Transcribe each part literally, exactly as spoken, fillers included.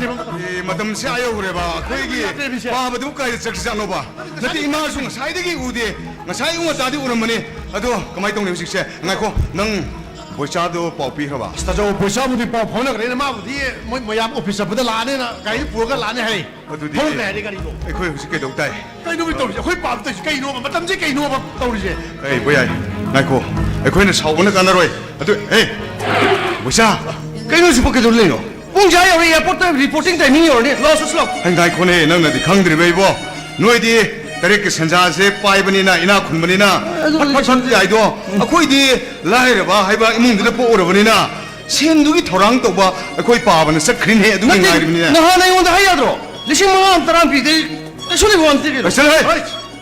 ꯑꯦ, ꯃꯇꯝꯁꯦ ꯑꯥ ꯌꯧꯈ꯭ꯔꯦꯕ꯫ ꯑꯩꯈꯣꯏꯒꯤ ꯄꯥꯕꯗꯨꯕꯨ ꯀꯥꯏꯗ ꯆꯠꯈ꯭ꯔꯖꯥꯠꯅꯣꯕ? ꯅꯠꯇꯦ, ꯏꯃꯥꯁꯨ ꯉꯁꯥꯏꯗꯒꯤ ꯎꯗꯦ꯫ ꯉꯁꯥꯏ ꯎ ꯉꯇꯥꯗꯤ ꯎꯔꯝꯕꯅꯤ꯫ ꯑꯗꯣ ꯀꯃꯥꯏꯅ ꯇꯧꯅꯤ ꯍꯧꯖꯤꯛꯁꯦ? ꯉꯥꯏꯈꯣ, ꯅꯪ ꯕꯣꯏꯆꯥꯗꯣ ꯄꯥꯎ ꯄꯤꯈ꯭ꯔꯕ? ꯑꯁ, ꯇꯥꯆꯧ, ꯕꯣꯏꯆꯥꯕꯨꯗꯤ ꯄꯥꯎ ꯐꯥꯎꯅꯈ꯭ꯔꯦꯅ, ꯃꯥꯕꯨꯗꯤ ꯃꯣꯏ ꯃꯌꯥꯝ ꯑꯣꯐꯤꯁ ꯆꯠꯄꯗ ꯂꯥꯛꯑꯅꯦꯅ ꯒꯥꯔꯤꯗ ꯄꯨꯔꯒ ꯂꯥꯛꯑꯅꯤ ꯍꯥꯏ꯫ ꯑꯗꯨꯗꯤ ꯐꯥꯎꯅꯈ꯭ꯔꯦ ꯍꯥꯏꯔꯦ ꯒꯥꯔꯤꯗꯣ꯫ ꯑꯩꯈꯣꯏ ꯍꯧꯖꯤꯛ ꯀꯩꯗꯧ ꯇꯥꯏ? ꯀꯩꯅꯣ ꯇꯧꯔꯤꯁꯦ? ꯑꯩꯈꯣꯏ ꯄꯥꯕ ꯇꯧꯔꯤꯁꯦ ꯀꯩꯅꯣꯕ? ꯃꯇꯝꯁꯦ ꯀꯩꯅꯣꯕ ꯇꯧꯔꯤꯁꯦ? ꯑꯦ, ꯕꯣꯏꯌꯥꯏ, ꯉꯥꯏꯈꯣ꯫ ꯑꯩꯈꯣꯏꯅ ꯁꯥꯎꯕꯅ ꯀꯥꯟꯅꯔꯣꯏ꯫ ꯑꯗꯨ, ꯑꯦ, ꯕꯣꯏꯆꯥ, ꯀꯩꯅꯣ ꯍꯧꯖꯤꯛꯐꯥꯎ ꯀꯩꯗꯧ ꯂꯩꯅꯣ? ꯄꯨꯡ ꯀꯌꯥ ꯌꯧꯔꯦ? ꯑꯦꯌꯥꯔꯄꯣꯔꯠꯇ ꯔꯤꯄꯣꯔꯇꯤꯡ ꯇꯥꯏꯃꯤꯡ ꯌꯧꯔꯅꯤ꯫ ꯂꯥꯛꯑꯣ, ꯆꯠꯁꯤ ꯂꯥꯛꯑꯣ꯫ ꯍꯩ, ꯉꯥꯏꯈꯣꯅꯦ, ꯅꯪꯅꯗꯤ ꯈꯪꯗ꯭ꯔꯤꯕ ꯏꯕꯣ꯫ ꯅꯣꯏꯗꯤ ꯇꯔꯦꯠꯀꯤ ꯁꯦꯟꯖꯥꯁꯦ ꯄꯥꯏꯕꯅꯤꯅ, ꯏꯅꯥꯛ ꯈꯨꯟꯕꯅꯤꯅ, ꯑꯗꯨ ꯐꯠ ꯐꯠ ꯐꯠ ꯌꯥꯏꯗꯣ꯫ ꯎꯝ꯫ ꯑꯩꯈꯣꯏꯗꯤ ꯂꯥꯏꯔꯕ ꯍꯥꯏꯕ ꯏꯃꯨꯡꯗꯨꯗ ꯄꯣꯛꯎꯔꯕꯅꯤꯅ, ꯁꯦꯟꯗꯨꯒꯤ ꯊꯧꯔꯥꯡ ꯇꯧꯕ ꯑꯩꯈꯣꯏ ꯄꯥꯕꯅ ꯆꯠꯈ꯭ꯔꯤꯅꯦ, ꯑꯗꯨꯒꯤ ꯅꯠꯇꯦ, ꯉꯥꯏꯔꯤꯕꯅꯤꯅꯦ꯫ ꯅꯍꯥꯟ ꯑꯩꯉꯣꯟꯗ ꯍꯥꯏ ꯌꯥꯗ꯭ꯔꯣ? ꯂꯤꯁꯤꯡ ꯃꯉꯥ ꯑꯃ ꯇꯔꯥ ꯑꯃ ꯄꯤꯗꯦ, ꯀꯩꯁꯨ ꯂꯩꯕ ꯋꯥ ꯅꯠꯇꯦ ꯀꯩꯅꯣ꯫ ꯂꯣꯏꯁꯜꯂꯦ꯫ ꯍꯣꯏ,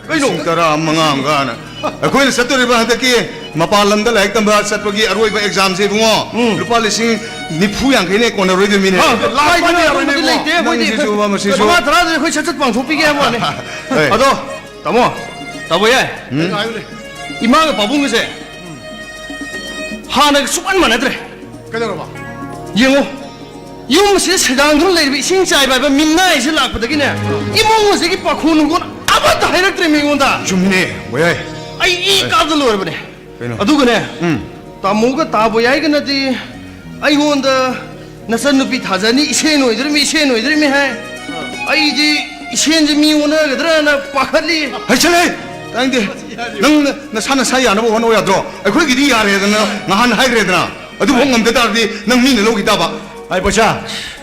ꯀꯩꯅꯣ? ꯂꯤꯁꯤꯡ ꯇꯔꯥ ꯃꯉꯥ ꯑꯃꯒꯅ꯫ ꯑꯩꯈꯣꯏꯅ ꯆꯠꯇꯣꯔꯤꯕ ꯍꯟꯗꯛꯀꯤ ꯃꯄꯥꯟ ꯂꯝꯗ ꯂꯥꯏꯔꯤꯛ ꯇꯝꯕ ꯆꯠꯄꯒꯤ ꯑꯔꯣꯏꯕ ꯑꯦꯛꯖꯥꯝꯁꯦ, ꯏꯕꯨꯡꯉꯣ, ꯎꯝ꯫ ꯂꯨꯄꯥ ꯂꯤꯁꯤꯡ ꯅꯤꯐꯨ ꯌꯥꯡꯈꯩꯅ ꯀꯣꯟꯅꯔꯣꯏꯗꯣꯏ ꯃꯤꯅꯦ꯫ ꯑ, ꯂꯥꯏ ꯄꯥꯏꯕ ꯌꯥꯔꯣꯏꯅꯦ, ꯂꯥꯏꯄꯥꯏꯕꯗꯤ ꯏꯕꯨꯡꯉꯣ꯫ ꯂꯩꯇꯦ, ꯑꯩꯈꯣꯏꯗꯤ ꯅꯪꯁꯤꯁꯨ ꯃꯁꯤꯁꯨ꯫ ꯃꯉꯥ ꯇꯔꯥꯗꯨꯗꯤ ꯑꯩꯈꯣꯏ ꯁꯠ ꯁꯠ ꯄꯥꯡꯊꯣꯛꯄꯤꯒꯦ ꯍꯥꯏꯕ ꯋꯥꯅꯤ꯫ ꯍꯣꯏ꯫ ꯑꯗꯣ, ꯇꯥꯃꯣ, ꯇꯥꯃꯣ ꯌꯥꯏ꯫ ꯎꯝ꯫ ꯏꯃꯥꯒ ꯄꯥꯕꯨꯡꯒꯁꯦ ꯍꯥꯟꯅꯒ ꯁꯨꯛꯃꯥꯟ ꯃꯥꯟꯅꯗ꯭ꯔꯦ꯫ ꯀꯩꯗꯧꯔꯕ? ꯌꯦꯡꯉꯣ, ꯌꯨꯝ ꯑꯁꯤꯗ ꯁꯩꯗꯥꯡꯗꯨꯅ ꯂꯩꯔꯤꯕ ꯏꯁꯤꯡ ꯆꯥꯏꯕ ꯍꯥꯏꯕ ꯃꯤꯝꯅꯥꯏ ꯑꯁꯤ ꯂꯥꯛꯄꯗꯒꯤꯅꯦ, ꯏꯃꯨꯡ ꯑꯁꯤꯒꯤ ꯄꯥꯈꯣꯟ ꯅꯨꯡꯈꯣꯟ ꯑꯃꯠꯇ ꯍꯥꯏꯔꯛꯇ꯭ꯔꯦ ꯃꯤꯉꯣꯟꯗ꯫ ꯆꯨꯝꯃꯤꯅꯦ, ꯕꯣꯌꯥꯏ꯫ ꯑꯩ ꯏ ꯀꯥꯕꯗ ꯂꯣꯏꯔꯕꯅꯦ꯫ ꯀꯩꯅꯣ? ꯑꯗꯨꯒꯅꯦ, ꯎꯝ꯫ ꯇꯥꯃꯣꯒ ꯇꯥꯕꯣ ꯌꯥꯏꯒꯅꯗꯤ ꯑꯩꯉꯣꯟꯗ ꯅꯆꯟꯅꯨꯄꯤ ꯊꯥꯖꯅꯤ, ꯏꯁꯦꯟ ꯑꯣꯏꯗꯣꯔꯤꯃꯤ, ꯏꯁꯦꯟ ꯑꯣꯏꯗꯣꯔꯤꯃꯤ ꯍꯥꯏ꯫ ꯑꯩꯗꯤ ꯏꯁꯦꯟꯁꯦ ꯃꯤ ꯑꯣꯟꯅꯒꯗ꯭ꯔꯅ ꯄꯥꯈꯠꯂꯤ꯫ ꯍꯩꯁꯜꯂꯦ! ꯇꯥꯅꯤꯡꯗꯦ꯫ ꯅꯪ ꯅꯁꯥ ꯅꯁꯥ ꯌꯥꯅꯕ ꯍꯣꯠꯅꯧ ꯌꯥꯗ꯭ꯔꯣ? ꯑꯩꯈꯣꯏꯒꯤꯗꯤ ꯌꯥꯔꯦꯗꯅ ꯉꯍꯥꯟ ꯍꯥꯏꯈ꯭ꯔꯦꯗꯅ꯫ ꯑꯗꯨꯐꯥꯎ ꯉꯝꯗ ꯇꯥꯔꯗꯤ ꯅꯪ ꯃꯤꯅ ꯂꯧꯈꯤ ꯇꯥꯕ꯫ ꯑꯩ ꯄꯩꯁꯥ,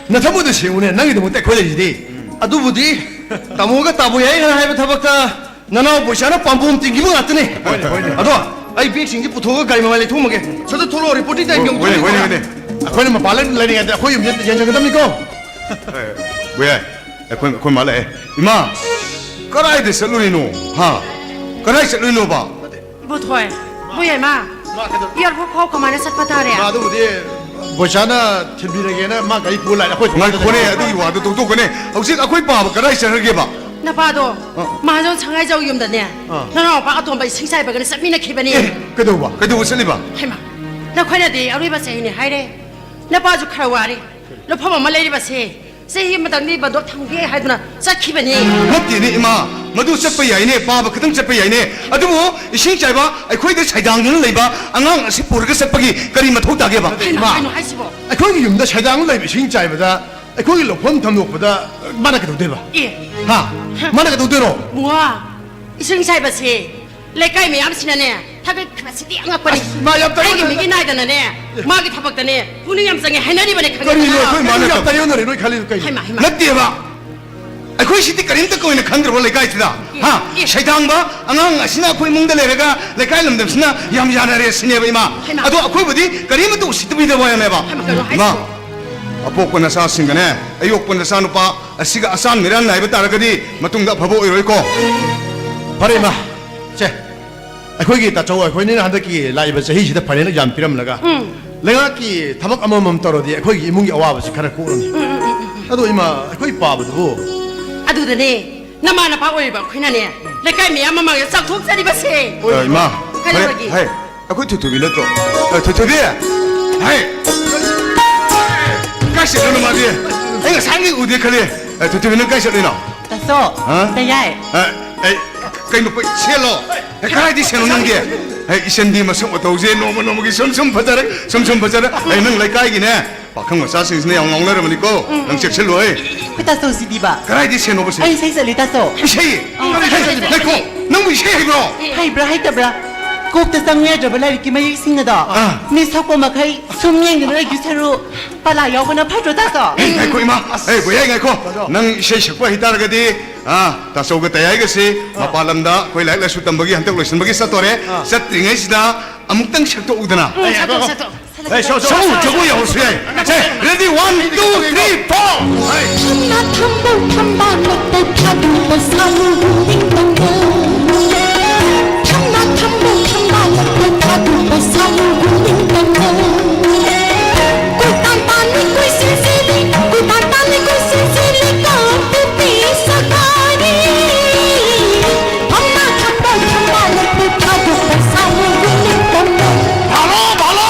ꯅꯊꯃꯣꯏꯗꯣ ꯁꯦꯡꯉꯨꯅꯦ, ꯅꯪꯒꯤꯗꯃꯛꯇ ꯑꯩꯈꯣꯏ ꯂꯩꯔꯤꯁꯤꯗꯤ꯫ ꯑꯗꯨꯕꯨꯗꯤ ꯇꯥꯃꯣꯒ ꯇꯥꯕꯣ ꯌꯥꯏꯒꯅ ꯍꯥꯏꯕ ꯊꯕꯛꯇ ꯅꯅꯥꯎ ꯕꯣꯏꯆꯥꯅ ꯄꯥꯝꯕꯣꯝ ꯇꯤꯡꯈꯤꯕ ꯉꯥꯛꯇꯅꯦ꯫ ꯍꯣꯏꯅꯦ, ꯍꯣꯏꯅꯦ꯫ ꯑꯗꯣ ꯑꯩ ꯕꯦꯒꯁꯤꯡꯁꯦ ꯄꯨꯊꯣꯛꯑꯒ ꯒꯥꯔꯤ ꯃꯃꯥꯏ ꯂꯩꯊꯣꯛꯑꯝꯃꯒꯦ꯫ ꯁꯠ ꯁꯠ ꯊꯣꯛꯂꯛꯑꯣ, ꯔꯤꯄꯣꯔꯇꯤꯡ ꯇꯥꯏꯝꯒꯤ ꯑꯃꯨꯛ ꯍꯣꯏꯅꯦ, ꯍꯣꯏꯅꯦ, ꯊꯣꯛꯂꯛꯑꯣ꯫ ꯍꯣꯏꯅꯦ꯫ ꯑꯩꯈꯣꯏꯅ ꯃꯄꯥꯟ ꯂꯝ ꯂꯩꯔꯤꯉꯩꯗ ꯑꯩꯈꯣꯏ ꯌꯨꯝꯁꯦ ꯌꯦꯡꯁꯤꯟꯒꯗꯕꯅꯤꯀꯣ꯫ ꯑꯦ, ꯕꯣꯌꯥꯏ, ꯑꯩꯈꯣꯏ, ꯑꯩꯈꯣꯏ ꯃꯥ ꯂꯥꯛꯑꯦ꯫ ꯏꯃꯥ, ꯀꯗꯥꯏꯗ ꯆꯠꯂꯨꯔꯤꯅꯣ? ꯍꯥ? ꯀꯗꯥꯏ ꯆꯠꯂꯨꯏꯅꯣꯕ? ꯏꯕꯣꯊꯣꯏ, ꯕꯣꯌꯥꯏꯃ, ꯃꯥ ꯀꯩꯗꯧ- ꯑꯦꯌꯥꯔꯄꯣꯔꯠ ꯐꯥꯎ ꯀꯃꯥꯏꯅ ꯆꯠꯄ ꯇꯥꯔꯦ? ꯃꯥ ꯑꯗꯨꯕꯨꯗꯤ ꯕꯣꯏꯆꯥꯅ ꯊꯤꯟꯕꯤꯔꯒꯦꯅ ꯃꯥ ꯒꯥꯔꯤ ꯄꯨꯔ ꯂꯥꯛꯑꯦ꯫ ꯑꯩꯈꯣꯏ ꯊꯣꯡꯒꯥꯟꯗ ꯉꯥꯏꯈꯣꯅꯦ, ꯂꯩꯔꯦ꯫ ꯑꯗꯨꯒꯤ ꯋꯥꯗꯣ ꯇꯣꯛꯊꯣꯛꯈꯣꯅꯦ꯫ ꯍꯧꯖꯤꯛ ꯑꯩꯈꯣꯏ ꯄꯥꯕ ꯀꯗꯥꯏ ꯆꯠꯈ꯭ꯔꯒꯦꯕ? ꯅꯄꯥꯗꯣ ꯑ꯫ ꯃꯍꯥꯖꯣꯟ ꯁꯉꯥꯏꯖꯥꯎ ꯌꯨꯝꯗꯅꯦ꯫ ꯑ꯫ ꯅꯅꯥꯎꯄꯥ ꯑꯇꯣꯝꯕ ꯏꯁꯤꯡ ꯆꯥꯏꯕꯒꯅ ꯆꯠꯃꯤꯟꯅꯈꯤꯕꯅꯤ꯫ ꯑꯦ, ꯀꯩꯗꯧꯕ? ꯀꯩꯗꯧꯕ ꯆꯠꯂꯤꯕ? ꯍꯩꯃꯥ, ꯅꯈꯣꯏꯅꯗꯤ ꯑꯔꯣꯏꯕ ꯆꯍꯤꯅꯤ ꯍꯥꯏꯔꯦ꯫ ꯅꯄꯥꯁꯨ ꯈꯔ ꯋꯥꯔꯦ꯫ ꯂꯨꯞꯐꯝ ꯑꯃ ꯂꯩꯔꯤꯕꯁꯦ ꯆꯍꯤ ꯑꯃꯇꯪꯗꯤ ꯕꯟꯗꯣꯞ ꯊꯝꯒꯦ ꯍꯥꯏꯗꯨꯅ ꯆꯠꯈꯤꯕꯅꯤ꯫ ꯅꯠꯇꯦꯅꯦ ꯏꯃꯥ, ꯃꯗꯨ ꯆꯠꯄ ꯌꯥꯏꯅꯦ, ꯄꯥꯕ ꯈꯤꯇꯪ ꯆꯠꯄ ꯌꯥꯏꯅꯦ꯫ ꯑꯗꯨꯕꯨ ꯏꯁꯤꯡ ꯆꯥꯏꯕ ꯑꯩꯈꯣꯏꯗ ꯁꯩꯗꯥꯡꯗꯨꯅ ꯂꯩꯕ ꯑꯉꯥꯡ ꯑꯁꯤ ꯄꯨꯔꯒ ꯆꯠꯄꯒꯤ ꯀꯔꯤ ꯃꯊꯧ ꯇꯥꯒꯦꯕ? ꯀꯩꯅꯣ, ꯏꯃꯥ, ꯀꯩꯅꯣ ꯍꯥꯏꯁꯤꯕꯣ? ꯑꯩꯈꯣꯏꯒꯤ ꯌꯨꯝꯗ ꯁꯩꯗꯥꯡ ꯂꯩꯕ ꯏꯁꯤꯡ ꯆꯥꯏꯕꯗ ꯑꯩꯈꯣꯏꯒꯤ ꯂꯧꯐꯝ ꯊꯝꯗꯣꯛꯄꯗ ꯃꯥꯅ ꯀꯩꯗꯧꯗꯣꯏꯕ? ꯑꯦ꯫ ꯍꯥ? ꯃꯥꯅ ꯀꯩꯗꯧꯗꯣꯏꯅꯣ? ꯕꯨꯡꯉꯣ, ꯏꯁꯤꯡ ꯆꯥꯏꯕꯁꯦ ꯂꯩꯀꯥꯏ ꯃꯌꯥꯝꯁꯤꯅꯅꯦ ꯊꯥꯒꯠꯈꯤꯕꯁꯤꯗꯤ ꯑꯉꯛꯄꯅꯤ꯫ ꯑꯁ, ꯃꯥ ꯌꯥꯝ ꯇꯥꯏ- ꯑꯩꯒꯤ ꯃꯤꯒꯤ ꯅꯥꯏꯗꯅꯅꯦ, ꯃꯥꯒꯤ ꯊꯕꯛꯇꯅꯦ ꯄꯨꯛꯅꯤꯡ ꯌꯥꯝ ꯆꯪꯉꯦ ꯍꯥꯏꯅꯔꯤꯕꯅꯦ, ꯈꯪꯉꯦ? ꯀꯔꯤꯅꯣ ꯑꯩꯈꯣꯏ ꯃꯥꯅ ꯌꯥꯝ ꯇꯧ- ꯇꯥꯏꯌꯣꯟꯅꯔꯦ ꯅꯣꯏ ꯈꯜꯂꯤꯗꯣ ꯀꯩꯅꯣ? ꯍꯩꯃꯥ, ꯍꯩꯃꯥ꯫ ꯅꯠꯇꯦꯕ, ꯑꯩꯈꯣꯏ ꯁꯤꯗꯤ ꯀꯔꯤꯝꯇ ꯀꯣꯏꯅ ꯈꯪꯗ꯭ꯔꯕꯣ ꯂꯩꯀꯥꯏꯁꯤꯗ? ꯍꯥ? ꯑꯦ꯫ ꯁꯩꯗꯥꯡꯕ ꯑꯉꯥꯡ ꯑꯁꯤꯅ ꯑꯩꯈꯣꯏ ꯏꯃꯨꯡꯗ ꯂꯩꯔꯒ ꯂꯩꯀꯥꯏ ꯂꯝꯗꯝꯁꯤꯅ ꯌꯥꯝ ꯌꯥꯅꯔꯦ ꯁꯤꯅꯦꯕ ꯏꯃꯥ꯫ ꯍꯩꯃꯥ꯫ ꯑꯗꯣ ꯑꯩꯈꯣꯏꯕꯨꯗꯤ ꯀꯔꯤꯃꯇ ꯎꯁꯤꯠꯇꯕꯤꯗꯕ ꯋꯥꯅꯦꯕ꯫ ꯍꯩꯃꯥ, ꯀꯩꯅꯣ ꯏꯃꯥ, ꯍꯥꯏꯁꯤꯕꯣ? ꯑꯄꯣꯛꯄ ꯅꯆꯥꯁꯤꯡꯒꯅꯦ, ꯑꯌꯣꯛꯄ ꯅꯆꯥꯅꯨꯄꯥ ꯑꯁꯤꯒ ꯑꯆꯥꯟ ꯃꯤꯔꯥꯟ ꯅꯥꯏꯕ ꯇꯥꯔꯒꯗꯤ ꯃꯇꯨꯡꯗ ꯑꯐꯕ ꯑꯣꯏꯔꯣꯏꯀꯣ꯫ ꯐꯔꯦ ꯏꯃꯥ, ꯁꯦ, ꯑꯩꯈꯣꯏꯒꯤ ꯇꯥꯆꯧ ꯑꯩꯈꯣꯏꯅꯤꯅ ꯍꯟꯗꯛꯀꯤ ꯂꯥꯛꯏꯕ ꯆꯍꯤꯁꯤꯗ final exam ꯄꯤꯔꯝꯂꯒ ꯂꯩꯉꯥꯛꯀꯤ ꯊꯕꯛ ꯑꯃꯃꯝ ꯇꯧꯔꯗꯤ ꯑꯩꯈꯣꯏꯒꯤ ꯏꯃꯨꯡꯒꯤ ꯑꯋꯥꯕꯁꯤ ꯈꯔ ꯀꯣꯛꯂꯅꯤ꯫ ꯑꯗꯣ ꯏꯃꯥ, ꯑꯩꯈꯣꯏ ꯄꯥꯕꯗꯨꯕꯨ? ꯑꯗꯨꯗꯅꯦ ꯅꯃꯥ ꯅꯄꯥ ꯑꯣꯏꯔꯤꯕ ꯑꯩꯈꯣꯏꯅꯅꯦ ꯂꯩꯀꯥꯏ ꯃꯌꯥꯝ ꯃꯃꯥꯡꯗ ꯆꯥꯎꯊꯣꯛꯆꯔꯤꯕꯁꯦ꯫ ꯑ, ꯏꯃꯥ, ꯀꯩꯗꯧꯔꯒꯦ? ꯍꯩ, ꯑꯩꯈꯣꯏ ꯊꯣꯏꯊꯣꯏꯕꯤ ꯅꯠꯇ꯭ꯔꯣ? ꯑ, ꯊꯣꯏꯊꯣꯏꯕꯤ! ꯍꯩ! ꯀꯥꯏ ꯆꯠꯂꯤꯅꯣ ꯃꯥꯗꯤ? ꯑꯩ ꯉꯁꯥꯏꯗꯒꯤ ꯎꯗꯦ ꯈꯜꯂꯤ꯫ ꯑ, ꯊꯣꯏꯊꯣꯏꯕꯤ, ꯅꯪ ꯀꯥꯏ ꯆꯠꯂꯤꯅꯣ? ꯇꯥꯆꯣ, ꯍꯥ? ꯇꯌꯥꯏ꯫ ꯑ, ꯑꯩ, ꯀꯩꯅꯣ, ꯄꯩ-, ꯁꯦꯜꯂꯣ? ꯑꯦ, ꯀꯗꯥꯏꯗꯤ ꯁꯦꯜꯂꯣ ꯅꯪꯒꯤ? ꯑꯩ ꯏꯆꯟꯗꯤ ꯃꯁꯛ ꯃꯇꯧꯁꯦ ꯅꯣꯡꯃ ꯅꯣꯡꯃꯒꯤ ꯁꯨꯝ ꯁꯨꯝ ꯐꯖꯔꯦ, ꯁꯨꯝ ꯁꯨꯝ ꯐꯖꯔꯦ꯫ ꯑꯩ ꯅꯪ ꯂꯩꯀꯥꯏꯒꯤꯅꯦ, ꯄꯥꯈꯪ ꯃꯆꯥꯁꯤꯡꯁꯤꯅ ꯌꯥꯝ ꯉꯥꯎꯅꯔꯕꯅꯤꯀꯣ, ꯅꯪ ꯆꯦꯛꯁꯤꯜꯂꯣ ꯍꯦ꯫ ꯑꯩꯈꯣꯏ ꯇꯥꯆꯧꯁꯤꯗꯤꯕ꯫ ꯀꯗꯥꯏꯗꯤ ꯁꯦꯜꯂꯣꯕ ꯁꯦ? ꯑꯩ ꯏꯁꯩ ꯆꯠꯂꯤ ꯇꯥꯆꯣ꯫ ꯏꯁꯩ? ꯑꯥ꯫ ꯉꯥꯏꯈꯣ, ꯅꯪꯕꯨ ꯏꯁꯩ ꯍꯩꯕ꯭ꯔꯣ? ꯍꯩꯕ꯭ꯔꯥ ꯍꯩꯇꯕ꯭ꯔꯥ? ꯀꯣꯛꯇ ꯆꯪꯉꯨ ꯌꯥꯗ꯭ꯔꯕ ꯂꯥꯏꯔꯤꯛꯀꯤ ꯃꯌꯦꯛꯁꯤꯡ ꯑꯗꯣ ꯑꯥ꯫ ꯃꯤ ꯁꯛꯄ ꯃꯈꯩ ꯁꯨꯝ ꯌꯦꯡꯗꯨꯅ ꯂꯩꯗꯣꯏ ꯁꯔꯨꯛ ꯄꯂꯥ ꯌꯥꯎꯕꯅ ꯐꯠꯇ꯭ꯔꯣ ꯇꯥꯆꯣ? ꯑꯦ, ꯉꯥꯏꯈꯣ ꯏꯃꯥ, ꯑꯦ, ꯕꯣꯌꯥꯏ, ꯉꯥꯏꯈꯣ꯫ ꯅꯪ ꯏꯁꯩ ꯁꯛꯄ ꯍꯩꯇꯥꯔꯒꯗꯤ, ꯑꯥ, ꯇꯥꯆꯧꯒ ꯇꯌꯥꯏꯒꯁꯤ ꯃꯄꯥꯟ ꯂꯝꯗ ꯑꯩꯈꯣꯏ ꯂꯥꯏꯔꯤꯛ ꯂꯥꯏꯁꯨ ꯇꯝꯕꯒꯤ ꯍꯟꯗꯛ ꯂꯣꯏꯁꯤꯟꯕꯒꯤ ꯆꯠꯇꯣꯔꯦ꯫ ꯆꯠꯇ꯭ꯔꯤꯉꯩꯁꯤꯗ ꯑꯃꯨꯛꯇꯪ ꯁꯛꯇꯣꯛꯎꯗꯅ꯫ ꯎꯝ, ꯁꯛꯇꯣꯛ, ꯁꯛꯇꯣꯛ꯫ ꯑꯦ, ꯁꯣ, ꯁꯣ꯫ ꯁꯛꯎ, ꯖꯒꯣꯏ ꯌꯥꯎꯔꯁꯨ ꯌꯥꯏ꯫ ꯁꯦ, ready, one, two, three, four. ꯊꯝꯅꯥ ꯊꯝꯕꯧ ꯊꯝꯕꯥꯜ ꯂꯛꯇ ꯊꯥꯗꯨꯕ ꯁꯥꯃꯨꯕꯨ ꯅꯤꯡꯇꯝꯅ꯫ ꯊꯝꯅꯥ ꯊꯝꯕꯧ ꯊꯝꯕꯥꯜ ꯂꯛꯇ ꯊꯥꯗꯨꯕ ꯁꯥꯃꯨꯕꯨ ꯅꯤꯡꯇꯝꯅ꯫ ꯀꯣꯏꯇꯥꯟ ꯇꯥꯟꯂꯤ ꯀꯣꯏꯆꯦꯟ ꯆꯦꯜꯂꯤ, ꯀꯣꯏꯇꯥꯟ ꯇꯥꯟꯂꯤ ꯀꯣꯏꯆꯦꯟ ꯆꯦꯜꯂꯤ ꯀꯥꯡꯄꯣꯛꯄꯤ ꯁꯒꯥꯏꯔꯤ꯫ ꯊꯝꯅꯥ ꯊꯝꯕꯧ ꯊꯝꯕꯥꯜ ꯂꯛꯇ ꯊꯥꯗꯨꯕ ꯁꯥꯃꯨꯕꯨ ꯅꯤꯡꯇꯝꯅ꯫ Hello, hello!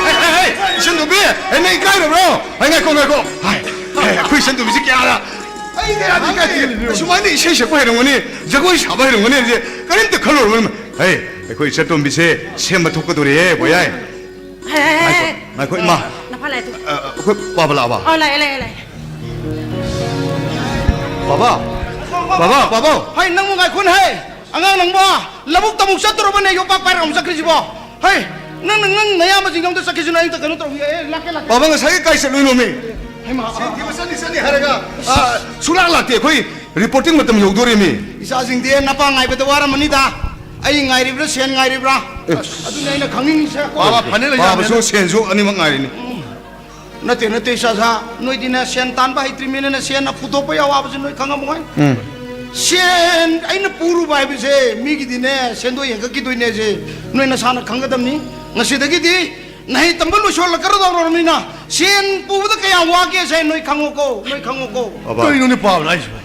ꯑꯦ, ꯑꯦ, ꯑꯦ, ꯏꯆꯟ ꯅꯨꯄꯤ, ꯑꯦ, ꯅꯪ ꯏꯀꯥꯏꯔꯕ꯭ꯔꯣ? ꯑꯩ ꯉꯥꯏꯈꯣ, ꯉꯥꯏꯈꯣ꯫ ꯍꯥꯏ꯫ ꯑꯦ, ꯑꯩꯈꯣꯏ ꯏꯆꯟꯇꯣꯝꯕꯤꯁꯦ ꯀꯌꯥꯗ ꯑꯩꯗꯤ ꯌꯥꯗꯦ, ꯀꯥꯏ ꯊꯤꯜꯂꯤꯅꯣ? ꯑꯁꯨꯃꯥꯏꯅ ꯏꯁꯩ ꯁꯛꯄ ꯍꯩꯔꯝꯒꯅꯤ, ꯖꯒꯣꯏ ꯁꯥꯕ ꯍꯩꯔꯝꯒꯅꯤ ꯍꯥꯏꯕꯁꯦ ꯀꯔꯤꯝꯇ ꯈꯜꯂꯨꯔꯕꯅꯤ꯫ ꯍꯦ, ꯑꯩꯈꯣꯏ ꯏꯆꯟꯇꯣꯝꯕꯤꯁꯦ ꯁꯦꯝꯕ ꯊꯣꯛꯀꯗꯧꯔꯤꯍꯦ, ꯕꯣꯌꯥꯏ꯫ ꯍꯦ, ꯍꯦ, ꯍꯦ, ꯉꯥꯏꯈꯣ, ꯍꯦ꯫ ꯉꯥꯏꯈꯣ, ꯏꯃꯥ꯫ ꯅꯐꯥ ꯂꯥꯛꯑꯦ ꯇꯨ꯫ ꯑ, ꯑ, ꯑꯩꯈꯣꯏ ꯄꯥꯕ ꯂꯥꯛꯑꯕ? ꯑꯣ, ꯂꯥꯛꯑꯦ, ꯂꯥꯛꯑꯦ, ꯂꯥꯛꯑꯦ꯫ ꯄꯥꯕ? ꯄꯥꯕ, ꯄꯥꯕ꯫ ꯍꯣꯏ, ꯅꯪꯕꯨ ꯉꯥꯏꯈꯣꯅꯦ, ꯍꯦ꯫ ꯑꯉꯥꯡ ꯅꯪꯕꯣ, ꯂꯧꯕꯨꯛꯇ ꯑꯃꯨꯛ ꯆꯠꯇꯣꯔꯕꯅꯦ, ꯌꯣꯄꯥꯛ ꯄꯥꯏꯔꯒ ꯑꯃꯨꯛ ꯆꯠꯈ꯭ꯔꯤꯁꯤꯕꯣ? ꯍꯩ, ꯅꯪ, ꯅꯪ, ꯅꯪ ꯅꯌꯥꯝꯕꯁꯤꯡꯗꯣ ꯑꯝꯇ ꯆꯠꯈꯤꯁꯅꯨ, ꯑꯩ ꯑꯝꯇ ꯀꯩꯅꯣ ꯇꯧꯈꯤꯒꯦ꯫ ꯑꯦ, ꯂꯥꯛꯀꯦ, ꯂꯥꯛꯀꯦ꯫ ꯕꯥꯕꯥ, ꯉꯁꯥꯏꯒꯤ ꯀꯥꯏ ꯆꯠꯂꯨꯏꯅꯣꯃꯤ? ꯍꯩꯃꯥ꯫ ꯁꯦꯟ ꯊꯤꯕ ꯆꯠꯅꯤ, ꯆꯠꯅꯤ ꯍꯥꯏꯔꯒ, ꯑ, ꯁꯨꯡꯂꯥꯛ ꯂꯥꯛꯇꯦ꯫ ꯑꯩꯈꯣꯏ reporting ꯃꯇꯝ ꯌꯧꯗꯣꯔꯦꯃꯤ꯫ ꯏꯆꯥꯁꯤꯡꯗꯤ ꯅꯄꯥ ꯉꯥꯏꯕꯗ ꯋꯥꯔꯝꯃꯅꯤꯗ꯫ ꯑꯩ ꯉꯥꯏꯔꯤꯕ꯭ꯔꯥ, ꯁꯦꯟ ꯉꯥꯏꯔꯤꯕ꯭ꯔꯥ? ꯑꯦ꯫ ꯑꯗꯨꯅꯤ ꯑꯩꯅ ꯈꯪꯅꯤꯡꯉꯤꯁꯦ꯫ ꯕꯥꯕꯥ, ꯐꯅꯦꯛ ꯂꯩꯖꯥꯠꯅꯤ꯫ ꯕꯥꯕꯥꯁꯨ ꯁꯦꯟꯁꯨ ꯑꯅꯤꯃꯛ ꯉꯥꯏꯔꯤꯅꯤ꯫ ꯅꯠꯇꯦ, ꯅꯠꯇꯦ, ꯏꯆꯥꯁꯥ, ꯅꯣꯏꯗꯤꯅꯦ, ꯁꯦꯟ ꯇꯥꯟꯕ ꯍꯩꯇ꯭ꯔꯤꯃꯤꯅꯅꯦ, ꯁꯦꯟꯅ ꯄꯨꯊꯣꯛꯄ ꯑꯋꯥꯕꯁꯦ ꯅꯣꯏ ꯈꯪꯉꯝꯃꯣꯏ꯫ ꯎꯝ꯫ ꯁꯦꯟ ꯑꯩꯅ ꯄꯨꯔꯨꯕ ꯍꯥꯏꯕꯁꯦ, ꯃꯤꯒꯤꯗꯤꯅꯦ, ꯁꯦꯟꯗꯣꯏ ꯍꯦꯟꯒꯠꯈꯤꯗꯣꯏꯅꯦꯁꯦ ꯅꯣꯏ ꯅꯁꯥꯅ ꯈꯪꯒꯗꯕꯅꯤ꯫ ꯉꯁꯤꯗꯒꯤꯗꯤ ꯅꯍꯩ ꯇꯝꯕ ꯂꯣꯏꯁꯤꯜꯂꯛꯀꯗꯧꯔꯕꯅꯤꯅ, ꯁꯦꯟ ꯄꯨꯕꯗ ꯀꯌꯥꯝ ꯋꯥꯒꯦꯁꯦ ꯅꯣꯏ ꯈꯪꯉꯣꯀꯣ, ꯅꯣꯏ ꯈꯪꯉꯣꯀꯣ꯫ ꯕꯥꯕꯥ꯫ ꯀꯩꯅꯣꯅꯦ ꯄꯥꯕꯅ ꯍꯥꯏꯁꯤꯕꯣ?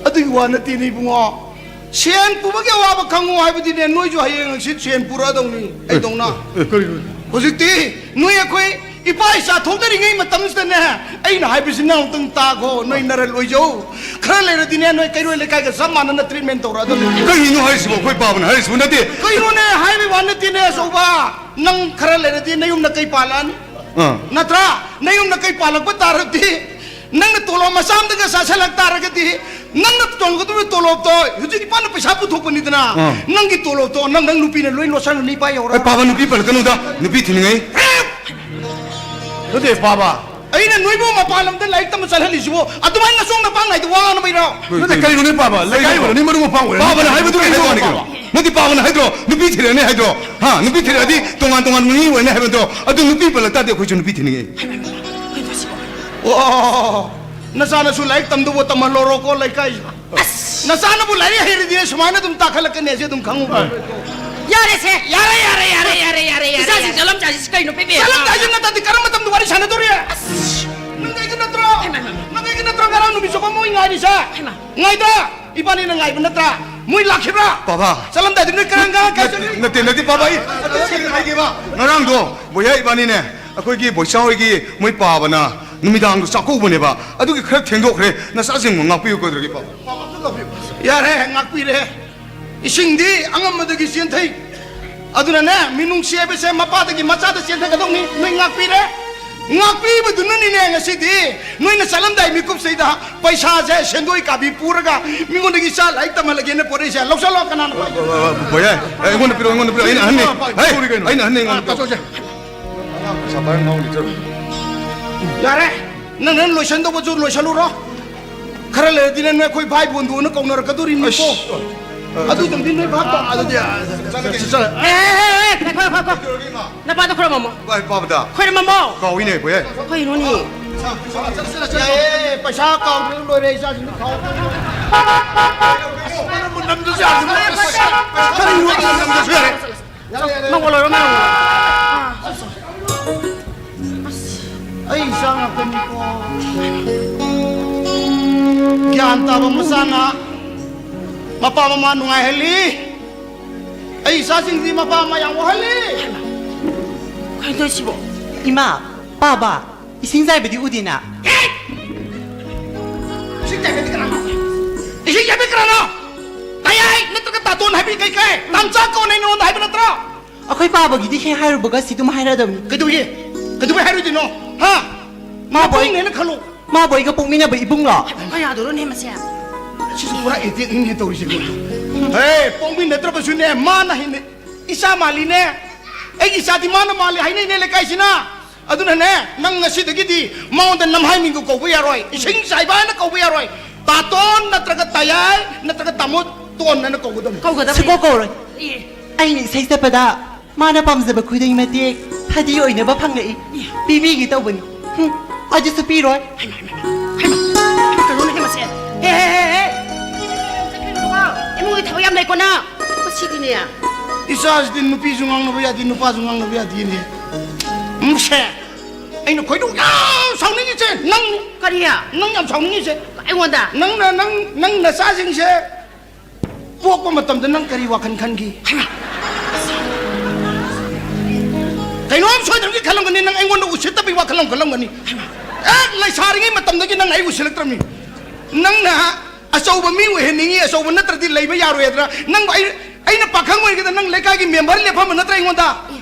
ꯑꯗꯨꯒꯤ ꯋꯥ ꯅꯠꯇꯦꯅꯦ, ꯏꯕꯨꯡꯉꯣ꯫ ꯁꯦꯟ ꯄꯨꯕꯒꯤ ꯑꯋꯥꯕ ꯈꯪꯉꯣ ꯍꯥꯏꯕꯗꯤꯅꯦ, ꯅꯣꯏꯁꯨ ꯍꯌꯦꯡ ꯍꯪꯆꯤꯠ ꯁꯦꯟ ꯄꯨꯔꯛꯑꯗꯧꯅꯤ, ꯑꯩꯗꯧꯅ꯫ ꯑꯦ, ꯀꯔꯤꯅꯣ? ꯍꯧꯖꯤꯛꯇꯤ ꯅꯣꯏ ꯑꯩꯈꯣꯏ ꯏꯄꯥ ꯏꯆꯥ ꯊꯣꯛꯅꯔꯤꯉꯩ ꯃꯇꯝꯁꯤꯗꯅꯦ, ꯑꯩꯅ ꯍꯥꯏꯕꯁꯤ ꯅꯪ ꯑꯃꯨꯛꯇꯪ ꯇꯥꯈꯣ, ꯅꯣꯏ ꯅꯔꯜ ꯑꯣꯏꯖꯧ꯫ ꯈꯔ ꯂꯩꯔꯗꯤꯅꯦ, ꯅꯣꯏ ꯀꯩꯔꯣꯏ ꯂꯩꯀꯥꯏꯒ ꯆꯞ ꯃꯥꯟꯅꯅ treatment ꯇꯧꯔꯛꯑꯗꯧꯅꯤ꯫ ꯀꯔꯤꯅꯣ ꯍꯥꯏꯔꯤꯁꯤꯕꯣ? ꯑꯩꯈꯣꯏ ꯄꯥꯕꯅ ꯍꯥꯏꯔꯤꯁꯤꯕꯣ ꯅꯠꯇꯦ꯫ ꯀꯩꯅꯣꯅꯦ ꯍꯥꯏꯕꯩ ꯋꯥ ꯅꯠꯇꯦꯅꯦ, ꯑꯆꯧꯕ꯫ ꯅꯪ ꯈꯔ ꯂꯩꯔꯗꯤ ꯅꯌꯨꯝ ꯅꯀꯩ ꯄꯥꯜꯂꯛꯑꯅꯤ꯫ ꯑꯥ꯫ ꯅꯠꯇ꯭ꯔꯥ? ꯅꯌꯨꯝ ꯅꯀꯩ ꯄꯥꯜꯂꯛꯄ ꯇꯥꯔꯗꯤ, ꯅꯪꯅ ꯇꯣꯂꯣꯞ ꯃꯆꯥ ꯑꯃꯗꯒ ꯆꯥꯁꯤꯜꯂꯛ ꯇꯥꯔꯒꯗꯤ, ꯅꯪꯅ ꯇꯣꯡꯒꯗꯕ ꯇꯣꯂꯣꯞꯇꯣ ꯍꯧꯖꯤꯛ ꯏꯄꯥꯅ ꯄꯩꯁꯥ ꯄꯨꯊꯣꯛꯄꯅꯤꯗꯅ, ꯑꯥ꯫ ꯅꯪꯒꯤ ꯇꯣꯂꯣꯞꯇꯣ ꯅꯪ, ꯅꯪ ꯅꯨꯄꯤꯅ ꯂꯣꯏ ꯂꯣꯠꯁꯟꯒꯅꯤ, ꯏꯄꯥ ꯌꯧꯔꯒ꯫ ꯑꯦ, ꯄꯥꯕ, ꯅꯨꯄꯤ ꯄꯜꯂꯛꯀꯅꯨꯗ, ꯅꯨꯄꯤ ꯊꯤꯅꯤꯡꯉꯩ꯫ ꯅꯠꯇꯦ, ꯄꯥꯕ꯫ ꯑꯩꯅ ꯅꯣꯏꯕꯨ ꯃꯄꯥꯟ ꯂꯝꯗ ꯂꯥꯏꯔꯤꯛ ꯇꯝꯕ ꯆꯠꯍꯜꯂꯤꯁꯤꯕꯨ ꯑꯗꯨꯃꯥꯏꯅ ꯅꯆꯣꯡ ꯅꯄꯥꯡ ꯅꯥꯏꯗ ꯋꯥ ꯉꯥꯡꯅꯕꯩꯔꯣ? ꯅꯠꯇꯦ, ꯀꯔꯤꯅꯣꯅꯦ, ꯄꯥꯕ? ꯂꯩꯀꯥꯏ ꯑꯣꯏꯔꯅꯤ, ꯃꯔꯨꯞ ꯃꯄꯥꯡ ꯑꯣꯏꯔꯅꯤ꯫ ꯄꯥꯕꯅ ꯍꯥꯏꯕꯗꯨ ꯀꯩ ꯍꯥꯏꯕ ꯋꯥꯅꯤ ꯀꯩꯅꯣ? ꯅꯠꯇꯦ, ꯄꯥꯕꯅ ꯍꯥꯏꯗ꯭ꯔꯣ? ꯅꯨꯄꯤ ꯊꯤꯔꯛꯑꯅꯤ ꯍꯥꯏꯗ꯭ꯔꯣ? ꯍꯥ? ꯅꯨꯄꯤ ꯊꯤꯔꯛꯑꯗꯤ ꯇꯣꯉꯥꯟ ꯇꯣꯉꯥꯟꯕ ꯃꯤ ꯑꯣꯏꯔꯅꯤ ꯍꯥꯏꯕ ꯅꯠꯇ꯭ꯔꯣ? ꯑꯗꯨ ꯅꯨꯄꯤ ꯄꯜꯂꯛ ꯇꯥꯔꯗꯤ ꯑꯩꯈꯣꯏꯁꯨ ꯅꯨꯄꯤ ꯊꯤꯅꯤꯡꯉꯦ꯫ ꯑꯣ, ꯅꯆꯥꯅꯁꯨ ꯂꯥꯏꯔꯤꯛ ꯇꯝꯗꯧꯕ ꯇꯝꯍꯜꯂꯣꯔꯣꯀꯣ ꯂꯩꯀꯥꯏꯁꯤꯗ꯫ ꯑꯁ! ꯅꯆꯥꯅꯕꯨ ꯂꯥꯏꯔꯤꯛ ꯍꯩꯔꯗꯤ ꯁꯨꯃꯥꯏꯅ ꯑꯗꯨꯝ ꯇꯥꯈꯠꯂꯛꯀꯅꯤ ꯍꯥꯏꯁꯦ ꯑꯗꯨꯝ ꯈꯪꯉꯨꯀꯣ꯫ ꯌꯥꯔꯦꯁꯦ, ꯌꯥꯔꯦ, ꯌꯥꯔꯦ, ꯌꯥꯔꯦ, ꯌꯥꯔꯦ, ꯌꯥꯔꯦ, ꯏꯆꯥꯁꯤꯡ ꯌꯥꯔꯦ꯫ ꯆꯠꯂꯝꯗꯥꯏꯁꯤ ꯀꯩꯅꯣ, ꯄꯦꯕꯦ? ꯆꯠꯂꯝꯗꯥꯏꯁꯤ ꯅꯠꯇ꯭ꯔꯗꯤ ꯀꯔꯝꯕ ꯃꯇꯝꯗ ꯋꯥꯔꯤ ꯁꯥꯟꯅꯗꯣꯔꯤ? ꯑꯁ! ꯅꯪ ꯑꯩꯒꯤ ꯅꯠꯇ꯭ꯔꯣ? ꯍꯩꯃꯥ, ꯍꯩꯃꯥ꯫ ꯅꯪ ꯑꯩꯒꯤ ꯅꯠꯇ꯭ꯔꯣ ꯉꯔꯥꯡ ꯅꯨꯃꯤꯠ ꯆꯨꯞꯄ ꯃꯣꯏ ꯉꯥꯏꯔꯤꯁꯦ? ꯍꯩꯃꯥ꯫ ꯉꯥꯏꯗ! ꯏꯕꯥꯅꯤꯅ ꯉꯥꯏꯕ ꯅꯠꯇ꯭ꯔꯥ? ꯃꯣꯏ ꯂꯥꯛꯈꯤꯕ꯭ꯔꯥ? ꯕꯥꯕꯥ꯫ ꯆꯠꯂꯝꯗꯥꯏꯗ ꯅꯣꯏ ꯀꯔꯥꯡ ꯀꯔꯥꯡ ꯀꯥꯏ ꯅꯠꯇꯦ, ꯆꯠꯂꯤ? ꯅꯠꯇꯦ, ꯅꯠꯇꯦ, ꯕꯥꯕꯥ, ꯑꯩ ꯑꯗꯨ ꯁꯦꯡꯅ ꯍꯥꯏꯒꯦꯕ꯫ ꯉꯔꯥꯡꯗꯣ ꯕꯣꯌꯥ ꯏꯕꯥꯅꯤꯅꯦ, ꯑꯩꯈꯣꯏꯒꯤ ꯕꯣꯏꯆꯥ ꯍꯣꯏꯒꯤ ꯃꯣꯏ ꯄꯥꯕꯅ ꯅꯨꯃꯤꯗꯥꯡꯗꯣ ꯆꯥꯛꯀꯧꯕꯅꯦꯕ, ꯑꯗꯨꯒꯤ ꯈꯔ ꯊꯦꯡꯗꯣꯛꯈ꯭ꯔꯦ꯫ ꯅꯆꯥꯁꯤꯡꯕꯨ ꯉꯥꯛꯄꯤꯌꯨ ꯀꯩꯗꯧꯔꯒꯦ, ꯄꯥꯕ? ꯌꯥꯔꯦ, ꯉꯥꯛꯄꯤꯔꯦ꯫ ꯏꯁꯤꯡꯗꯤ ꯑꯉꯝꯕꯗꯒꯤ ꯆꯦꯟꯊꯩ꯫ ꯑꯗꯨꯅꯅꯦ, ꯃꯤꯅꯨꯡꯁꯤ ꯍꯥꯏꯕꯁꯦ ꯃꯄꯥꯗꯒꯤ ꯃꯆꯥꯗ ꯆꯦꯟꯊꯒꯗꯧꯅꯤ꯫ ꯅꯣꯏ ꯉꯥꯛꯄꯤꯔꯦ꯫ ꯉꯥꯛꯄꯤꯕꯗꯨꯅꯅꯤꯅꯦ ꯉꯁꯤꯗꯤ ꯅꯣꯏꯅ ꯆꯠꯂꯝꯗꯥꯏ ꯃꯤꯀꯨꯞꯁꯤꯗ ꯄꯩꯁꯥꯁꯦ ꯁꯦꯟꯗꯣꯏ ꯀꯥꯕꯤ ꯄꯨꯔꯒ ꯃꯤꯉꯣꯟꯗꯒꯤ ꯏꯆꯥ ꯂꯥꯏꯔꯤꯛ ꯇꯝꯍꯜꯂꯒꯦꯅ ꯄꯣꯔꯛꯏꯁꯦ꯫ ꯂꯧꯁꯜꯂꯣ, ꯀꯅꯥꯅ ꯄꯥꯏ-? ꯕꯣꯌꯥ, ꯑꯦ, ꯑꯩꯉꯣꯟꯗ ꯄꯤꯔꯛꯑꯣ, ꯑꯩꯉꯣꯟꯗ ꯄꯤꯔꯛꯑꯣ, ꯑꯩꯅ ꯑꯍꯟꯅꯤ꯫ ꯄꯥꯏ-, ꯍꯩ, ꯄꯥꯏ-, ꯄꯥꯏ-, ꯑꯩꯅ ꯑꯍꯟꯅꯤ, ꯑꯩꯉꯣꯟꯗ ꯑꯥ, ꯄꯤꯔꯛꯑꯣ꯫ ꯆꯠꯂꯣꯁꯦ꯫ ꯄꯩꯁꯥ ꯄꯥꯏꯔ ꯉꯥꯎꯅꯤ, ꯆꯠꯂꯣ꯫ ꯌꯥꯔꯦ, ꯅꯪ ꯅꯪ ꯂꯣꯏꯁꯟꯗꯧꯕꯁꯨ ꯂꯣꯏꯁꯜꯂꯨꯔꯣ꯫ ꯈꯔ ꯂꯩꯔꯗꯤ ꯅꯪ ꯑꯩꯈꯣꯏ ꯚꯥꯏ ꯕꯣꯟꯗꯨꯅ ꯀꯧꯅꯔꯛꯀꯗꯣꯔꯤꯅꯤꯀꯣ꯫ ꯑꯁ꯫ ꯑꯗꯨꯗꯝꯗꯤ ꯅꯣꯏ ꯚꯥꯞ ꯇꯥꯎ꯫ ꯑꯗꯨꯗꯤ, ꯑ, ꯆꯠꯂꯒꯦ, ꯆꯠꯂꯒꯦ꯫ ꯑꯦ, ꯑꯦ, ꯑꯦ, ꯉꯥꯏꯈꯣ, ꯉꯥꯏꯈꯣ, ꯉꯥꯏꯈꯣ꯫ ꯅꯄꯥꯗꯣ ꯈꯣꯏꯔꯝꯃꯝꯃꯣ꯫ ꯚꯥꯏ, ꯄꯥꯕꯗ꯫ ꯈꯣꯏꯔꯝꯃꯝꯃꯣ꯫ ꯀꯥꯎꯏꯅꯦ, ꯕꯣꯌꯥ꯫ ꯀꯩꯅꯣꯅꯦ? ꯌꯥꯏꯌꯦ, ꯄꯩꯁꯥ ꯀꯥꯎꯗ꯭ꯔꯁꯨ ꯂꯣꯏꯔꯦ, ꯏꯆꯥꯁꯤꯡꯗꯣ ꯀꯥꯎ-, ꯃꯅꯝ ꯅꯝꯗ꯭ꯔꯁꯨ ꯌꯥꯔꯦ꯫ ꯀꯔꯤꯅꯣ ꯃꯅꯝ ꯅꯝꯗ꯭ꯔꯁꯨ ꯌꯥꯔꯦ꯫ ꯃꯪꯒꯣꯜ ꯑꯣꯏꯔꯣ, ꯃꯪꯒꯣꯜ ꯑꯣꯏꯔꯣ꯫ ꯑꯥ, ꯑꯁ꯫ ꯑꯩ ꯏꯆꯥ ꯉꯥꯛꯇꯅꯤꯀꯣ꯫ ꯒ꯭ꯌꯥꯟ ꯇꯥꯕ ꯃꯆꯥꯅ ꯃꯄꯥ ꯃꯃꯥ ꯅꯨꯡꯉꯥꯏꯍꯜꯂꯤ꯫ ꯑꯩ ꯏꯆꯥꯁꯤꯡꯁꯤ ꯃꯄꯥ ꯃꯃꯥ ꯌꯥꯝ ꯋꯥꯍꯜꯂꯤ꯫ ꯀꯩꯅꯣ ꯁꯤꯕꯣ? ꯏꯃꯥ, ꯄꯥꯕ, ꯏꯁꯤꯡ ꯆꯥꯏꯕꯗꯤ ꯎꯗꯦꯅ꯫ ꯏꯁꯤꯡ ꯆꯥꯏꯕꯗꯤ ꯀꯅꯥꯅꯣ? ꯏꯁꯤꯡ ꯆꯥꯏꯕꯗꯤ ꯀꯅꯥꯅꯣ? ꯇꯌꯥꯏ ꯅꯠꯇ꯭ꯔꯒ ꯇꯥꯇꯣꯟ ꯍꯥꯏꯕꯤ ꯀꯩ ꯀꯩ? ꯇꯥꯝꯆꯥ ꯀꯧꯅ ꯑꯩ ꯅꯉꯣꯟꯗ ꯍꯥꯏꯕ ꯅꯠꯇ꯭ꯔꯣ? ꯑꯩꯈꯣꯏ ꯄꯥꯕꯒꯤꯗꯤ ꯍꯦꯛ ꯍꯥꯏꯔꯨꯕꯒ ꯁꯤ ꯑꯗꯨꯝ ꯍꯥꯏꯔꯛꯑꯗꯕꯅꯤ꯫ ꯀꯩꯗꯧꯒꯦ? ꯀꯩꯗꯧꯕꯩ ꯍꯥꯏꯔꯣꯏꯗꯣꯏꯅꯣ? ꯍꯥ? ꯃꯥꯕꯨ ꯑꯩ ꯅꯕꯨꯡꯅꯦꯅ ꯈꯜꯂꯣ꯫ ꯃꯥꯕꯨ ꯑꯩꯒ ꯄꯣꯛꯃꯤꯟꯅꯕ ꯏꯕꯨꯡꯂꯣ? ꯀꯌꯥꯗꯨꯔꯣꯅꯦ ꯃꯁꯦ? ꯁꯤꯁꯨ ꯄꯨꯔꯥ attackꯅꯤꯅꯦ ꯇꯧꯔꯤꯁꯦ꯫ ꯍꯦ, ꯄꯣꯛꯃꯤꯟꯅꯗ꯭ꯔꯕꯁꯨꯅꯦ, ꯃꯥꯅ ꯍꯦꯟꯅ ꯏꯆꯥ ꯃꯥꯜꯂꯤꯅꯦ꯫ ꯑꯩꯒꯤ ꯏꯆꯥꯗꯤ ꯃꯥꯅ ꯃꯥꯜꯂꯤ ꯍꯥꯏꯅꯩꯅꯦ ꯂꯩꯀꯥꯏꯁꯤꯅ꯫ ꯑꯗꯨꯅꯅꯦ, ꯅꯪ ꯉꯁꯤꯗꯒꯤꯗꯤ ꯃꯉꯣꯟꯗ ꯅꯝꯍꯥꯏ ꯃꯤꯡꯗꯨ ꯀꯧꯕ ꯌꯥꯔꯣꯏ, ꯏꯁꯤꯡ ꯆꯥꯏꯕ ꯍꯥꯏꯅ ꯀꯧꯕ ꯌꯥꯔꯣꯏ꯫ ꯇꯥꯇꯣꯟ ꯅꯠꯇ꯭ꯔꯒ ꯇꯌꯥꯏ ꯅꯠꯇ꯭ꯔꯒ ꯇꯥꯃꯣ ꯇꯣꯟ ꯍꯥꯏꯅ ꯀꯧꯒꯗꯕꯅꯤ꯫ ꯀꯧꯒꯗꯕꯅꯤ꯫ ꯁꯨꯀꯧ ꯀꯧꯔꯣꯏ꯫ ꯑꯦ꯫ ꯑꯩꯅ ꯏꯁꯩ ꯁꯛꯄꯗ ꯃꯥꯅ ꯄꯥꯝꯖꯕ ꯈꯨꯗꯩ ꯃꯇꯦꯛ ꯐꯗꯤ ꯑꯣꯏꯅꯕ ꯐꯪꯂꯛꯏ꯫ ꯄꯤꯕꯤꯒꯦ ꯇꯧꯕꯅꯤ꯫ ꯍꯨꯝ, ꯑꯗꯨꯁꯨ ꯄꯤꯔꯣꯏ꯫ ꯍꯩꯃꯥ, ꯍꯩꯃꯥ, ꯍꯩꯃꯥ, ꯍꯩꯃꯥ, ꯀꯩꯅꯣꯅꯦ ꯍꯩꯃꯥꯁꯦ? ꯍꯦ, ꯍꯦ, ꯍꯦ, ꯍꯦ! ꯏꯃꯨꯡꯒꯤ ꯊꯕꯛ ꯌꯥꯝ ꯂꯩꯀꯣ ꯅꯪ꯫ ꯃꯁꯤꯗꯤꯅꯦ꯫ ꯏꯆꯥꯁꯤꯗꯤ ꯅꯨꯄꯤꯁꯨ ꯉꯥꯡꯅꯕ ꯌꯥꯗꯦ, ꯅꯨꯄꯥꯁꯨ ꯉꯥꯡꯅꯕ ꯌꯥꯗꯦꯅꯦ꯫ ꯎꯝꯁꯦ, ꯑꯩꯅ ꯈꯣꯏꯗꯧ ꯌꯥꯝ ꯁꯥꯎꯅꯤꯡꯉꯤꯁꯦ ꯅꯪꯅꯤ꯫ ꯀꯔꯤ? ꯅꯪ ꯌꯥꯝ ꯁꯥꯎꯅꯤꯡꯉꯤꯁꯦ꯫ ꯑꯩꯉꯣꯟꯗ? ꯅꯪꯅ, ꯅꯪ, ꯅꯪ ꯅꯆꯥꯁꯤꯡꯁꯦ ꯄꯣꯛꯄ ꯃꯇꯝꯗ ꯅꯪ ꯀꯔꯤ ꯋꯥꯈꯜ ꯈꯟꯈꯤ? ꯍꯩꯃꯥ! ꯀꯩꯅꯣꯝ ꯁꯣꯏꯗ꯭ꯔꯕꯗꯤ ꯈꯜꯂꯝꯒꯅꯤ, ꯅꯪ ꯑꯩꯉꯣꯟꯗ ꯎꯁꯤꯠꯇꯕꯒꯤ ꯋꯥꯈꯜ ꯑꯃ ꯈꯜꯂꯝꯒꯅꯤ꯫ ꯑꯦ, ꯂꯩꯁꯥꯔꯤꯉꯩ ꯃꯇꯝꯗꯒꯤ ꯅꯪ ꯑꯩ ꯎꯁꯤꯜꯂꯛꯇ꯭ꯔꯕꯅꯤ꯫ ꯅꯪꯅ ꯑꯆꯧꯕ ꯃꯤ ꯑꯣꯏꯍꯟꯅꯤꯡꯉꯤ, ꯑꯆꯧꯕ ꯅꯠꯇ꯭ꯔꯗꯤ ꯂꯩꯕ ꯌꯥꯔꯣꯏ ꯍꯥꯏꯗꯅ ꯅꯪꯕꯨ ꯑꯩ, ꯑꯩꯅ ꯄꯥꯈꯪ ꯑꯣꯏꯔꯤꯉꯩꯗ ꯅꯪ ꯂꯩꯀꯥꯏꯒꯤ ꯃꯦꯝꯕꯔ ꯂꯦꯞꯐꯝꯕ ꯅꯠꯇ꯭ꯔꯥ ꯑꯩꯉꯣꯟꯗ? ꯑꯦ꯫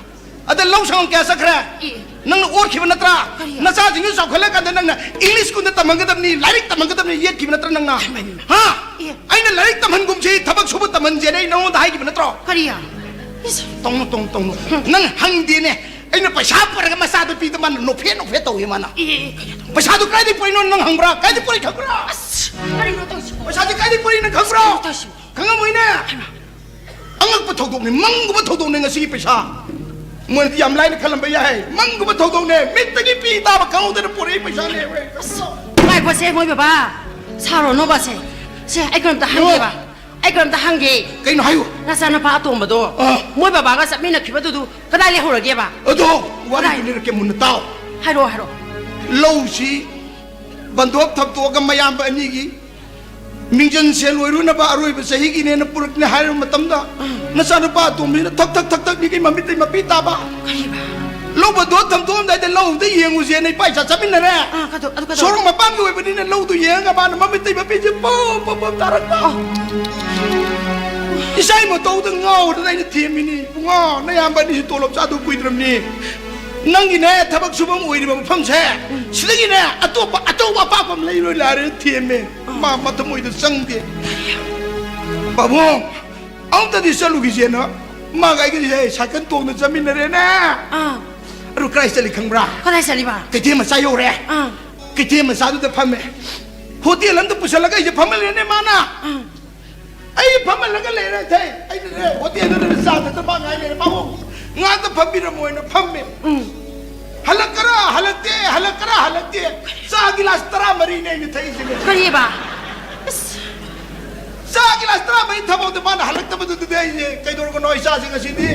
ꯑꯗ ꯂꯧ ꯁꯪꯉꯝ ꯀꯌꯥ ꯆꯠꯈ꯭ꯔꯦ? ꯑꯦ꯫ ꯅꯪꯅ ꯑꯣꯠꯈꯤꯕ ꯅꯠꯇ꯭ꯔꯥ? ꯀꯔꯤ? ꯅꯆꯥꯁꯤꯡꯁꯨ ꯆꯥꯎꯈꯠꯂꯀꯥꯟꯗ ꯅꯪꯅ ꯏꯪꯂꯤꯁ ꯁ꯭ꯀꯨꯜꯗ ꯇꯝꯍꯟꯒꯗꯕꯅꯤ, ꯂꯥꯏꯔꯤꯛ ꯇꯝꯍꯟꯒꯗꯕꯅꯤ ꯌꯦꯠꯈꯤꯕ ꯅꯠꯇ꯭ꯔꯥ ꯅꯪꯅ? ꯍꯩꯃꯥ, ꯍꯩꯃꯥ꯫ ꯍꯥ? ꯑꯦ꯫ ꯑꯩꯅ ꯂꯥꯏꯔꯤꯛ ꯇꯝꯍꯟꯒꯨꯝꯁꯤ, ꯊꯕꯛ ꯁꯨꯕ ꯇꯝꯍꯟꯁꯦꯅ ꯑꯩ ꯅꯉꯣꯟꯗ ꯍꯥꯏꯈꯤꯕ ꯅꯠꯇ꯭ꯔꯣ? ꯀꯔꯤ? ꯏꯁ꯫ ꯇꯧꯅꯨ, ꯇꯧꯅꯨ, ꯇꯧꯅꯨ꯫ ꯅꯪ ꯍꯪꯗꯦꯅꯦ꯫ ꯑꯩꯅ ꯄꯩꯁꯥ ꯄꯨꯔꯒ ꯃꯆꯥꯅꯨꯄꯤꯗ ꯃꯥꯅ ꯅꯣꯛꯐꯦꯠ ꯅꯣꯛꯐꯦꯠ ꯇꯧꯏ ꯃꯥꯅ꯫ ꯑꯦ, ꯑꯦ, ꯑꯦ, ꯀꯩꯅꯣ ꯇꯧ-, ꯄꯩꯁꯥꯗꯨ ꯀꯥꯏꯗꯩ ꯄꯨꯔꯛꯏꯅꯣ ꯅꯪ ꯍꯪꯕ꯭ꯔꯥ? ꯀꯥꯏꯗꯩ ꯄꯨꯔꯛꯏ ꯈꯪꯕ꯭ꯔꯥ? ꯑꯁ, ꯀꯔꯤꯅꯣ ꯇꯧꯔꯤꯁꯤꯕꯣ? ꯄꯩꯁꯥꯗꯤ ꯀꯥꯏꯗꯩ ꯄꯨꯔꯛꯏ ꯅꯪ ꯈꯪꯕ꯭ꯔꯣ? ꯀꯩꯅꯣ ꯇꯧꯔꯤꯁꯤꯕꯣ? ꯈꯪꯉꯝꯃꯣꯏꯅꯦ꯫ ꯍꯩꯃꯥ꯫ ꯑꯉꯛꯄ ꯊꯧꯗꯣꯛꯅꯤ, ꯃꯪꯒꯨꯝꯕ ꯊꯧꯗꯣꯛꯅꯤ ꯉꯁꯤꯒꯤ ꯄꯩꯁꯥ꯫ ꯃꯣꯏꯅꯗꯤ ꯌꯥꯝ ꯂꯥꯏꯅ ꯈꯜꯂꯝꯕ ꯌꯥꯏ, ꯃꯪꯒꯨꯝꯕ ꯊꯧꯗꯣꯛꯅꯦ, ꯃꯤꯠꯇꯒꯤ ꯄꯤ ꯇꯥꯕ ꯈꯪꯍꯧꯗꯅ ꯄꯨꯔꯛꯏ ꯄꯩꯁꯥꯅꯦ꯫ ꯑꯁ, ꯉꯥꯏꯈꯣꯁꯦ, ꯃꯣꯏ ꯕꯕꯥ, ꯁꯥꯎꯔꯅꯣꯕꯁꯦ꯫ ꯁꯦ, ꯑꯩ ꯀꯩꯅꯣꯝꯇ ꯍꯪꯒꯦꯕ꯫ ꯑꯩ ꯀꯩꯅꯣꯝꯇ ꯍꯪꯒꯦ꯫ ꯀꯩꯅꯣ ꯍꯥꯏꯌꯨ꯫ ꯅꯆꯥꯅꯨꯄꯥ ꯑꯇꯣꯝꯕꯗꯣ ꯑꯥ꯫ ꯃꯣꯏ ꯕꯕꯥꯒ ꯆꯠꯃꯤꯟꯅꯈꯤꯕꯗꯨꯗꯨ ꯀꯗꯥꯏ ꯂꯩꯍꯧꯔꯒꯦꯕ? ꯑꯗꯣ ꯋꯥꯔꯤꯗꯨ ꯀꯗꯥꯏ? ꯂꯤꯔꯛꯀꯦ ꯃꯨꯟꯅ ꯇꯥꯎ꯫ ꯍꯥꯏꯔꯛꯑꯣ, ꯍꯥꯏꯔꯛꯑꯣ꯫ ꯂꯧꯁꯤ ꯕꯟꯗꯣꯞ ꯊꯝꯗꯣꯛꯑꯒ ꯃꯌꯥꯝꯕ ꯑꯅꯤꯒꯤ ꯃꯤꯡꯖꯟ ꯁꯦꯜ ꯑꯣꯏꯔꯨꯅꯕ ꯑꯔꯣꯏꯕ ꯆꯍꯤꯒꯤꯅꯦꯅ ꯄꯨꯔꯛꯅꯦ ꯍꯥꯏꯔꯕ ꯃꯇꯝꯗ, ꯑꯥ꯫ ꯅꯆꯥꯅꯨꯄꯥ ꯑꯇꯣꯝꯕꯤꯅ ꯊꯛ ꯊꯛ ꯊꯛ ꯊꯛ ꯅꯤꯒꯤ ꯃꯃꯤꯠꯇꯩ ꯃꯄꯤ ꯇꯥꯕ꯫ ꯀꯔꯤꯕ? ꯂꯧ ꯕꯟꯗꯣꯞ ꯊꯝꯗꯣꯛꯑꯝꯗꯥꯏꯗ ꯂꯧꯗ ꯌꯦꯡꯉꯨꯁꯦꯅ ꯏꯄꯥ ꯏꯆꯥ ꯆꯠꯃꯤꯟꯅꯔꯦ꯫ ꯑꯥ, ꯀꯗꯣ-, ꯑꯗꯨ ꯀꯗꯧꯔꯕ? ꯁꯣꯔꯣꯛ ꯃꯄꯥꯟꯒꯤ ꯑꯣꯏꯕꯅꯤꯅ ꯂꯧꯗꯨ ꯌꯦꯡꯉꯒ ꯃꯥꯅ ꯃꯃꯤꯠꯇꯩ ꯃꯄꯤꯁꯦ ꯄꯣꯞ ꯄꯣꯞ ꯄꯣꯞ ꯇꯥꯔꯛꯄ꯫ ꯑꯣ꯫ ꯏꯆꯥ ꯃꯇꯧꯗ ꯉꯥꯎꯗꯅ ꯑꯩꯅ ꯊꯦꯝꯃꯤꯅꯤ, "ꯏꯕꯨꯡꯉꯣ, ꯅꯌꯥꯝꯕ ꯑꯅꯤꯁꯨ ꯇꯣꯂꯣꯞ ꯆꯥꯗꯧ ꯀꯨꯏꯗ꯭ꯔꯕꯅꯤ꯫ ꯅꯪꯒꯤꯅꯦ ꯊꯕꯛ ꯁꯨꯐꯝ ꯑꯣꯏꯔꯤꯕ ꯃꯐꯝꯁꯦ, ꯎꯝ꯫ ꯁꯤꯗꯒꯤꯅꯦ ꯑꯇꯣꯞꯄ ꯑꯆꯧꯕ ꯑꯄꯥꯛꯄ ꯑꯃ ꯂꯩꯔꯣꯏ ꯂꯥꯛꯑꯔꯦ" ꯊꯦꯝꯃꯦ꯫ ꯑꯥ꯫ ꯃꯥ ꯃꯊꯃꯣꯏꯗ ꯆꯪꯗꯦ꯫ "ꯄꯥꯕꯨꯡ, ꯑꯃꯨꯛꯇꯗꯤ ꯆꯠꯂꯨꯈꯤꯁꯦꯅ" ꯃꯥꯒ ꯑꯩꯒꯁꯦ ꯁꯥꯏꯀꯜ ꯇꯣꯡꯗ ꯆꯠꯃꯤꯟꯅꯔꯦꯅꯦ꯫ ꯑꯥ꯫ ꯑꯗꯨ ꯀꯗꯥꯏ ꯆꯠꯂꯤ ꯈꯪꯕ꯭ꯔꯥ? ꯀꯗꯥꯏ ꯆꯠꯂꯤꯕ? ꯀꯩꯊꯦꯜ ꯃꯆꯥ ꯌꯧꯔꯦ꯫ ꯑꯥ꯫ ꯀꯩꯊꯦꯜ ꯃꯆꯥꯗꯨꯗ ꯐꯝꯃꯦ꯫ ꯍꯣꯇꯦꯜ ꯑꯝꯗ ꯄꯨꯁꯜꯂꯒ ꯑꯩꯁꯦ ꯐꯝꯍꯜꯂꯦꯅꯦ ꯃꯥꯅ꯫ ꯑꯥ꯫ ꯑꯩ ꯐꯝꯍꯜꯂꯒ ꯂꯩꯔꯦ, ꯊꯩ꯫ ꯑꯩꯅꯅꯦ ꯍꯣꯇꯦꯜꯗꯨꯗ ꯆꯥ ꯊꯛꯇ ꯃꯥ ꯉꯥꯏ ꯂꯩꯔꯦ꯫ "ꯄꯥꯕꯨꯡ, ꯉꯥꯛꯇ ꯐꯝꯕꯤꯔꯝꯃꯣꯅ" ꯐꯝꯃꯦ꯫ ꯎꯝ꯫ ꯍꯜꯂꯛꯀꯔꯥ ꯍꯜꯂꯛꯇꯦ, ꯍꯜꯂꯛꯀꯔꯥ ꯍꯜꯂꯛꯇꯦ꯫ ꯆꯥ ꯒꯤꯂꯥꯁ ꯇꯔꯥꯃꯔꯤꯅꯦ ꯑꯩꯅ ꯊꯛꯏꯁꯦ ꯉꯁꯤ꯫ ꯀꯔꯤꯕ? ꯑꯁ꯫ ꯆꯥ ꯒꯤꯂꯥꯁ ꯇꯔꯥꯃꯔꯤ ꯊꯛꯐꯥꯎꯗ ꯃꯥꯅ ꯍꯜꯂꯛꯇꯕꯗꯨꯗꯗꯤ ꯑꯩꯁꯦ ꯀꯩꯗꯧꯔꯒꯅꯣ ꯏꯆꯥꯁꯤꯡ ꯑꯁꯤꯗꯤ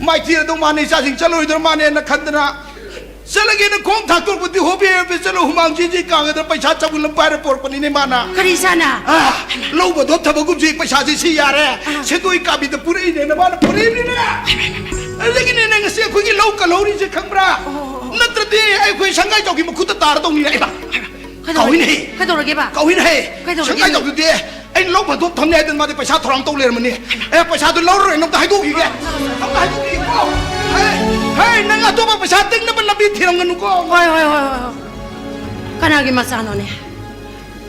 ꯃꯥꯏꯊꯤꯔꯗꯧ ꯃꯥꯅꯦ, ꯏꯆꯥꯁꯤꯡ ꯆꯠꯂꯣꯏꯗꯧ ꯃꯥꯅꯦꯅ ꯈꯟꯗꯅ ꯆꯠꯂꯒꯦꯅ ꯈꯣꯡ ꯊꯥꯡꯇꯣꯛꯄꯗꯤ ꯍꯣꯕꯦ ꯍꯣꯕꯦ ꯆꯠꯂꯣ, ꯍꯨꯃꯥꯡ ꯆꯦꯟ ꯆꯦꯟ ꯀꯥꯡꯉꯗꯅ ꯄꯩꯁꯥ ꯆꯕꯨꯟ ꯑꯃ ꯄꯥꯏꯔ ꯄꯣꯔꯛꯄꯅꯤꯅꯦ ꯃꯥꯅ꯫ ꯀꯔꯤ ꯏꯆꯥꯅ? ꯑꯥ, ꯂꯧ ꯕꯟꯗꯣꯞ ꯊꯝꯕꯒꯨꯝꯁꯤ ꯄꯩꯁꯥꯁꯤ ꯁꯤ ꯌꯥꯔꯦ꯫ ꯑꯥ꯫ ꯁꯦꯟꯗꯣꯏ ꯀꯥꯕꯤꯗ ꯄꯨꯔꯛꯏꯅꯦꯅ ꯃꯥꯅ ꯄꯨꯔꯛꯏꯕꯅꯤꯅꯦ꯫ ꯑꯗꯨꯗꯒꯤꯅꯦ ꯅꯪ ꯉꯁꯤ ꯑꯩꯈꯣꯏꯒꯤ ꯂꯧ ꯀꯜꯍꯧꯔꯤꯁꯦ, ꯈꯪꯕ꯭ꯔꯥ? ꯑꯣ, ꯑꯣ, ꯑꯣ꯫ ꯅꯠꯇ꯭ꯔꯗꯤ ꯑꯩꯈꯣꯏ ꯁꯪꯒꯥꯏꯖꯥꯎꯒꯤ ꯃꯈꯨꯠꯇ ꯇꯥꯔꯗꯧꯅꯤꯅꯦ꯫ ꯑꯩꯃ, ꯀꯩꯗꯧꯔꯒꯦ? ꯀꯥꯎꯏꯅꯦꯍꯦ꯫ ꯀꯩꯗꯧꯔꯒꯦꯕ? ꯀꯥꯎꯏꯅꯦꯍꯦ꯫ ꯀꯩꯗꯧꯔꯒꯦ? ꯁꯪꯒꯥꯏꯖꯥꯎꯗꯨꯗꯤ ꯑꯩꯅ ꯂꯧ ꯐꯥꯟꯗꯣꯛ ꯊꯝꯅꯤ ꯍꯥꯏꯗꯅ ꯃꯥꯗꯤ ꯄꯩꯁꯥ ꯊꯧꯔꯥꯡ ꯇꯧ ꯂꯩꯔꯝꯃꯅꯤ꯫ ꯑꯦ, ꯄꯩꯁꯥꯗꯨ ꯂꯧꯔꯔꯣꯏꯅ ꯑꯝꯇ ꯍꯥꯏꯗꯣꯛꯈꯤꯒꯦ꯫ ꯑꯝꯇ ꯍꯥꯏꯗꯣꯛꯈꯤꯒꯦꯀꯣ꯫ ꯍꯦ, ꯍꯦ, ꯅꯪ ꯑꯇꯣꯞꯄ ꯄꯩꯁꯥ ꯇꯤꯡꯅꯕ ꯂꯝꯕꯤ ꯊꯤꯔꯝꯒꯅꯨꯀꯣ꯫ ꯍꯣꯏ, ꯍꯣꯏ, ꯍꯣꯏ, ꯍꯣꯏ, ꯍꯣꯏ꯫ ꯀꯅꯥꯒꯤ ꯃꯆꯥꯅꯣꯅꯦ?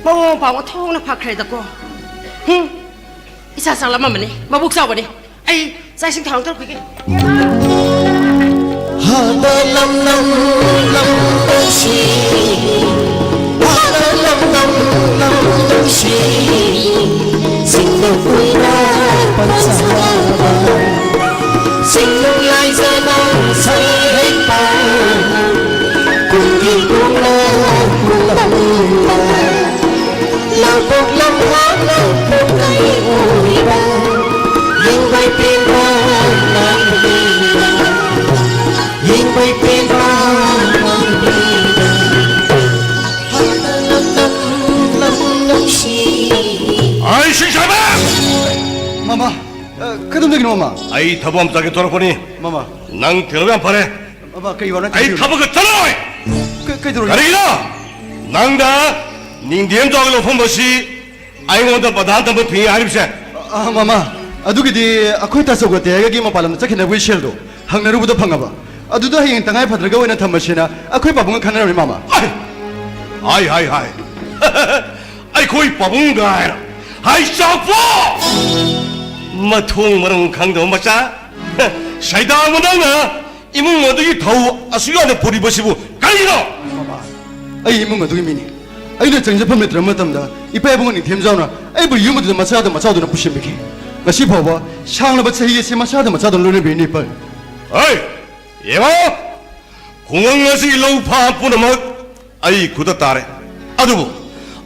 ꯃꯕꯨꯡ ꯃꯧꯄ꯭ꯋꯥ ꯑꯣꯟꯊꯣꯛꯅ ꯐꯈ꯭ꯔꯦꯗꯀꯣ꯫ ꯍꯨꯝ, ꯏꯁꯥ ꯆꯥꯛꯂꯝꯃꯕꯅꯤ, ꯃꯕꯨꯛ ꯆꯥꯎꯕꯅꯤ꯫ ꯑꯩ ꯆꯥꯛ ꯏꯁꯤꯡ ꯊꯧꯔꯥꯡ ꯇꯧꯔꯛꯈꯤꯒꯦ꯫ ꯍꯥꯗ ꯂꯝ ꯂꯝ ꯂꯝ ꯇꯧꯁꯤ, ꯍꯥꯗ ꯂꯝ ꯂꯝ ꯂꯝ ꯇꯧꯁꯤ, ꯁꯤꯡꯅ ꯀꯨꯝꯅ ꯄꯟꯁꯥꯕ, ꯁꯤꯡꯅ ꯂꯥꯏꯖꯅ ꯁꯩꯍꯦꯛꯄ, ꯀꯨꯝꯒꯤ ꯀꯨꯝꯅ ꯀꯨꯝꯂꯝꯕ, ꯂꯧꯕꯨꯛ ꯂꯝꯍꯥꯡ ꯂꯧꯕꯨꯛ ꯀꯩ ꯑꯣꯏꯕ, ꯌꯦꯡꯕꯩ ꯄꯦꯟꯕ ꯃꯥꯡꯕꯤꯗ, ꯌꯦꯡꯕꯩ ꯄꯦꯟꯕ ꯃꯥꯡꯕꯤꯗ, ꯍꯟꯗꯅ ꯅꯪ ꯅꯪ ꯅꯨꯡꯁꯤ꯫ ꯑꯩ ꯁꯤꯡꯁꯥꯕ! ꯃꯃꯥ, ꯑ, ꯀꯩꯗꯧꯗꯣꯏꯅꯣ, ꯃꯃꯥ? ꯑꯩ ꯊꯕꯛ ꯑꯃ ꯆꯠꯀꯦ ꯊꯣꯔꯛꯄꯅꯤ꯫ ꯃꯃꯥ꯫ ꯅꯪ ꯊꯤꯔꯕ ꯌꯥꯝ ꯐꯔꯦ꯫ ꯃꯃꯥ, ꯀꯩ ꯋꯥꯅꯣ? ꯑꯩ ꯊꯕꯛꯀ ꯆꯠꯂꯣꯏ! ꯀ-, ꯀꯩꯗꯧꯔꯒꯦ? ꯀꯔꯤꯒꯤꯅꯣ? ꯅꯪꯅ ꯅꯤꯡꯊꯦꯝ ꯖꯥꯎꯒꯤ ꯂꯧꯐꯝ ꯑꯁꯤ ꯑꯩꯉꯣꯟꯗ ꯄ꯭ꯔꯙꯥꯟ ꯊꯝꯕ ꯐꯤ ꯍꯥꯏꯔꯤꯕꯁꯦ? ꯑ, ꯃꯃꯥ, ꯑꯗꯨꯒꯤꯗꯤ ꯑꯩꯈꯣꯏ ꯇꯥꯆꯧꯒ ꯇꯦꯍꯥꯏꯒꯒꯤ ꯃꯄꯥꯟ ꯂꯝꯗ ꯆꯠꯈꯤꯅꯕꯒꯤ ꯁꯦꯜꯗꯣ ꯍꯪꯅꯔꯨꯕꯗ ꯐꯪꯉꯕ꯫ ꯑꯗꯨꯗ ꯍꯌꯦꯡ ꯇꯉꯥꯏ ꯐꯗ꯭ꯔꯒ ꯑꯣꯏꯅ ꯊꯝꯃꯁꯦꯅ ꯑꯩꯈꯣꯏ ꯄꯥꯕꯨꯡꯒ ꯈꯟꯅꯔꯝꯃꯤ, ꯃꯃꯥ꯫ ꯑꯥꯏ! ꯍꯥꯏ, ꯍꯥꯏ, ꯍꯥꯏ꯫ ꯑꯩꯈꯣꯏ ꯄꯥꯕꯨꯡꯒ ꯍꯥꯏꯔ? ꯍꯥꯏ ꯆꯥꯎꯄꯣ! ꯃꯊꯣꯡ ꯃꯔꯝ ꯈꯪꯗꯕ ꯃꯆꯥ꯫ ꯁꯩꯗꯥꯡꯕ ꯅꯪꯅ ꯏꯃꯨꯡ ꯑꯗꯨꯒꯤ ꯊꯧ ꯑꯁꯨꯛ ꯌꯥꯝꯅ ꯄꯨꯔꯤꯕꯁꯤꯕꯨ ꯀꯔꯤꯒꯤꯅꯣ? ꯃꯃꯥ, ꯑꯩ ꯏꯃꯨꯡ ꯑꯗꯨꯒꯤ ꯃꯤꯅꯤ꯫ ꯑꯩꯅ ꯆꯪꯖꯐꯝ ꯂꯩꯇ꯭ꯔꯕ ꯃꯇꯝꯗ ꯏꯄꯥ ꯏꯕꯨꯡ ꯅꯤꯡꯊꯦꯝꯖꯥꯎꯅ ꯑꯩꯕꯨ ꯌꯨꯝ ꯑꯗꯨꯗ ꯃꯆꯥꯗ ꯃꯆꯥꯗꯨꯅ ꯄꯨꯁꯤꯟꯕꯤꯈꯤ꯫ ꯉꯁꯤ ꯐꯥꯎꯕ ꯁꯥꯡꯂꯕ ꯆꯍꯤ ꯑꯁꯤ ꯃꯆꯥꯗ ꯃꯆꯥꯗꯨꯅ ꯂꯣꯏꯅꯕꯤꯔꯤꯅꯤ, ꯏꯄꯥ꯫ ꯍꯩ! ꯌꯦꯡꯉꯣ! ꯈꯨꯡꯒꯪ ꯑꯁꯤꯒꯤ ꯂꯧ ꯐꯥꯝ ꯄꯨꯝꯅꯃꯛ ꯑꯩ ꯈꯨꯠꯇ ꯇꯥꯔꯦ꯫ ꯑꯗꯨꯕꯨ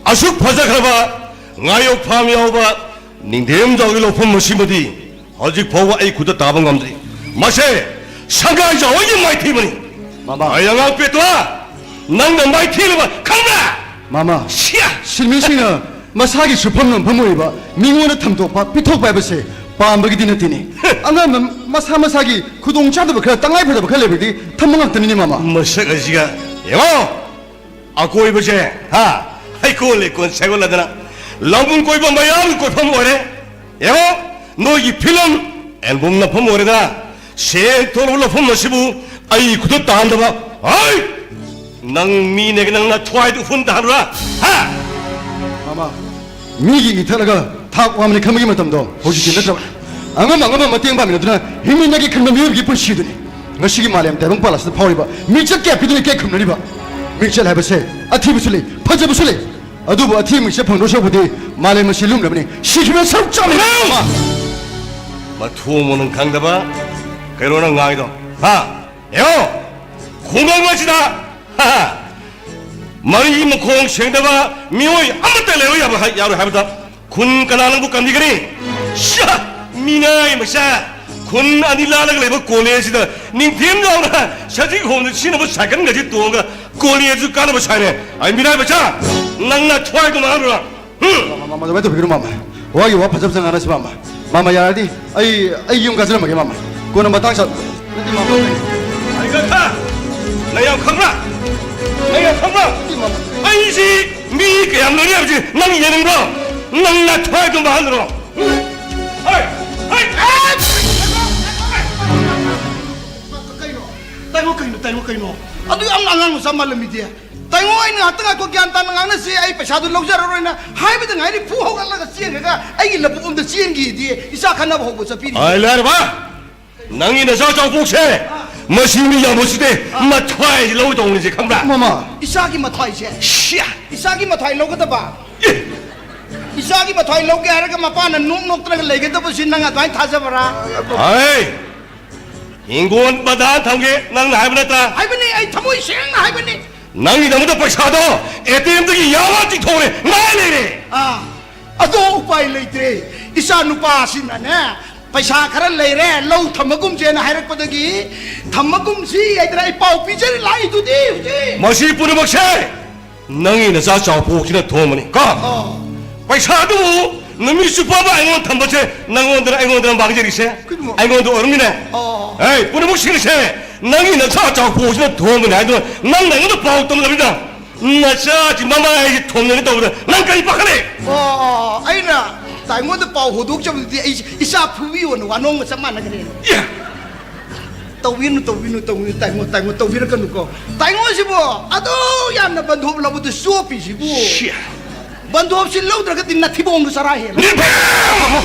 ꯑꯁꯨꯛ ꯐꯖꯈ꯭ꯔꯕ ꯉꯥꯌꯣꯛ ꯐꯥꯝ ꯌꯥꯎꯕ ꯅꯤꯡꯊꯦꯝꯖꯥꯎꯒꯤ ꯂꯧꯐꯝ ꯑꯁꯤꯃꯗꯤ ꯍꯧꯖꯤꯛ ꯐꯥꯎꯕ ꯑꯩ ꯈꯨꯠꯇ ꯇꯥꯕ ꯉꯝꯗ꯭ꯔꯤ꯫ ꯃꯁꯦ ꯁꯪꯒꯥꯏꯖꯥꯎ ꯑꯩꯒꯤ ꯃꯥꯏꯊꯤꯕꯅꯤ꯫ ꯃꯃꯥ꯫ ꯑꯩ ꯑꯉꯥꯡ ꯄꯦꯇ꯭ꯋꯥ, ꯅꯪꯅ ꯃꯥꯏꯊꯤꯔꯕ ꯈꯪꯕ꯭ꯔꯥ? ꯃꯃꯥ, ꯁꯤꯌꯥ! ꯁꯤꯟꯃꯤꯁꯤꯡꯅ ꯃꯁꯥꯒꯤ ꯁꯨꯐꯝ ꯅꯣꯝꯐꯝ ꯑꯣꯏꯕ ꯃꯤꯉꯣꯟꯗ ꯊꯝꯗꯣꯛꯄ, ꯄꯤꯊꯣꯛꯄ ꯍꯥꯏꯕꯁꯦ ꯄꯥꯝꯕꯒꯤꯗꯤ ꯅꯠꯇꯦꯅꯦ꯫ ꯑꯉꯝꯕ ꯃꯁꯥ ꯃꯁꯥꯒꯤ ꯈꯨꯗꯣꯡ ꯆꯥꯗꯕ ꯈꯔ, ꯇꯉꯥꯏ ꯐꯗꯕ ꯈꯔ ꯂꯩꯕꯗꯤ ꯊꯝꯕ ꯉꯥꯛꯇꯅꯤꯅꯦ, ꯃꯥꯃ꯫ ꯃꯁꯛ ꯑꯁꯤꯒ ꯌꯦꯡꯉꯣ꯫ ꯑꯀꯣꯏꯕꯁꯦ, ꯍꯥ? ꯍꯩꯀꯣꯜ ꯂꯩꯀꯣꯜ ꯁꯦꯝꯒꯠꯂꯗꯅ ꯂꯝ ꯀꯣꯏꯕ ꯃꯌꯥꯝꯒꯤ ꯀꯣꯏꯐꯝ ꯑꯣꯏꯔꯦ꯫ ꯌꯦꯡꯉꯣ, ꯅꯣꯏꯒꯤ ꯐꯤꯂꯝ ꯑꯦꯜꯕꯝ ꯅꯝꯐꯝ ꯑꯣꯏꯔꯦꯗꯅ꯫ ꯁꯦꯟ ꯊꯣꯛꯂꯕ ꯂꯧꯐꯝ ꯑꯁꯤꯕꯨ ꯑꯩ ꯈꯨꯠꯇ ꯇꯥꯍꯟꯗꯕ꯫ ꯍꯩ! ꯅꯪ ꯃꯤꯅꯦꯒ ꯅꯪꯅ ꯊ꯭ꯋꯥꯏꯗ ꯎꯐꯨꯟ ꯇꯥꯍꯟꯕ꯭ꯔꯥ? ꯍꯥ? ꯃꯥꯃ, ꯃꯤꯒꯤ ꯏ ꯊꯛꯂꯒ ꯊꯥꯛ ꯋꯥꯡꯕꯅꯤ ꯈꯟꯕꯒꯤ ꯃꯇꯝꯗꯣ ꯍꯧꯖꯤꯛꯇꯤ ꯅꯠꯇ꯭ꯔꯕꯅꯤ꯫ ꯑꯉꯝ ꯑꯉꯝꯕ ꯃꯇꯦꯡ ꯄꯥꯡꯃꯤꯟꯅꯗꯨꯅ ꯍꯤꯡꯃꯤꯟꯅꯒꯤ ꯈꯟꯕ ꯃꯤꯑꯣꯏꯕꯒꯤ ꯄꯨꯟꯁꯤꯗꯨꯅꯤ꯫ ꯉꯁꯤꯒꯤ ꯃꯥꯂꯦꯝ ꯇꯥꯏꯕꯪ ꯄꯥꯜ ꯑꯁꯤꯗ ꯐꯥꯎꯔꯤꯕ ꯃꯤꯡꯆꯠ ꯀꯌꯥ ꯄꯤꯗꯨꯅ ꯏꯀꯥꯏ ꯈꯨꯝꯅꯔꯤꯕ꯫ ꯃꯤꯡꯆꯠ ꯍꯥꯏꯕꯁꯦ ꯑꯊꯤꯕꯁꯨ ꯂꯩ, ꯐꯖꯕꯁꯨ ꯂꯩ꯫ ꯑꯗꯨꯕꯨ ꯑꯊꯤꯕ ꯃꯤꯡꯆꯠ ꯐꯪꯗꯧ ꯁꯔꯨꯛꯄꯨꯗꯤ ꯃꯥꯂꯦꯝ ꯑꯁꯤ ꯂꯨꯝꯂꯕꯅꯤ꯫ ꯁꯤꯈꯤꯕꯅ ꯁꯔꯨꯛ ꯆꯥꯝꯃ ꯂꯩ꯫ ꯃꯊꯣꯡ ꯃꯔꯝ ꯈꯪꯗꯕ ꯀꯩꯅꯣ ꯅꯪ ꯉꯥꯡꯉꯤꯗꯣ? ꯍꯥ? ꯌꯦꯡꯉꯣ! ꯈꯨꯡꯒꯪ ꯑꯁꯤꯗ, ꯍꯥ, ꯃꯔꯤ ꯃꯈꯣꯡ ꯁꯦꯡꯗꯕ ꯃꯤꯑꯣꯏ ꯑꯃꯠꯇ ꯂꯩꯕ ꯌꯥꯕ ꯍꯥꯏ-, ꯌꯥꯔꯣꯏ ꯍꯥꯏꯕꯗ ꯈꯨꯟ ꯀꯅꯥ ꯅꯪꯕꯨ ꯀꯟꯕꯤꯒꯅꯤ? ꯁ꯭ꯌꯥ! ꯃꯤꯅꯥꯏ ꯃꯆꯥ! ꯈꯨꯟ ꯑꯅꯤ ꯂꯥꯜꯂꯒ ꯂꯩꯕ ꯀꯣꯂꯦꯖꯁꯤꯗ ꯅꯤꯡꯊꯦꯝ ꯌꯥꯎꯅ ꯁꯖꯤꯛ ꯍꯣꯡꯗ ꯁꯤꯖꯤꯟꯅꯕ ꯁꯥꯏꯀꯜꯒꯁꯤ ꯇꯣꯡꯉꯒ ꯀꯣꯂꯦꯖꯁꯨ ꯀꯥꯟꯅꯕ ꯁꯥꯏꯅꯦ꯫ ꯑꯩ ꯃꯤꯅꯥꯏ ꯃꯆꯥ! ꯅꯪꯅ ꯊ꯭ꯋꯥꯏꯗꯣ ꯃꯥꯡꯍꯜꯂꯨꯔ꯫ ꯍꯨꯝ! ꯃꯥꯃ, ꯃꯥꯃ, ꯑꯗꯨꯃꯥꯏꯅ ꯇꯧꯕꯤꯒꯅꯨ, ꯃꯥꯃ꯫ ꯋꯥꯒꯤ ꯋꯥ ꯐꯖ ꯐꯖ ꯉꯥꯡꯅꯁꯤ, ꯃꯥꯃ꯫ ꯃꯥꯃ, ꯌꯥꯔꯗꯤ ꯑꯩ, ꯑꯩ ꯌꯨꯝ ꯀꯥꯖꯔꯝꯃꯒꯦ, ꯃꯥꯃ꯫ ꯀꯣꯟꯅ ꯃꯇꯥꯡ ꯆꯥ-, ꯅꯠꯇꯦ, ꯃꯥꯃ꯫ ꯑꯩ ꯈꯛꯇ! ꯅꯪ ꯌꯥꯝ ꯈꯪꯕ꯭ꯔꯥ? ꯅꯪ ꯌꯥꯝ ꯈꯪꯕ꯭ꯔꯥ? ꯅꯠꯇꯦ, ꯃꯥꯃ꯫ ꯑꯩꯁꯤ ꯃꯤ ꯀꯌꯥꯝ ꯂꯣꯏꯅ ꯍꯥꯏꯕꯁꯤ ꯅꯪ ꯌꯦꯡꯅꯤꯡꯕ꯭ꯔꯣ? ꯅꯪ ꯅꯊ꯭ꯋꯥꯏꯗꯣ ꯃꯥꯡꯍꯜꯂꯨꯔꯣ? ꯍꯩ! ꯍꯩ! ꯀꯩꯅꯣ? ꯇꯥꯏꯉꯣ, ꯀꯩꯅꯣ, ꯇꯥꯏꯉꯣ, ꯀꯩꯅꯣ? ꯑꯗꯨ ꯌꯥꯝꯅ ꯑꯉꯥꯡ ꯃꯆꯥ ꯃꯥꯜꯂꯝꯃꯤꯗꯤ꯫ ꯇꯥꯏꯉꯣ, ꯑꯩꯅ ꯉꯥꯛꯇ ꯉꯥꯏꯈꯣ, ꯒ꯭ꯌꯥꯟ ꯇꯥꯅ ꯉꯥꯡꯅꯁꯤ, ꯑꯩ ꯄꯩꯁꯥꯗꯨ ꯂꯧꯖꯔꯔꯣꯏꯅ ꯍꯥꯏꯕꯗ ꯉꯥꯏꯔꯤ, ꯐꯨ ꯍꯧꯒꯠꯂꯒ ꯆꯦꯟꯈ꯭ꯔꯒ ꯑꯩꯒꯤ ꯂꯧꯕꯨꯛ ꯑꯝꯗ ꯆꯦꯟꯈꯤꯗꯤ, ꯏꯆꯥ ꯈꯠꯅꯕ ꯍꯧꯕ ꯆꯠꯄꯤꯔꯤ꯫ ꯑꯩ ꯂꯥꯏꯔꯕ! ꯅꯪꯒꯤ ꯅꯆꯥ ꯆꯥꯎꯄꯣꯛꯁꯦ ꯃꯁꯤ ꯃꯤ ꯌꯥꯝꯕꯁꯤꯗꯤ ꯃꯊ꯭ꯋꯥꯏ ꯂꯧꯗꯧꯅꯤꯁꯦ ꯈꯪꯕ꯭ꯔꯥ? ꯃꯃꯥ! ꯏꯆꯥꯒꯤ ꯃꯊ꯭ꯋꯥꯏꯁꯦ? ꯁꯤꯌꯥ! ꯏꯆꯥꯒꯤ ꯃꯊ꯭ꯋꯥꯏ ꯂꯧꯒꯗꯕ? ꯑꯦ! ꯏꯆꯥꯒꯤ ꯃꯊ꯭ꯋꯥꯏ ꯂꯧꯒꯦ ꯍꯥꯏꯔꯒ ꯃꯄꯥꯅ ꯅꯣꯛ ꯅꯣꯛꯇꯅꯒ ꯂꯩꯒꯗꯕꯁꯤ ꯅꯪ ꯑꯗꯨꯃꯥꯏꯅ ꯊꯥꯖꯕ꯭ꯔꯥ? ꯍꯥꯏ! ꯍꯤꯡꯒꯣꯜ ꯃꯗꯥ ꯊꯝꯒꯦ ꯅꯪꯅ ꯍꯥꯏꯕ ꯅꯠꯇ꯭ꯔꯥ? ꯍꯥꯏꯕꯅꯤ, ꯑꯩ ꯊꯃꯣꯏ ꯁꯦꯡꯅ ꯍꯥꯏꯕꯅꯤ꯫ ꯅꯪꯒꯤꯗꯃꯛꯇ ꯄꯩꯁꯥꯗꯣ ꯑꯦ ꯇꯤ ꯑꯦꯝꯗꯒꯤ ꯌꯥꯝꯃ ꯆꯤꯡꯊꯣꯛꯎꯔꯦ, ꯉꯥꯏ ꯂꯩꯔꯦ꯫ ꯑꯥ, ꯑꯗꯣ ꯎꯄꯥꯏ ꯂꯩꯇ꯭ꯔꯦ꯫ ꯏꯆꯥ ꯅꯨꯄꯥꯁꯤꯅꯅꯦ, ꯄꯩꯁꯥ ꯈꯔ ꯂꯩꯔꯦ, ꯂꯧ ꯊꯝꯃꯒꯨꯝꯁꯦꯅ ꯍꯥꯏꯔꯛꯄꯗꯒꯤ, ꯊꯝꯃꯒꯨꯝꯁꯤ ꯍꯥꯏꯗꯅ ꯑꯩ ꯄꯥꯎ ꯄꯤꯖꯔꯤ ꯂꯥꯛꯏꯗꯨꯗꯤ ꯍꯧꯖꯤꯛ꯫ ꯃꯁꯤ ꯄꯨꯝꯅꯃꯛꯁꯦ ꯅꯪꯒꯤ ꯅꯆꯥ ꯆꯥꯎꯄꯣꯛꯁꯤꯅ ꯊꯣꯡꯕꯅꯤ ꯀꯣ? ꯑꯣ꯫ ꯄꯩꯁꯥꯗꯨꯕꯨ ꯅꯨꯃꯤꯠ ꯆꯨꯞꯄ ꯑꯃ ꯑꯩꯉꯣꯟꯗ ꯊꯝꯕꯁꯦ, ꯅꯪꯉꯣꯟꯗꯔ ꯑꯩꯉꯣꯟꯗꯔ ꯃꯥꯡꯖꯔꯤꯁꯦ? ꯀꯩꯅꯣ? ꯑꯩꯉꯣꯟꯗ ꯑꯣꯏꯔꯝꯅꯤꯅꯦ꯫ ꯑꯣ꯫ ꯑꯦ, ꯄꯨꯝꯅꯃꯛ ꯁꯤꯡꯁꯦ, ꯅꯪꯒꯤ ꯅꯆꯥ ꯆꯥꯎ ꯄꯣꯛꯁꯤꯅ ꯊꯣꯡꯕꯅꯦ ꯍꯥꯏꯗꯨꯅ ꯅꯪꯅ ꯑꯩꯉꯣꯟꯗ ꯄꯥꯎ ꯇꯝꯗꯕꯤꯗ, ꯅꯆꯥꯁꯤ ꯃꯃꯥꯏꯁꯤ ꯊꯣꯡꯅꯅꯤ ꯇꯧꯕꯗ ꯅꯪ ꯀꯔꯤ ꯄꯥꯈꯠꯂꯦ? ꯑꯣ, ꯑꯣ, ꯑꯩꯅ ꯇꯥꯏꯉꯣꯟꯗ ꯄꯥꯎ ꯍꯧꯗꯣꯛꯆꯕꯗꯨꯗꯤ ꯑꯩ ꯏꯆꯥ ꯐꯨꯕꯤꯌꯣꯅ ꯋꯥꯅꯣꯡꯒ ꯆꯞ ꯃꯥꯟꯅꯈ꯭ꯔꯦꯅꯦ꯫ ꯏꯌꯥ! ꯇꯧꯕꯤꯅꯨ, ꯇꯧꯕꯤꯅꯨ, ꯇꯧꯕꯤꯅꯨ, ꯇꯥꯏꯉꯣ, ꯇꯥꯏꯉꯣ, ꯇꯧꯕꯤꯔꯛꯀꯅꯨꯀꯣ꯫ ꯇꯥꯏꯉꯣꯁꯤꯕꯨ ꯑꯗꯨ ꯌꯥꯝꯅ ꯕꯟꯗꯣꯞ ꯂꯧꯕꯗꯨ ꯆꯣꯞꯄꯤꯁꯤꯕꯨ꯫ ꯁꯤ꯫ ꯕꯟꯗꯣꯞꯁꯤ ꯂꯧꯗ꯭ꯔꯒꯗꯤ ꯅꯊꯤꯕꯣꯡꯗꯨ ꯆꯔꯥ ꯍꯦꯜꯂꯣ꯫ ꯅꯤꯡꯊꯤꯔꯕ!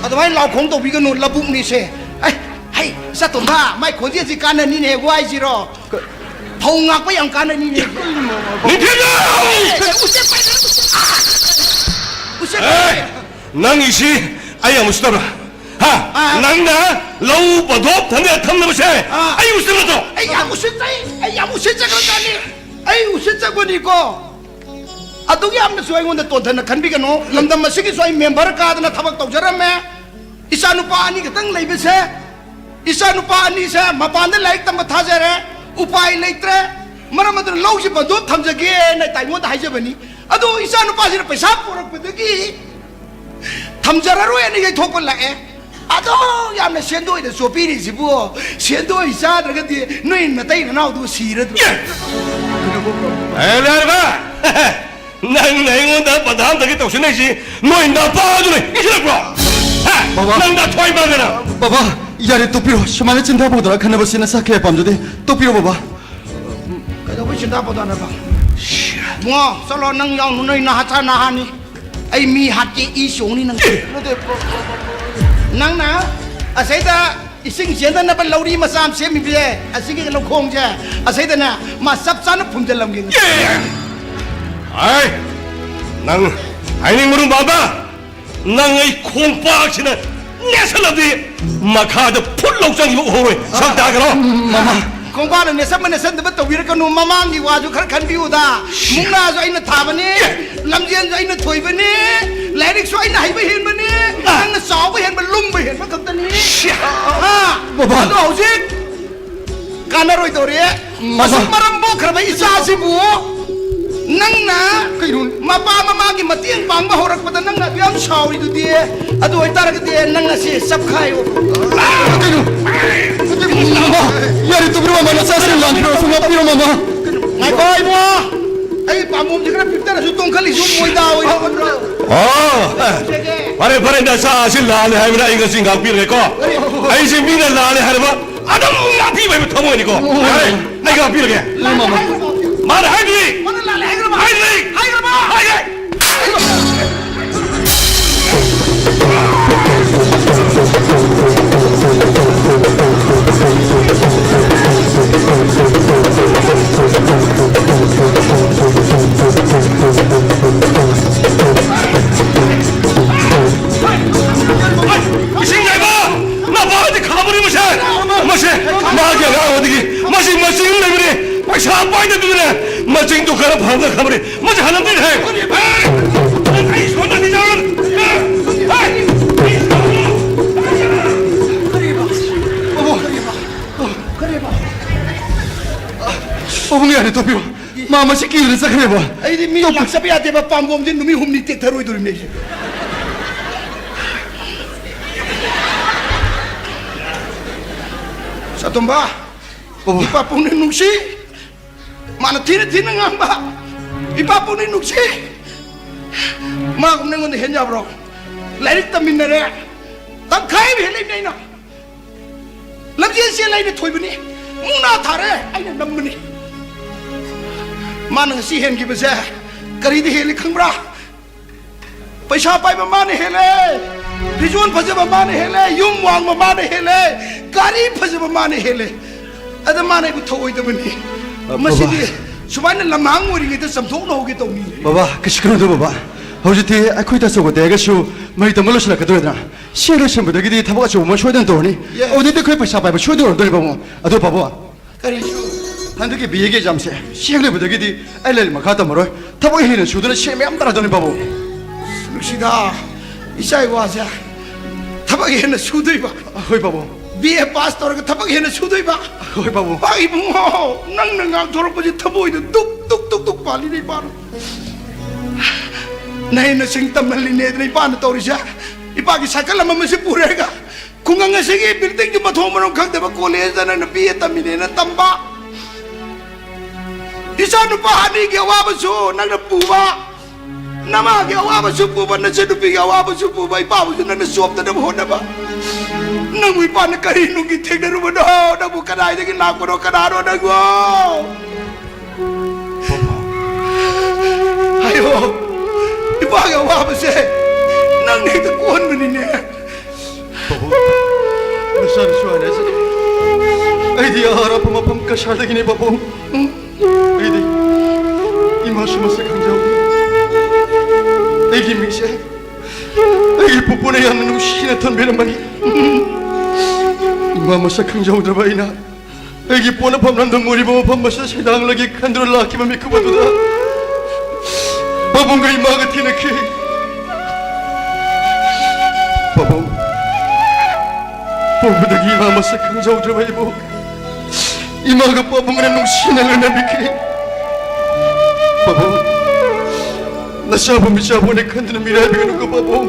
ꯑꯗꯨꯃꯥꯏꯅ ꯂꯥꯎꯈꯣꯡ ꯇꯧꯕꯤꯒꯅꯨ, ꯂꯧꯕꯨꯛꯅꯤꯁꯦ꯫ ꯑꯩ, ꯍꯩ, ꯆꯠꯇꯣꯝꯕ, ꯃꯥꯏ ꯈꯣꯟꯖꯦꯜꯁꯤ ꯀꯥꯟꯅꯅꯤꯅꯦ, ꯋꯥꯏꯁꯤꯔꯣ? ꯐꯧ ꯉꯥꯛꯄ ꯌꯥꯝ ꯀꯥꯟꯅꯅꯤꯅꯦ꯫ ꯅꯤꯡꯊꯤꯔꯕ! ꯑꯦ, ꯎꯆꯦꯛ ꯄꯥꯏꯔꯦ, ꯎꯆꯦꯛ꯫ ꯎꯆꯦꯛ ꯑꯦ! ꯄꯥꯏꯔꯦ꯫ ꯅꯪꯒꯤꯁꯤ ꯑꯩ ꯑꯃꯨꯛ ꯎꯁꯤꯠꯇꯕ꯭ꯔꯥ? ꯍꯥ? ꯑꯥ꯫ ꯅꯪꯅ ꯂꯧ ꯄꯟꯊꯣꯛ ꯊꯝꯅ ꯊꯝꯅꯕꯁꯦ ꯑꯥ꯫ ꯑꯩ ꯎꯁꯤꯠꯇꯕ ꯅꯠꯇ꯭ꯔꯣ? ꯑꯩ ꯌꯥꯝ ꯎꯁꯤꯠꯆꯩ, ꯑꯩ ꯌꯥꯝ ꯎꯁꯤꯠꯆꯈ꯭ꯔꯖꯥꯠꯅꯤ꯫ ꯑꯩ ꯎꯁꯤꯠꯆꯕꯅꯤꯀꯣ꯫ ꯑꯗꯨꯛ ꯌꯥꯝꯅꯁꯨ ꯑꯩꯉꯣꯟꯗ ꯇꯣꯟꯊꯅ ꯈꯟꯕꯤꯒꯅꯨ꯫ ꯂꯝꯗꯝ ꯑꯁꯤꯒꯤꯁꯨ ꯑꯩ ꯃꯦꯝꯕꯔ ꯀꯥꯗꯅ ꯊꯕꯛ ꯇꯧꯖꯔꯝꯃꯦ꯫ ꯏꯆꯥ ꯅꯨꯄꯥ ꯑꯅꯤ ꯈꯛꯇꯪ ꯂꯩꯕꯁꯦ, ꯏꯆꯥ ꯅꯨꯄꯥ ꯑꯅꯤꯁꯦ ꯃꯄꯥꯟꯗ ꯂꯥꯏꯔꯤꯛ ꯇꯝꯕ ꯊꯥꯖꯔꯦ, ꯎꯄꯥꯏ ꯂꯩꯇ꯭ꯔꯦ꯫ ꯃꯔꯝ ꯑꯗꯨꯅ ꯂꯧꯁꯤ ꯕꯟꯗꯣꯞ ꯊꯝꯖꯒꯦꯅ ꯇꯥꯏꯉꯣꯟꯗ ꯍꯥꯏꯖꯕꯅꯤ꯫ ꯑꯗꯣ ꯏꯆꯥ ꯅꯨꯄꯥꯁꯤꯅ ꯄꯩꯁꯥ ꯄꯨꯔꯛꯄꯗꯒꯤ ꯊꯝꯖꯔꯔꯣꯏꯅ ꯌꯩꯊꯣꯛꯄ ꯂꯥꯛꯑꯦ꯫ ꯑꯗꯣ ꯌꯥꯝꯅ ꯁꯦꯟꯗꯣꯏꯗ ꯆꯣꯞꯄꯤꯔꯤꯁꯤꯕꯨ, ꯁꯦꯟꯗꯣꯏ ꯆꯥꯗ꯭ꯔꯒꯗꯤ ꯅꯣꯏ ꯅꯇꯩ ꯅꯅꯥꯎꯗꯨ ꯁꯤꯔꯗ꯭ꯔꯣ? ꯑꯦ, ꯂꯥꯏꯔꯕ! ꯅꯪꯅ ꯑꯩꯉꯣꯟꯗ ꯕꯗꯅꯥꯝ ꯇꯧꯒꯦ ꯇꯧꯁꯤꯟꯅꯩꯁꯤ ꯅꯣꯏ ꯅꯄꯥꯗꯨꯅ ꯏꯁꯤꯜꯂꯛꯄ꯭ꯔꯣ? ꯍꯥ? ꯕꯕꯥ! ꯅꯪ ꯅꯊ꯭ꯋꯥꯏ ꯃꯥꯟꯗꯅ! ꯕꯕꯥ, ꯌꯥꯔꯦ, ꯇꯣꯛꯄꯤꯔꯣ꯫ ꯁꯨꯃꯥꯏꯅ ꯆꯤꯟꯗꯥ ꯄꯥꯎꯗꯔ ꯈꯟꯅꯕꯁꯤ ꯅꯁꯥ ꯀꯌꯥ ꯄꯥꯝꯖꯗꯦ꯫ ꯇꯣꯛꯄꯤꯔꯣ, ꯕꯕꯥ꯫ ꯀꯩꯗꯧꯕꯩ ꯆꯤꯟꯗꯥ ꯄꯥꯎꯗꯔꯅꯣꯕ? ꯏꯕꯨꯡꯉꯣ, ꯆꯠꯂꯣ, ꯅꯪ ꯌꯥꯎꯅꯨ, ꯅꯣꯏ ꯅꯍꯥ ꯆꯥ ꯅꯍꯥꯅꯤ꯫ ꯑꯩ ꯃꯤ ꯍꯥꯠꯀꯦ, ꯏ ꯆꯣꯡꯅꯤ ꯅꯪ꯫ ꯅꯠꯇꯦ, ꯕ-, ꯕ-, ꯕ-, ꯅꯪꯅ ꯑꯁꯩꯗ ꯏꯁꯤꯡ ꯆꯦꯟꯗꯅꯕ ꯂꯧꯔꯤ ꯃꯆꯥ ꯑꯃ ꯁꯦꯝꯃꯤꯕꯁꯦ, ꯑꯁꯤꯒꯤ ꯂꯧꯈꯣꯡꯁꯦ, ꯑꯁꯩꯗꯅꯦ, ꯃꯥ ꯆꯞ ꯆꯥꯅ ꯐꯨꯝꯖꯤꯜꯂꯝꯒꯦ꯫ ꯑꯦ! ꯑꯩ, ꯅꯪ ꯍꯥꯏꯅꯤꯡꯕ ꯃꯥꯟꯕ, ꯅꯪ ꯑꯩ ꯈꯣꯡꯄꯥꯛꯁꯤꯅ ꯅꯦꯠꯁꯜꯂꯗꯤ ꯃꯈꯥꯗ ꯐꯨꯠ ꯂꯧ ꯆꯪꯈꯤꯕ ꯎꯍꯧꯔꯣꯏ꯫ ꯁꯛ ꯇꯥꯈ꯭ꯔꯣ꯫ ꯃꯃꯥ꯫ ꯈꯣꯡꯄꯥꯛꯅ ꯅꯦꯠꯁꯟꯕ ꯅꯦꯠꯁꯟꯗꯕ ꯇꯧꯕꯤꯔꯛꯀꯅꯨ꯫ ꯃꯃꯥꯡꯒꯤ ꯋꯥꯁꯨ ꯈꯔ ꯈꯟꯕꯤꯌꯨꯗ꯫ ꯃꯨꯛꯅꯥꯁꯨ ꯑꯩꯅ ꯊꯥꯕꯅꯤ, ꯂꯝꯖꯦꯟꯁꯨ ꯑꯩꯅ ꯊꯣꯏꯕꯅꯤ, ꯂꯥꯏꯔꯤꯛꯁꯨ ꯑꯩꯅ ꯍꯩꯕ ꯍꯦꯟꯕꯅꯤ, ꯅꯪꯅ ꯆꯥꯎꯕ ꯍꯦꯟꯕ, ꯂꯨꯝꯕ ꯍꯦꯟꯕ ꯈꯛꯇꯅꯤ꯫ ꯍꯥ? ꯕꯕꯥ꯫ ꯑꯗꯣ ꯍꯧꯖꯤꯛ ꯀꯥꯟꯅꯔꯣꯏꯗꯧꯔꯦ꯫ ꯃꯃꯥ꯫ ꯃꯁꯤ ꯃꯔꯝ ꯃꯣꯛꯈ꯭ꯔꯕ ꯏꯆꯥꯁꯤꯕꯨ ꯅꯪꯅ ꯀꯩꯅꯣ? ꯃꯄꯥ ꯃꯃꯥꯒꯤ ꯃꯇꯦꯡ ꯄꯥꯡꯕ ꯍꯧꯔꯛꯄꯗ ꯅꯪꯅ ꯑꯗꯨ ꯌꯥꯝ ꯁꯥꯎꯔꯤꯗꯨꯗꯤ, ꯑꯗꯨ ꯑꯣꯏꯇꯥꯔꯒꯗꯤ ꯅꯪ ꯉꯁꯤ ꯆꯞꯈꯥꯏꯌꯣ꯫ ꯀꯩꯅꯣ? ꯃꯃꯥ, ꯌꯥꯔꯦ, ꯇꯣꯛꯄꯤꯔꯣ, ꯃꯃꯥ, ꯅꯆꯥꯁꯤꯡ ꯂꯥꯟꯈ꯭ꯔꯁꯨ ꯉꯥꯛꯄꯤꯔꯣ, ꯃꯃꯥ꯫ ꯉꯥꯏꯈꯣ ꯏꯕꯨꯡꯉꯣ, ꯑꯩ ꯄꯥꯝꯕꯣꯝꯁꯦ ꯈꯔ ꯄꯤꯛꯇꯔꯁꯨ ꯇꯣꯡꯈꯠꯂꯤꯁꯨ ꯃꯣꯏꯗꯥ ꯑꯣꯏꯅ ꯎꯠꯂꯣ꯫ ꯑꯣ, ꯐꯔꯦ, ꯐꯔꯦ, ꯅꯆꯥ ꯑꯁꯤ ꯂꯥꯜꯂꯦ ꯍꯥꯏꯕꯅ ꯑꯩ ꯉꯁꯤ ꯉꯥꯛꯄꯤꯔꯒꯦꯀꯣ꯫ ꯑꯩꯁꯦ ꯃꯤꯅ ꯂꯥꯜꯂꯦ ꯍꯥꯏꯔꯕ ꯑꯗꯨꯝ ꯉꯥꯛꯄꯤꯕ ꯍꯥꯏꯕ ꯊꯃꯣꯏꯅꯤꯀꯣ꯫ ꯐꯔꯦ, ꯑꯩ ꯉꯥꯛꯄꯤꯔꯒꯦ꯫ ꯃꯥꯅ ꯍꯥꯏꯗꯨꯗꯤ, ꯃꯥꯅ ꯂꯥꯜꯂꯦ ꯍꯥꯏꯈ꯭ꯔꯕ? ꯍꯥꯏꯗꯨꯗꯤ꯫ ꯍꯥꯏꯈ꯭ꯔꯕ? ꯍꯥꯏꯈ꯭ꯔꯦ꯫ ꯏꯁꯤꯡ ꯂꯩꯕ! ꯃꯄꯥꯗꯤ ꯈꯥꯕꯅꯤ ꯃꯁꯦ! ꯃꯁꯦ! ꯃꯥꯒꯤ ꯑꯉꯥꯡ ꯑꯣꯏꯗꯒꯤ ꯃꯁꯤ ꯃꯆꯤꯡ ꯂꯩꯕꯅꯤ! ꯄꯩꯁꯥ ꯄꯥꯏꯗꯕꯗꯨꯅꯦ! ꯃꯆꯤꯡꯗꯨ ꯈꯔ ꯐꯪꯒ ꯈꯕꯅꯤ! ꯃꯁꯤ ꯍꯜꯂꯝꯗꯤ ꯍꯦ! ꯑꯩ ꯁꯣꯟꯗꯅꯤ ꯖꯥꯟ! ꯍꯦ! ꯄꯥꯕꯨꯡ ꯌꯥꯔꯦ, ꯇꯣꯛꯄꯤꯔꯣ꯫ ꯃꯥ ꯃꯁꯤ ꯀꯤꯗꯅ ꯆꯠꯈ꯭ꯔꯦꯕ꯫ ꯑꯩꯗꯤ ꯃꯤ ꯂꯥꯛꯆꯕ ꯌꯥꯗꯦꯕ, ꯄꯥꯝꯕꯣꯝꯁꯦ ꯅꯨꯃꯤꯠ ꯍꯨꯝꯅꯤ ꯇꯦꯛꯊꯔꯣꯏꯗꯧꯔꯤꯕꯅꯦ ꯑꯩꯁꯦ꯫ ꯁꯥꯇꯣꯝꯕ, ꯕꯕꯥ꯫ ꯏꯄꯥ ꯄꯨꯛꯅꯤꯡ ꯅꯨꯡꯁꯤ, ꯃꯥꯅ ꯊꯤꯅ ꯊꯤꯅ ꯉꯥꯡꯕ, ꯏꯄꯥ ꯄꯨꯛꯅꯤꯡ ꯅꯨꯡꯁꯤ, ꯃꯥꯒꯨꯝꯅ ꯑꯩꯉꯣꯟꯗ ꯍꯦꯟ ꯌꯥꯕ꯭ꯔꯣ? ꯂꯥꯏꯔꯤꯛ ꯇꯝꯃꯤꯟꯅꯔꯦ, ꯇꯪꯈꯥꯏ ꯑꯃ ꯍꯦꯜꯂꯛꯏꯅꯦ ꯑꯩꯅ꯫ ꯂꯝꯖꯦꯜ ꯆꯦꯜꯂ ꯑꯩꯅ ꯊꯣꯏꯕꯅꯤ, ꯃꯨꯛꯅꯥ ꯊꯥꯔꯦ ꯑꯩꯅ ꯅꯝꯕꯅꯤ꯫ ꯃꯥꯅ ꯉꯁꯤ ꯍꯦꯟꯈꯤꯕꯁꯦ ꯀꯔꯤꯗ ꯍꯦꯜꯂꯤ ꯈꯪꯕ꯭ꯔꯥ? ꯄꯩꯁꯥ ꯄꯥꯏꯕ ꯃꯥꯅ ꯍꯦꯜꯂꯦ, ꯐꯤꯖꯣꯜ ꯐꯖꯕ ꯃꯥꯅ ꯍꯦꯜꯂꯦ, ꯌꯨꯝ ꯋꯥꯡꯕ ꯃꯥꯅ ꯍꯦꯜꯂꯦ, ꯒꯥꯔꯤ ꯐꯖꯕ ꯃꯥꯅ ꯍꯦꯜꯂꯦ꯫ ꯑꯗ ꯃꯥꯅ ꯑꯩꯕꯨ ꯊꯧꯑꯣꯏꯗꯕꯅꯤ꯫ ꯕꯕꯥ꯫ ꯃꯁꯤꯗꯤ ꯁꯨꯃꯥꯏꯅ ꯂꯝꯍꯥꯡ ꯑꯣꯏꯔꯤꯉꯩꯗ ꯆꯝꯊꯣꯛꯅ ꯍꯧꯒꯦ ꯇꯧꯅꯤ꯫ ꯕꯕꯥ, ꯀꯩꯁꯨ ꯈꯟꯅꯨꯗ ꯕꯕꯥ꯫ ꯍꯧꯖꯤꯛꯇꯤ ꯑꯩꯈꯣꯏ ꯇꯆꯧ ꯈꯛꯇ ꯍꯥꯏꯔꯒꯁꯨ ꯃꯍꯩ ꯇꯝꯕ ꯂꯣꯏꯁꯤꯜꯂꯛꯀꯗꯧꯔꯦꯗꯅ꯫ ꯁꯤ ꯍꯦꯛ ꯂꯣꯏꯁꯤꯟꯕꯗꯒꯤꯗꯤ ꯊꯕꯛ ꯑꯆꯧꯕ ꯑꯃ ꯁꯣꯏꯗꯅ ꯇꯧꯔꯅꯤ꯫ ꯌꯦ꯫ ꯑꯗꯨꯗꯤ ꯑꯩꯈꯣꯏ ꯄꯩꯁꯥ ꯄꯥꯏꯕ ꯁꯣꯏꯗꯅ ꯑꯣꯏꯔꯗꯣꯏꯅꯦ ꯄꯥꯕꯨꯡ꯫ ꯑꯗꯣ ꯄꯥꯕꯨꯡ, ꯀꯔꯤ? ꯍꯟꯗꯛꯀꯤ ꯕꯤ ꯑꯦꯒꯤ ꯑꯦꯛꯖꯥꯝꯁꯦ ꯁꯤ ꯍꯦꯛ ꯂꯣꯏꯕꯗꯒꯤꯗꯤ ꯑꯩ ꯂꯥꯏꯔꯤꯛ ꯃꯈꯥ ꯇꯝꯃꯔꯣꯏ꯫ ꯊꯕꯛ ꯍꯦꯟꯅ ꯁꯨꯗꯨꯅ ꯁꯦꯟ ꯃꯌꯥꯝ ꯇꯥꯔꯗꯣꯏꯅꯦ ꯄꯥꯕꯨꯡ꯫ ꯅꯨꯡꯁꯤꯗ, ꯏꯆꯥ ꯏꯋꯥꯁꯦ ꯊꯕꯛ ꯍꯦꯟꯅ ꯁꯨꯗꯣꯏꯕ꯫ ꯍꯣꯏ ꯄꯥꯕꯨꯡ꯫ ꯕꯤ ꯑꯦ ꯄꯥꯁ ꯇꯧꯔꯒ ꯊꯕꯛ ꯍꯦꯟꯅ ꯁꯨꯗꯣꯏꯕ꯫ ꯍꯣꯏ ꯄꯥꯕꯨꯡ꯫ ꯄꯥ ꯏꯕꯨꯡꯉꯣ, ꯅꯪꯅ ꯉꯥꯡꯊꯣꯔꯛꯄꯁꯦ ꯊꯃꯣꯏꯗ ꯗꯨꯛ ꯗꯨꯛ ꯗꯨꯛ ꯄꯥꯜꯂꯤꯅꯦ ꯏꯄꯥꯅ꯫ ꯅꯍꯩ ꯅꯁꯤꯡ ꯇꯝꯍꯜꯂꯤꯅꯦꯗꯅ ꯏꯄꯥꯅ ꯇꯧꯔꯤꯁꯦ꯫ ꯏꯄꯥꯒꯤ ꯁꯥꯏꯀꯜ ꯑꯃꯃꯝꯁꯦ ꯄꯨꯔꯦꯒ ꯈꯨꯡꯒꯪ ꯑꯁꯤꯒꯤ ꯕꯤꯜꯗꯤꯡꯒꯤ ꯃꯊꯣꯡ ꯃꯔꯝ ꯈꯪꯗꯕ ꯀꯣꯂꯦꯖꯇ ꯅꯪꯅ ꯕꯤ ꯑꯦ ꯇꯝꯃꯤꯅꯦꯅ ꯇꯝꯕ꯫ ꯏꯆꯥ ꯅꯨꯄꯥ ꯑꯅꯤꯒꯤ ꯑꯋꯥꯕꯁꯨ ꯅꯪꯅ ꯄꯨꯕ꯫ ꯅꯃꯥꯒꯤ ꯑꯋꯥꯕꯁꯨ ꯄꯨꯕ, ꯅꯆꯟꯅꯨꯄꯤꯒꯤ ꯑꯋꯥꯕꯁꯨ ꯄꯨꯕ, ꯏꯄꯥꯕꯨꯁꯨ ꯅꯪꯅ ꯆꯣꯞꯇꯅꯕ ꯍꯣꯠꯅꯕ꯫ ꯅꯪꯕꯨ ꯏꯄꯥꯅ ꯀꯔꯤ ꯅꯨꯡꯒꯤ ꯊꯦꯡꯅꯔꯨꯕꯅꯣ? ꯅꯪꯕꯨ ꯀꯗꯥꯏꯗꯒꯤ ꯂꯥꯛꯄꯅꯣ? ꯀꯅꯥꯅꯣ ꯅꯪꯕꯨ? ꯄꯥꯕꯨꯡ꯫ ꯍꯥꯏꯌꯣ꯫ ꯏꯄꯥꯒꯤ ꯑꯋꯥꯕꯁꯦ ꯅꯪꯅ ꯍꯦꯛꯇ ꯀꯣꯟꯕꯅꯤꯅꯦ꯫ ꯄꯥꯕꯨꯡ, ꯅꯆꯥꯅꯁꯨ ꯍꯥꯏꯅ ꯍꯥꯏꯖꯒꯦ꯫ ꯑꯩꯗꯤ ꯑꯔꯥꯞꯄ ꯃꯐꯝ ꯀꯁꯥꯔꯗꯒꯤꯅꯦ, ꯄꯥꯕꯨꯡ꯫ ꯑꯩꯗꯤ ꯏꯃꯥꯁꯨ ꯃꯁꯛ ꯈꯪꯖꯍꯧꯗꯦ꯫ ꯑꯩꯒꯤ ꯃꯤꯡꯁꯦ ꯑꯩꯒꯤ ꯄꯨꯄꯨꯅ ꯌꯥꯝꯅ ꯅꯨꯡꯁꯤꯅ ꯊꯝꯕꯤꯔꯝꯕꯅꯤ꯫ ꯏꯃꯥ ꯃꯁꯛ ꯈꯪꯖꯍꯧꯗ꯭ꯔꯕ ꯑꯩꯅ ꯑꯩꯒꯤ ꯄꯣꯛꯅꯐꯝ ꯂꯝꯗꯝ ꯑꯣꯏꯔꯤꯕ ꯃꯐꯝ ꯑꯁꯤꯗ ꯁꯩꯗꯥꯡꯂꯒꯦ ꯈꯟꯗꯨꯅ ꯂꯥꯛꯈꯤꯕ ꯃꯤꯀꯨꯞ ꯑꯗꯨꯗ ꯄꯥꯕꯨꯡꯒ ꯏꯃꯥꯒ ꯊꯦꯡꯅꯈꯤ꯫ ꯄꯥꯕꯨꯡ, ꯄꯣꯛꯄꯗꯒꯤ ꯏꯃꯥ ꯃꯁꯛ ꯈꯪꯖꯍꯧꯗ꯭ꯔꯕ ꯑꯩꯕꯨ ꯏꯃꯥꯒ ꯄꯥꯕꯨꯡꯒꯅ ꯅꯨꯡꯁꯤꯅ ꯂꯣꯏꯅꯕꯤꯈꯤ꯫ ꯄꯥꯕꯨꯡ, ꯅꯆꯥꯕꯨ ꯃꯤꯆꯥꯕꯨꯅꯦ ꯈꯟꯗꯨꯅ ꯃꯤꯔꯥꯏꯕꯤꯒꯅꯨꯀꯣ ꯄꯥꯕꯨꯡ꯫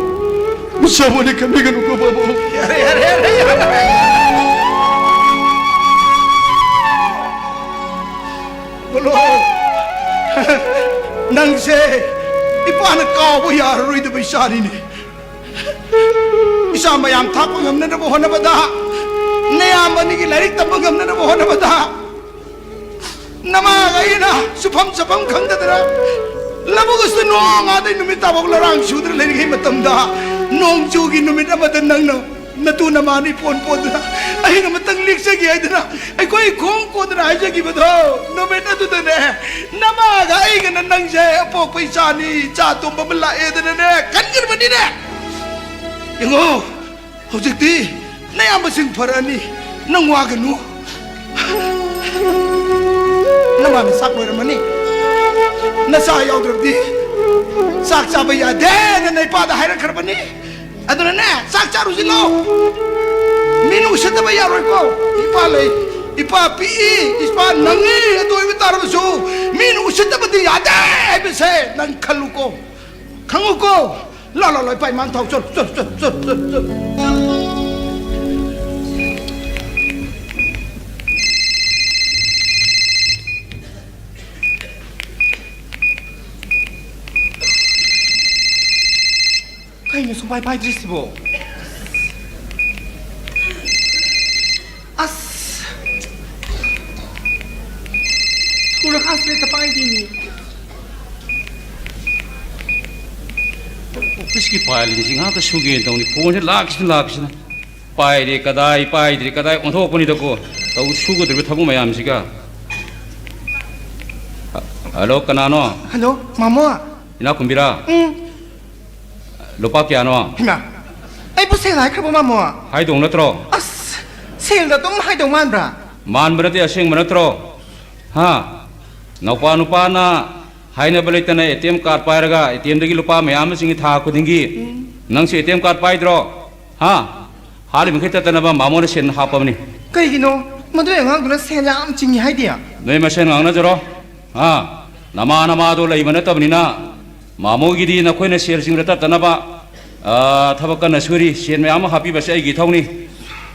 ꯃꯤꯆꯥꯕꯨꯅꯦ ꯈꯟꯕꯤꯒꯅꯨꯀꯣ ꯄꯥꯕꯨꯡ꯫ ꯌꯥꯔꯦ, ꯌꯥꯔꯦ, ꯌꯥꯔꯦ, ꯌꯥꯔꯦ꯫ ꯕꯣꯂꯣ, ꯅꯪꯁꯦ ꯏꯄꯥꯅ ꯀꯥꯎꯕ ꯌꯥꯔꯔꯣꯏꯗꯕ ꯏꯆꯥꯅꯤꯅꯦ꯫ ꯏꯆꯥ ꯃꯌꯥꯝ ꯊꯥꯛꯄ ꯉꯝꯅꯅꯕ ꯍꯣꯠꯅꯕꯗ, ꯅꯌꯥꯝꯕ ꯑꯅꯤꯒꯤ ꯂꯥꯏꯔꯤꯛ ꯇꯝꯕ ꯉꯝꯅꯅꯕ ꯍꯣꯠꯅꯕꯗ, ꯅꯃꯥꯒ ꯑꯩꯅ ꯁꯨꯐꯝ ꯆꯥꯐꯝ ꯈꯪꯗꯗꯅ ꯂꯧꯕꯨꯛ ꯑꯁꯤꯗ ꯅꯣꯡ ꯑꯥꯗꯩ ꯅꯨꯃꯤꯠ ꯇꯥꯐꯥꯎ ꯂꯧꯔꯥꯡ ꯁꯨꯗꯅ ꯂꯩꯔꯤꯉꯩ ꯃꯇꯝꯗ, ꯅꯣꯡꯖꯨꯒꯤ ꯅꯨꯃꯤꯠ ꯑꯃꯗ ꯅꯪꯅ ꯅꯇꯨ ꯅꯃꯥꯅ ꯏꯄꯣꯟ ꯄꯣꯟꯗꯅ ꯑꯍꯤꯡ ꯑꯃꯇꯪ ꯂꯦꯛꯆꯒꯦ ꯍꯥꯏꯗꯅ ꯑꯩꯈꯣꯏ ꯈꯣꯡ ꯀꯣꯟꯗꯅ ꯍꯥꯏꯖꯈꯤꯕꯗꯣ, ꯅꯨꯃꯤꯠ ꯑꯗꯨꯗꯅꯦ ꯅꯃꯥꯒ ꯑꯩꯒꯅ ꯅꯪꯁꯦ ꯑꯄꯣꯛꯄ ꯏꯆꯥꯅꯤ, ꯏꯆꯥ ꯑꯇꯣꯝꯕ ꯑꯃ ꯂꯥꯛꯑꯦꯗꯅꯅꯦ ꯈꯟꯈ꯭ꯔꯕꯅꯤꯅꯦ꯫ ꯌꯦꯡꯉꯣ, ꯍꯧꯖꯤꯛꯇꯤ ꯅꯌꯥꯝꯕꯁꯤꯡ ꯐꯔꯛꯑꯅꯤ, ꯅꯪ ꯋꯥꯒꯅꯨ꯫ ꯅꯃꯥꯅ ꯆꯥꯛ ꯂꯣꯏꯔꯝꯃꯅꯤ, ꯅꯆꯥ ꯌꯥꯎꯗ꯭ꯔꯕꯗꯤ ꯆꯥꯛ ꯆꯥꯕ ꯌꯥꯗꯦꯅ ꯅ ꯏꯄꯥꯗ ꯍꯥꯏꯔꯛꯈ꯭ꯔꯕꯅꯤ꯫ ꯑꯗꯨꯅꯅꯦ, ꯆꯥꯛ ꯆꯥꯔꯨꯁꯤ ꯂꯥꯎ꯫ ꯃꯤꯅ ꯎꯁꯤꯠꯇꯕ ꯌꯥꯔꯣꯏꯀꯣ꯫ ꯏꯄꯥ ꯂꯩ, ꯏꯄꯥ ꯄꯤꯛꯏ, ꯏꯄꯥ ꯅꯪꯉꯤ, ꯑꯗꯨ ꯑꯣꯏꯕ ꯇꯥꯔꯕꯁꯨ ꯃꯤꯅ ꯎꯁꯤꯠꯇꯕꯗꯤ ꯌꯥꯗꯦ ꯍꯥꯏꯕꯁꯦ ꯅꯪ ꯈꯜꯂꯨꯀꯣ, ꯈꯪꯉꯨꯀꯣ꯫ ꯂꯥꯎ, ꯂꯥꯎ, ꯂꯥꯎ, ꯏꯄꯥ ꯏꯃꯥꯅ ꯊꯥꯎ, ꯆꯠ, ꯆꯠ, ꯆꯠ, ꯆꯠ, ꯆꯠ꯫ ꯀꯩꯅꯣ ꯁꯨꯡꯄꯥꯏ ꯄꯥꯏꯗ꯭ꯔꯤꯁꯤꯕꯣ? ꯑꯁ! ꯊꯨꯔꯀꯥꯟꯁꯤꯗ ꯍꯦꯛꯇ ꯄꯥꯏꯗꯦꯅꯦ꯫ ꯑꯣꯐꯤꯁꯀꯤ ꯐꯥꯏꯜꯁꯤꯡꯁꯤ ꯉꯥꯛꯇ ꯁꯨꯒꯦꯅ ꯇꯧꯅꯤ, ꯐꯣꯟꯁꯦ ꯂꯥꯛꯁꯤꯅ ꯂꯥꯛꯁꯤꯅ꯫ ꯄꯥꯏꯔꯦ ꯀꯗꯥꯏ, ꯄꯥꯏꯗ꯭ꯔꯦ ꯀꯗꯥꯏ ꯑꯣꯟꯊꯣꯛꯄꯅꯤꯗꯀꯣ, ꯇꯧ ꯁꯨꯒꯗꯧꯔꯤꯕ ꯊꯕꯛ ꯃꯌꯥꯝꯁꯤꯒ꯫ ꯍ-, ꯍꯜꯂꯣ, ꯀꯅꯥꯅꯣ? ꯍꯜꯂꯣ, ꯃꯥꯃꯣ꯫ ꯏꯅꯥꯛꯈꯨꯟꯕꯤꯔꯥ? ꯎꯝ꯫ ꯂꯨꯄꯥ ꯀꯌꯥꯅꯣ? ꯍꯩꯃꯥ, ꯑꯩꯕꯨ ꯁꯦꯜ ꯍꯥꯏꯈ꯭ꯔꯕꯣ, ꯃꯥꯃꯣ? ꯍꯥꯏꯗꯧ ꯅꯠꯇ꯭ꯔꯣ? ꯑꯁ, ꯁꯦꯜꯗ ꯑꯗꯨꯝ ꯍꯥꯏꯗꯧ ꯃꯥꯟꯕ꯭ꯔꯥ? ꯃꯥꯟꯕ ꯅꯠꯇꯦ, ꯑꯁꯦꯡꯕ ꯅꯠꯇ꯭ꯔꯣ? ꯍꯥ? ꯅꯧꯄꯥ ꯅꯨꯄꯥꯅ ꯍꯥꯏꯅꯕ ꯂꯩꯇꯅ ꯑꯦ ꯇꯤ ꯑꯦꯝ ꯀꯥꯔꯗ ꯄꯥꯏꯔꯒ ꯑꯦ ꯇꯤ ꯑꯦꯝꯗꯒꯤ ꯂꯨꯄꯥ ꯃꯌꯥꯝ ꯑꯃ ꯆꯤꯡꯏ ꯊꯥ ꯈꯨꯗꯤꯡꯒꯤ꯫ ꯎꯝ꯫ ꯅꯪꯁꯨ ꯑꯦ ꯇꯤ ꯑꯦꯝ ꯀꯥꯔꯗ ꯄꯥꯏꯗ꯭ꯔꯣ? ꯍꯥ? ꯍꯥꯠꯂꯤ ꯃꯈꯩ ꯇꯠꯇꯅꯕ ꯃꯥꯃꯣꯅ ꯁꯦꯜ ꯍꯥꯞꯄꯕꯅꯤ꯫ ꯀꯩꯒꯤꯅꯣ? ꯃꯗꯨꯏ ꯑꯉꯥꯡꯗꯨꯅ ꯁꯦꯜ ꯌꯥꯝ ꯆꯤꯡꯏ ꯍꯥꯏꯗꯤ? ꯅꯣꯏ ꯃꯁꯦꯟ ꯉꯥꯡꯅꯖꯔꯣ꯫ ꯍꯥ? ꯅꯃꯥ ꯅꯃꯥꯗꯣ ꯂꯩꯕ ꯅꯠꯇꯕꯅꯤꯅ ꯃꯥꯃꯣꯒꯤꯗꯤ ꯅꯈꯣꯏꯅ ꯁꯦꯜꯁꯤꯡꯗ ꯇꯠꯇꯅꯕ, ꯑ, ꯊꯕꯛ ꯀꯟꯅ ꯁꯨꯔꯤ꯫ ꯁꯦꯟ ꯃꯌꯥꯝ ꯑꯃ ꯍꯥꯞꯄꯤꯕꯁꯦ ꯑꯩꯒꯤ ꯏꯊꯧꯅꯤ꯫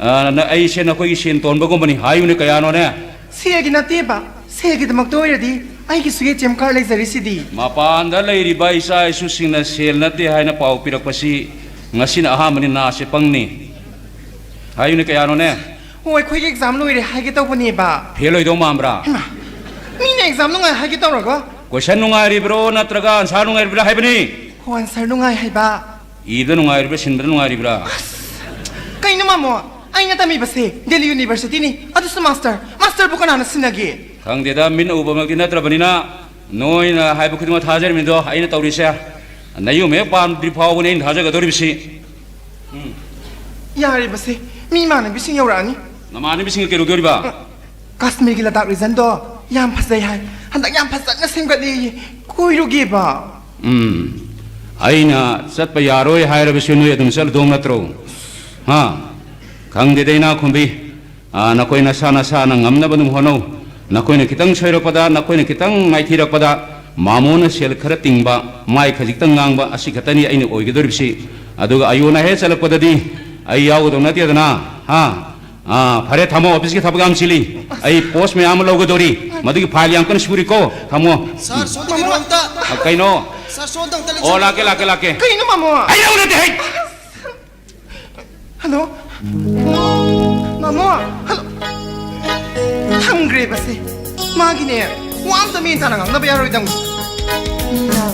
ꯑ, ꯅ-, ꯑꯩꯁꯦ ꯅꯈꯣꯏꯒꯤ ꯁꯦꯟ ꯇꯣꯟꯕꯒꯨꯝꯕꯅꯤ꯫ ꯍꯥꯏꯌꯨꯅꯦ, ꯀꯌꯥꯅꯣꯅꯦ? ꯁꯦꯜꯒꯤ ꯅꯠꯇꯦꯕ꯫ ꯁꯦꯜꯒꯤꯗꯃꯛꯇ ꯑꯣꯏꯔꯗꯤ ꯑꯩꯒꯤꯁꯨ ꯑꯦ ꯇꯤ ꯑꯦꯝ ꯀꯥꯔꯗ ꯂꯩꯖꯔꯤꯁꯤꯗꯤ꯫ ꯃꯄꯥꯟꯗ ꯂꯩꯔꯤꯕ ꯏꯆꯥ ꯏꯁꯨꯁꯤꯡꯅ ꯁꯦꯜ ꯅꯠꯇꯦ ꯍꯥꯏꯅ ꯄꯥꯎ ꯄꯤꯔꯛꯄꯁꯤ ꯉꯁꯤꯅ ꯑꯍꯥꯟꯕꯅꯤ, ꯅꯥꯁꯦ ꯄꯪꯅꯤ꯫ ꯍꯥꯏꯌꯨꯅꯦ, ꯀꯌꯥꯅꯣꯅꯦ? ꯑꯣ, ꯑꯩꯈꯣꯏꯒꯤ ꯑꯦꯛꯖꯥꯝ ꯂꯣꯏꯔꯦ ꯍꯥꯏꯒꯦ ꯇꯧꯕꯅꯦꯕ꯫ ꯐꯦꯜ ꯑꯣꯏꯗꯧ ꯃꯥꯟꯕ꯭ꯔꯥ? ꯍꯩꯃꯥ, ꯃꯤꯅ ꯑꯦꯛꯖꯥꯝ ꯅꯨꯡꯉꯥꯏ ꯍꯥꯏꯒꯦ ꯇꯧꯔꯒ꯫ ꯀꯣꯏꯁꯟ ꯅꯨꯡꯉꯥꯏꯔꯤꯕ꯭ꯔꯣ ꯅꯠꯇ꯭ꯔꯒ ꯑꯟꯁꯥꯔ ꯅꯨꯡꯉꯥꯏꯔꯤꯕ꯭ꯔꯥ ꯍꯥꯏꯕꯅꯤ? ꯍꯣ, ꯑꯟꯁꯥꯔ ꯅꯨꯡꯉꯥꯏ ꯍꯥꯏꯕ꯫ ꯏꯕꯗ ꯅꯨꯡꯉꯥꯏꯔꯤꯕ꯭ꯔꯥ, ꯁꯤꯟꯕꯗ ꯅꯨꯡꯉꯥꯏꯔꯤꯕ꯭ꯔꯥ? ꯑꯁ, ꯀꯩꯅꯣ ꯃꯥꯃꯣ? ꯑꯩꯅ ꯇꯝꯃꯤꯕꯁꯦ ꯗꯦꯜꯂꯤ ꯌꯨꯅꯤꯚꯔꯁꯤꯇꯤꯅꯤ, ꯑꯗꯨꯁꯨ ꯃꯥꯁꯇꯔ꯫ ꯃꯥꯁꯇꯔꯕꯨ ꯀꯅꯥꯅ ꯁꯤꯟꯅꯒꯦ? ꯈꯪꯗꯦꯗ, ꯃꯤꯠꯅ ꯎꯕꯃꯛꯇꯤ ꯅꯠꯇ꯭ꯔꯕꯅꯤꯅ, ꯅꯣꯏꯅ ꯍꯥꯏꯕ ꯈꯨꯗꯤꯡꯃꯛ ꯊꯥꯖꯔꯤꯕꯅꯤꯗꯣ꯫ ꯑꯩꯅ ꯇꯧꯔꯤꯁꯦ ꯅꯌꯨꯝ ꯍꯦꯛ ꯄꯥꯟꯗ꯭ꯔꯤ ꯐꯥꯎꯕꯅꯤ ꯑꯩꯅ ꯊꯥꯖꯒꯗꯧꯔꯤꯕꯁꯤ꯫ ꯎꯝ꯫ ꯌꯥꯔꯦꯕꯁꯦ, ꯃꯤ ꯏꯃꯥꯟꯅꯕꯤꯁꯤꯡ ꯌꯧꯔꯛꯑꯅꯤ꯫ ꯅꯃꯥꯟꯅꯕꯤꯁꯤꯡꯒ ꯀꯩꯗꯧꯗꯣꯔꯤꯕ? ꯀꯥꯁꯃꯤꯔꯒꯤ ꯂꯗꯥꯛ ꯔꯤꯖꯟꯗꯣ ꯌꯥꯝ ꯐꯖꯩ ꯍꯥꯏ, ꯍꯟꯗꯛ ꯌꯥꯝ ꯐꯖꯅ ꯁꯦꯝꯒꯠꯂꯦꯌꯦ, ꯀꯣꯏꯔꯨꯒꯦꯕ꯫ ꯎꯝ, ꯑꯩꯅ ꯆꯠꯄ ꯌꯥꯔꯣꯏ ꯍꯥꯏꯔꯕꯁꯨ ꯅꯣꯏ ꯑꯗꯨꯝ ꯆꯠꯂꯗꯧ ꯅꯠꯇ꯭ꯔꯣ? ꯍꯥ? ꯈꯪꯗꯦꯗ, ꯏꯅꯥꯛꯈꯨꯟꯕꯤ꯫ ꯑꯥ, ꯅꯈꯣꯏ ꯅꯁꯥ ꯅꯁꯥꯅ ꯉꯝꯅꯕ ꯑꯗꯨꯝ ꯍꯣꯠꯅꯧ꯫ ꯅꯈꯣꯏꯅ ꯈꯤꯇꯪ ꯁꯣꯏꯔꯛꯄꯗ, ꯅꯈꯣꯏꯅ ꯈꯤꯇꯪ ꯃꯥꯏꯊꯤꯔꯛꯄꯗ, ꯃꯥꯃꯣꯅ ꯁꯦꯜ ꯈꯔ ꯇꯤꯡꯕ, ꯃꯥꯏ ꯈꯖꯤꯛꯇꯪ ꯉꯥꯡꯕ, ꯑꯁꯤ ꯈꯛꯇꯅꯤ ꯑꯩꯅ ꯑꯣꯏꯒꯗꯧꯔꯤꯕꯁꯤ꯫ ꯑꯗꯨꯒ ꯑꯌꯣꯅ ꯍꯦꯛ ꯆꯠꯂꯛꯄꯗꯗꯤ ꯑꯩ ꯌꯥꯎꯒꯗꯧ ꯅꯠꯇꯦꯗꯅ, ꯍꯥ? ꯑꯥ, ꯐꯔꯦ, ꯊꯝꯃꯣ, ꯑꯣꯐꯤꯁꯀꯤ ꯊꯕꯛ ꯌꯥꯝ ꯆꯤꯜꯂꯤ꯫ ꯑꯩ ꯄꯣꯁ ꯃꯌꯥꯝ ꯑꯃ ꯂꯧꯒꯗꯧꯔꯤ, ꯃꯗꯨꯒꯤ ꯐꯥꯏꯜ ꯌꯥꯝ ꯀꯟꯅ ꯁꯨꯔꯤꯀꯣ, ꯊꯝꯃꯣ꯫ ꯁꯥꯔ, ꯁꯣꯝꯗ ꯀꯩꯅꯣ ꯑꯝꯇ꯫ ꯑ, ꯀꯩꯅꯣ? ꯁꯥꯔ, ꯁꯣꯝꯗ ꯑꯝꯇ ꯑꯣ, ꯂꯦꯡꯁꯤꯟꯕꯤꯌꯨ꯫ ꯂꯥꯛꯀꯦ, ꯂꯥꯛꯀꯦ, ꯂꯥꯛꯀꯦ꯫ ꯀꯩꯅꯣ, ꯃꯥꯃꯣ? ꯑꯩ ꯂꯧ ꯅꯠꯇꯦ, ꯍꯩ! ꯍꯜꯂꯣ? ꯃꯥꯃꯣ, ꯍꯜꯂꯣ? ꯊꯝꯈ꯭ꯔꯦꯕꯁꯦ꯫ ꯃꯥꯒꯤꯅꯦ, ꯋꯥ ꯑꯝꯇ ꯃꯦꯟ ꯇꯥꯅ ꯉꯥꯡꯅꯕ ꯌꯥꯔꯣꯏꯗꯧꯅꯤ꯫ ꯃꯤꯅ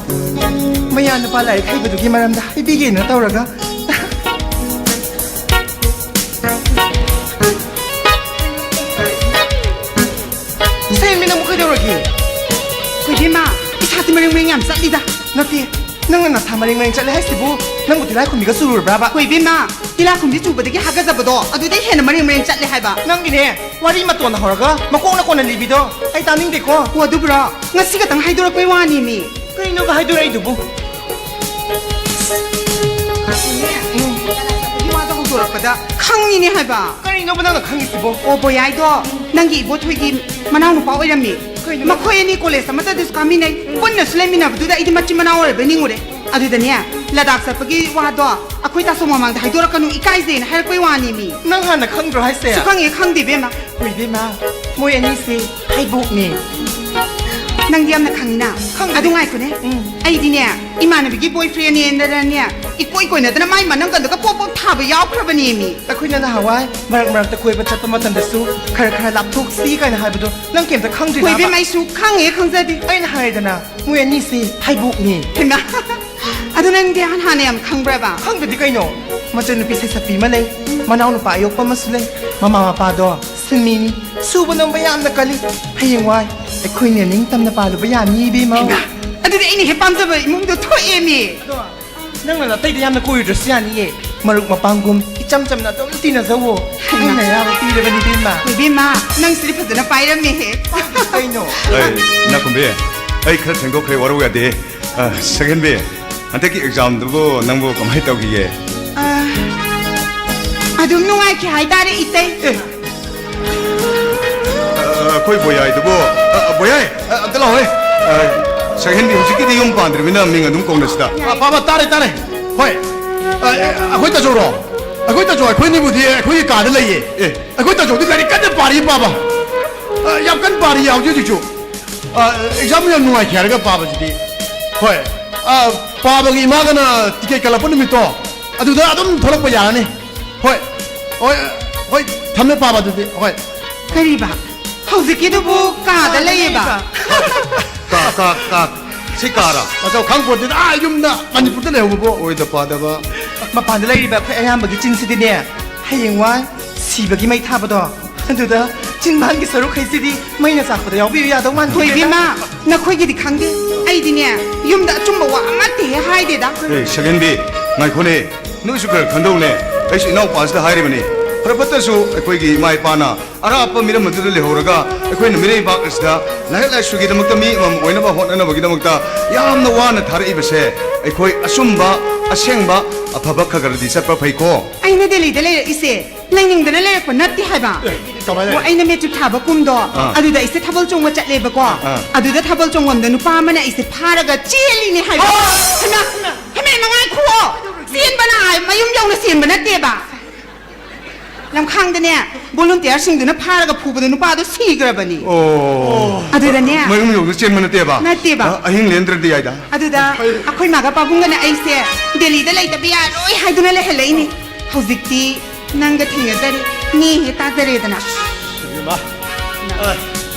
ꯃꯌꯥ ꯅꯨꯄꯥ ꯂꯥꯏꯔꯤꯛ ꯍꯩꯕꯗꯨꯒꯤ ꯃꯔꯝꯗ ꯍꯥꯏꯕꯤꯒꯦꯅ ꯇꯧꯔꯒ꯫ ꯁꯦꯟꯃꯤ, ꯅꯪꯕꯨ ꯀꯩꯗꯧꯔꯒꯦ? ꯍꯣꯏ, ꯏꯕꯦꯝꯃ, ꯏꯁꯥꯁꯦ ꯃꯔꯦꯡ ꯃꯔꯦꯡ ꯌꯥꯝ ꯆꯠꯂꯤꯗ꯫ ꯅꯠꯇꯦ, ꯅꯪꯅ ꯅꯁꯥ ꯃꯔꯦꯡ ꯃꯔꯦꯡ ꯆꯠꯂꯦ ꯍꯥꯏꯁꯤꯕꯨ, ꯅꯪꯕꯨ ꯇꯤꯜꯂꯥꯏꯈꯨꯝꯕꯤꯒ ꯆꯨꯔꯨꯔꯕ꯭ꯔꯥꯕ? ꯍꯣꯏ, ꯏꯕꯦꯝꯃ, ꯇꯤꯜꯂꯥꯏꯈꯨꯝꯕꯤ ꯆꯨꯕꯗꯒꯤ ꯍꯥꯒꯠꯆꯕꯗꯣ, ꯑꯗꯨꯗꯩ ꯍꯦꯟꯅ ꯃꯔꯦꯡ ꯃꯔꯦꯡ ꯆꯠꯂꯦ ꯍꯥꯏꯕ꯫ ꯅꯪꯒꯤꯅꯦ, ꯋꯥꯔꯤ ꯃꯇꯣꯟ ꯍꯧꯔꯒ ꯃꯀꯣꯛꯅ ꯀꯣꯟꯅ ꯂꯤꯕꯤꯗꯣ ꯑꯩ ꯇꯥꯅꯤꯡꯗꯦꯀꯣ꯫ ꯑꯣ, ꯑꯗꯨꯕꯨꯔꯣ? ꯉꯁꯤ ꯈꯛꯇꯪ ꯍꯥꯏꯗꯣꯔꯛꯄꯩ ꯋꯥꯅꯤꯃꯤ꯫ ꯀꯩꯅꯣꯕ ꯍꯥꯏꯗꯣꯔꯛꯏꯗꯨꯕꯨ? ꯎꯝ꯫ ꯋꯥꯗꯣ ꯍꯧꯗꯣꯔꯛꯄꯗ ꯈꯪꯉꯤꯅꯦ ꯍꯥꯏꯕ꯫ ꯀꯔꯤꯅꯣꯕ ꯅꯪꯅ ꯈꯪꯉꯤꯁꯤꯕꯣ? ꯑꯣ, ꯕꯣꯌꯥꯏꯗꯣ ꯅꯪꯒꯤ ꯏꯕꯣꯊꯣꯏꯒꯤ ꯃꯅꯥꯎꯅꯨꯄꯥ ꯑꯣꯏꯔꯝꯃꯤ꯫ ꯀꯩꯅꯣ? ꯃꯈꯣꯏ ꯑꯅꯤ ꯀꯣꯂꯦꯖ ꯑꯃꯠꯇꯗꯁꯨ ꯀꯥꯃꯤꯟꯅꯩ, ꯄꯨꯟꯅꯁꯨ ꯂꯩꯃꯤꯟꯅꯕꯗꯨꯗ ꯑꯩꯗꯤ ꯃꯆꯤꯟ ꯃꯅꯥꯎ ꯑꯣꯏꯔꯕꯣꯏ ꯅꯤꯡꯉꯨꯔꯦ꯫ ꯑꯗꯨꯗꯅꯦ, ꯂꯗꯥꯛ ꯆꯠꯄꯒꯤ ꯋꯥꯗꯣ ꯑꯩꯈꯣꯏ ꯇꯥꯆꯧ ꯃꯃꯥꯡꯗ ꯍꯥꯏꯗꯣꯔꯛꯀꯅꯨ, ꯏꯀꯥꯏꯖꯩꯅ ꯍꯥꯏꯔꯛꯄꯩ ꯋꯥꯅꯤꯃꯤ꯫ ꯅꯪ ꯍꯥꯟꯅ ꯈꯪꯗ꯭ꯔꯣ ꯍꯥꯏꯁꯦ? ꯁꯨꯈꯪ ꯍꯦꯛ ꯈꯪꯗꯦ, ꯏꯕꯦꯝꯃ꯫ ꯍꯣꯏ, ꯏꯕꯦꯝꯃ, ꯃꯣꯏ ꯑꯅꯤꯁꯦ ꯍꯩꯕꯣꯛꯅꯦ꯫ ꯅꯪꯗꯤ ꯌꯥꯝꯅ ꯈꯪꯉꯤꯅ꯫ ꯈꯪꯗꯦ꯫ ꯑꯗꯨ ꯉꯥꯏꯈꯣꯅꯦ꯫ ꯎꯝ꯫ ꯑꯩꯗꯤꯅꯦ, ꯏꯃꯥꯟꯅꯕꯤꯒꯤ boyfriendꯅꯦꯅꯅꯦ, ꯏꯀꯣꯏ ꯀꯣꯏꯅꯗꯅ ꯃꯥꯏ ꯃꯅꯪꯒꯟꯗꯨꯒ ꯄꯣꯞ ꯄꯣꯞ ꯊꯥꯕ ꯌꯥꯎꯈ꯭ꯔꯕꯅꯦꯃꯤ꯫ ꯑꯩꯈꯣꯏꯅ ꯅꯍꯥꯟꯋꯥꯏ ꯃꯔꯛ ꯃꯔꯛꯇ ꯀꯣꯏꯕ ꯆꯠꯄ ꯃꯇꯝꯗꯁꯨ ꯈꯔ ꯈꯔ ꯂꯥꯞꯊꯣꯛꯁꯤ ꯀꯥꯏꯅ ꯍꯥꯏꯕꯗꯣ ꯅꯪ ꯀꯩꯝꯇ ꯈꯪꯗ꯭ꯔꯤꯕ? ꯍꯣꯏ, ꯏꯕꯦꯝꯃ, ꯑꯩꯁꯨ ꯈꯪꯉꯦ, ꯈꯪꯖꯗꯦ꯫ ꯑꯩꯅ ꯍꯥꯏꯗꯅ, ꯃꯣꯏ ꯑꯅꯤꯁꯤ ꯍꯩꯕꯣꯛꯅꯤ꯫ ꯍꯩꯃꯥ, ꯑꯗꯨ ꯅꯪꯗꯤ ꯍꯥꯟ-, ꯍꯥꯟꯅ ꯌꯥꯝ ꯈꯪꯕ꯭ꯔꯕ? ꯈꯪꯗꯗꯤ ꯀꯩꯅꯣ? ꯃꯆꯟꯅꯨꯄꯤ ꯁꯩꯁꯛꯄꯤ ꯑꯃ ꯂꯩ, ꯃꯅꯥꯎꯅꯨꯄꯥ ꯑꯌꯣꯛꯄ ꯑꯃꯁꯨ ꯂꯩ, ꯃꯃꯥ ꯃꯄꯥꯗꯣ ꯁꯤꯟꯃꯤꯅꯤ, ꯁꯨꯕ ꯅꯣꯝꯕ ꯌꯥꯝꯅ ꯀꯜꯂꯤ꯫ ꯍꯌꯦꯡꯋꯥꯏ ꯑꯩꯈꯣꯏꯅ ꯅꯤꯡꯇꯝꯅ ꯄꯥꯜꯂꯨꯕ ꯌꯥꯅꯤ, ꯏꯕꯦꯝꯃ꯫ ꯍꯩꯃꯥ, ꯑꯗꯨꯗꯤ ꯑꯩꯅ ꯍꯦꯛ ꯄꯥꯝꯖꯕ ꯏꯃꯨꯡꯗꯣ ꯊꯣꯛꯑꯦꯃꯤ꯫ ꯑꯗꯣ ꯅꯪꯅ ꯑꯇꯩꯗ ꯌꯥꯝꯅ ꯀꯣꯏꯔꯨꯗ꯭ꯔꯁꯨ ꯌꯥꯅꯤꯌꯦ, ꯃꯔꯨꯞ ꯃꯄꯥꯡꯒꯨꯝ ꯏꯆꯝ ꯆꯝꯅ ꯑꯗꯨꯝ ꯇꯤꯟꯅꯖꯧꯋꯣ꯫ ꯍꯩꯃꯥ꯫ ꯑꯩꯅ ꯑꯌꯥꯕ ꯄꯤꯔꯕꯅꯤ, ꯏꯕꯦꯝꯃ꯫ ꯍꯣꯏ, ꯏꯕꯦꯝꯃ, ꯅꯪꯁꯤꯗꯤ ꯐꯖꯅ ꯄꯥꯏꯔꯝꯃꯦꯍꯦ꯫ ꯀꯩꯅꯣ? ꯑꯩ, ꯏꯅꯥꯈꯨꯝꯕꯤ, ꯑꯩ ꯈꯔ ꯊꯦꯡꯗꯣꯛꯈ꯭ꯔꯦ, ꯋꯥꯔꯧ ꯌꯥꯗꯦ꯫ ꯑ, ꯁꯛꯍꯦꯟꯕꯤ, ꯍꯟꯗꯛꯀꯤ examꯗꯨꯕꯨ ꯅꯪꯕꯨ ꯀꯃꯥꯏ ꯇꯧꯈꯤꯒꯦ? ꯑ, ꯑꯗꯨꯝ ꯅꯨꯡꯉꯥꯏꯈꯤ ꯍꯥꯏꯇꯥꯔꯦ, ꯏꯇꯩ꯫ ꯑꯦ, ꯑ, ꯑꯩꯈꯣꯏ ꯕꯣꯌꯥꯏꯗꯨꯕꯨ, ꯑ, ꯑ, ꯕꯣꯌꯥꯏ, ꯑ, ꯑꯝꯇ ꯂꯥꯛꯑꯣꯍꯦ꯫ ꯑ, ꯁꯛꯍꯦꯟꯕꯤ, ꯍꯧꯖꯤꯛꯀꯤꯗꯤ ꯌꯨꯝ ꯄꯥꯟꯗ꯭ꯔꯤꯕꯅꯤꯅ ꯃꯤꯡ ꯑꯗꯨꯝ ꯀꯧꯅꯁꯤꯗ꯫ ꯑ, ꯄꯥꯕ, ꯇꯥꯔꯦ, ꯇꯥꯔꯦ꯫ ꯍꯣꯏ꯫ ꯑ, ꯑ, ꯑꯩꯈꯣꯏ ꯇꯥꯆꯧꯔꯣ? ꯑꯩꯈꯣꯏ ꯇꯥꯆꯧ, ꯑꯩꯈꯣꯏꯅꯤꯕꯨꯗꯤ ꯑꯩꯈꯣꯏꯒꯤ ꯀꯥꯗ ꯂꯩꯌꯦ꯫ ꯑꯦ꯫ ꯑꯩꯈꯣꯏ ꯇꯥꯆꯧꯗꯤ ꯂꯥꯏꯔꯤꯛ ꯀꯟꯅ ꯄꯥꯔꯤ, ꯄꯥꯕ꯫ ꯑ, ꯌꯥꯝ ꯀꯟꯅ ꯄꯥꯔꯤ ꯍꯧꯖꯤꯛ ꯍꯧꯖꯤꯛꯁꯨ꯫ ꯑ, exam ꯌꯥꯝ ꯅꯨꯡꯉꯥꯏꯈꯤ ꯍꯥꯏꯔꯒ ꯄꯥꯕꯁꯤꯗꯤ꯫ ꯍꯣꯏ꯫ ꯑ, ꯄꯥꯕꯒꯤ ꯏꯃꯥꯒꯅ ticket ꯀꯛꯂꯛꯄ ꯅꯨꯃꯤꯠꯇꯣ, ꯑꯗꯨꯗ ꯑꯗꯨꯝ ꯊꯣꯛꯂꯛꯄ ꯌꯥꯔꯅꯤ꯫ ꯍꯣꯏ꯫ ꯍꯣꯏ, ꯍꯣꯏ, ꯊꯝꯃꯦ ꯄꯥꯕ ꯑꯗꯨꯗꯤ꯫ ꯍꯣꯏ꯫ ꯀꯔꯤꯕ? ꯍꯧꯖꯤꯛꯀꯤꯗꯨꯕꯨ ꯀꯥꯗ ꯂꯩꯌꯦꯕ? ꯀꯥ, ꯀꯥ, ꯀꯥ꯫ ꯁꯤ ꯀꯥꯔ? ꯃꯁꯛ ꯈꯪꯄꯣꯠꯇꯦꯗ, ꯑꯥ ꯌꯨꯝꯗ ꯃꯅꯤꯄꯨꯔꯗ ꯂꯩꯍꯧꯕꯕꯨ꯫ ꯑꯣꯏꯗ ꯄꯥꯗꯕ꯫ ꯃꯄꯥꯟꯗ ꯂꯩꯔꯤꯕ ꯑꯩꯈꯣꯏ ꯑꯌꯥꯝꯕꯒꯤ ꯆꯤꯟꯁꯤꯗꯤꯅꯦ, ꯍꯌꯦꯡꯋꯥꯏ ꯁꯤꯕꯒꯤ ꯃꯩ ꯊꯥꯕꯗꯣ, ꯑꯗꯨꯗ ꯆꯤꯟꯕꯥꯟꯒꯤ ꯁꯔꯨꯛꯈꯩꯁꯤꯗꯤ ꯃꯩꯅ ꯆꯥꯛꯄꯗ ꯌꯥꯎꯕꯤꯌꯨ ꯌꯥꯗꯧ ꯃꯥꯟꯗꯦ꯫ ꯍꯣꯏ, ꯏꯕꯦꯝꯃ, ꯅꯈꯣꯏꯒꯤꯗꯤ ꯈꯪꯗꯦ꯫ ꯑꯩꯗꯤꯅꯦ, ꯌꯨꯝꯗ ꯑꯆꯨꯝꯕ ꯋꯥ ꯑꯃꯠꯇ ꯍꯦꯛ ꯍꯥꯏꯗꯦꯗ꯫ ꯑꯦ, ꯁꯛꯍꯦꯟꯕꯤ, ꯉꯥꯏꯈꯣꯅꯦ꯫ ꯅꯣꯏꯁꯨ ꯈꯔ ꯈꯟꯗꯧꯅꯦ꯫ ꯑꯩꯁꯨ ꯏꯅꯥꯎꯄꯥꯁꯤꯗ ꯍꯥꯏꯔꯤꯕꯅꯤ꯫ ꯐꯔ ꯐꯠꯇꯁꯨ ꯑꯩꯈꯣꯏꯒꯤ ꯏꯃꯥ ꯏꯄꯥꯅ ꯑꯔꯥꯞꯄ ꯃꯤꯔꯝ ꯑꯗꯨꯗ ꯂꯩꯍꯧꯔꯒ ꯑꯩꯈꯣꯏꯅ ꯃꯤꯔꯩꯕꯥꯛ ꯑꯁꯤꯗ ꯂꯥꯏꯔꯤꯛ ꯂꯥꯏꯁꯨꯒꯤꯗꯃꯛꯇ ꯃꯤ ꯑꯃꯃꯝ ꯑꯣꯏꯅꯕ ꯍꯣꯠꯅꯅꯕꯒꯤꯗꯃꯛꯇ ꯌꯥꯝꯅ ꯋꯥꯅ ꯊꯥꯔꯛꯏꯕꯁꯦ, ꯑꯩꯈꯣꯏ ꯑꯆꯨꯝꯕ, ꯑꯁꯦꯡꯕ, ꯑꯐꯕ ꯈꯔ ꯈꯔꯗꯤ ꯆꯠꯄ ꯐꯩꯀꯣ꯫ ꯑꯩꯅ ꯗꯦꯜꯂꯤꯗ ꯂꯩꯔꯛꯏꯁꯦ ꯂꯩꯅꯤꯡꯗꯅ ꯂꯩꯔꯛꯄ ꯅꯠꯇꯦ ꯍꯥꯏꯕ꯫ ꯀꯃꯥꯏꯅ? ꯑꯣ, ꯑꯩꯅ ꯃꯦꯇ꯭ꯔꯤꯛ ꯊꯥꯕ ꯀꯨꯝꯗꯣ, ꯑꯥ꯫ ꯑꯗꯨꯗ ꯑꯩꯁꯦ ꯊꯥꯕꯜ ꯆꯣꯡꯕ ꯆꯠꯂꯦꯕꯀꯣ꯫ ꯑꯥ꯫ ꯑꯗꯨꯗ ꯊꯥꯕꯜ ꯆꯣꯡꯐꯝꯗ ꯅꯨꯄꯥ ꯑꯃꯅ ꯑꯩꯁꯦ ꯐꯥꯔꯒ ꯆꯦꯜꯂꯤꯅꯦ ꯍꯥꯏꯕ꯫ ꯑꯥ! ꯍꯩꯃꯥ! ꯍꯩꯃꯥ, ꯉꯥꯏꯈꯨꯑꯣ! ꯆꯦꯟꯕꯅ ꯑꯥ ꯃꯌꯨꯝ ꯌꯧꯅ ꯆꯦꯟꯕ ꯅꯠꯇꯦꯕ꯫ ꯂꯝꯈꯥꯡꯗꯅꯦ, ꯚꯣꯂꯨꯟꯇꯤꯌꯥꯔꯁꯤꯡꯗꯨꯅ ꯐꯥꯔꯒ ꯐꯨꯕꯗ ꯅꯨꯄꯥꯗꯣ ꯁꯤꯈ꯭ꯔꯕꯅꯤ꯫ ꯑꯣ꯫ ꯑꯗꯨꯗꯅꯦ꯫ ꯃꯌꯨꯝ ꯌꯧꯅ ꯆꯦꯟꯕ ꯅꯠꯇꯦꯕ? ꯅꯠꯇꯦꯕ꯫ ꯑ-, ꯑꯍꯤꯡ ꯂꯦꯟꯗ꯭ꯔꯗꯤ ꯌꯥꯏꯗ꯫ ꯑꯗꯨꯗ ꯑꯩꯈꯣꯏ ꯃꯥꯒ ꯄꯥꯕꯨꯡꯒꯅ ꯑꯩꯁꯦ ꯗꯦꯜꯂꯤꯗ ꯂꯩꯇꯕ ꯌꯥꯔꯣꯏ ꯍꯥꯏꯗꯨꯅ ꯂꯩꯍꯜꯂꯛꯏꯅꯤ꯫ ꯍꯧꯖꯤꯛꯇꯤ ꯅꯪꯒ ꯊꯦꯡꯅꯖꯔꯦ, ꯅꯦ ꯍꯦꯛ ꯇꯥꯖꯔꯦꯗꯅ꯫ ꯏꯕꯦꯝꯃ, ꯑ,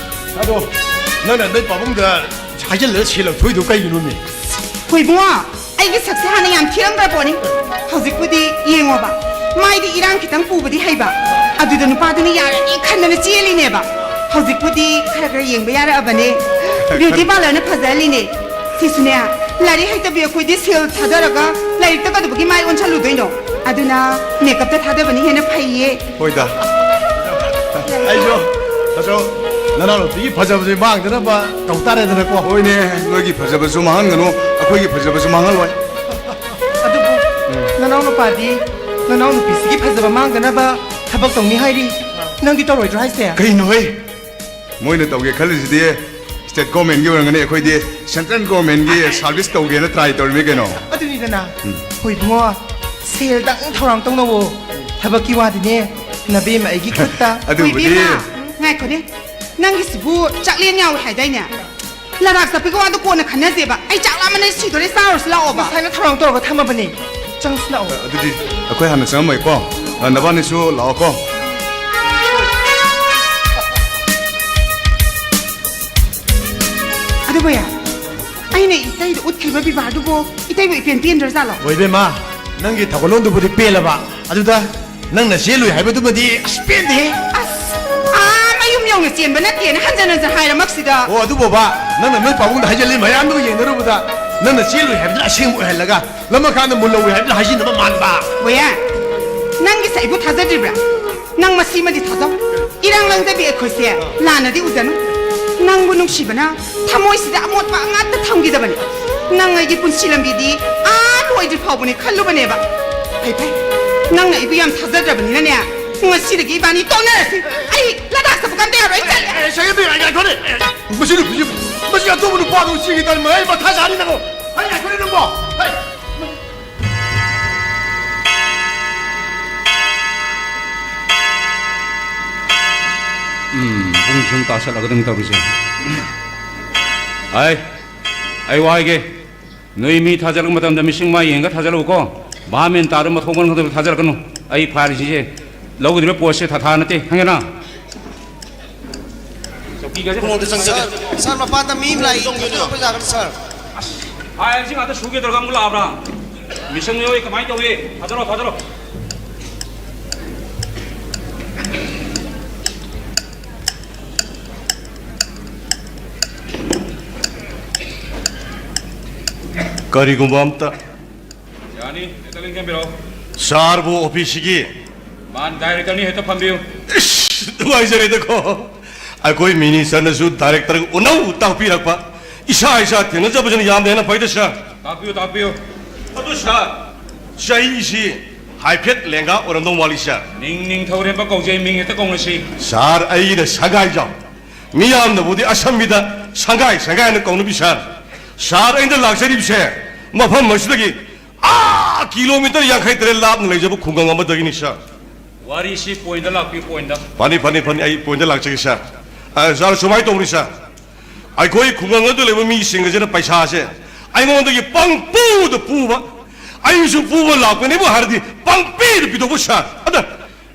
ꯑꯗꯣ ꯅꯪꯅ ꯅꯣꯏ ꯄꯥꯕꯨꯡꯗ ꯍꯥꯏꯖꯤꯜꯂꯒ ꯁꯦꯜ ꯂꯧꯊꯣꯛꯏꯗꯣ ꯀꯩꯒꯤꯅꯣꯅꯦ? ꯍꯣꯏ ꯏꯕꯨꯡꯉꯣ, ꯑꯩꯒꯤ ꯁꯛꯁꯦ ꯍꯥꯟꯅ ꯌꯥꯝ ꯊꯤꯔꯝꯗ꯭ꯔ ꯄꯣꯠꯅꯤ꯫ ꯍꯧꯖꯤꯛꯄꯨꯗꯤ ꯌꯦꯡꯉꯣꯕ, ꯃꯥꯏꯗꯤ ꯏꯔꯥꯡ ꯈꯤꯇꯪ ꯄꯨꯕꯗꯤ ꯍꯩꯕ, ꯑꯗꯨꯗ ꯅꯨꯄꯥꯗꯨꯅ ꯌꯥꯔꯅꯤ ꯈꯟꯗꯅ ꯆꯦꯜꯂꯤꯅꯦꯕ꯫ ꯍꯧꯖꯤꯛꯄꯨꯗꯤ ꯈꯔ ꯈꯔ ꯌꯦꯡꯕ ꯌꯥꯔꯛꯑꯕꯅꯦ꯫ ꯕ꯭ꯌꯨꯇꯤ ꯄꯥꯔꯂꯔꯅ ꯐꯖꯍꯜꯂꯤꯅꯦ꯫ ꯁꯤꯁꯨꯅꯦ, ꯂꯥꯏꯔꯤꯛ ꯍꯩꯇꯕꯤ ꯑꯩꯈꯣꯏꯗꯤ ꯁꯦꯜ ꯊꯥꯗꯔꯒ ꯂꯥꯏꯔꯤꯛꯇ ꯀꯩꯗꯧꯕꯒꯤ ꯃꯥꯏ ꯑꯣꯟꯁꯜꯂꯨꯗꯣꯏꯅꯣ? ꯑꯗꯨꯅ ꯃꯦꯀꯞꯇ ꯊꯥꯗꯕꯅ ꯍꯦꯟꯅ ꯐꯩꯌꯦ꯫ ꯍꯣꯏꯗ꯫ ꯑꯩꯁꯨ, ꯑꯩꯁꯨ ꯅꯅꯥꯎꯅꯨꯄꯤꯒꯤ ꯐꯖꯕꯁꯦ ꯃꯥꯡꯗꯅꯕ ꯇꯧ ꯇꯥꯔꯦꯗꯅꯀꯣ꯫ ꯍꯣꯏꯅꯦ, ꯅꯣꯏꯒꯤ ꯐꯖꯕꯁꯨ ꯃꯥꯡꯍꯟꯒꯅꯨ, ꯑꯩꯈꯣꯏꯒꯤ ꯐꯖꯕꯁꯨ ꯃꯥꯡꯍꯜꯂꯣꯏ꯫ ꯑꯗꯨꯕꯨ ꯅꯅꯥꯎꯅꯨꯄꯥꯗꯤ ꯅꯅꯥꯎꯅꯨꯄꯤꯁꯤꯒꯤ ꯐꯖꯕ ꯃꯥꯡꯗꯅꯕ ꯊꯕꯛ ꯇꯧꯅꯤ ꯍꯥꯏꯔꯤ꯫ ꯅꯪꯗꯤ ꯇꯧꯔꯣꯏꯗ꯭ꯔꯣ ꯍꯥꯏꯁꯦ? ꯀꯩꯅꯣꯍꯦ? ꯃꯣꯏꯅ ꯇꯧꯒꯦ ꯈꯜꯂꯤꯁꯤꯗꯤ ꯁ꯭ꯇꯦꯠ ꯒꯣꯔꯃꯦꯟꯒꯤ ꯑꯣꯏꯔꯝꯒꯅꯤ, ꯑꯩꯈꯣꯏꯗꯤ ꯁꯦꯟꯇ꯭ꯔꯦꯜ ꯒꯣꯔꯃꯦꯟꯒꯤ ꯁꯥꯔꯚꯤꯁ ꯇꯧꯒꯦꯅ ꯇ꯭ꯔꯥꯏ ꯇꯧꯔꯤꯃꯤ ꯀꯩꯅꯣ꯫ ꯑꯗꯨꯅꯤꯗꯅ꯫ ꯎꯝ꯫ ꯍꯣꯏ ꯏꯕꯨꯡꯉꯣ, ꯁꯦꯜꯗꯪ ꯊꯧꯔꯥꯡ ꯇꯧꯅꯧꯋꯣ꯫ ꯊꯕꯛꯀꯤ ꯋꯥꯗꯤꯅꯦ, ꯅꯕꯦꯝꯃ ꯑꯩꯒꯤ ꯈꯨꯠꯇ꯫ ꯑꯗꯨꯕꯨꯗꯤ꯫ ꯍꯣꯏ ꯏꯕꯦꯝꯃ, ꯎꯝ, ꯉꯥꯏꯈꯣꯅꯦ꯫ ꯅꯪꯒꯤꯁꯤꯕꯨ ꯆꯥꯛꯂꯦꯟ ꯌꯥꯎꯏ ꯍꯥꯏꯗꯥꯏꯅꯦ? ꯂꯗꯥꯛ ꯆꯠꯄꯒꯤ ꯋꯥꯗꯣ ꯀꯣꯟꯅ ꯈꯟꯅꯁꯦꯕ꯫ ꯑꯩ ꯆꯥꯛ ꯂꯥꯝꯃꯟꯗꯅ ꯁꯤꯗꯣꯔꯦ, ꯆꯥꯔꯨꯔꯁꯤ ꯂꯥꯛꯑꯣꯕ꯫ ꯉꯁꯥꯏꯅ ꯊꯧꯔꯥꯡ ꯇꯧꯔꯒ ꯊꯝꯃꯕꯅꯦ꯫ ꯆꯪꯁꯤ ꯂꯥꯛꯑꯣ꯫ ꯑꯗꯨꯗꯤ ꯑꯩꯈꯣꯏ ꯍꯥꯟꯅ ꯆꯪꯉꯝꯃꯒꯦꯀꯣ꯫ ꯑ, ꯅꯕꯥꯅꯤꯁꯨ ꯂꯥꯛꯑꯣꯀꯣ꯫ ꯑꯗꯨ ꯚꯩꯌꯥ, ꯑꯩꯅ ꯏꯇꯩꯗ ꯎꯠꯈꯤꯕ ꯕꯤꯕꯥꯔꯗꯨꯕꯨ ꯏꯇꯩꯕꯨ ꯏꯄꯦꯟ ꯄꯦꯟꯗ꯭ꯔꯖꯥꯠꯂꯣ? ꯍꯣꯏ ꯏꯕꯦꯝꯃ, ꯅꯪꯒꯤ ꯊꯧꯒꯜꯂꯣꯟꯗꯨꯕꯨꯗꯤ ꯄꯦꯜꯂꯕ, ꯑꯗꯨꯗ ꯅꯪꯅ ꯆꯦꯜꯂꯨꯏ ꯍꯥꯏꯕꯗꯨꯃꯗꯤ ꯑꯁ ꯄꯦꯟꯗꯦꯍꯦ꯫ ꯑꯁ, ꯑꯥ ꯃꯌꯨꯝ ꯌꯧꯅ ꯆꯦꯟꯕ ꯅꯠꯇꯦꯅ ꯍꯟꯖꯟ ꯍꯟꯖꯟ ꯍꯥꯏꯔꯃꯛꯁꯤꯗ꯫ ꯑꯣ, ꯑꯗꯨꯕꯣꯕ, ꯅꯪꯅ ꯅꯣꯏ ꯄꯥꯕꯨꯡꯗ ꯍꯥꯏꯖꯤꯜꯂꯤ ꯃꯌꯥꯝꯗꯨꯒ ꯌꯦꯡꯅꯔꯨꯕꯗ ꯅꯪꯅ ꯆꯦꯜꯂꯨꯏ ꯍꯥꯏꯕꯗꯨꯅ ꯑꯁꯦꯡꯕ ꯑꯣꯏꯍꯜꯂꯒ ꯂꯃꯈꯥꯡꯗ ꯃꯨꯜꯍꯧꯏ ꯍꯥꯏꯕꯗꯨꯅ ꯍꯥꯏꯖꯤꯟꯅꯕ ꯃꯥꯟꯕ꯫ ꯍꯣꯏꯌꯦ, ꯅꯪꯒꯤꯁꯦ ꯑꯩꯕꯨ ꯊꯥꯖꯗ꯭ꯔꯤꯕ꯭ꯔꯥ? ꯅꯪ ꯃꯁꯤꯃꯗꯤ ꯊꯥꯖꯧ꯫ ꯏꯔꯥꯡ ꯂꯪꯗꯕꯤ ꯑꯩꯈꯣꯏꯁꯦ ꯂꯥꯟꯅꯗꯤ ꯎꯖꯅꯨ꯫ ꯅꯪꯕꯨ ꯅꯨꯡꯁꯤꯕꯅ ꯊꯃꯣꯏꯁꯤꯗ ꯑꯃꯣꯠꯄ ꯉꯥꯛꯇ ꯊꯝꯈꯤꯗꯕꯅꯤ꯫ ꯅꯪ ꯑꯩꯒꯤ ꯄꯨꯟꯁꯤ ꯂꯝꯕꯤꯗꯤ ꯑꯥ ꯂꯣꯏꯗ꯭ꯔꯤ ꯐꯥꯎꯕꯅꯤ ꯈꯜꯂꯨꯕꯅꯦꯕ꯫ ꯐꯩ ꯐꯩ, ꯅꯪꯅ ꯑꯩꯕꯨ ꯌꯥꯝ ꯊꯥꯖꯗ꯭ꯔꯕꯅꯤꯅꯅꯦ, ꯉꯁꯤꯗꯒꯤ ꯏꯕꯥꯅꯤ ꯇꯣꯛꯅꯔꯁꯤ꯫ ꯑꯩ ꯂꯗꯥꯛ ꯆꯠꯄ ꯀꯝꯇ ꯌꯥꯔꯣꯏ, ꯑꯩ ꯆꯠꯂꯦ꯫ ꯑꯦ, ꯁꯦꯡꯒꯠꯄꯤꯌꯨ, ꯑꯩ ꯉꯥꯏꯈꯣꯅꯦ꯫ ꯑꯦ, ꯃꯁꯤ ꯅꯨꯄꯤꯁꯤ, ꯃꯁꯤ ꯑꯇꯣꯞꯄ ꯅꯨꯄꯥꯗꯨ ꯁꯤꯒꯤ ꯇꯟ ꯃꯌꯥꯏ ꯃꯊꯥ ꯁꯥꯔꯤ ꯅꯪꯕꯣ꯫ ꯑꯩ ꯉꯥꯏꯈꯣꯅꯦ ꯅꯪꯕꯣ꯫ ꯍꯩ꯫ ꯎꯝ, ꯄꯨꯡ ꯁꯨꯝ ꯇꯥꯁꯜꯂꯛꯀꯗꯧꯅꯤ ꯇꯧꯔꯤꯁꯦ꯫ ꯑꯩ, ꯑꯩ ꯋꯥ ꯍꯥꯏꯒꯦ꯫ ꯅꯣꯏ ꯃꯤ ꯊꯥꯖꯤꯜꯂꯛꯄ ꯃꯇꯝꯗ ꯃꯤꯁꯤꯡ ꯃꯥ ꯌꯦꯡꯉꯒ ꯊꯥꯖꯤꯜꯂꯛꯎꯀꯣ꯫ ꯚꯥꯞ ꯃꯦꯟ ꯇꯥꯗꯕ ꯃꯊꯣꯡ ꯃꯔꯝ ꯈꯪꯗꯕ ꯊꯥꯖꯤꯜꯂꯛꯀꯅꯨ꯫ ꯑꯩ ꯐꯥꯏꯜꯁꯤꯡꯁꯦ ꯂꯧꯒꯗꯧꯔꯤꯕ ꯄꯣꯠꯁꯦ ꯊꯥꯊꯥ ꯅꯠꯇꯦ, ꯈꯪꯉꯦꯅ? ꯆꯧꯀꯤꯒꯁꯦ ꯐꯖꯅ ꯆꯪꯖꯒꯦ꯫ ꯁꯥꯔ, ꯁꯥꯔ, ꯃꯄꯥꯟꯗ ꯃꯤ ꯑꯃ ꯂꯥꯛꯏ꯫ ꯆꯪꯕꯤꯔꯣ꯫ ꯊꯥꯖꯤꯜꯂꯛꯄ ꯌꯥꯒꯅꯤ, ꯁꯥꯔ꯫ ꯑꯁ, ꯐꯥꯏꯜꯁꯤ ꯉꯥꯛꯇ ꯁꯨꯒꯦ ꯇꯧꯔꯒ ꯑꯃꯨꯛ ꯂꯥꯛꯑꯕ꯭ꯔꯥ? ꯃꯤꯁꯪ ꯃꯤꯑꯣꯏ ꯀꯃꯥꯏꯅ ꯇꯧꯏ? ꯊꯥꯖꯤꯜꯂꯣ, ꯊꯥꯖꯤꯜꯂꯣ꯫ ꯀꯔꯤꯒꯨꯝꯕ ꯑꯝꯇ꯫ ꯌꯥꯅꯤ, ꯍꯦꯛꯇ ꯂꯦꯡꯁꯤꯟꯕꯤꯔꯛꯑꯣ꯫ ꯁꯥꯔꯕꯨ ꯑꯣꯐꯤꯁꯁꯤꯒꯤ? ꯃꯥꯅ ꯗꯥꯏꯔꯦꯛꯇꯔꯅꯤ, ꯍꯦꯛꯇ ꯐꯝꯕꯤꯌꯨ꯫ ꯏꯁ, ꯅꯨꯡꯉꯥꯏꯖꯔꯦꯗꯀꯣ꯫ ꯑꯩꯈꯣꯏ ꯃꯤꯅꯤꯁꯇꯔꯅꯁꯨ ꯗꯥꯏꯔꯦꯛꯇꯔꯒ ꯎꯅꯧ ꯇꯥꯛꯄꯤꯔꯛꯄ꯫ ꯏꯁꯥ ꯏꯁꯥ ꯊꯦꯡꯅꯖꯕꯁꯤꯅ ꯌꯥꯝꯅ ꯍꯦꯟꯅ ꯐꯩꯗ, ꯁꯥꯔ꯫ ꯇꯥꯛꯄꯤꯌꯨ, ꯇꯥꯛꯄꯤꯌꯨ꯫ ꯑꯗꯨ, ꯁꯥꯔ, ꯆꯍꯤꯁꯤ ꯍꯥꯏꯐꯦꯠ ꯂꯦꯡꯒꯥ ꯑꯣꯏꯔꯝꯗꯧ ꯃꯥꯜꯂꯤ, ꯁꯥꯔ꯫ ꯅꯤꯡ ꯅꯤꯡꯊꯧꯔꯦꯝꯕ ꯀꯧꯖꯩ, ꯃꯤꯡ ꯍꯦꯛꯇ ꯀꯧꯅꯁꯤ꯫ ꯁꯥꯔ, ꯑꯩꯅ ꯁꯪꯒꯥꯏꯖꯥꯎ꯫ ꯃꯤꯌꯥꯝꯅꯕꯨꯗꯤ ꯑꯁꯝꯕꯤꯗ ꯁꯪꯒꯥꯏ ꯁꯪꯒꯥꯏꯅ ꯀꯧꯅꯕꯤ ꯁꯥꯔ꯫ ꯁꯥꯔ, ꯑꯩꯅ ꯂꯥꯛꯆꯔꯤꯕꯁꯦ ꯃꯐꯝ ꯑꯁꯤꯗꯒꯤ ꯑꯥ ꯀꯤꯂꯣꯃꯤꯇꯔ ꯌꯥꯡꯈꯩ ꯇꯔꯦꯠ ꯂꯥꯞꯅ ꯂꯩꯖꯕ ꯈꯨꯡꯒꯪ ꯑꯃꯗꯒꯤꯅꯤ ꯁꯥꯔ꯫ ꯋꯥꯔꯤꯁꯤ ꯄꯣꯏꯟꯗ ꯂꯥꯛꯄꯤꯌꯨ, ꯄꯣꯏꯟꯗ꯫ ꯐꯅꯤ, ꯐꯅꯤ, ꯐꯅꯤ, ꯑꯩ ꯄꯣꯏꯟꯗ ꯂꯥꯛꯆꯒꯦ ꯁꯥꯔ꯫ ꯑ, ꯁꯥꯔ, ꯁꯨꯃꯥꯏꯅ ꯇꯧꯕꯅꯤ ꯁꯥꯔ, ꯑꯩꯈꯣꯏ ꯈꯨꯡꯒꯪ ꯑꯗꯨ ꯂꯩꯕ ꯃꯤꯁꯤꯡ ꯑꯁꯤꯅ ꯄꯩꯁꯥꯁꯦ ꯑꯩꯉꯣꯟꯗꯒꯤ ꯄꯪꯄꯨꯗ ꯄꯨꯕ, ꯑꯩꯁꯨ ꯄꯨꯕ ꯂꯥꯛꯄꯅꯦꯕꯨ ꯍꯥꯏꯔꯗꯤ ꯄꯪꯄꯤꯗ ꯄꯤꯊꯣꯛꯄ ꯁꯥꯔ꯫ ꯑꯗ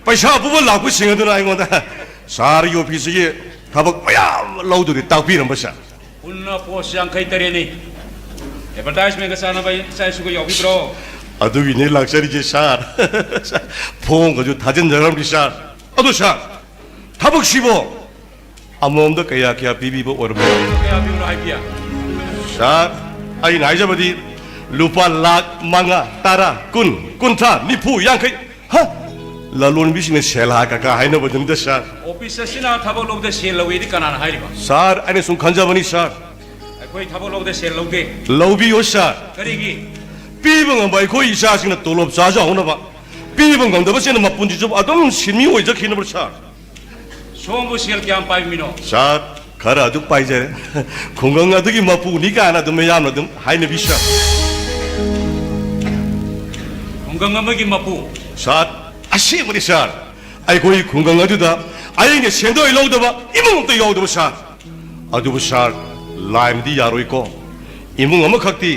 ꯄꯩꯁꯥ ꯄꯨꯕ ꯂꯥꯛꯄꯁꯤꯡ ꯑꯗꯨꯅ ꯑꯩꯉꯣꯟꯗ ꯁꯥꯔꯒꯤ ꯑꯣꯐꯤꯁꯁꯤꯒꯤ ꯊꯕꯛ ꯃꯌꯥꯝ ꯂꯧꯗꯨꯅ ꯇꯥꯛꯄꯤꯔꯝꯕ ꯁꯥꯔ꯫ ꯄꯨꯟꯅ ꯄꯣꯁ ꯌꯥꯡꯈꯩ ꯇꯔꯦꯠꯅꯤ꯫ ꯑꯦꯗꯚꯔꯇꯥꯏꯖꯃꯦꯟꯒ ꯆꯥꯟꯅꯕ ꯏꯆꯥ ꯏꯁꯨꯒ ꯌꯥꯎꯕꯤꯕ꯭ꯔꯣ? ꯑꯗꯨꯒꯤꯅꯦ ꯂꯥꯛꯆꯔꯤꯁꯦ ꯁꯥꯔ꯫ ꯐꯣꯝꯒꯁꯨ ꯊꯥꯖꯤꯟꯖꯈ꯭ꯔꯕꯅꯤ ꯁꯥꯔ꯫ ꯑꯗꯣ ꯁꯥꯔ, ꯊꯕꯛꯁꯤꯕꯣ ꯑꯃꯃꯝꯗ ꯀꯌꯥ ꯀꯌꯥ ꯄꯤꯕꯤꯕ ꯑꯣꯏꯔꯕꯅꯣ? ꯀꯌꯥ ꯄꯤꯕꯅꯣ ꯍꯥꯏꯕꯤꯌꯨ? ꯁꯥꯔ, ꯑꯩꯅ ꯍꯥꯏꯖꯕꯗꯤ ꯂꯨꯄꯥ ꯂꯥꯈ ꯃꯉꯥ, ꯇꯔꯥ, ꯀꯨꯟ, ꯀꯨꯟꯊ꯭ꯔꯥ, ꯅꯤꯐꯨ, ꯌꯥꯡꯈꯩ꯫ ꯍ? ꯂꯂꯣꯟꯕꯤꯁꯤꯡꯅ ꯁꯦꯜ ꯍꯥ ꯀꯀꯥ ꯍꯥꯏꯅꯕꯗꯨꯅꯤꯗ ꯁꯥꯔ꯫ ꯑꯣꯐꯤꯁ ꯑꯁꯤꯅ ꯊꯕꯛ ꯂꯧꯕꯗ ꯁꯦꯜ ꯂꯧꯏꯗꯤ ꯀꯅꯥꯅ ꯍꯥꯏꯔꯤꯕ? ꯁꯥꯔ, ꯑꯩꯅ ꯁꯨꯝ ꯈꯟꯖꯕꯅꯤ ꯁꯥꯔ꯫ ꯑꯩꯈꯣꯏ ꯊꯕꯛ ꯂꯧꯕꯗ ꯁꯦꯜ ꯂꯧꯗꯦ꯫ ꯂꯧꯕꯤꯌꯣ ꯁꯥꯔ꯫ ꯀꯔꯤꯒꯤ? ꯄꯤꯕ ꯉꯝꯕ ꯑꯩꯈꯣꯏ ꯏꯆꯥꯁꯤꯡꯅ ꯇꯣꯂꯣꯞ ꯆꯥꯖꯍꯧꯅꯕ, ꯄꯤꯕ ꯉꯝꯗꯕꯁꯤꯡꯅ ꯃꯄꯨꯟꯁꯤ ꯆꯨꯞꯄ ꯑꯗꯨꯝ ꯁꯤꯟꯃꯤ ꯑꯣꯏꯖꯈꯤꯅꯕ ꯁꯥꯔ꯫ ꯁꯣꯝꯕꯨ ꯁꯦꯜ ꯀꯌꯥꯝ ꯄꯥꯏꯕ ꯃꯤꯅꯣ? ꯁꯥꯔ, ꯈꯔ ꯑꯗꯨꯝ ꯄꯥꯏꯖꯔꯦ꯫ ꯈꯨꯡꯒꯪ ꯑꯗꯨꯒꯤ ꯃꯄꯨꯅꯤ ꯀꯥꯏꯅ ꯑꯗꯨꯝ ꯃꯌꯥꯝꯅ ꯑꯗꯨꯝ ꯍꯥꯏꯅꯕꯤ ꯁꯥꯔ꯫ ꯈꯨꯡꯒꯪ ꯑꯃꯒꯤ ꯃꯄꯨ? ꯁꯥꯔ, ꯑꯁꯦꯡꯕꯅꯤ ꯁꯥꯔ꯫ ꯑꯩꯈꯣꯏ ꯈꯨꯡꯒꯪ ꯑꯗꯨꯗ ꯑꯩꯅ ꯁꯦꯟꯗꯣꯏ ꯂꯧꯗꯕ ꯏꯃꯨꯡ ꯑꯝꯇ ꯌꯥꯎꯗꯕ ꯁꯥꯔ꯫ ꯑꯗꯨꯕꯨ ꯁꯥꯔ, ꯂꯥꯏꯃꯗꯤ ꯌꯥꯔꯣꯏꯀꯣ꯫ ꯏꯃꯨꯡ ꯑꯃꯈꯛꯇꯤ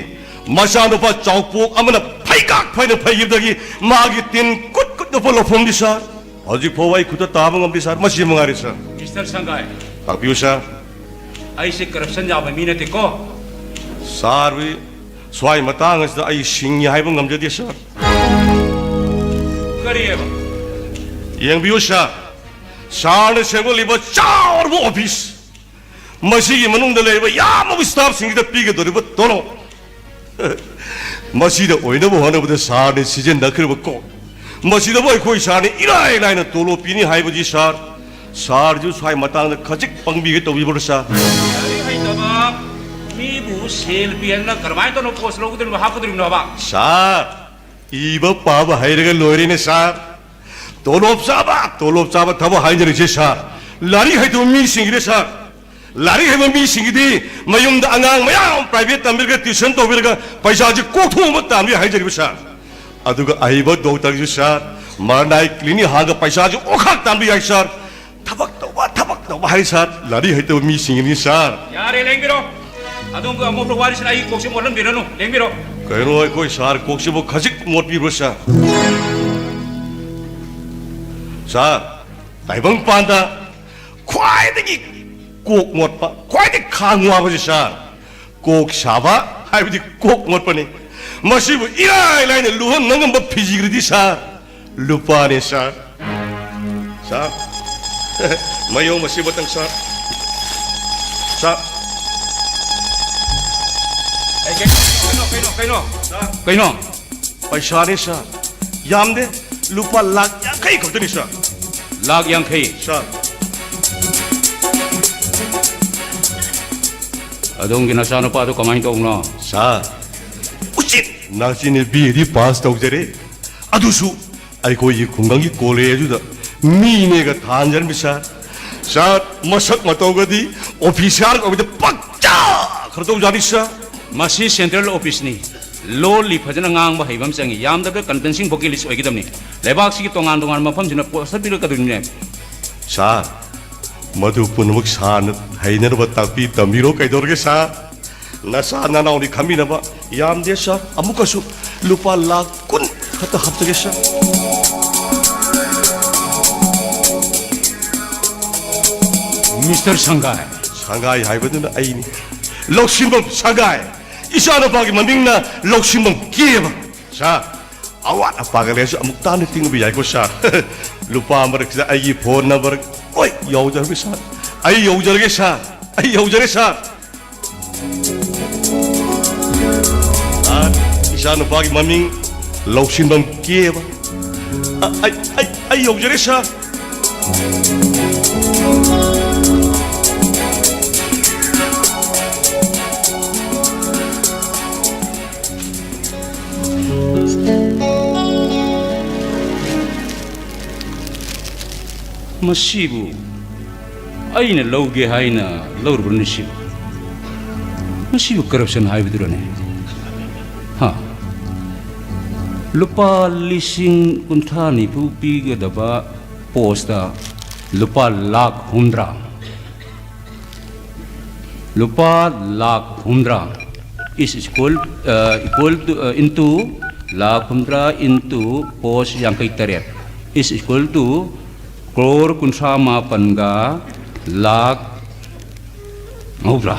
ꯃꯆꯥꯅꯨꯄꯥ ꯆꯥꯎꯄꯣꯛ ꯑꯃꯅ ꯐꯩꯀꯥꯛ ꯐꯩꯅ ꯐꯩꯈꯤꯕꯗꯒꯤ ꯃꯥꯒꯤ ꯇꯤꯟ ꯀꯨꯠ ꯀꯨꯠ ꯅꯞꯄ ꯂꯧꯐꯝꯅꯤ ꯁꯥꯔ꯫ ꯍꯧꯖꯤꯛ ꯐꯥꯎꯕ ꯑꯩ ꯈꯨꯠꯇ ꯇꯥꯕ ꯉꯝꯗꯦ ꯁꯥꯔ꯫ ꯃꯁꯤ ꯃꯉꯥꯏꯔꯦ ꯁꯥꯔ꯫ ꯃꯤꯁꯇꯔ ꯁꯪꯒꯥꯏ, ꯇꯥꯛꯄꯤꯌꯨ ꯁꯥꯔ꯫ ꯑꯩꯁꯦ ꯀꯔꯞꯁꯟ ꯌꯥꯕ ꯃꯤ ꯅꯠꯇꯦꯀꯣ꯫ ꯁꯥꯔ, ꯁ꯭ꯋꯥꯏ ꯃꯇꯥꯡ ꯑꯁꯤꯗ ꯑꯩ ꯁꯤꯡꯉꯤ ꯍꯥꯏꯕ ꯉꯝꯖꯗꯦ ꯁꯥꯔ꯫ ꯀꯔꯤꯑꯕ? ꯌꯦꯡꯕꯤꯌꯨ ꯁꯥꯔ, ꯁꯥꯔꯅ ꯁꯦꯝꯒꯠꯂꯤꯕ ꯆꯥꯎꯔꯕ ꯑꯣꯐꯤꯁ, ꯃꯁꯤꯒꯤ ꯃꯅꯨꯡꯗ ꯂꯩꯔꯤꯕ ꯌꯥꯝꯂꯕ ꯁ꯭ꯇꯥꯐꯁꯤꯡꯁꯤꯗ ꯄꯤꯒꯗꯧꯔꯤꯕ ꯇꯣꯂꯣꯞ, ꯃꯁꯤꯗ ꯑꯣꯏꯅꯕ ꯍꯣꯠꯅꯕꯗ ꯁꯥꯔꯅ ꯁꯤꯖꯤꯟꯅꯈ꯭ꯔꯤꯕ ꯀꯣꯛ, ꯃꯁꯤꯗꯕꯨ ꯑꯩꯈꯣꯏ ꯁꯥꯔꯅ ꯏꯔꯥꯏ ꯂꯥꯏꯅ ꯇꯣꯂꯣꯞ ꯄꯤꯅꯤ ꯍꯥꯏꯕꯁꯤ ꯁꯥꯔ, ꯁꯥꯔꯁꯨ ꯁ꯭ꯋꯥꯏ ꯃꯇꯥꯡꯗ ꯈꯖꯤꯛ ꯄꯪꯕꯤꯒꯦ ꯇꯧꯕꯤꯕ꯭ꯔꯥ ꯁꯥꯔ? ꯂꯥꯏꯔꯤꯛ ꯍꯩꯇꯕ ꯃꯤꯕꯨ ꯁꯦꯜ ꯄꯤꯍꯟꯅ ꯀꯔꯝꯍꯥꯏꯅ ꯇꯧꯅ ꯄꯣꯁ ꯂꯧꯒꯗꯧꯔꯤꯕꯅꯣ, ꯍꯥꯞꯀꯗꯧꯔꯤꯕꯅꯣꯕ? ꯁꯥꯔ, ꯏꯕ ꯄꯥꯕ ꯍꯩꯔꯒ ꯂꯣꯏꯔꯦꯅꯦ ꯁꯥꯔ꯫ ꯇꯣꯂꯣꯞ ꯆꯥꯕ, ꯇꯣꯂꯣꯞ ꯆꯥꯕ ꯊꯕꯛ ꯍꯥꯏꯅꯔꯤꯁꯦ ꯁꯥꯔ꯫ ꯂꯥꯏꯔꯤꯛ ꯍꯩꯇꯕ ꯃꯤꯁꯤꯡꯒꯤꯗꯤ ꯁꯥꯔ, ꯂꯥꯏꯔꯤꯛ ꯍꯩꯕ ꯃꯤꯁꯤꯡꯒꯤꯗꯤ ꯃꯌꯨꯝꯗ ꯑꯉꯥꯡ ꯃꯌꯥꯝ ꯄ꯭ꯔꯥꯏꯚꯦꯠ ꯇꯝꯕꯤꯔꯒ, ꯇ꯭ꯌꯨꯁꯟ ꯇꯧꯕꯤꯔꯒ ꯄꯩꯁꯥꯁꯤ ꯀꯣꯛꯊꯣꯛꯅꯕ ꯇꯥꯟꯕ ꯌꯥꯏ ꯍꯥꯏꯖꯔꯤꯕ ꯁꯥꯔ꯫ ꯑꯗꯨꯒ ꯑꯍꯩꯕ ꯗꯣꯛꯇꯔꯁꯨ ꯁꯥꯔ, ꯃꯔꯅꯥꯏ ꯀ꯭ꯂꯤꯅꯤꯛ ꯍꯥꯡꯉꯒ ꯄꯩꯁꯥꯁꯤ ꯑꯣꯈꯥꯛ ꯇꯥꯟꯕ ꯌꯥꯏ ꯁꯥꯔ꯫ ꯊꯕꯛ ꯇꯧꯕ, ꯊꯕꯛ ꯇꯧꯕ ꯍꯥꯏ ꯁꯥꯔ, ꯂꯥꯏꯔꯤꯛ ꯍꯩꯇꯕ ꯃꯤꯁꯤꯡꯒꯤꯅꯤ ꯁꯥꯔ꯫ ꯌꯥꯔꯦ, ꯂꯦꯡꯕꯤꯔꯣ꯫ ꯑꯗꯣꯝꯒꯤ ꯑꯃꯣꯠꯄ ꯋꯥꯔꯤꯁꯤꯅ ꯑꯩꯒꯤ ꯀꯣꯛꯁꯦ ꯃꯣꯠꯍꯟꯕꯤꯔꯅꯨ꯫ ꯂꯦꯡꯕꯤꯔꯣ꯫ ꯀꯩꯅꯣ, ꯑꯩꯈꯣꯏ ꯁꯥꯔ ꯀꯣꯛꯁꯤꯕꯨ ꯈꯖꯤꯛ ꯃꯣꯠꯄꯤꯕ꯭ꯔꯣ ꯁꯥꯔ? ꯁꯥꯔ, ꯇꯥꯏꯕꯪꯄꯥꯟꯗ ꯈ꯭ꯋꯥꯏꯗꯒꯤ ꯀꯣꯛ ꯃꯣꯠꯄ, ꯈ꯭ꯋꯥꯏꯗꯒꯤ ꯈꯥꯡ ꯋꯥꯕꯁꯦ ꯁꯥꯔ, ꯀꯣꯛ ꯁꯥꯕ ꯍꯥꯏꯕꯗꯤ ꯀꯣꯛ ꯃꯣꯠꯄꯅꯤ꯫ ꯃꯁꯤꯕꯨ ꯏꯔꯥꯏ ꯂꯥꯏꯅ ꯂꯨꯍꯟꯕ ꯉꯝꯕ ꯐꯤꯖꯤꯒ꯭ꯔꯤꯗꯤ ꯁꯥꯔ, ꯂꯨꯄꯥꯅꯤ ꯁꯥꯔ꯫ ꯁꯥꯔ, ꯃꯌꯣꯡ ꯃꯁꯤꯃꯇꯪ ꯁꯥꯔ꯫ ꯁꯥꯔ꯫ ꯑꯦ, ꯀꯩꯅꯣ, ꯀꯩꯅꯣ, ꯀꯩꯅꯣ, ꯀꯩꯅꯣ? ꯁꯥꯔ꯫ ꯀꯩꯅꯣ? ꯄꯩꯁꯥꯅꯤ ꯁꯥꯔ꯫ ꯌꯥꯝꯗꯦ, ꯂꯨꯄꯥ ꯂꯥꯈ ꯌꯥꯡꯈꯩ ꯈꯛꯇꯅꯤ ꯁꯥꯔ꯫ ꯂꯥꯈ ꯌꯥꯡꯈꯩ? ꯁꯥꯔ꯫ ꯑꯗꯣꯝꯒꯤ ꯅꯆꯥꯅꯨꯄꯥꯗꯨ ꯀꯃꯥꯏꯅ ꯇꯧꯕꯅꯣ? ꯁꯥꯔ, ꯎꯆꯤꯟ ꯅꯥꯆꯤꯟꯅ ꯕꯤ ꯑꯦꯗꯤ ꯄꯥꯁ ꯇꯧꯖꯔꯦ꯫ ꯑꯗꯨꯁꯨ ꯑꯩꯈꯣꯏꯒꯤ ꯈꯨꯡꯒꯪꯒꯤ ꯀꯣꯂꯦꯖ ꯑꯗꯨꯗ ꯃꯤꯅꯦꯒ ꯊꯥꯟꯖꯔꯝꯃꯤ ꯁꯥꯔ꯫ ꯁꯥꯔ, ꯃꯁꯛ ꯃꯇꯧꯒꯗꯤ ꯑꯣꯐꯤꯁꯥꯔ ꯑꯣꯏꯕꯗ ꯄꯛꯆ ꯈꯔ ꯇꯧꯖꯥꯅꯤ ꯁꯥꯔ꯫ ꯃꯁꯤ ꯁꯦꯟꯇ꯭ꯔꯦꯜ ꯑꯣꯐꯤꯁꯅꯤ꯫ ꯂꯣꯜꯂꯤ ꯐꯖꯅ ꯉꯥꯡꯕ ꯍꯩꯕ ꯑꯃ ꯆꯪꯉꯤ꯫ ꯌꯥꯝꯗꯕꯗ ꯀꯟꯚꯤꯟꯁꯤꯡ ꯚꯣꯀꯦꯂꯤꯁ ꯑꯣꯏꯒꯗꯕꯅꯤ꯫ ꯂꯩꯕꯥꯛꯁꯤꯒꯤ ꯇꯣꯉꯥꯟ ꯇꯣꯉꯥꯟꯕ ꯃꯐꯝꯁꯤꯅ ꯄꯣꯁꯇꯔ ꯄꯤꯔꯛꯀꯗꯣꯔꯤꯕꯅꯦ꯫ ꯁꯥꯔ, ꯃꯗꯨ ꯄꯨꯝꯅꯃꯛ ꯁꯥꯔꯅ ꯍꯩꯅꯅꯕ ꯇꯥꯛꯄꯤ ꯇꯝꯕꯤꯔꯣ꯫ ꯀꯩꯗꯧꯔꯒꯦ ꯁꯥꯔ? ꯅꯆꯥ ꯅꯅꯥꯎꯅꯤ ꯈꯟꯕꯤꯅꯕ꯫ ꯌꯥꯝꯗꯦ ꯁꯥꯔ, ꯑꯃꯨꯛꯀꯁꯨ ꯂꯨꯄꯥ ꯂꯥꯈ ꯀꯨꯟ ꯈꯛꯇ ꯍꯥꯞꯆꯒꯦ ꯁꯥꯔ꯫ ꯃꯤꯁꯇꯔ ꯁꯪꯒꯥꯏ꯫ ꯁꯪꯒꯥꯏ ꯍꯥꯏꯕꯗꯨꯅ ꯑꯩꯅꯤ꯫ ꯂꯧꯁꯤꯟꯐꯝ ꯁꯪꯒꯥꯏ꯫ ꯏꯆꯥꯅꯨꯄꯥꯒꯤ ꯃꯃꯤꯡꯅ ꯂꯧꯁꯤꯟꯐꯝ ꯀꯦꯕ꯫ ꯁꯥꯔ, ꯑꯋꯥꯠ ꯑꯄꯥꯒ ꯂꯩꯔꯁꯨ ꯑꯃꯨꯛ ꯇꯥꯅ ꯇꯤꯡꯕ ꯌꯥꯏꯀꯣ ꯁꯥꯔ꯫ ꯂꯨꯄꯥ ꯃꯔꯛꯁꯤꯗ ꯑꯩꯒꯤ ꯐꯣꯟ ꯅꯝꯕꯔ ꯂꯣꯏ ꯌꯥꯎꯖꯔꯒꯦ ꯁꯥꯔ꯫ ꯑꯩ ꯌꯧꯖꯔꯒꯦ ꯁꯥꯔ꯫ ꯑꯩ ꯌꯧꯖꯔꯦ ꯁꯥꯔ꯫ ꯁꯥꯔ, ꯏꯆꯥꯅꯨꯄꯥꯒꯤ ꯃꯃꯤꯡ ꯂꯧꯁꯤꯟꯐꯝ ꯀꯦꯕ꯫ ꯑ, ꯑꯩ, ꯑꯩ, ꯑꯩ ꯌꯧꯖꯔꯦ ꯁꯥꯔ꯫ ꯃꯁꯤꯕꯨ ꯑꯩꯅ ꯂꯧꯒꯦ ꯍꯥꯏꯅ ꯂꯧꯔꯨꯕꯅꯤ ꯁꯤꯕꯨ? ꯃꯁꯤꯕꯨ ꯀꯔꯞꯁꯟ ꯍꯥꯏꯕꯗꯨꯔꯅꯦ? ꯍꯥ? ꯂꯨꯄꯥ ꯂꯤꯁꯤꯡ ꯀꯨꯟꯊ꯭ꯔꯥ ꯅꯤꯐꯨ ꯄꯤꯒꯗꯕ ꯄꯣꯁꯇ ꯂꯨꯄꯥ ꯂꯥꯈ ꯍꯨꯝꯗ꯭ꯔꯥ, ꯂꯨꯄꯥ ꯂꯥꯈ ꯍꯨꯝꯗ꯭ꯔꯥ is equal, uh, equal to, uh, into lakh ꯍꯨꯝꯗ꯭ꯔꯥ into ꯄꯣꯁ ꯌꯥꯡꯈꯩ ꯇꯔꯦꯠ is equal to ꯀ꯭ꯔꯣꯔ ꯀꯨꯟꯊ꯭ꯔꯥ ꯃꯥꯄꯟꯒ ꯂꯥꯈ ꯃꯧꯗ꯭ꯔꯥ꯫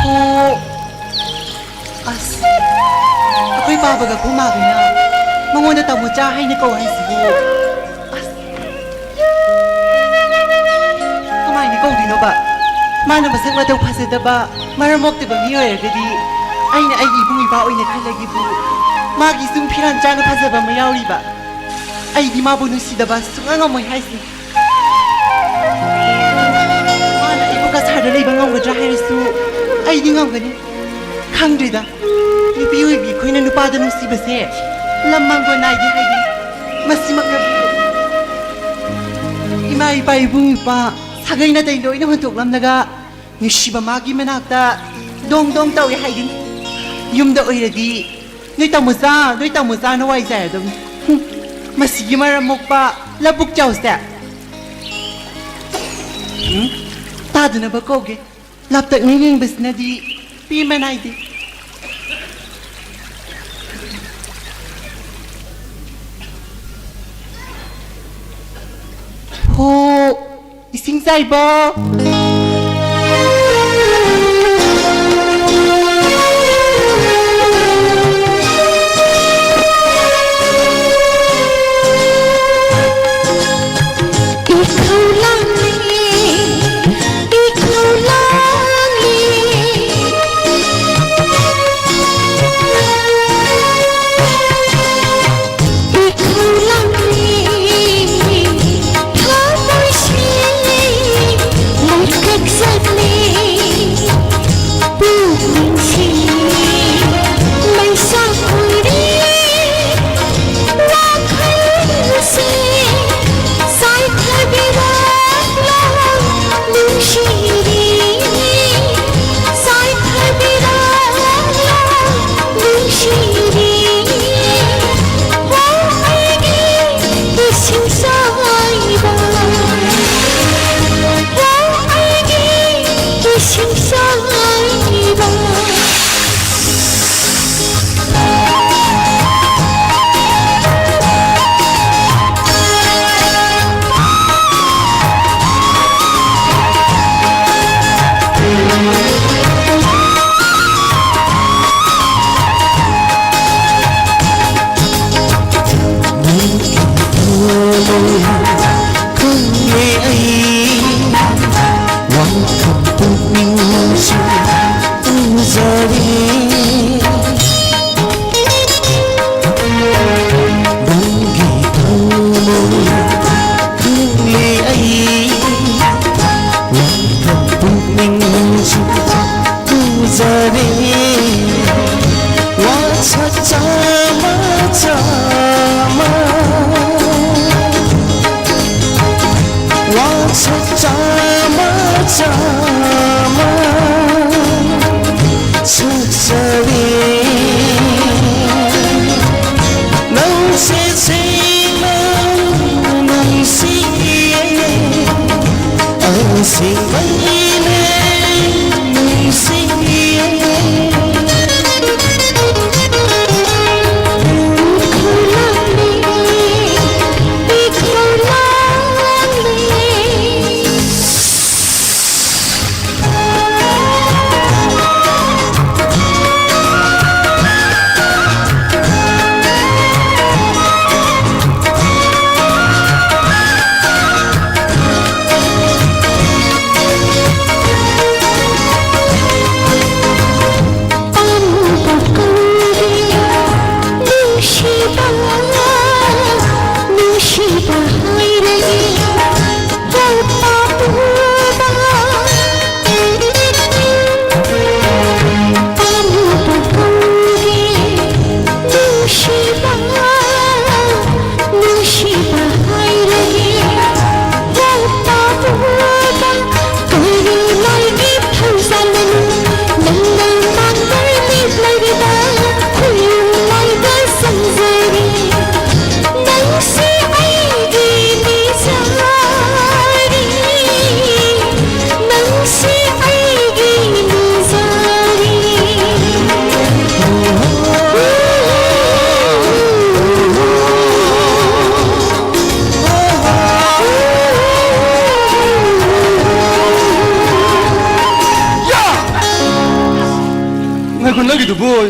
ꯑꯣ, ꯑꯁ, ꯑꯩꯈꯣꯏ ꯄꯥꯕꯒ ꯈꯨꯃꯥꯒꯅ ꯃꯉꯣꯟꯗ ꯇꯥꯃꯣꯆꯥ ꯍꯥꯏꯅ ꯀꯧ ꯍꯥꯏꯁꯤꯕꯨ? ꯑꯁ, ꯀꯃꯥꯏꯅ ꯀꯧꯗꯣꯏꯅꯣꯕ? ꯃꯥꯅ ꯃꯁꯛ ꯃꯇꯧ ꯐꯖꯗꯕ, ꯃꯔꯝ ꯃꯣꯛꯇꯕ ꯃꯤ ꯑꯣꯏꯔꯒꯗꯤ ꯑꯩꯅ ꯑꯩꯒꯤ ꯏꯕꯨꯡ ꯏꯄ꯭ꯋꯥ ꯑꯣꯏꯅ ꯈꯜꯂꯒꯦꯕꯨ, ꯃꯥꯒꯤ ꯁꯨꯝ ꯐꯤꯔꯥꯟ ꯆꯥꯅ ꯐꯖꯕ ꯑꯃ ꯌꯥꯎꯔꯤꯕ꯫ ꯑꯩꯗꯤ ꯃꯥꯕꯨ ꯅꯨꯡꯁꯤꯗꯕ ꯁꯨꯡꯉꯝ ꯉꯝꯃꯣꯏ ꯍꯥꯏꯁꯤꯅꯤ꯫ ꯃꯥꯅ ꯑꯩꯕꯨ ꯀꯁꯥꯔꯗ ꯂꯩꯕ ꯉꯝꯒꯗ꯭ꯔꯥ ꯍꯥꯏꯔꯁꯨ ꯑꯩꯗꯤ ꯉꯝꯒꯅꯤ꯫ ꯈꯪꯗ꯭ꯔꯤꯗ, ꯅꯨꯄꯤ ꯑꯣꯏꯕꯤ ꯑꯩꯈꯣꯏꯅ ꯅꯨꯄꯥꯗ ꯅꯨꯡꯁꯤꯕꯁꯦ ꯂꯝ ꯃꯥꯡꯕ ꯅꯥꯏꯗꯦ ꯍꯥꯏꯗꯤ꯫ ꯃꯁꯤꯃꯛꯅꯕꯨ ꯏꯃꯥ ꯏꯄꯥ ꯏꯕꯨꯡ ꯏꯄ꯭ꯋꯥ ꯁꯥꯒꯩ ꯅꯥꯇꯩ ꯂꯣꯏꯅ ꯍꯨꯟꯗꯣꯛꯂꯝꯂꯒ ꯅꯨꯡꯁꯤꯕ ꯃꯥꯒꯤ ꯃꯅꯥꯛꯇ ꯗꯣꯡ ꯗꯣꯡ ꯇꯧꯏ ꯍꯥꯏꯒꯅꯤ꯫ ꯌꯨꯝꯗ ꯑꯣꯏꯔꯗꯤ ꯅꯣꯏ ꯇꯥꯃꯣꯆꯥ, ꯅꯣꯏ ꯇꯥꯃꯣꯆꯥꯅ ꯋꯥꯏꯖꯥꯏꯔꯗꯧꯅꯤ꯫ ꯍꯨꯝ, ꯃꯁꯤꯒꯤ ꯃꯔꯝ ꯃꯣꯛꯄ ꯂꯕꯨꯛ ꯆꯥꯎꯁꯦ꯫ ꯎꯝ? ꯇꯥꯗꯅꯕ ꯀꯧꯒꯦ꯫ ꯂꯥꯞꯇꯛꯅ ꯌꯦꯡꯕꯁꯤꯅꯗꯤ ꯄꯦꯟꯕ ꯅꯥꯏꯗꯦ꯫ ꯍꯣ, ꯏꯁꯤꯡ ꯆꯥꯏꯕ꯫ ꯏꯈꯧ ꯂꯥꯡꯅꯤꯡꯉꯤ, ꯏꯈꯧ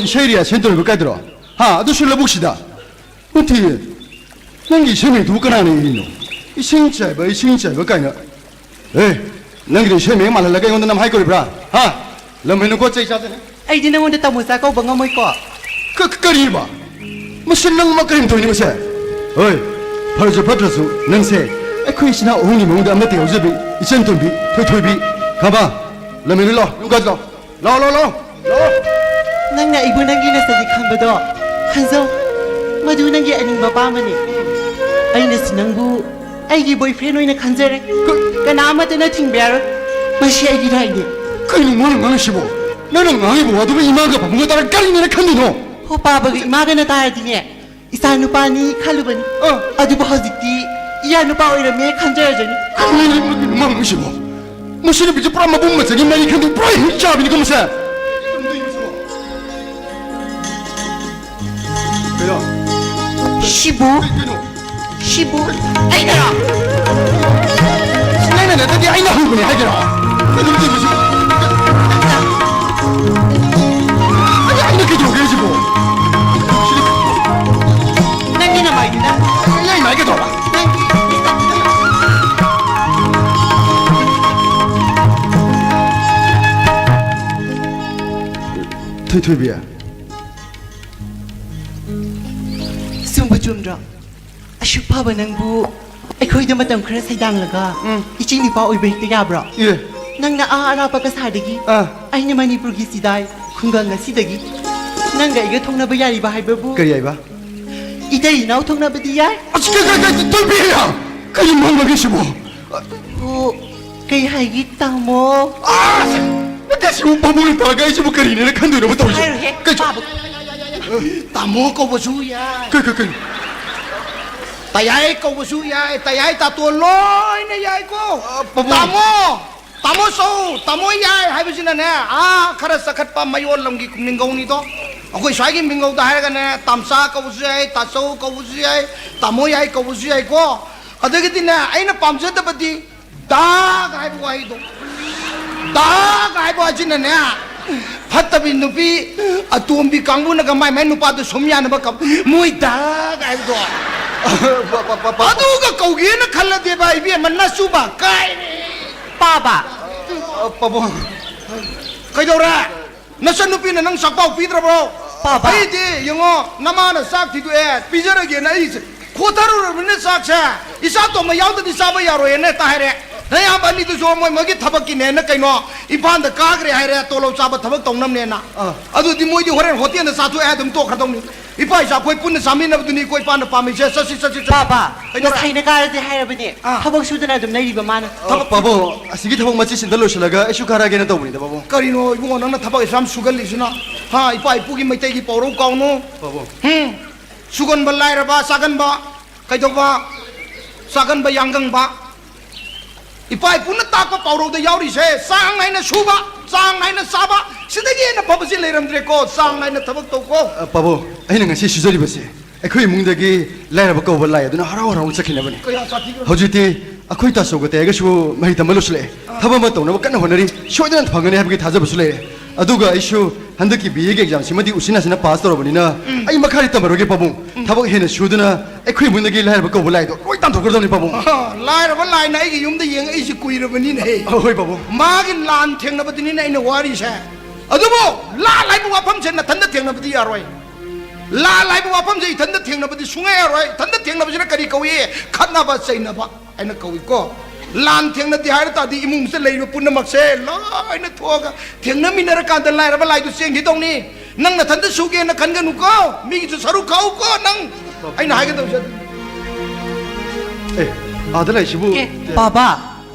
ꯏꯁꯩ rehearsal ꯇꯧꯔꯤꯕ ꯀꯥꯏꯗꯔꯣ? ꯍꯥ? ꯑꯗꯨꯁꯨ ꯂꯧꯕꯨꯛꯁꯤꯗ? ꯅꯠꯇꯤꯌꯦ꯫ ꯅꯪꯒꯤ ꯏꯁꯩ ꯃꯌꯦꯛꯇꯨꯕꯨ ꯀꯅꯥꯅ ꯏꯔꯤꯅꯣ? ꯏꯁꯤꯡ ꯆꯥꯏꯕ, ꯏꯁꯤꯡ ꯆꯥꯏꯕ ꯀꯥꯏꯅ꯫ ꯑꯦ, ꯅꯪꯒꯤꯗꯣ ꯏꯁꯩ ꯃꯌꯦꯛ ꯃꯥꯜꯍꯜꯂꯒ ꯑꯩꯉꯣꯟꯗ ꯅꯝꯍꯥꯏ ꯀꯧꯔꯤꯕ꯭ꯔꯥ? ꯍꯥ? ꯂꯝ ꯍꯦꯟꯅꯨꯀꯣ, ꯆꯩ ꯆꯥꯖꯅꯤ꯫ ꯑꯩꯗꯤ ꯅꯪꯉꯣꯟꯗ ꯇꯥꯃꯣꯆꯥ ꯀꯧꯕ ꯉꯝꯃꯣꯏꯀꯣ꯫ ꯀ-, ꯀ-, ꯀꯔꯤꯕ? ꯃꯁꯤ ꯅꯪ ꯃꯥ ꯀꯔꯤꯝ ꯇꯧꯔꯤꯅꯤ ꯃꯁꯦ? ꯍꯣꯏ, ꯐꯔꯁꯨ ꯐꯠꯇ꯭ꯔꯁꯨ ꯅꯪꯁꯦ ꯑꯩꯈꯣꯏ ꯏꯆꯤꯟ ꯏꯅꯥꯎ ꯑꯍꯨꯝꯒꯤ ꯃꯅꯨꯡꯗ ꯑꯃꯠꯇ ꯌꯥꯎꯖꯕꯤ ꯏꯆꯟ ꯇꯣꯝꯕꯤ, ꯊꯣꯏꯊꯣꯏꯕꯤ꯫ ꯈꯥꯕ, ꯂꯝ ꯍꯦꯟꯅꯨ ꯂꯥꯎ, ꯌꯨꯝ ꯀꯥꯁꯤ ꯂꯥꯎ꯫ ꯂꯥꯎ, ꯂꯥꯎ, ꯂꯥꯎ, ꯂꯥꯎ꯫ ꯅꯪꯅ ꯑꯩꯕꯨ ꯅꯪꯒꯤ ꯅꯁꯛꯅꯤ ꯈꯟꯕꯗꯣ ꯈꯟꯖꯧ꯫ ꯃꯗꯨ ꯅꯪꯒꯤ ꯑꯅꯤꯡꯕ ꯑꯄꯥꯝꯕꯅꯤ꯫ ꯑꯩꯅꯁꯨ ꯅꯪꯕꯨ ꯑꯩꯒꯤ boyfriend ꯑꯣꯏꯅ ꯈꯟꯖꯔꯦ꯫ ꯀ- ꯀꯅꯥ ꯑꯃꯠꯇꯅ ꯊꯤꯡꯕ ꯌꯥꯔꯣꯏ꯫ ꯃꯁꯤ ꯑꯩꯒꯤ right ꯅꯤ꯫ ꯀꯩꯅꯣ ꯃꯥꯅ ꯉꯥꯡꯉꯤꯁꯤꯕꯣ? ꯅꯪꯅ ꯉꯥꯡꯉꯤꯕ ꯋꯥꯗꯨꯕꯨ ꯏꯃꯥꯒ ꯄꯥꯕꯨꯡꯒ ꯇꯥꯔꯒ ꯀꯔꯤꯅꯦꯅ ꯈꯟꯗꯣꯏꯅꯣ? ꯍꯣ, ꯄꯥꯕꯒ ꯏꯃꯥꯒꯅ ꯇꯥꯔꯗꯤꯅꯦ, ꯏꯆꯥ ꯅꯨꯄꯥꯅꯤ ꯈꯜꯂꯨꯕꯅꯤ꯫ ꯑ꯫ ꯑꯗꯨꯕꯨ ꯍꯧꯖꯤꯛꯇꯤ ꯏꯌꯥ ꯅꯨꯄꯥ ꯑꯣꯏꯔꯝꯃꯦ ꯈꯟꯖꯔꯖꯅꯤ꯫ ꯀꯔꯤꯅꯣ ꯃꯥꯅ ꯉꯥꯡꯉꯤꯁꯤꯕꯣ? ꯃꯁꯤ ꯅꯨꯄꯤꯁꯦ ꯄꯨꯔꯥ ꯃꯕꯨꯡ ꯃꯆꯩꯒꯤ ꯃꯔꯤ ꯈꯪꯗꯦ, ꯄꯨꯔꯥ ꯍꯤꯡ ꯆꯥꯕꯤꯅꯤꯀꯣ ꯃꯁꯦ꯫ ꯀꯩꯅꯣ? ꯁꯤꯕꯨ? ꯀꯩ-, ꯀꯩꯅꯣ? ꯁꯤꯕꯨ? ꯑꯩꯅꯔꯣ? ꯅꯪꯅ ꯅꯠꯇꯗꯤ ꯑꯩꯅ ꯍꯧꯕꯅꯦ ꯍꯥꯏꯒꯦꯔꯣ? ꯀꯩꯅꯣ ꯇꯧꯔꯤꯁꯤꯕꯨ? ꯑꯩ, ꯑꯩꯅ ꯀꯩꯗꯧꯒꯦ ꯍꯥꯏꯁꯤꯕꯣ? ꯅꯪꯒꯤ ꯅꯃꯥꯏꯗꯨꯗ꯫ ꯑꯩ ꯃꯥꯏ ꯀꯩꯗꯧꯕ? ꯅꯪꯒꯤ ꯊꯣꯏꯊꯣꯏꯕꯤ꯫ ꯆꯨꯝꯕꯨ ꯆꯨꯝꯗ꯭ꯔꯣ? ꯑꯁꯨꯛ ꯐꯕ ꯅꯪꯕꯨ ꯑꯩꯈꯣꯏꯗ ꯃꯇꯝ ꯈꯔ ꯁꯩꯗꯥꯡꯂꯒ ꯎꯝ꯫ ꯏꯆꯤꯛ ꯅꯨꯄꯥ ꯑꯣꯏꯕ ꯍꯦꯛꯇ ꯌꯥꯕ꯭ꯔꯣ? ꯑꯦ꯫ ꯅꯪꯅ ꯑꯥ ꯑꯔꯥꯞꯄ ꯀꯁꯥꯔꯗꯒꯤ, ꯑꯥ꯫ ꯑꯩꯅ ꯃꯅꯤꯄꯨꯔꯒꯤ ꯆꯤꯗꯥꯏ ꯈꯨꯡꯒꯪ ꯑꯁꯤꯗꯒꯤ ꯅꯪꯒ ꯑꯩꯒ ꯊꯣꯡꯅꯕ ꯌꯥꯔꯤꯕ ꯍꯥꯏꯕꯕꯨ? ꯀꯔꯤ ꯍꯥꯏꯕ? ꯏꯇꯩ ꯏꯅꯥꯎ ꯊꯣꯡꯅꯕꯗꯤ ꯌꯥꯏ꯫ ꯑꯁ, ꯀꯩ, ꯀꯩ, ꯀꯩ, ꯇꯣꯏꯕꯤ! ꯀꯔꯤ ꯃꯪꯂꯒꯦ ꯁꯤꯕꯨ? ꯑꯣ, ꯀꯩ ꯍꯥꯏꯒꯦ ꯇꯥꯃꯣ? ꯑꯁ! ꯅꯠꯇꯦ, ꯁꯤꯕꯨ ꯄꯥꯕꯨꯡꯅ ꯇꯥꯔꯒ ꯑꯩꯁꯤꯕꯨ ꯀꯔꯤꯅꯦꯅ ꯈꯟꯗꯣꯏꯅꯣꯕ ꯇꯧꯔꯤꯁꯦ? ꯍꯥꯏꯔꯣꯏꯍꯦ, ꯀꯩ ꯆ- ꯄꯥꯕꯨꯡ꯫ ꯇꯥꯃꯣ ꯀꯧꯕꯁꯨ ꯌꯥꯏ꯫ ꯀꯩ, ꯀꯩ, ꯀꯩ? ꯇꯌꯥꯏ ꯀꯧꯕꯁꯨ ꯌꯥꯏ, ꯇꯌꯥꯏ ꯇꯥꯇꯣꯟ ꯂꯣꯏꯅ ꯌꯥꯏꯀꯣ꯫ ꯑ, ꯄꯥꯕꯨꯡ꯫ ꯇꯥꯃꯣ! ꯇꯥꯃꯣ ꯆꯧ, ꯇꯥꯃꯣ ꯌꯥꯏ ꯍꯥꯏꯕꯁꯤꯅꯅꯦ, ꯑꯥ, ꯈꯔ ꯆꯈꯠꯄ ꯃꯌꯣꯜ ꯂꯝꯒꯤ ꯃꯤꯡꯒꯧꯅꯤꯗꯣ꯫ ꯑꯩꯈꯣꯏ ꯁ꯭ꯋꯥꯏꯒꯤ ꯃꯤꯡꯒꯧꯗ ꯍꯥꯏꯔꯒꯅꯦ, ꯇꯥꯝꯆꯥ ꯀꯧꯕꯁꯨ ꯌꯥꯏ, ꯇꯥꯆꯧ ꯀꯧꯕꯁꯨ ꯌꯥꯏ, ꯇꯥꯃꯣ ꯌꯥꯏ ꯀꯧꯕꯁꯨ ꯌꯥꯏꯀꯣ꯫ ꯑꯗꯒꯤꯗꯤꯅꯦ, ꯑꯩꯅ ꯄꯥꯝꯖꯗꯕꯗꯤ ꯗꯥꯒ ꯍꯥꯏꯕ ꯋꯥꯍꯩꯗꯣ꯫ ꯗꯥꯒ ꯍꯥꯏꯕ ꯋꯥꯍꯩꯁꯤꯅꯅꯦ, ꯐꯠꯇꯕꯤ ꯅꯨꯄꯤ ꯑꯇꯣꯝꯕꯤ ꯀꯥꯡꯕꯨꯅꯒ ꯃꯥꯏ ꯃꯥꯏ ꯅꯨꯄꯥꯗꯨ ꯁꯨꯝ ꯌꯥꯅꯕ ꯀꯞ-, ꯃꯣꯏ ꯗꯥ ꯍꯥꯏꯕꯗꯣ꯫ ꯑꯗꯨꯒ ꯀꯧꯒꯦꯅ ꯈꯜꯂꯗꯤꯕ ꯏꯕꯦꯝꯃ ꯅꯁꯨꯕ ꯀꯥꯏꯔꯦ꯫ ꯄꯥꯕ꯫ ꯑ, ꯄꯥꯕꯨꯡ꯫ ꯀꯩꯗꯧꯔꯦ? ꯅꯆꯟꯅꯨꯄꯤꯅ ꯅꯪ ꯆꯥꯛꯄꯥꯎ ꯄꯤꯗ꯭ꯔꯕ꯭ꯔꯣ? ꯄꯥꯕ꯫ ꯑꯩꯗꯤ ꯌꯦꯡꯉꯣ, ꯅꯃꯥꯅ ꯆꯥꯛ ꯊꯤꯗꯣꯛꯑꯦ, ꯄꯤꯖꯔꯒꯦꯅ ꯑꯩꯁꯦ ꯈꯣꯊꯔꯨꯔꯕꯅꯤꯅ ꯆꯥꯛꯁꯦ, ꯏꯆꯥ ꯇꯣꯝꯕ ꯌꯥꯎꯗꯗꯤ ꯆꯥꯕ ꯌꯥꯔꯣꯏꯅ ꯍꯦꯛꯇ ꯍꯥꯏꯔꯦ꯫ ꯅꯌꯥꯝꯕ ꯑꯅꯤꯗꯨꯁꯨ ꯃꯣꯏ ꯃꯣꯏꯒꯤ ꯊꯕꯛꯀꯤꯅꯦꯅ ꯀꯩꯅꯣ ꯏꯝꯐꯥꯜꯗ ꯀꯥꯈ꯭ꯔꯦ ꯍꯥꯏꯔꯦ, ꯇꯣꯂꯣꯞ ꯆꯥꯕ ꯊꯕꯛ ꯇꯧꯅꯕꯅꯦꯅ꯫ ꯑꯥ꯫ ꯑꯗꯨꯗꯤ ꯃꯣꯏꯗꯤ ꯍꯣꯔꯦꯟ ꯍꯣꯇꯦꯜꯗ ꯆꯥꯊꯣꯛꯑꯦ ꯑꯗꯨꯝ ꯇꯣꯛꯈ꯭ꯔꯗꯧꯅꯤ꯫ ꯏꯄꯥ ꯏꯆꯥ ꯑꯩꯈꯣꯏ ꯄꯨꯟꯅ ꯆꯥꯃꯤꯟꯅꯕꯗꯨꯅꯤ ꯏꯀꯣ ꯏꯄꯥꯅ ꯄꯥꯝꯃꯤꯁꯦ꯫ ꯆꯠꯁꯤ, ꯆꯠꯁꯤ, ꯆꯠꯁꯤ꯫ ꯄꯥꯕ, ꯀꯩꯗꯧꯔꯦ? ꯉꯁꯥꯏꯅ ꯀꯥꯔꯁꯦ ꯍꯥꯏꯔꯕꯅꯦ꯫ ꯑꯥ꯫ ꯊꯕꯛ ꯁꯨꯗꯅ ꯑꯗꯨꯝ ꯂꯩꯔꯤꯕ ꯃꯥꯅ꯫ ꯑ, ꯄꯥꯕꯨꯡ, ꯑꯁꯤꯒꯤ ꯊꯕꯛ ꯃꯆꯤꯠꯁꯤꯗ ꯂꯣꯏꯁꯤꯜꯂꯒ ꯑꯩꯁꯨ ꯀꯥꯔꯛꯑꯒꯦꯅ ꯇꯧꯕꯅꯤꯗ, ꯄꯥꯕꯨꯡ꯫ ꯀꯔꯤꯅꯣ ꯏꯕꯨꯡꯉꯣ, ꯅꯪꯅ ꯊꯕꯛ ꯑꯁꯨꯛ ꯌꯥꯝ ꯁꯨꯒꯜꯂꯤꯁꯤꯅ? ꯍꯥ, ꯏꯄꯥ ꯏꯄꯨꯒꯤ ꯃꯩꯇꯩꯒꯤ ꯄꯥꯎꯔꯧ ꯀꯥꯎꯅꯨ꯫ ꯄꯥꯕꯨꯡ꯫ ꯍꯨꯝ, ꯁꯨꯒꯟꯕ ꯂꯥꯏꯔꯕ, ꯆꯥꯒꯟꯕ ꯀꯩꯗꯧꯕ, ꯆꯥꯒꯟꯕ ꯌꯥꯡꯒꯪꯕ꯫ ꯏꯄꯥ ꯏꯄꯨꯅ ꯇꯥꯛꯄ ꯄꯥꯎꯔꯧꯗ ꯌꯥꯎꯔꯤꯁꯦ, ꯆꯥꯡ ꯅꯥꯏꯅ ꯁꯨꯕ, ꯆꯥꯡ ꯅꯥꯏꯅ ꯆꯥꯕ, ꯁꯤꯗꯒꯤ ꯍꯦꯟꯅ ꯐꯕꯁꯤ ꯂꯩꯔꯝꯗ꯭ꯔꯦꯀꯣ꯫ ꯆꯥꯡ ꯅꯥꯏꯅ ꯊꯕꯛ ꯇꯧꯀꯣ꯫ ꯑ, ꯄꯥꯕꯨꯡ, ꯑꯩꯅ ꯉꯁꯤ ꯁꯨꯖꯔꯤꯕꯁꯦ ꯑꯩꯈꯣꯏ ꯏꯃꯨꯡꯗꯒꯤ ꯂꯥꯏꯔꯕ ꯀꯧꯕ ꯂꯥꯏ ꯑꯗꯨꯅ ꯍꯔꯥꯎ ꯍꯔꯥꯎꯅ ꯆꯠꯈꯤꯅꯕꯅꯤ꯫ ꯀꯌꯥ ꯁꯥꯊꯤꯈ꯭ꯔꯕ? ꯍꯧꯖꯤꯛꯇꯤ ꯑꯩꯈꯣꯏ ꯇꯥꯆꯧꯒ ꯇꯌꯥꯏꯒꯁꯨ ꯃꯍꯩ ꯇꯝꯕ ꯂꯣꯏꯁꯤꯜꯂꯛꯑꯦ꯫ ꯊꯕꯛ ꯑꯃ ꯇꯧꯅꯕ ꯀꯟꯅ ꯍꯣꯠꯅꯔꯤ꯫ ꯁꯣꯏꯗꯅ ꯐꯪꯒꯅꯤ ꯍꯥꯏꯕꯒꯤ ꯊꯥꯖꯕꯁꯨ ꯂꯩꯔꯦ꯫ ꯑꯗꯨꯒ ꯑꯩꯁꯨ ꯍꯟꯗꯛꯀꯤ ꯕꯤ ꯑꯦꯒꯤ ꯑꯦꯛꯖꯥꯝꯁꯤꯃꯗꯤ ꯎꯆꯤꯟ ꯅꯥꯆꯤꯟꯅ ꯄꯥꯁ ꯇꯧꯔꯕꯅꯤꯅ, ꯎꯝ꯫ ꯑꯩ ꯃꯈꯥꯗꯤ ꯇꯝꯃꯔꯣꯏꯒꯦ, ꯄꯥꯕꯨꯡ꯫ ꯎꯝ꯫ ꯊꯕꯛ ꯍꯦꯟꯅ ꯁꯨꯗꯨꯅ ꯑꯩꯈꯣꯏ ꯏꯃꯨꯡꯗꯒꯤ ꯂꯥꯏꯔꯕ ꯀꯧꯕ ꯂꯥꯏꯗꯣ ꯂꯣꯏ ꯇꯥꯟꯊꯣꯛꯈ꯭ꯔꯗꯕꯅꯤ, ꯄꯥꯕꯨꯡ꯫ ꯑꯍ, ꯂꯥꯏꯔꯕ ꯂꯥꯏꯅ ꯑꯩꯒꯤ ꯌꯨꯝꯗ ꯌꯦꯡꯉꯛꯏꯁꯤ ꯀꯨꯏꯔꯕꯅꯤꯅꯦꯍꯦ꯫ ꯑ, ꯍꯣꯏ, ꯄꯥꯕꯨꯡ꯫ ꯃꯥꯒꯤ ꯂꯥꯟ ꯊꯦꯡꯅꯕꯗꯨꯅꯤꯅꯦ ꯑꯩꯅ ꯋꯥꯔꯤꯁꯦ꯫ ꯑꯗꯨꯕꯨ ꯂꯥꯟ ꯍꯥꯏꯕ ꯋꯥꯐꯝꯁꯦ ꯅꯊꯟꯗ ꯊꯦꯡꯅꯕꯗꯤ ꯌꯥꯔꯣꯏ꯫ ꯂꯥꯟ ꯍꯥꯏꯕ ꯋꯥꯐꯝꯁꯦ ꯏꯊꯟꯗ ꯊꯦꯡꯅꯕꯗꯤ ꯁꯨꯡꯌꯥ ꯌꯥꯔꯣꯏ꯫ ꯏꯊꯟꯗ ꯊꯦꯡꯅꯕꯁꯤꯅ ꯀꯔꯤ ꯀꯧꯏ? ꯈꯠꯅꯕ ꯆꯩꯅꯕ ꯍꯥꯏꯅ ꯀꯧꯏꯀꯣ꯫ ꯂꯥꯟ ꯊꯦꯡꯅꯗꯦ ꯍꯥꯏꯔ ꯇꯥꯔꯗꯤ ꯏꯃꯨꯡꯁꯤꯗ ꯂꯩꯔꯤꯕ ꯄꯨꯝꯅꯃꯛꯁꯦ ꯂꯣꯏꯅ ꯊꯣꯛꯑꯒ ꯊꯦꯡꯅꯃꯤꯟꯅꯔꯀꯥꯟꯗ ꯂꯥꯏꯔꯕ ꯂꯥꯏꯗꯨ ꯆꯦꯟꯈꯤꯗꯧꯅꯤ꯫ ꯅꯪ ꯅꯊꯟꯗ ꯁꯨꯒꯦꯅ ꯈꯟꯒꯅꯨꯀꯣ, ꯃꯤꯒꯤꯁꯨ ꯁꯔꯨꯛ ꯈꯥꯛꯎꯀꯣ ꯅꯪ꯫ ꯑꯩꯅ ꯍꯥꯏꯒꯗꯧꯁꯦ ꯑꯗꯨ꯫ ꯑꯦ, ꯑꯥꯗ ꯂꯩꯁꯤꯕꯨ꯫ ꯑꯦ, ꯕꯥꯕꯥ,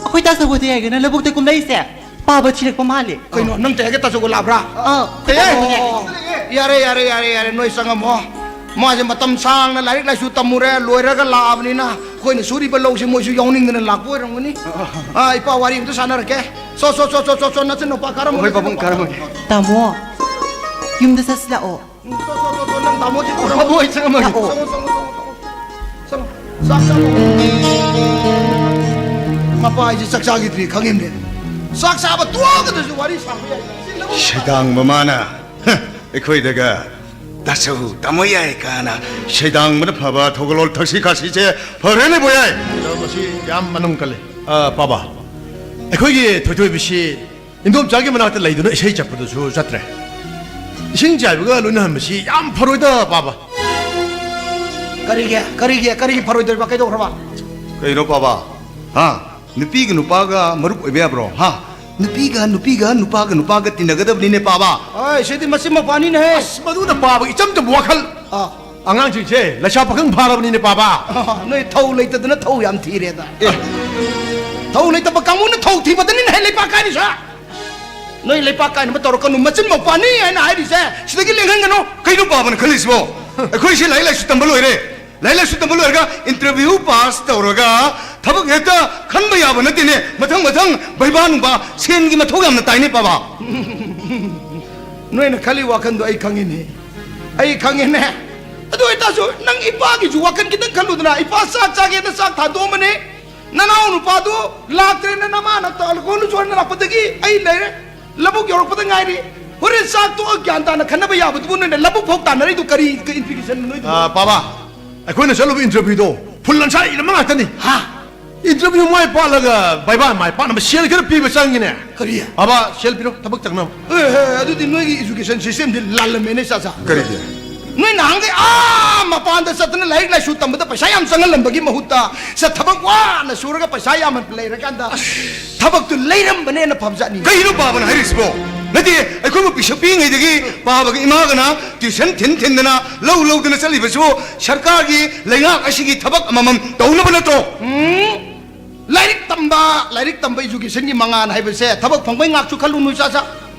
ꯑꯩꯈꯣꯏ ꯇꯥꯆꯧꯒꯗꯤ ꯍꯥꯏꯒꯅ ꯂꯧꯕꯨꯛꯇ ꯀꯨꯝꯂꯛꯏꯁꯦ ꯄꯥꯕ ꯊꯤꯔꯛꯄ ꯃꯥꯜꯂꯦ꯫ ꯀꯩꯅꯣ, ꯅꯪ ꯇꯌꯥꯏꯒ ꯇꯥꯆꯧꯒ ꯂꯥꯛꯄ꯭ꯔꯥ? ꯑꯥ, ꯑꯦ, ꯑꯩꯈꯣꯏ ꯇꯥꯆꯧꯒꯅꯦ꯫ ꯌꯥꯔꯦ, ꯌꯥꯔꯦ, ꯌꯥꯔꯦ, ꯌꯥꯔꯦ, ꯅꯣꯏ ꯆꯪꯉꯝꯃꯣ꯫ ꯃꯥꯁꯦ ꯃꯇꯝ ꯁꯥꯡꯅ ꯂꯥꯏꯔꯤꯛ ꯂꯥꯏꯁꯨ ꯇꯝꯃꯨꯔꯦ, ꯂꯣꯏꯔꯒ ꯂꯥꯛꯑꯕꯅꯤꯅ ꯑꯩꯈꯣꯏꯅ ꯁꯨꯔꯤꯕ ꯂꯧꯁꯦ ꯃꯣꯏꯁꯨ ꯌꯥꯎꯅꯤꯡꯗꯅ ꯂꯥꯛꯄ ꯑꯣꯏꯔꯝꯒꯅꯤ꯫ ꯑꯥ, ꯏꯄꯥ ꯋꯥꯔꯤ ꯑꯝꯇ ꯁꯥꯟꯅꯔꯛꯀꯦ꯫ ꯁꯣ, ꯁꯣ, ꯁꯣ, ꯁꯣ, ꯁꯣ, ꯁꯣ, ꯅꯆꯤꯟ ꯅꯨꯄꯥ ꯀꯥꯔꯝꯃꯣ, ꯍꯣꯏ, ꯅꯆꯤꯟ ꯄꯥꯕꯨꯡ, ꯅꯨꯄꯥ꯫ ꯀꯥꯔꯝꯃꯒꯦ꯫ ꯇꯥꯃꯣ, ꯌꯨꯝꯗ ꯆꯠꯁꯤꯜꯂꯛꯑꯣ꯫ ꯎꯝ, ꯁꯣ, ꯁꯣ, ꯁꯣ, ꯁꯣ, ꯅꯪ ꯇꯥꯃꯣꯁꯤ ꯄꯨꯔꯝꯃꯣ꯫ ꯍꯣꯏ, ꯆꯪꯉꯝꯃꯒꯦ꯫ ꯂꯥꯛꯑꯣ꯫ ꯆꯪꯉꯣ, ꯆꯪꯉꯣ, ꯆꯪꯉꯣ, ꯆꯪꯉꯣ꯫ ꯆꯪꯉꯣ꯫ ꯆꯥꯛ ꯆꯥꯕ꯫ ꯃꯄꯥ ꯍꯥꯏꯁꯦ ꯆꯥꯛ ꯆꯥꯈꯤꯗ꯭ꯔꯤ ꯈꯪꯉꯤꯝꯅꯦ꯫ ꯆꯥꯛ ꯆꯥꯕ ꯇꯣꯛꯑꯒꯗꯁꯨ ꯋꯥꯔꯤ ꯁꯥꯕ ꯌꯥꯏ꯫ ꯁꯤ ꯂꯧ ꯁꯩꯗꯥꯡꯕ ꯃꯥꯅ, ꯍ, ꯑꯩꯈꯣꯏꯗꯒ ꯇꯥꯆꯧ ꯇꯥꯃꯣ ꯌꯥꯏ ꯀꯥꯏꯅ ꯁꯩꯗꯥꯡꯕꯅ ꯐꯕ ꯊꯧꯒꯜꯂꯣꯟ ꯊꯛꯁꯤ ꯈꯥꯁꯤꯁꯦ ꯐꯔꯦꯅꯦ, ꯕꯣꯌꯥꯏ꯫ ꯑꯗꯣ ꯃꯁꯤ ꯌꯥꯝ ꯃꯅꯨꯡ ꯀꯜꯂꯤ꯫ ꯑ, ꯄꯥꯕ, ꯑꯩꯈꯣꯏꯒꯤ ꯊꯣꯏꯊꯣꯏꯕꯤꯁꯤ ꯏꯟꯗꯣꯝꯆꯥꯒꯤ ꯃꯅꯥꯛꯇ ꯂꯩꯗꯨꯅ ꯏꯁꯩ ꯆꯠꯄꯗꯨꯁꯨ ꯆꯠꯇ꯭ꯔꯦ꯫ ꯏꯁꯤꯡ ꯆꯥꯏꯕꯒ ꯂꯣꯏꯅꯍꯟꯕꯁꯤ ꯌꯥꯝ ꯐꯔꯣꯏꯗ, ꯄꯥꯕ꯫ ꯀꯔꯤꯒꯤ, ꯀꯔꯤꯒꯤ, ꯀꯔꯤꯒꯤ ꯐꯔꯣꯏꯗꯣꯔꯤꯕ? ꯀꯩꯗꯧꯈ꯭ꯔꯕ? ꯀꯩꯅꯣ ꯄꯥꯕ? ꯍꯥ? ꯅꯨꯄꯤꯒ ꯅꯨꯄꯥꯒ ꯃꯔꯨꯞ ꯑꯣꯏꯕ ꯌꯥꯕ꯭ꯔꯣ? ꯍꯥ? ꯅꯨꯄꯤꯒ ꯅꯨꯄꯤꯒ, ꯅꯨꯄꯥꯒ ꯅꯨꯄꯥꯒ ꯇꯤꯟꯅꯒꯗꯕꯅꯤꯅꯦ, ꯄꯥꯕ꯫ ꯑꯣꯏ, ꯁꯤꯗꯤ ꯃꯆꯤꯟ ꯃꯧꯄꯥꯅꯤꯅꯦꯍꯦ꯫ ꯑꯁ, ꯃꯗꯨꯅ ꯄꯥꯕ ꯏꯆꯝ ꯆꯝꯕ ꯋꯥꯈꯜ꯫ ꯑꯥ꯫ ꯑꯉꯥꯡꯁꯤꯡꯁꯦ ꯂꯩꯁꯥ ꯄꯥꯈꯪ ꯐꯥꯔꯕꯅꯤꯅꯦ, ꯄꯥꯕ꯫ ꯑꯥ, ꯅꯣꯏ ꯊꯧ ꯂꯩꯇꯗꯅ ꯊꯧ ꯌꯥꯝ ꯊꯤꯔꯦꯗ꯫ ꯑꯦ꯫ ꯊꯧ ꯂꯩꯇꯕ ꯀꯥꯡꯕꯨꯅ ꯊꯧ ꯊꯤꯕꯗꯅꯤꯅꯦꯍꯦ ꯂꯩꯄꯥꯛ ꯀꯥꯏꯔꯤꯁꯦ꯫ ꯅꯣꯏ ꯂꯩꯄꯥꯛ ꯀꯥꯏꯅꯕ ꯇꯧꯔꯛꯀꯅꯨ, ꯃꯆꯤꯟ ꯃꯧꯄꯥꯅꯤ ꯍꯥꯏꯅ ꯍꯥꯏꯔꯤꯁꯦ ꯁꯤꯗꯒꯤ ꯂꯦꯡꯍꯟꯒꯅꯨ꯫ ꯀꯩꯅꯣ ꯄꯥꯕꯅ ꯈꯜꯂꯤꯁꯤꯕꯣ? ꯑꯩꯈꯣꯏꯁꯦ ꯂꯥꯏꯔꯤꯛ ꯂꯥꯏꯁꯨ ꯇꯝꯕ ꯂꯣꯏꯔꯦ꯫ ꯂꯥꯏꯔꯤꯛ ꯂꯥꯏꯁꯨ ꯇꯝꯕ ꯂꯣꯏꯔꯒ interview pass ꯇꯧꯔꯒ ꯊꯕꯛ ꯍꯦꯛꯇ ꯈꯟꯕ ꯌꯥꯕ ꯅꯠꯇꯦꯅꯦ꯫ ꯃꯊꯪ ꯃꯊꯪ ꯕꯩꯕꯥ ꯅꯨꯡꯕꯥ ꯁꯦꯟꯒꯤ ꯃꯊꯧ ꯌꯥꯝꯅ ꯇꯥꯏꯅꯦ, ꯄꯥꯕ꯫ ꯅꯣꯏꯅ ꯈꯜꯂꯤ ꯋꯥꯈꯟꯗꯣ ꯑꯩ ꯈꯪꯉꯤꯅꯦ, ꯑꯩ ꯈꯪꯉꯤꯅꯦ꯫ ꯑꯗꯨ ꯑꯣꯏꯇꯥꯔꯁꯨ ꯅꯪ ꯏꯄꯥꯒꯤꯁꯨ ꯋꯥꯈꯟ ꯈꯤꯇꯪ ꯈꯜꯂꯨꯗꯅ꯫ ꯏꯄꯥ ꯆꯥꯛ ꯆꯥꯒꯦꯅ ꯆꯥꯛ ꯊꯥꯗꯣꯛꯑꯝꯕꯅꯦ, ꯅꯅꯥꯎ ꯅꯨꯄꯥꯗꯨ ꯂꯥꯛꯇ꯭ꯔꯦꯅ ꯅꯃꯥꯅ ꯇ-, ꯀꯣꯜꯂꯨ ꯆꯣꯟꯅ ꯂꯥꯛꯄꯗꯒꯤ ꯑꯩ ꯂꯩꯔꯦ꯫ ꯂꯧꯕꯨꯛ ꯌꯧꯔꯛꯄꯗ ꯉꯥꯏꯔꯤ꯫ ꯍꯣꯔꯦꯟ ꯆꯥꯛ ꯇꯣꯛꯑ ꯒ꯭ꯌꯥꯟ ꯇꯥꯅ ꯈꯟꯅꯕ ꯌꯥꯕꯗꯨꯕꯨ ꯅꯣꯏꯅ ꯂꯧꯕꯨꯛ ꯐꯥꯎ ꯇꯥꯟꯅꯔꯤꯗꯨ ꯀꯔꯤ, ꯀꯔꯤ implication ꯅꯣ ꯅꯣꯏꯗꯨꯕꯨ? ꯑ, ꯄꯥꯕ, ꯑꯩꯈꯣꯏꯅ ꯆꯠꯂꯨꯕ interview ꯗꯣ ꯐꯨꯜ ꯑꯟꯁꯥꯔ ꯏꯔꯝꯕ ꯉꯥꯛꯇꯅꯤ꯫ ꯍꯥ? Interview ꯃꯥꯏ ꯄꯥꯛꯂꯒ ꯕꯩꯕꯥ ꯃꯥꯏ ꯄꯥꯛꯅꯕ ꯁꯦꯜ ꯈꯔ ꯄꯤꯕ ꯆꯪꯉꯤꯅꯦ꯫ ꯀꯔꯤ? ꯄꯥꯕ, ꯁꯦꯜ ꯄꯤꯔꯣ, ꯊꯕꯛ ꯇꯧꯅꯕ꯫ ꯑꯦ, ꯑꯦ, ꯑꯗꯨꯗꯤ ꯅꯣꯏꯒꯤ education system ꯁꯤ ꯂꯥꯜꯂꯝꯃꯦꯅꯦ, ꯆꯥꯆꯥ꯫ ꯀꯔꯤꯒꯤ? ꯅꯣꯏ ꯅꯍꯥꯟꯈꯩ ꯑꯥ ꯃꯄꯥꯟꯗ ꯆꯠꯇꯅ ꯂꯥꯏꯔꯤꯛ ꯂꯥꯏꯁꯨ ꯇꯝꯕꯗ ꯄꯩꯁꯥ ꯌꯥꯝ ꯆꯪꯍꯜꯂꯝꯕꯒꯤ ꯃꯍꯨꯠꯇ, ꯁꯦ, ꯊꯕꯛ ꯋꯥꯅ ꯁꯨꯔꯒ ꯄꯩꯁꯥ ꯌꯥꯝꯅ ꯂꯩꯔꯀꯥꯟꯗ ꯊꯕꯛꯇꯨ ꯂꯩꯔꯝꯕꯅ ꯍꯦꯟꯅ ꯐꯕꯖꯥꯠꯅꯤ꯫ ꯀꯩꯅꯣ ꯄꯥꯕꯅ ꯍꯥꯏꯔꯤꯁꯤꯕꯣ? ꯅꯠꯇꯦ, ꯑꯩꯈꯣꯏꯕꯨ ꯄꯤꯁꯛ ꯄꯤꯛꯏꯉꯩꯗꯒꯤ ꯄꯥꯕꯒ ꯏꯃꯥꯒꯅ tuition ꯊꯤꯟ ꯊꯤꯟꯗꯅ, ꯂꯧ ꯂꯧꯗꯅ ꯆꯠꯂꯤꯕꯁꯨ ꯁꯔꯀꯥꯔꯒꯤ, ꯂꯩꯉꯥꯛ ꯑꯁꯤꯒꯤ ꯊꯕꯛ ꯑꯃꯃꯝ ꯇꯧꯅꯕ ꯅꯠꯇ꯭ꯔꯣ? ꯎꯝ, ꯂꯥꯏꯔꯤꯛ ꯇꯝꯕ, ꯂꯥꯏꯔꯤꯛ ꯇꯝꯕ education ꯒꯤ ꯃꯉꯥꯜ ꯍꯥꯏꯕꯁꯦ ꯊꯕꯛ ꯐꯪꯕꯩ ꯉꯥꯛꯁꯨ ꯈꯜꯂꯨꯅꯨ, ꯏꯆꯥꯆꯥ꯫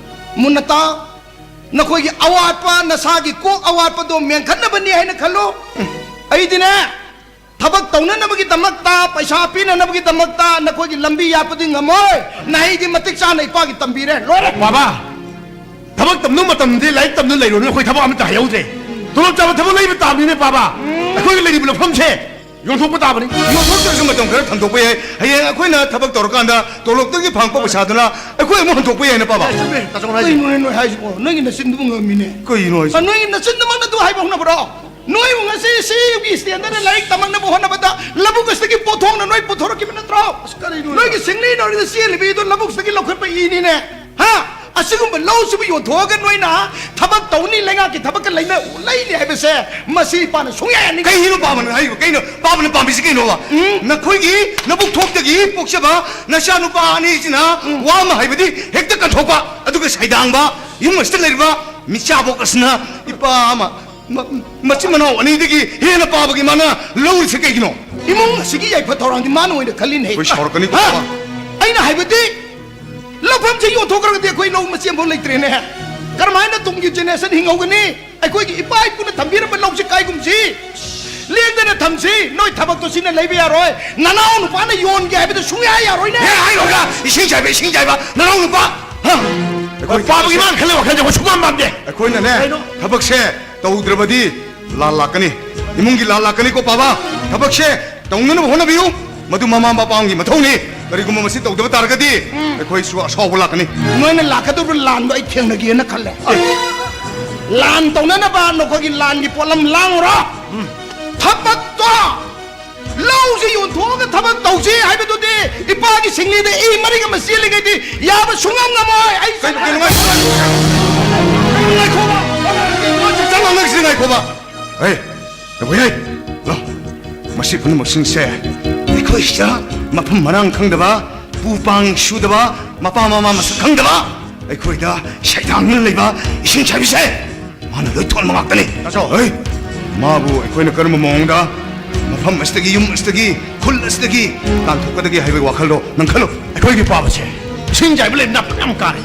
ꯃꯨꯟꯅ ꯇꯥꯎ꯫ ꯅꯈꯣꯏꯒꯤ ꯑꯋꯥꯠꯄ, ꯅꯁꯥꯒꯤ ꯀꯣꯛ ꯑꯋꯥꯠꯄꯗꯣ ꯃꯦꯟꯈꯠꯅꯕꯅꯤ ꯍꯥꯏꯅ ꯈꯜꯂꯨ꯫ ꯑꯩꯗꯤꯅꯦ, ꯊꯕꯛ ꯇꯧꯅꯅꯕꯒꯤꯗꯃꯛꯇ, ꯄꯩꯁꯥ ꯄꯤꯅꯅꯕꯒꯤꯗꯃꯛꯇ ꯅꯈꯣꯏꯒꯤ ꯂꯝꯕꯤ ꯌꯥꯠꯄꯗꯤ ꯉꯝꯃꯣꯏ꯫ ꯅꯍꯩꯗꯤ ꯃꯇꯤꯛ ꯆꯥꯅ ꯏꯄꯥꯒꯤ ꯇꯝꯕꯤꯔꯦ, ꯂꯣꯏꯔꯦ꯫ ꯕꯥꯕꯥ, ꯊꯕꯛ ꯇꯝꯅꯕ ꯃꯇꯝꯗꯤ ꯂꯥꯏꯔꯤꯛ ꯇꯝꯗꯨꯅ ꯂꯩꯔꯨꯔꯅꯤ, ꯑꯩꯈꯣꯏ ꯊꯕꯛ ꯑꯃꯠꯇ ꯍꯩꯍꯧꯗ꯭ꯔꯦ꯫ ꯇꯣꯂꯣꯞ ꯆꯥꯕ ꯊꯕꯛ ꯂꯩꯕ ꯇꯥꯕꯅꯤꯅꯦ, ꯕꯥꯕꯥ꯫ ꯑꯩꯈꯣꯏꯒꯤ ꯂꯩꯔꯤꯕ ꯂꯧꯐꯝꯁꯦ ꯌꯣꯟꯊꯣꯛꯄ ꯇꯥꯕꯅꯤ꯫ ꯌꯣꯟꯊꯣꯛꯇ꯭ꯔꯁꯨ ꯃꯇꯝ ꯈꯔ ꯊꯝꯗꯣꯛꯄ ꯌꯥꯏ꯫ ꯍꯌꯦꯡ ꯑꯩꯈꯣꯏꯅ ꯊꯕꯛ ꯇꯧꯔꯀꯥꯟꯗ ꯇꯣꯂꯣꯞꯇꯒꯤ ꯐꯪꯉꯛꯄ ꯄꯩꯁꯥꯗꯨꯅ ꯑꯩꯈꯣꯏ ꯑꯃꯨꯛ ꯍꯟꯗꯣꯛꯄ ꯌꯥꯏꯅ, ꯄꯥꯕ꯫ ꯆꯨꯝꯃꯦ, ꯇꯥ ꯆꯧꯅ ꯍꯥꯏꯁꯦ꯫ ꯀꯩꯅꯣꯅꯦ ꯅꯣꯏ ꯍꯥꯏꯁꯤꯕꯣ? ꯅꯣꯏꯒꯤ ꯅꯆꯤꯟꯗꯨꯕꯨ ꯉꯝꯃꯤꯅꯦ꯫ ꯀꯩꯅꯣ ꯍꯥꯏꯁꯦ? ꯑ, ꯅꯣꯏꯒꯤ ꯅꯆꯤꯟꯗꯨꯃꯛꯅ ꯑꯗꯨ ꯍꯥꯏꯕ ꯍꯧꯅꯕ꯭ꯔꯣ? ꯅꯣꯏꯕꯨ ꯉꯁꯤ ꯁꯤ ꯌꯨꯒꯤ ꯁ꯭ꯇꯦꯟꯗꯔꯗ ꯂꯥꯏꯔꯤꯛ ꯇꯝꯃꯛꯅꯕ ꯍꯣꯠꯅꯕꯗ ꯂꯧꯕꯨꯛ ꯑꯁꯤꯗꯒꯤ ꯄꯣꯠꯊꯣꯛꯅ ꯅꯣꯏ ꯄꯨꯊꯣꯔꯛꯈꯤꯕ ꯅꯠꯇ꯭ꯔꯣ? ꯑꯁ, ꯀꯔꯤꯅꯣ? ꯅꯣꯏꯒꯤ ꯁꯤꯡꯂꯤ ꯅꯣꯏꯗ ꯆꯦꯜꯂꯤꯕ ꯏꯗꯣ ꯂꯧꯕꯨꯛꯁꯤꯗꯒꯤ ꯂꯧꯈꯠꯄ ꯏꯅꯤꯅꯦ꯫ ꯍꯥ? ꯑꯁꯤꯒꯨꯝꯕ ꯂꯧꯁꯤꯕꯨ ꯌꯣꯟꯊꯣꯛꯑꯒ ꯅꯣꯏꯅ ꯊꯕꯛ ꯇꯧꯅꯤ, ꯂꯩꯉꯥꯛꯀꯤ ꯊꯕꯛꯀ ꯂꯩꯅ-, ꯂꯩꯅꯤ ꯍꯥꯏꯕꯁꯦ ꯃꯁꯤ ꯏꯄꯥꯅ ꯁꯨꯡꯌꯥ ꯌꯥꯅꯤꯡꯗꯦ꯫ ꯀꯩꯅꯣ ꯄꯥꯕꯅ ꯍꯥꯏꯔꯤꯕ? ꯀꯩꯅꯣ ꯄꯥꯕꯅ ꯄꯥꯝꯃꯤꯁꯤ ꯀꯩꯅꯣꯕ? ꯎꯝ? ꯅꯈꯣꯏꯒꯤ ꯅꯕꯨꯛ ꯊꯣꯛꯇꯒꯤ ꯄꯣꯛꯆꯕ ꯅꯆꯥꯅꯨꯄꯥ ꯑꯅꯤꯁꯤꯅ ꯎꯝ꯫ ꯋꯥ ꯑꯃ ꯍꯥꯏꯕꯗꯤ ꯍꯦꯛꯇ ꯀꯟꯊꯣꯛꯄ, ꯑꯗꯨꯒ ꯁꯩꯗꯥꯡꯕ, ꯌꯨꯝ ꯑꯁꯤꯗ ꯂꯩꯔꯤꯕ ꯃꯤꯆꯥꯕꯣꯛ ꯑꯁꯤꯅ ꯏꯄꯥ ꯑꯃ ꯃ-, ꯃꯆꯤꯟ ꯃꯅꯥꯎ ꯑꯅꯤꯗꯒꯤ ꯍꯦꯟꯅ ꯄꯥꯕꯒꯤ ꯃꯥꯅ ꯂꯧꯔꯤꯁꯦ ꯀꯩꯒꯤꯅꯣ? ꯏꯃꯨꯡ ꯑꯁꯤꯒꯤ ꯌꯥꯏꯐ ꯊꯧꯔꯥꯡꯗꯤ ꯃꯥꯅ ꯑꯣꯏꯅ ꯈꯜꯂꯤꯅꯦ꯫ ꯑꯩꯈꯣꯏ ꯁꯥꯎꯔꯛꯀꯅꯤꯀꯣ, ꯍꯥ? ꯄꯥꯕ꯫ ꯑꯩꯅ ꯍꯥꯏꯕꯗꯤ, ꯂꯧꯐꯝꯁꯦ ꯌꯣꯟꯊꯣꯛꯈ꯭ꯔꯒꯗꯤ ꯑꯩꯈꯣꯏ ꯂꯧ ꯃꯆꯦ ꯑꯃꯐꯥꯎ ꯂꯩꯇ꯭ꯔꯦꯅꯦ꯫ ꯀꯔꯝꯍꯥꯏꯅ ꯇꯨꯡꯒꯤ ꯖꯦꯅꯦꯔꯦꯁꯟ ꯍꯤꯡꯍꯧꯒꯅꯤ? ꯑꯩꯈꯣꯏꯒꯤ ꯏꯄꯥ ꯏꯄꯨꯅ ꯊꯝꯕꯤꯔꯝꯕ ꯂꯧꯁꯦ ꯀꯥꯏꯒꯨꯝꯁꯤ? ꯂꯦꯡꯗꯅ ꯊꯝꯁꯤ꯫ ꯅꯣꯏ ꯊꯕꯛꯇꯣ ꯁꯤꯅ ꯂꯩꯕ ꯌꯥꯔꯣꯏ꯫ ꯅꯅꯥꯎ ꯅꯨꯄꯥꯅ ꯌꯣꯟꯒꯦ ꯍꯥꯏꯕꯗꯣ ꯁꯨꯡꯌꯥ ꯌꯥꯔꯣꯏꯅꯦ꯫ ꯍꯦ, ꯍꯥꯏꯔꯣꯏꯗ, ꯏꯁꯤꯡ ꯆꯥꯏꯕ, ꯏꯁꯤꯡ ꯆꯥꯏꯕ, ꯅꯅꯥꯎ ꯅꯨꯄꯥ꯫ ꯍꯥ? ꯑꯩꯈꯣꯏ ꯄꯥꯕꯒꯤ ꯃꯥꯅ ꯈꯜꯂꯤ ꯋꯥꯈꯜꯁꯦ ꯑꯩꯈꯣꯏ ꯁꯨꯡꯄꯥꯝ ꯄꯥꯝꯗꯦ꯫ ꯑꯩꯈꯣꯏꯅꯅꯦ, ꯀꯩꯅꯣ? ꯊꯕꯛꯁꯦ ꯇꯧꯗ꯭ꯔꯕꯗꯤ ꯂꯥꯟ ꯂꯥꯛꯀꯅꯤ꯫ ꯏꯃꯨꯡꯒꯤ ꯂꯥꯟ ꯂꯥꯛꯀꯅꯤꯀꯣ, ꯄꯥꯕ꯫ ꯊꯕꯛꯁꯦ ꯇꯧꯅꯅꯕ ꯍꯣꯠꯅꯕꯤꯌꯨ꯫ ꯃꯗꯨ ꯃꯃꯥ ꯃꯄꯥ ꯑꯃꯒꯤ ꯃꯊꯧꯅꯤ꯫ ꯀꯔꯤꯒꯨꯝꯕ ꯃꯁꯤ ꯇꯧꯗꯕ ꯇꯥꯔꯒꯗꯤ, ꯎꯝ꯫ ꯑꯩꯈꯣꯏꯁꯨ ꯑꯁꯥꯎꯕ ꯂꯥꯛꯀꯅꯤ꯫ ꯅꯣꯏꯅ ꯂꯥꯛꯀꯗꯧꯔꯤꯕ ꯂꯥꯟꯗꯣ ꯑꯩ ꯊꯦꯡꯅꯒꯦꯅ ꯈꯜꯂꯦ꯫ ꯑꯦ꯫ ꯂꯥꯟ ꯇꯧꯅꯅꯕ ꯅꯈꯣꯏꯒꯤ ꯂꯥꯟꯒꯤ ꯄꯣꯠꯂꯝ ꯂꯥꯡꯉꯨꯔꯣ꯫ ꯎꯝ꯫ ꯊꯕꯛꯇꯣ ꯂꯧꯁꯦ ꯌꯣꯟꯊꯣꯛꯑꯒ ꯊꯕꯛ ꯇꯧꯁꯤ ꯍꯥꯏꯕꯗꯨꯗꯤ ꯏꯄꯥꯒꯤ ꯁꯤꯡꯂꯤꯗ ꯏ ꯃꯔꯤꯛ ꯑꯃ ꯆꯦꯜꯂꯤꯉꯩꯗꯤ ꯌꯥꯕ ꯁꯨꯡꯉꯝ ꯉꯝꯃꯣꯏ꯫ ꯑꯩ ꯀꯩꯅꯣ, ꯀꯩꯅꯣ, ꯉꯥꯏꯈꯣ, ꯉꯥꯏꯈꯣ꯫ ꯉꯥꯏꯈꯣꯕ꯫ ꯆꯞ ꯆꯞ ꯉꯥꯡꯅꯔꯤꯁꯤꯗꯤ ꯉꯥꯏꯈꯣꯕ꯫ ꯍꯦ, ꯇꯧꯕ ꯌꯥꯏ꯫ ꯂꯥꯎ꯫ ꯃꯁꯤ ꯄꯨꯝꯅꯃꯛꯁꯤꯡꯁꯦ ꯑꯩꯈꯣꯏ ꯁꯤꯗ ꯃꯐꯝ ꯃꯔꯥꯡ ꯈꯪꯗꯕ, ꯄꯨ ꯄꯥꯡ ꯁꯨꯗꯕ, ꯃꯄꯥ ꯃꯃꯥ ꯃꯁꯛ ꯈꯪꯗꯕ, ꯑꯩꯈꯣꯏꯗ ꯁꯩꯗꯥꯡꯗꯨꯅ ꯂꯩꯕ ꯏꯁꯤꯡ ꯆꯥꯏꯕꯤꯁꯦ ꯃꯥꯅ ꯂꯣꯏ ꯊꯣꯛꯍꯟꯕ ꯉꯥꯛꯇꯅꯤ꯫ ꯇꯥꯆꯧ꯫ ꯍꯩ! ꯃꯥꯕꯨ ꯑꯩꯈꯣꯏꯅ ꯀꯔꯝꯕ ꯃꯑꯣꯡꯗ ꯃꯐꯝ ꯑꯁꯤꯗꯒꯤ, ꯌꯨꯝ ꯑꯁꯤꯗꯒꯤ, ꯈꯨꯜ ꯑꯁꯤꯗꯒꯤ ꯇꯥꯟꯊꯣꯛꯀꯗꯒꯦ ꯍꯥꯏꯕꯒꯤ ꯋꯥꯈꯜꯗꯣ ꯅꯪ ꯈꯜꯂꯨ꯫ ꯑꯩꯈꯣꯏꯒꯤ ꯄꯥꯕꯁꯦ ꯏꯁꯤꯡ ꯆꯥꯏꯕ ꯂꯩꯕꯅ ꯌꯥꯝ ꯀꯥꯔꯦ꯫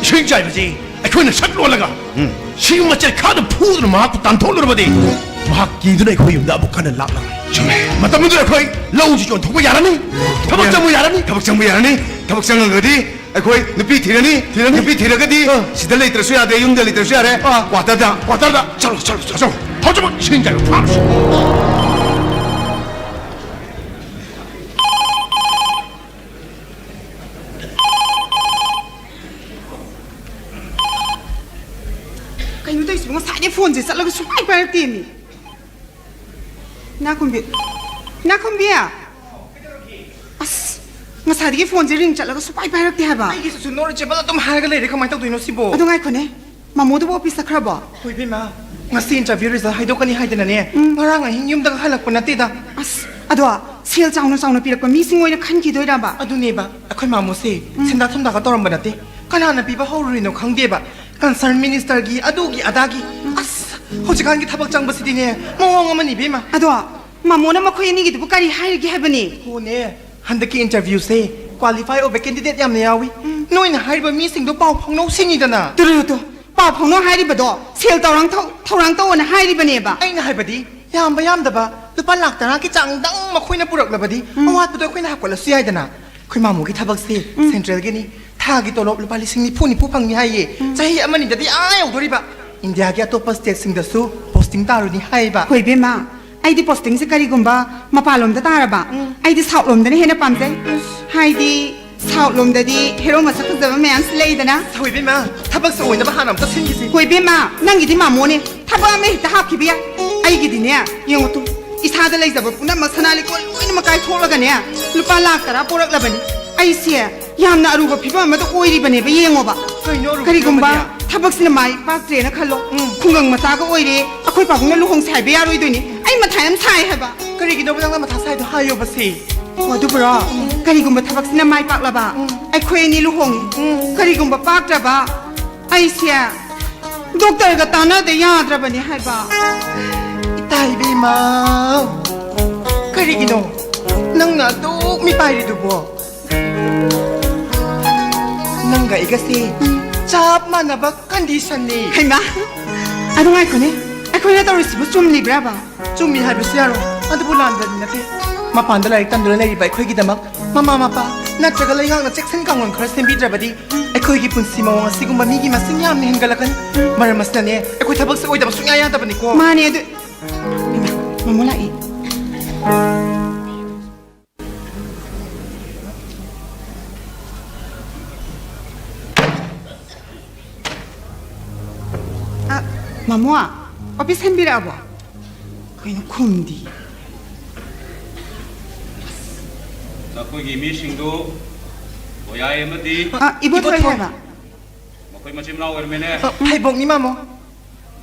ꯏꯁꯤꯡ ꯆꯥꯏꯕꯁꯤ ꯑꯩꯈꯣꯏꯅ ꯁꯠ ꯂꯣꯜꯂꯒ, ꯎꯝ꯫ ꯁꯤꯒꯨꯝꯕ ꯆꯩꯈꯥꯗ ꯐꯨꯗꯨꯅ ꯃꯍꯥꯛꯄꯨ ꯇꯥꯟꯊꯣꯛꯂꯨꯔꯕꯗꯤ, ꯃꯍꯥꯛ ꯀꯤꯗꯨꯅ ꯑꯩꯈꯣꯏ ꯌꯨꯝꯗ ꯑꯃꯨꯛ ꯍꯟꯅ ꯂꯥꯛꯂꯔꯣꯏ꯫ ꯆꯨꯝꯃꯦ꯫ ꯃꯇꯝꯗꯨꯗ ꯑꯩꯈꯣꯏ ꯂꯧꯁꯤ ꯌꯣꯟꯊꯣꯛꯄ ꯌꯥꯔꯅꯤ, ꯊꯕꯛ ꯆꯪꯕ ꯌꯥꯔꯅꯤ꯫ ꯊꯕꯛ ꯆꯪꯕ ꯌꯥꯔꯅꯤ꯫ ꯊꯕꯛ ꯆꯪꯉꯒꯗꯤ ꯑꯩꯈꯣꯏ ꯅꯨꯄꯤ ꯊꯤꯔꯅꯤ꯫ ꯊꯤꯔꯅꯤ꯫ ꯅꯨꯄꯤ ꯊꯤꯔꯒꯗꯤ ꯑꯥ꯫ ꯁꯤꯗ ꯂꯩꯇ꯭ꯔꯁꯨ ꯌꯥꯗꯦ, ꯌꯨꯝꯗ ꯂꯩꯇ꯭ꯔꯁꯨ ꯌꯥꯔꯦ꯫ ꯑꯥ꯫ ꯀ꯭ꯋꯥꯇꯔꯗ꯫ ꯀ꯭ꯋꯥꯇꯔꯗ꯫ ꯆꯠꯂꯣ, ꯆꯠꯂꯣ, ꯆꯠꯂꯣ꯫ ꯍꯧꯖꯤꯛꯃꯛ ꯏꯁꯤꯡ ꯆꯥꯏꯕ ꯐꯥꯔꯁꯤ꯫ ꯆꯠꯂꯒ ꯁꯨꯡꯄꯥꯏ ꯄꯥꯏꯔꯛꯇꯦꯃꯤ꯫ ꯏꯅꯥꯈꯨꯝꯕꯤ, ꯏꯅꯥꯈꯨꯝꯕꯤ꯫ ꯑꯁ, ꯉꯁꯥꯏꯗꯒꯤ ꯐꯣꯟꯁꯦ ring ꯆꯠꯂꯒ ꯁꯨꯡꯄꯥꯏ ꯄꯥꯏꯔꯛꯇꯦ ꯍꯥꯏꯕ꯫ ꯑꯩꯒꯤꯁꯨ not reachable ꯑꯗꯨꯝ ꯍꯥꯏꯔꯒ ꯂꯩꯔꯦ, ꯀꯃꯥꯏꯅ ꯇꯧꯗꯣꯏꯅꯣ ꯁꯤꯕꯣ? ꯑꯗꯨ ꯉꯥꯏꯈꯣꯅꯦ, ꯃꯥꯃꯣꯗꯨꯕꯨ office ꯆꯠꯈ꯭ꯔꯕꯣ? ꯍꯣꯏ ꯏꯕꯦꯝꯃ, ꯉꯁꯤ interview result ꯍꯥꯏꯗꯣꯛꯀꯅꯤ ꯍꯥꯏꯗꯅꯅꯦ, ꯎꯝ꯫ ꯉꯔꯥꯡ ꯑꯍꯤꯡ ꯌꯨꯝꯗꯒ ꯍꯜꯂꯛꯄ ꯅꯠꯇꯦꯗ꯫ ꯑꯁ, ꯑꯗꯣ ꯁꯦꯜ ꯆꯥꯎꯅ ꯆꯥꯎꯅ ꯄꯤꯔꯛꯄ ꯃꯤꯁꯤꯡ ꯑꯣꯏꯅ ꯈꯟꯈꯤꯗꯣꯏꯔꯕ? ꯑꯗꯨꯅꯦꯕ, ꯑꯩꯈꯣꯏ ꯃꯥꯃꯣꯁꯦ ꯎꯝ꯫ ꯁꯦꯟꯗꯥ ꯊꯨꯝꯗꯥꯒ ꯇꯧꯔꯝꯕ ꯅꯠꯇꯦ꯫ ꯀꯅꯥꯅ ꯄꯤꯕ ꯍꯧꯔꯨꯔꯤꯅꯣ ꯈꯪꯗꯦꯕ꯫ Concern ministerꯒꯤ ꯑꯗꯨꯒꯤ ꯑꯗꯥꯒꯤ꯫ ꯎꯝ꯫ ꯑꯁ, ꯍꯧꯖꯤꯛꯀꯥꯟꯒꯤ ꯊꯕꯛ ꯆꯪꯕꯁꯤꯗꯤꯅꯦ, ꯃꯑꯣꯡ ꯑꯃꯅꯤ ꯏꯕꯦꯝꯃ꯫ ꯑꯗꯣ ꯃꯥꯃꯣꯅ ꯃꯈꯣꯏ ꯑꯅꯤꯒꯤꯗꯨꯕꯨ ꯀꯔꯤ ꯍꯥꯏꯔꯤꯒꯦ ꯍꯥꯏꯕꯅꯤ? ꯍꯣꯅꯦ, ꯍꯟꯗꯛꯀꯤ interviewꯁꯦ qualify ꯑꯣꯏꯕ candidate ꯌꯥꯝꯅ ꯌꯥꯎꯏ꯫ ꯎꯝ꯫ ꯅꯣꯏꯅ ꯍꯥꯏꯔꯤꯕ ꯃꯤꯁꯤꯡꯗꯣ ꯄꯥꯎ ꯐꯥꯎꯅꯧ ꯁꯤꯅꯤꯗꯅ꯫ ꯇꯨꯔꯨ ꯇꯨ, ꯄꯥꯎ ꯐꯥꯎꯅꯧ ꯍꯥꯏꯔꯤꯕꯗꯣ ꯁꯦꯜ ꯇꯧꯔꯥꯡ ꯊꯧ-, ꯊꯧꯔꯥꯡ ꯇꯧꯑꯣꯅ ꯍꯥꯏꯔꯤꯕꯅꯦꯕ꯫ ꯑꯩꯅ ꯍꯥꯏꯕꯗꯤ ꯌꯥꯝꯕ ꯌꯥꯝꯗꯕ ꯂꯨꯄꯥ ꯂꯥꯛ ꯇꯔꯥꯒꯤ ꯆꯥꯡꯗꯪ ꯃꯈꯣꯏꯅ ꯄꯨꯔꯛꯂꯕꯗꯤ ꯎꯝ꯫ ꯑꯋꯥꯠꯄꯗꯣ ꯑꯩꯈꯣꯏꯅ ꯍꯥꯞꯀꯠꯂꯁꯨ ꯌꯥꯏꯗꯅ꯫ ꯑꯩꯈꯣꯏ ꯃꯥꯃꯣꯒꯤ ꯊꯕꯛꯁꯦ ꯎꯝ꯫ Centralꯒꯤꯅꯤ, ꯊꯥꯒꯤ ꯇꯣꯂꯣꯞ ꯂꯨꯄꯥ ꯂꯤꯁꯤꯡ ꯅꯤꯐꯨ ꯅꯤꯐꯨ ꯐꯪꯅꯤ ꯍꯥꯏꯌꯦ꯫ ꯎꯝ꯫ ꯆꯍꯤ ꯑꯃꯅꯤꯗꯗꯤ ꯑꯥ ꯌꯧꯗꯣꯔꯤꯕ꯫ ꯏꯟꯗꯤꯌꯥꯒꯤ ꯑꯇꯣꯞꯄ stateꯁꯤꯡꯗꯁꯨ posting ꯇꯥꯔꯨꯅꯤ ꯍꯥꯏꯌꯦꯕ꯫ ꯍꯣꯏ ꯏꯕꯦꯝꯃ, ꯑꯩꯗꯤ postingꯁꯦ ꯀꯔꯤꯒꯨꯝꯕ ꯃꯄꯥꯟꯂꯣꯝꯗ ꯇꯥꯔꯕ, ꯎꯝ꯫ ꯑꯩꯗꯤ South ꯂꯣꯝꯗꯅ ꯍꯦꯟꯅ ꯄꯥꯝꯖꯩ꯫ ꯍꯥꯏꯗꯤ South ꯂꯣꯝꯗꯗꯤ hero ꯃꯁꯛ ꯐꯖꯕ ꯃꯌꯥꯝꯁꯨ ꯂꯩꯗꯅ꯫ ꯍꯣꯏ ꯏꯕꯦꯝꯃ, ꯊꯕꯛꯁꯦ ꯑꯣꯏꯅꯕ ꯍꯥꯟꯅ ꯑꯝꯇ ꯁꯤꯟꯈꯤꯁꯤ꯫ ꯍꯣꯏ ꯏꯕꯦꯝꯃ, ꯅꯪꯒꯤꯗꯤ ꯃꯥꯃꯣꯅꯦ, ꯊꯕꯛ ꯑꯃ ꯍꯦꯛꯇ ꯍꯥꯞꯈꯤꯕ ꯌꯥꯏ꯫ ꯑꯩꯒꯤꯗꯤꯅꯦ, ꯌꯦꯡꯉꯨ ꯇꯨ, ꯏꯁꯥꯗ ꯂꯩꯖꯕ ꯄꯨꯝꯅꯃꯛ ꯁꯅꯥ ꯂꯤꯛꯀꯣꯟ ꯂꯣꯏꯅꯃꯛ ꯀꯥꯏꯊꯣꯛꯂꯒꯅꯦ, ꯂꯨꯄꯥ ꯂꯥꯛ ꯇꯔꯥ ꯄꯨꯔꯛꯂꯕꯅꯤ꯫ ꯑꯩꯁꯦ ꯌꯥꯝꯅ ꯑꯔꯨꯕ ꯐꯤꯕꯝ ꯑꯃꯗ ꯑꯣꯏꯔꯤꯕꯅꯦꯕ, ꯌꯦꯡꯉꯣꯕ꯫ ꯀꯩꯅꯣ ꯑꯔꯨꯕ ꯀꯔꯤꯒꯨꯝꯕ ꯐꯤꯕꯝ ꯑꯗꯤ? ꯊꯕꯛꯁꯤꯅ ꯃꯥꯏ ꯄꯥꯛꯇ꯭ꯔꯦꯅ ꯈꯜꯂꯣ, ꯎꯝ꯫ ꯈꯨꯡꯒꯪ ꯃꯆꯥꯒ ꯑꯣꯏꯔꯦ, ꯑꯩꯈꯣꯏ ꯄꯥꯕꯨꯡꯅ ꯂꯨꯍꯣꯡꯁꯦ ꯍꯥꯏꯕ ꯌꯥꯔꯣꯏꯗꯣꯏꯅꯦ꯫ ꯑꯩ ꯃꯊꯥ ꯌꯥꯝ ꯁꯥꯏ ꯍꯥꯏꯕ꯫ ꯀꯔꯤꯒꯤꯅꯣꯕ ꯅꯪꯅ ꯃꯊꯥ ꯁꯥꯏꯗꯣ? ꯍꯥꯏꯌꯣꯕ ꯁꯤ꯫ ꯑꯣ, ꯑꯗꯨꯕꯨꯔꯣ? ꯎꯝ꯫ ꯀꯔꯤꯒꯨꯝꯕ ꯊꯕꯛꯁꯤꯅ ꯃꯥꯏ ꯄꯥꯛꯂꯕ, ꯎꯝ꯫ ꯑꯩꯈꯣꯏ ꯑꯅꯤ ꯂꯨꯍꯣꯡꯉꯦ꯫ ꯎꯝ꯫ ꯀꯔꯤꯒꯨꯝꯕ ꯄꯥꯛꯇ꯭ꯔꯕ, ꯑꯩꯁꯦ ꯗꯣꯛꯇꯔꯒ ꯇꯥꯟꯅꯗ ꯌꯥꯗ꯭ꯔꯕꯅꯦ ꯍꯥꯏꯕ꯫ ꯏꯇꯥ ꯏꯕꯦꯝꯃ, ꯀꯔꯤꯒꯤꯅꯣ ꯅꯪꯅ ꯑꯗꯨꯛ ꯃꯤꯄꯥꯏꯔꯤꯗꯨꯕꯣ? ꯅꯪꯒ ꯑꯩꯒꯁꯦ ꯆꯞ ꯃꯥꯟꯅꯕ conditionꯅꯤ꯫ ꯍꯩꯃꯥ, ꯑꯗꯨ ꯉꯥꯏꯈꯣꯅꯦ, ꯑꯩꯈꯣꯏꯅ ꯇꯧꯔꯤꯁꯤꯕꯨ ꯆꯨꯝꯂꯤꯕ꯭ꯔꯥꯕ? ꯆꯨꯝꯃꯤ ꯍꯥꯏꯕꯁꯨ ꯌꯥꯔꯣꯏ, ꯑꯗꯨꯕꯨ ꯂꯥꯟꯕꯗꯤ ꯅꯠꯇꯦ꯫ ꯃꯄꯥꯟꯗ ꯂꯥꯏꯔꯤꯛ ꯇꯝꯗꯨꯅ ꯂꯩꯔꯤꯕ ꯑꯩꯈꯣꯏꯒꯤꯗꯃꯛ ꯃꯃꯥ ꯃꯄꯥ ꯅꯠꯇ꯭ꯔꯒ ꯂꯩꯉꯥꯛꯅ ꯆꯦꯛꯁꯤꯟ ꯀꯥꯡꯂꯣꯟ ꯈꯔ ꯁꯦꯝꯕꯤꯗ꯭ꯔꯕꯗꯤ ꯑꯩꯈꯣꯏꯒꯤ ꯄꯨꯟꯁꯤ ꯃꯑꯣꯡ ꯑꯁꯤꯒꯨꯝꯕ ꯃꯤꯒꯤ ꯃꯁꯤꯡ ꯌꯥꯝꯅ ꯍꯦꯟꯒꯠꯂꯛꯀꯅꯤ꯫ ꯃꯔꯝ ꯑꯁꯤꯅꯅꯦ, ꯑꯩꯈꯣꯏ ꯊꯕꯛꯁꯦ ꯑꯣꯏꯗꯕ ꯁꯨꯡꯌꯥ ꯌꯥꯗꯕꯅꯤꯀꯣ꯫ ꯃꯥꯅꯦ ꯑꯗꯨ꯫ ꯍꯩꯃꯥ, ꯃꯃꯣ ꯂꯥꯛꯑꯦ꯫ ꯑ, ꯃꯃꯣ, ꯑꯣꯐꯤꯁ ꯍꯟꯕꯤꯔꯛꯑꯕꯣ? ꯀꯩꯅꯣ ꯈꯨꯝꯗꯤ? ꯅꯈꯣꯏꯒꯤ ꯃꯤꯁꯤꯡꯗꯨ ꯕꯣꯌꯥꯏ ꯑꯃꯗꯤ ꯑ, ꯏꯕꯣꯊꯣꯏ ꯏꯕꯣꯊꯣꯏ꯫ ꯍꯥꯏꯕ? ꯃꯈꯣꯏ ꯃꯆꯤꯟ ꯃꯅꯥꯎ ꯑꯣꯏꯔꯝꯃꯦꯅꯦ꯫ ꯑ, ꯐꯩꯕꯣꯛꯅꯤ, ꯃꯥꯃꯣ꯫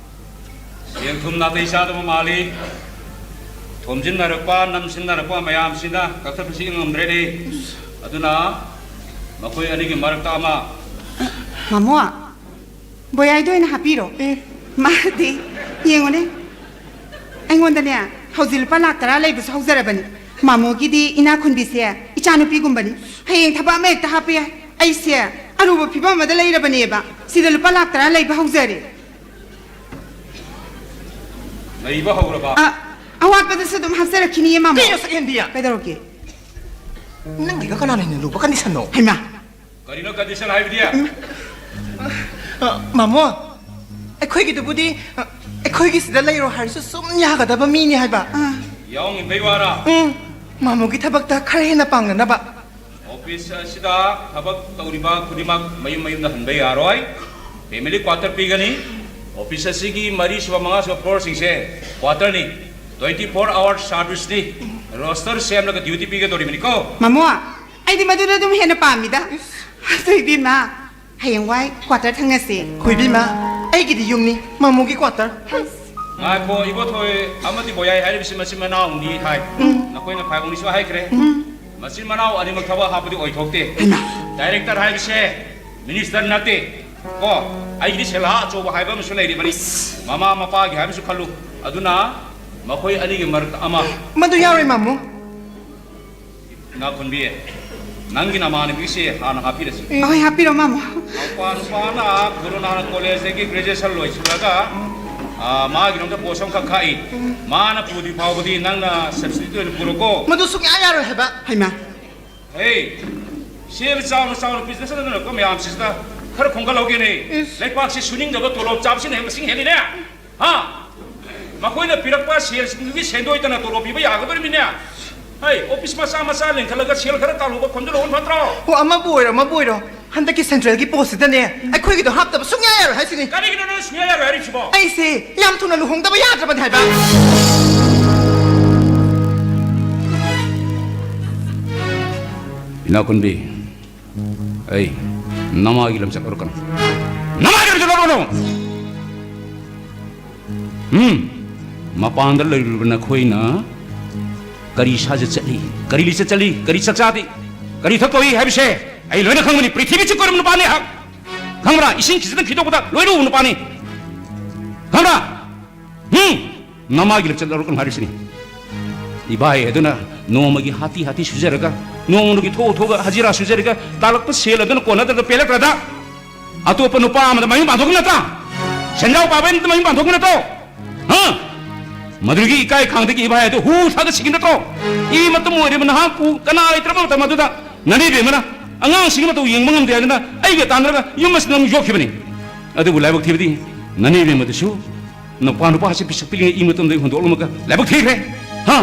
ꯁꯦꯜ ꯊꯨꯝ ꯅꯥꯇꯩ ꯆꯥꯗꯕ ꯃꯥꯜꯂꯤ꯫ ꯊꯣꯝꯖꯤꯟꯅꯔꯛꯄ, ꯅꯝꯁꯤꯟꯅꯔꯛꯄ ꯃꯌꯥꯝꯁꯤꯅ ꯀꯛꯊꯠꯄꯁꯤ ꯉꯝꯗ꯭ꯔꯦꯅꯦ꯫ ꯑꯗꯨꯅ ꯃꯈꯣꯏ ꯑꯅꯤꯒꯤ ꯃꯔꯛꯇ ꯑꯃ꯫ ꯃꯥꯃꯣ, ꯕꯣꯌꯥꯏꯗ ꯑꯣꯏꯅ ꯍꯥꯞꯄꯤꯔꯣ꯫ ꯑꯦ꯫ ꯃꯥꯗꯤ, ꯌꯦꯡꯉꯨꯅꯦ, ꯑꯩꯉꯣꯟꯗꯅꯦ ꯍꯧꯖꯤꯛ ꯂꯨꯄꯥ ꯂꯥꯛ ꯇꯔꯥ ꯂꯩꯕꯁꯨ ꯍꯧꯖꯔꯕꯅꯤ꯫ ꯃꯥꯃꯣꯒꯤꯗꯤ ꯏꯅꯥꯛ ꯈꯨꯟꯕꯤꯁꯦ ꯏꯆꯥꯅꯨꯄꯤꯒꯨꯝꯕꯅꯤ꯫ ꯍꯌꯦꯡ ꯊꯕꯛ ꯑꯃ ꯍꯦꯛꯇ ꯍꯥꯞꯄ ꯌꯥꯏ꯫ ꯑꯩꯁꯦ ꯑꯔꯨꯕ ꯐꯤꯕꯝ ꯑꯃꯗ ꯂꯩꯔꯕꯅꯦꯕ꯫ ꯁꯤꯗ ꯂꯨꯄꯥ ꯂꯥꯛ ꯇꯔꯥ ꯂꯩꯕ ꯍꯧꯖꯔꯦ꯫ ꯂꯩꯕ ꯍꯧꯔꯕ? ꯑ, ꯑꯋꯥꯠꯄꯗꯁꯨ ꯑꯗꯨꯝ ꯍꯥꯞꯆꯔꯛꯈꯤꯅꯤꯌꯦ, ꯃꯥꯃꯣ꯫ ꯀꯩꯅꯣ, ꯁꯛꯍꯦꯟꯕꯤ? ꯀꯩꯗꯧꯔꯒꯦ? ꯅꯪꯒꯤꯒ ꯀꯅꯥꯅ ꯍꯦꯟꯅ ꯂꯨꯕ ꯀꯟꯗꯤꯁꯟꯅꯣ? ꯍꯩꯃꯥ! ꯀꯔꯤꯅꯣ ꯀꯟꯗꯤꯁꯟ ꯍꯥꯏꯕꯗꯤ? ꯑ, ꯃꯥꯃꯣ, ꯑꯩꯈꯣꯏꯒꯤꯗꯨꯕꯨꯗꯤ, ꯑ, ꯑꯩꯈꯣꯏꯒꯤꯁꯤꯗ ꯂꯩꯔꯣ ꯍꯥꯏꯔꯁꯨ ꯁꯨꯝ ꯌꯥꯒꯗꯕ ꯃꯤꯅꯤ ꯍꯥꯏꯕ꯫ ꯑ꯫ ꯌꯥꯎꯅꯤꯡꯕꯩ ꯋꯥꯔꯥ? ꯎꯝ, ꯃꯥꯃꯣꯒꯤ ꯊꯕꯛꯇ ꯈꯔ ꯍꯦꯟꯅ ꯄꯥꯡꯅꯅꯕ꯫ ꯑꯣꯐꯤꯁ ꯑꯁꯤꯗ ꯊꯕꯛ ꯇꯧꯔꯤꯕ ꯈꯨꯗꯤꯡꯃꯛ ꯃꯌꯨꯝ ꯃꯌꯨꯝꯗ ꯍꯟꯕ ꯌꯥꯔꯣꯏ꯫ ꯐꯦꯃꯤꯂꯤ ꯀ꯭ꯋꯥꯇꯔ ꯄꯤꯒꯅꯤ꯫ ꯑꯣꯐꯤꯁ ꯑꯁꯤꯒꯤ ꯃꯔꯤ ꯁꯨꯕ, ꯃꯉꯥ ꯁꯨꯕ ꯐ꯭ꯂꯣꯔꯁꯤꯡꯁꯦ ꯀ꯭ꯋꯥꯇꯔꯅꯤ꯫ Twenty four hour service ꯅꯤ꯫ ꯔꯣꯁꯇꯔ ꯁꯦꯝꯂꯒ ꯗ꯭ꯌꯨꯇꯤ ꯄꯤꯒꯗꯧꯔꯤꯕꯅꯤꯀꯣ꯫ ꯃꯥꯃꯣ, ꯑꯩꯗꯤ ꯃꯗꯨꯅ ꯑꯗꯨꯝ ꯍꯦꯟꯅ ꯄꯥꯝꯃꯤꯗ꯫ ꯑꯗꯨ ꯏꯕꯦꯝꯃ, ꯍꯌꯦꯡꯋꯥꯏ ꯀ꯭ꯋꯥꯇꯔ ꯊꯪꯅꯁꯦ꯫ ꯍꯣꯏ ꯏꯕꯦꯝꯃ, ꯑꯩꯒꯤꯗꯤ ꯌꯨꯝꯅꯤ, ꯃꯥꯃꯣꯒꯤ ꯀ꯭ꯋꯥꯇꯔ꯫ ꯉꯥꯏꯈꯣ, ꯏꯕꯣꯊꯣꯏ ꯑꯃꯗꯤ ꯕꯣꯌꯥꯏ ꯍꯥꯏꯔꯤꯕꯁꯤ ꯃꯆꯤꯟ ꯃꯅꯥꯎꯅꯤ ꯍꯥꯏ꯫ ꯎꯝ꯫ ꯅꯈꯣꯏꯅ ꯐꯥꯏꯕꯣꯛꯅꯤꯁꯨ ꯍꯥꯏꯈ꯭ꯔꯦ꯫ ꯎꯝ꯫ ꯃꯆꯤꯟ ꯃꯅꯥꯎ ꯑꯅꯤꯃꯛ ꯊꯕꯛ ꯍꯥꯞꯄꯗꯤ ꯑꯣꯏꯊꯣꯛꯇꯦ꯫ ꯍꯩꯃꯥ꯫ ꯗꯥꯏꯔꯦꯛꯇꯔ ꯍꯥꯏꯕꯁꯦ ꯃꯤꯅꯤꯁꯇꯔ ꯅꯠꯇꯦ꯫ ꯀꯣ, ꯑꯩꯒꯤꯗꯤ ꯁꯦꯜꯍꯥ ꯑꯆꯧꯕ ꯍꯥꯏꯕ ꯑꯃꯁꯨ ꯂꯩꯔꯤꯕꯅꯤ꯫ ꯃꯃꯥ ꯃꯄꯥꯒꯤ ꯍꯥꯏꯕꯁꯨ ꯈꯜꯂꯨ꯫ ꯑꯗꯨꯅ ꯃꯈꯣꯏ ꯑꯅꯤꯒꯤ ꯃꯔꯛꯇ ꯑꯃ꯫ ꯃꯗꯨ ꯌꯥꯔꯣꯏ, ꯃꯥꯃꯣ꯫ ꯏꯅꯥꯛꯈꯨꯟꯕꯤ, ꯅꯪꯒꯤ ꯅꯃꯥꯟꯅꯕꯤꯁꯦ ꯍꯥꯟꯅ ꯍꯥꯞꯄꯤꯔꯁꯤ꯫ ꯑꯍꯣꯏ, ꯍꯥꯞꯄꯤꯔꯣ, ꯃꯥꯃꯣ꯫ ꯅꯨꯄꯥ, ꯅꯨꯄꯥꯅ ꯒꯨꯔꯨ ꯅꯥꯅꯛ ꯀꯣꯂꯦꯖꯇꯒꯤ ꯒ꯭ꯔꯦꯖꯨꯑꯦꯁꯟ ꯂꯣꯏꯁꯤꯜꯂꯒ, ꯑ, ꯃꯥꯒꯤꯗꯃꯛꯇ ꯄꯣꯁ ꯑꯃꯈꯛ ꯈꯥꯛꯏ꯫ ꯃꯥꯅ ꯄꯨꯗ꯭ꯔꯤ ꯐꯥꯎꯕꯗꯤ ꯅꯪꯅ ꯁꯕꯁꯇꯤꯇ꯭ꯌꯨꯠ ꯑꯣꯏꯅ ꯄꯨꯔꯣꯀꯣ꯫ ꯃꯗꯨ ꯁꯨꯡꯌꯥ ꯌꯥꯔꯣꯏ ꯍꯥꯏꯕ꯫ ꯍꯩꯃꯥ꯫ ꯍꯦ, ꯁꯦꯜ ꯆꯥꯎꯅ ꯆꯥꯎꯅ ꯕꯤꯖꯤꯅꯦꯁ ꯇꯧꯅꯔꯛꯄ ꯃꯌꯥꯝꯁꯤꯗ ꯈꯔ ꯈꯣꯝꯒꯠꯍꯧꯒꯦꯅꯦ꯫ ꯏꯁ꯫ ꯂꯩꯕꯥꯛꯁꯤ ꯁꯨꯅꯤꯡꯗꯕ ꯇꯣꯂꯣꯞ ꯆꯥꯕꯁꯤꯅ ꯍꯦꯟꯅ ꯃꯁꯤꯡ ꯍꯦꯜꯂꯤꯅꯦ꯫ ꯍꯥ? ꯃꯈꯣꯏꯅ ꯄꯤꯔꯛꯄ ꯁꯦꯜꯁꯤꯡꯗꯨꯒꯤ ꯁꯦꯟꯗꯣꯏꯗꯅ ꯇꯣꯂꯣꯞ ꯄꯤꯕ ꯌꯥꯒꯗꯧꯔꯤꯕꯅꯤꯅꯦ꯫ ꯍꯩ, ꯑꯣꯐꯤꯁ ꯃꯆꯥ ꯃꯆꯥ ꯂꯤꯡꯈꯠꯂꯒ ꯁꯦꯜ ꯈꯔ ꯇꯥꯜꯍꯧꯕ ꯈꯣꯝꯖꯤꯜꯍꯧꯕꯅ ꯐꯠꯇ꯭ꯔꯣ? ꯑꯣ, ꯑꯃꯕꯨ ꯑꯣꯏꯔꯣ, ꯑꯃꯕꯨ ꯑꯣꯏꯔꯣ, ꯍꯟꯗꯛꯀꯤ ꯁꯦꯟꯇ꯭ꯔꯦꯜꯒꯤ ꯄꯣꯁꯁꯤꯗꯅꯦ, ꯑꯩꯈꯣꯏꯒꯤꯗꯣ ꯍꯥꯞꯇꯕ ꯁꯨꯡꯌꯥ ꯌꯥꯔꯣꯏ ꯍꯥꯏꯁꯤꯅꯤ꯫ ꯀꯔꯤꯒꯤꯅꯣ ꯅꯪ ꯁꯨꯡꯌꯥ ꯌꯥꯔꯣꯏ ꯍꯥꯏꯔꯤꯁꯤꯕꯣ? ꯑꯩꯁꯦ ꯌꯥꯝ ꯊꯨꯅ ꯂꯨꯍꯣꯡꯗꯕ ꯌꯥꯗ꯭ꯔꯕꯅꯤ ꯍꯥꯏꯕ꯫ ꯏꯅꯥꯛꯈꯨꯟꯕꯤ, ꯑꯩ ꯅꯃꯥꯒꯤ ꯂꯝꯆꯠ ꯂꯧꯔꯛꯀꯅꯨ꯫ ꯅꯃꯥꯒꯤ ꯂꯝꯆꯠ ꯂꯧꯔꯛꯀꯅꯨ꯫ ꯎꯝ, ꯃꯄꯥꯟꯗ ꯂꯩꯔꯨꯔꯤꯕ ꯅꯈꯣꯏꯅ ꯀꯔꯤ ꯁꯥꯖꯠ ꯆꯠꯂꯤ, ꯀꯔꯤ ꯂꯤꯆꯠ ꯆꯠꯂꯤ, ꯀꯔꯤ ꯆꯥꯛ ꯆꯥꯗꯦ, ꯀꯔꯤ ꯊꯛ ꯇꯧꯏ ꯍꯥꯏꯕꯁꯦ ꯑꯩ ꯂꯣꯏꯅ ꯈꯪꯕꯅꯤ꯫ ꯄ꯭ꯔꯤꯊꯤꯕꯤ ꯆꯤꯛ ꯀꯣꯏꯔꯝꯕ ꯅꯨꯄꯥꯅꯤ ꯑꯩꯍꯥꯛ꯫ ꯈꯪꯕ꯭ꯔꯥ? ꯏꯁꯤꯡ ꯈꯤꯖꯤꯛꯇꯪ ꯈꯤꯗꯣꯛꯄꯗ ꯂꯣꯏꯅ ꯎꯕ ꯅꯨꯄꯥꯅꯤ꯫ ꯈꯪꯕ꯭ꯔꯥ? ꯎꯝ, ꯅꯃꯥꯒꯤ ꯂꯝꯆꯠ ꯂꯧꯔꯛꯀꯅꯨ ꯍꯥꯏꯔꯤꯁꯤꯅꯤ꯫ ꯏꯕꯥꯏ ꯑꯗꯨꯅ ꯅꯣꯡꯃꯒꯤ ꯍꯥꯠꯇꯤ ꯍꯥꯠꯇꯤ ꯁꯨꯖꯔꯒ, ꯅꯣꯡꯃꯒꯤ ꯊꯣꯛ ꯊꯣꯛꯑꯒ ꯍꯖꯤꯔꯥ ꯁꯨꯖꯔꯒ, ꯇꯥꯜꯂꯛꯄ ꯁꯦꯜ ꯑꯗꯨꯅ ꯀꯣꯟꯅꯗ꯭ꯔꯒ ꯄꯦꯜꯂꯛꯇ꯭ꯔꯗ, ꯑꯇꯣꯞꯄ ꯅꯨꯄꯥ ꯑꯃꯗ ꯃꯌꯨꯝ ꯄꯥꯟꯊꯣꯛꯈꯤꯕ ꯅꯠꯇ꯭ꯔꯥ? ꯁꯦꯟꯖꯥꯎ ꯄꯥꯕ ꯑꯃꯗ ꯃꯌꯨꯝ ꯄꯥꯟꯊꯣꯛꯈꯤꯕ ꯅꯠꯇ꯭ꯔꯣ? ꯍꯥ? ꯃꯗꯨꯒꯤ ꯏꯀꯥꯏ ꯈꯥꯡꯗꯒꯤ ꯏꯕꯥꯏ ꯑꯗꯨ ꯍꯨ ꯊꯥꯗ ꯁꯤꯈꯤꯕ ꯅꯠꯇ꯭ꯔꯣ? ꯏ ꯃꯇꯨꯝ ꯑꯣꯏꯔꯤꯕ ꯅꯍꯥꯛꯄꯨ ꯀꯅꯥ ꯂꯩꯇ꯭ꯔꯕ ꯃꯇꯝ ꯑꯗꯨꯗ ꯅꯅꯦ ꯕꯦꯝꯃꯅ ꯑꯉꯥꯡꯁꯤꯡꯒꯤ ꯃꯇꯧ ꯌꯦꯡꯕ ꯉꯝꯗꯦ ꯍꯥꯏꯗꯅ ꯑꯩꯒ ꯇꯥꯟꯅꯔꯒ ꯌꯨꯝ ꯑꯁꯤꯗ ꯑꯃꯨꯛ ꯌꯣꯛꯈꯤꯕꯅꯤ꯫ ꯑꯗꯨꯕꯨ ꯂꯥꯏꯕꯛ ꯊꯤꯕꯗꯤ ꯅꯅꯦ ꯕꯦꯝꯃꯗꯨꯁꯨ ꯅꯨꯄꯥ ꯅꯨꯄꯥ ꯑꯁꯤ ꯄꯤꯁꯛ ꯄꯤꯛꯂꯤꯉꯩ ꯏ ꯃꯇꯨꯝꯗꯒꯤ ꯍꯨꯟꯗꯣꯛꯂꯝꯃꯒ ꯂꯥꯏꯕꯛ ꯊꯤꯈ꯭ꯔꯦ꯫ ꯍꯥ?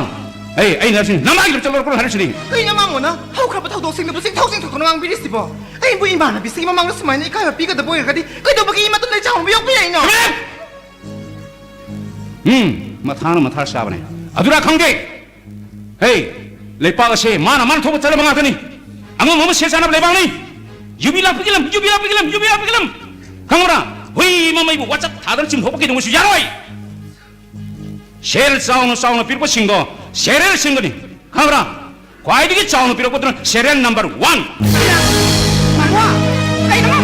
ꯑꯩ, ꯑꯩꯅ ꯍꯥꯏꯔꯤꯁꯤꯅꯤ, ꯅꯃꯥꯒꯤ ꯂꯝꯆꯠ ꯂꯧꯔꯛꯄ꯭ꯔꯣ ꯍꯥꯏꯔꯤꯁꯤꯅꯤ꯫ ꯀꯩꯅꯣ ꯃꯉꯣꯟꯗ ꯍꯧꯈ꯭ꯔꯕ ꯊꯧꯗꯣꯛꯁꯤꯡꯗꯨꯕꯨ ꯆꯤꯡꯊꯣꯛ ꯆꯤꯡꯊꯣꯛꯇꯨꯅ ꯉꯥꯡꯕꯤꯔꯤꯁꯤꯕꯣ? ꯑꯩꯕꯨ ꯏꯃꯥꯟꯅꯕꯤꯁꯤꯒꯤ ꯃꯃꯥꯡꯗ ꯁꯨꯃꯥꯏꯅ ꯏꯀꯥꯏꯕ ꯄꯤꯒꯗꯕ ꯑꯣꯏꯔꯒꯗꯤ ꯀꯩꯗꯧꯕꯒꯤ ꯏ ꯃꯇꯨꯝꯗꯒꯤ ꯆꯥꯎꯅꯕ ꯌꯣꯛꯄꯤꯔꯛꯏꯅꯣ? ꯏꯕꯦꯝ! ꯎꯝ, ꯃꯊꯥꯅ ꯃꯊꯥ ꯁꯥꯕꯅꯦ꯫ ꯑꯗꯨꯔꯥ ꯈꯪꯗꯦ꯫ ꯍꯦ, ꯂꯩꯄꯥꯛ ꯑꯁꯦ ꯃꯥꯅ ꯃꯥꯅ ꯊꯣꯛꯄ ꯆꯠꯅꯕ ꯉꯥꯛꯇꯅꯤ꯫ ꯑꯉꯝ ꯑꯉꯝꯕ ꯁꯦꯜ ꯆꯥꯅꯕ ꯂꯩꯕꯥꯛꯅꯤ꯫ ꯌꯨꯕꯤ ꯂꯥꯛꯄꯤꯒꯤ ꯂꯝ, ꯌꯨꯕꯤ ꯂꯥꯛꯄꯤꯒꯤ ꯂꯝ, ꯌꯨꯕꯤ ꯂꯥꯛꯄꯤꯒꯤ ꯂꯝ꯫ ꯈꯪꯕ꯭ꯔꯥ? ꯍꯨꯏ ꯃꯃꯩꯕꯨ ꯋꯥꯆꯠ ꯊꯥꯗꯅ ꯆꯤꯡꯊꯣꯛꯄ ꯀꯩꯗꯧꯉꯩꯁꯨ ꯌꯥꯔꯣꯏ꯫ ꯁꯦꯜ ꯆꯥꯎꯅ ꯆꯥꯎꯅ ꯄꯤꯔꯛꯄꯁꯤꯡꯗꯣ ꯁꯦꯔꯦꯜ ꯁꯤꯡꯒꯅꯤ꯫ ꯈꯪꯕ꯭ꯔꯥ? ꯈ꯭ꯋꯥꯏꯗꯒꯤ ꯆꯥꯎꯅ ꯄꯤꯔꯛꯄꯗꯨꯅ ꯁꯦꯔꯦꯜ ꯅꯝꯕꯔ ꯋꯥꯟ꯫ ꯃꯃꯥ, ꯀꯩꯅꯣ?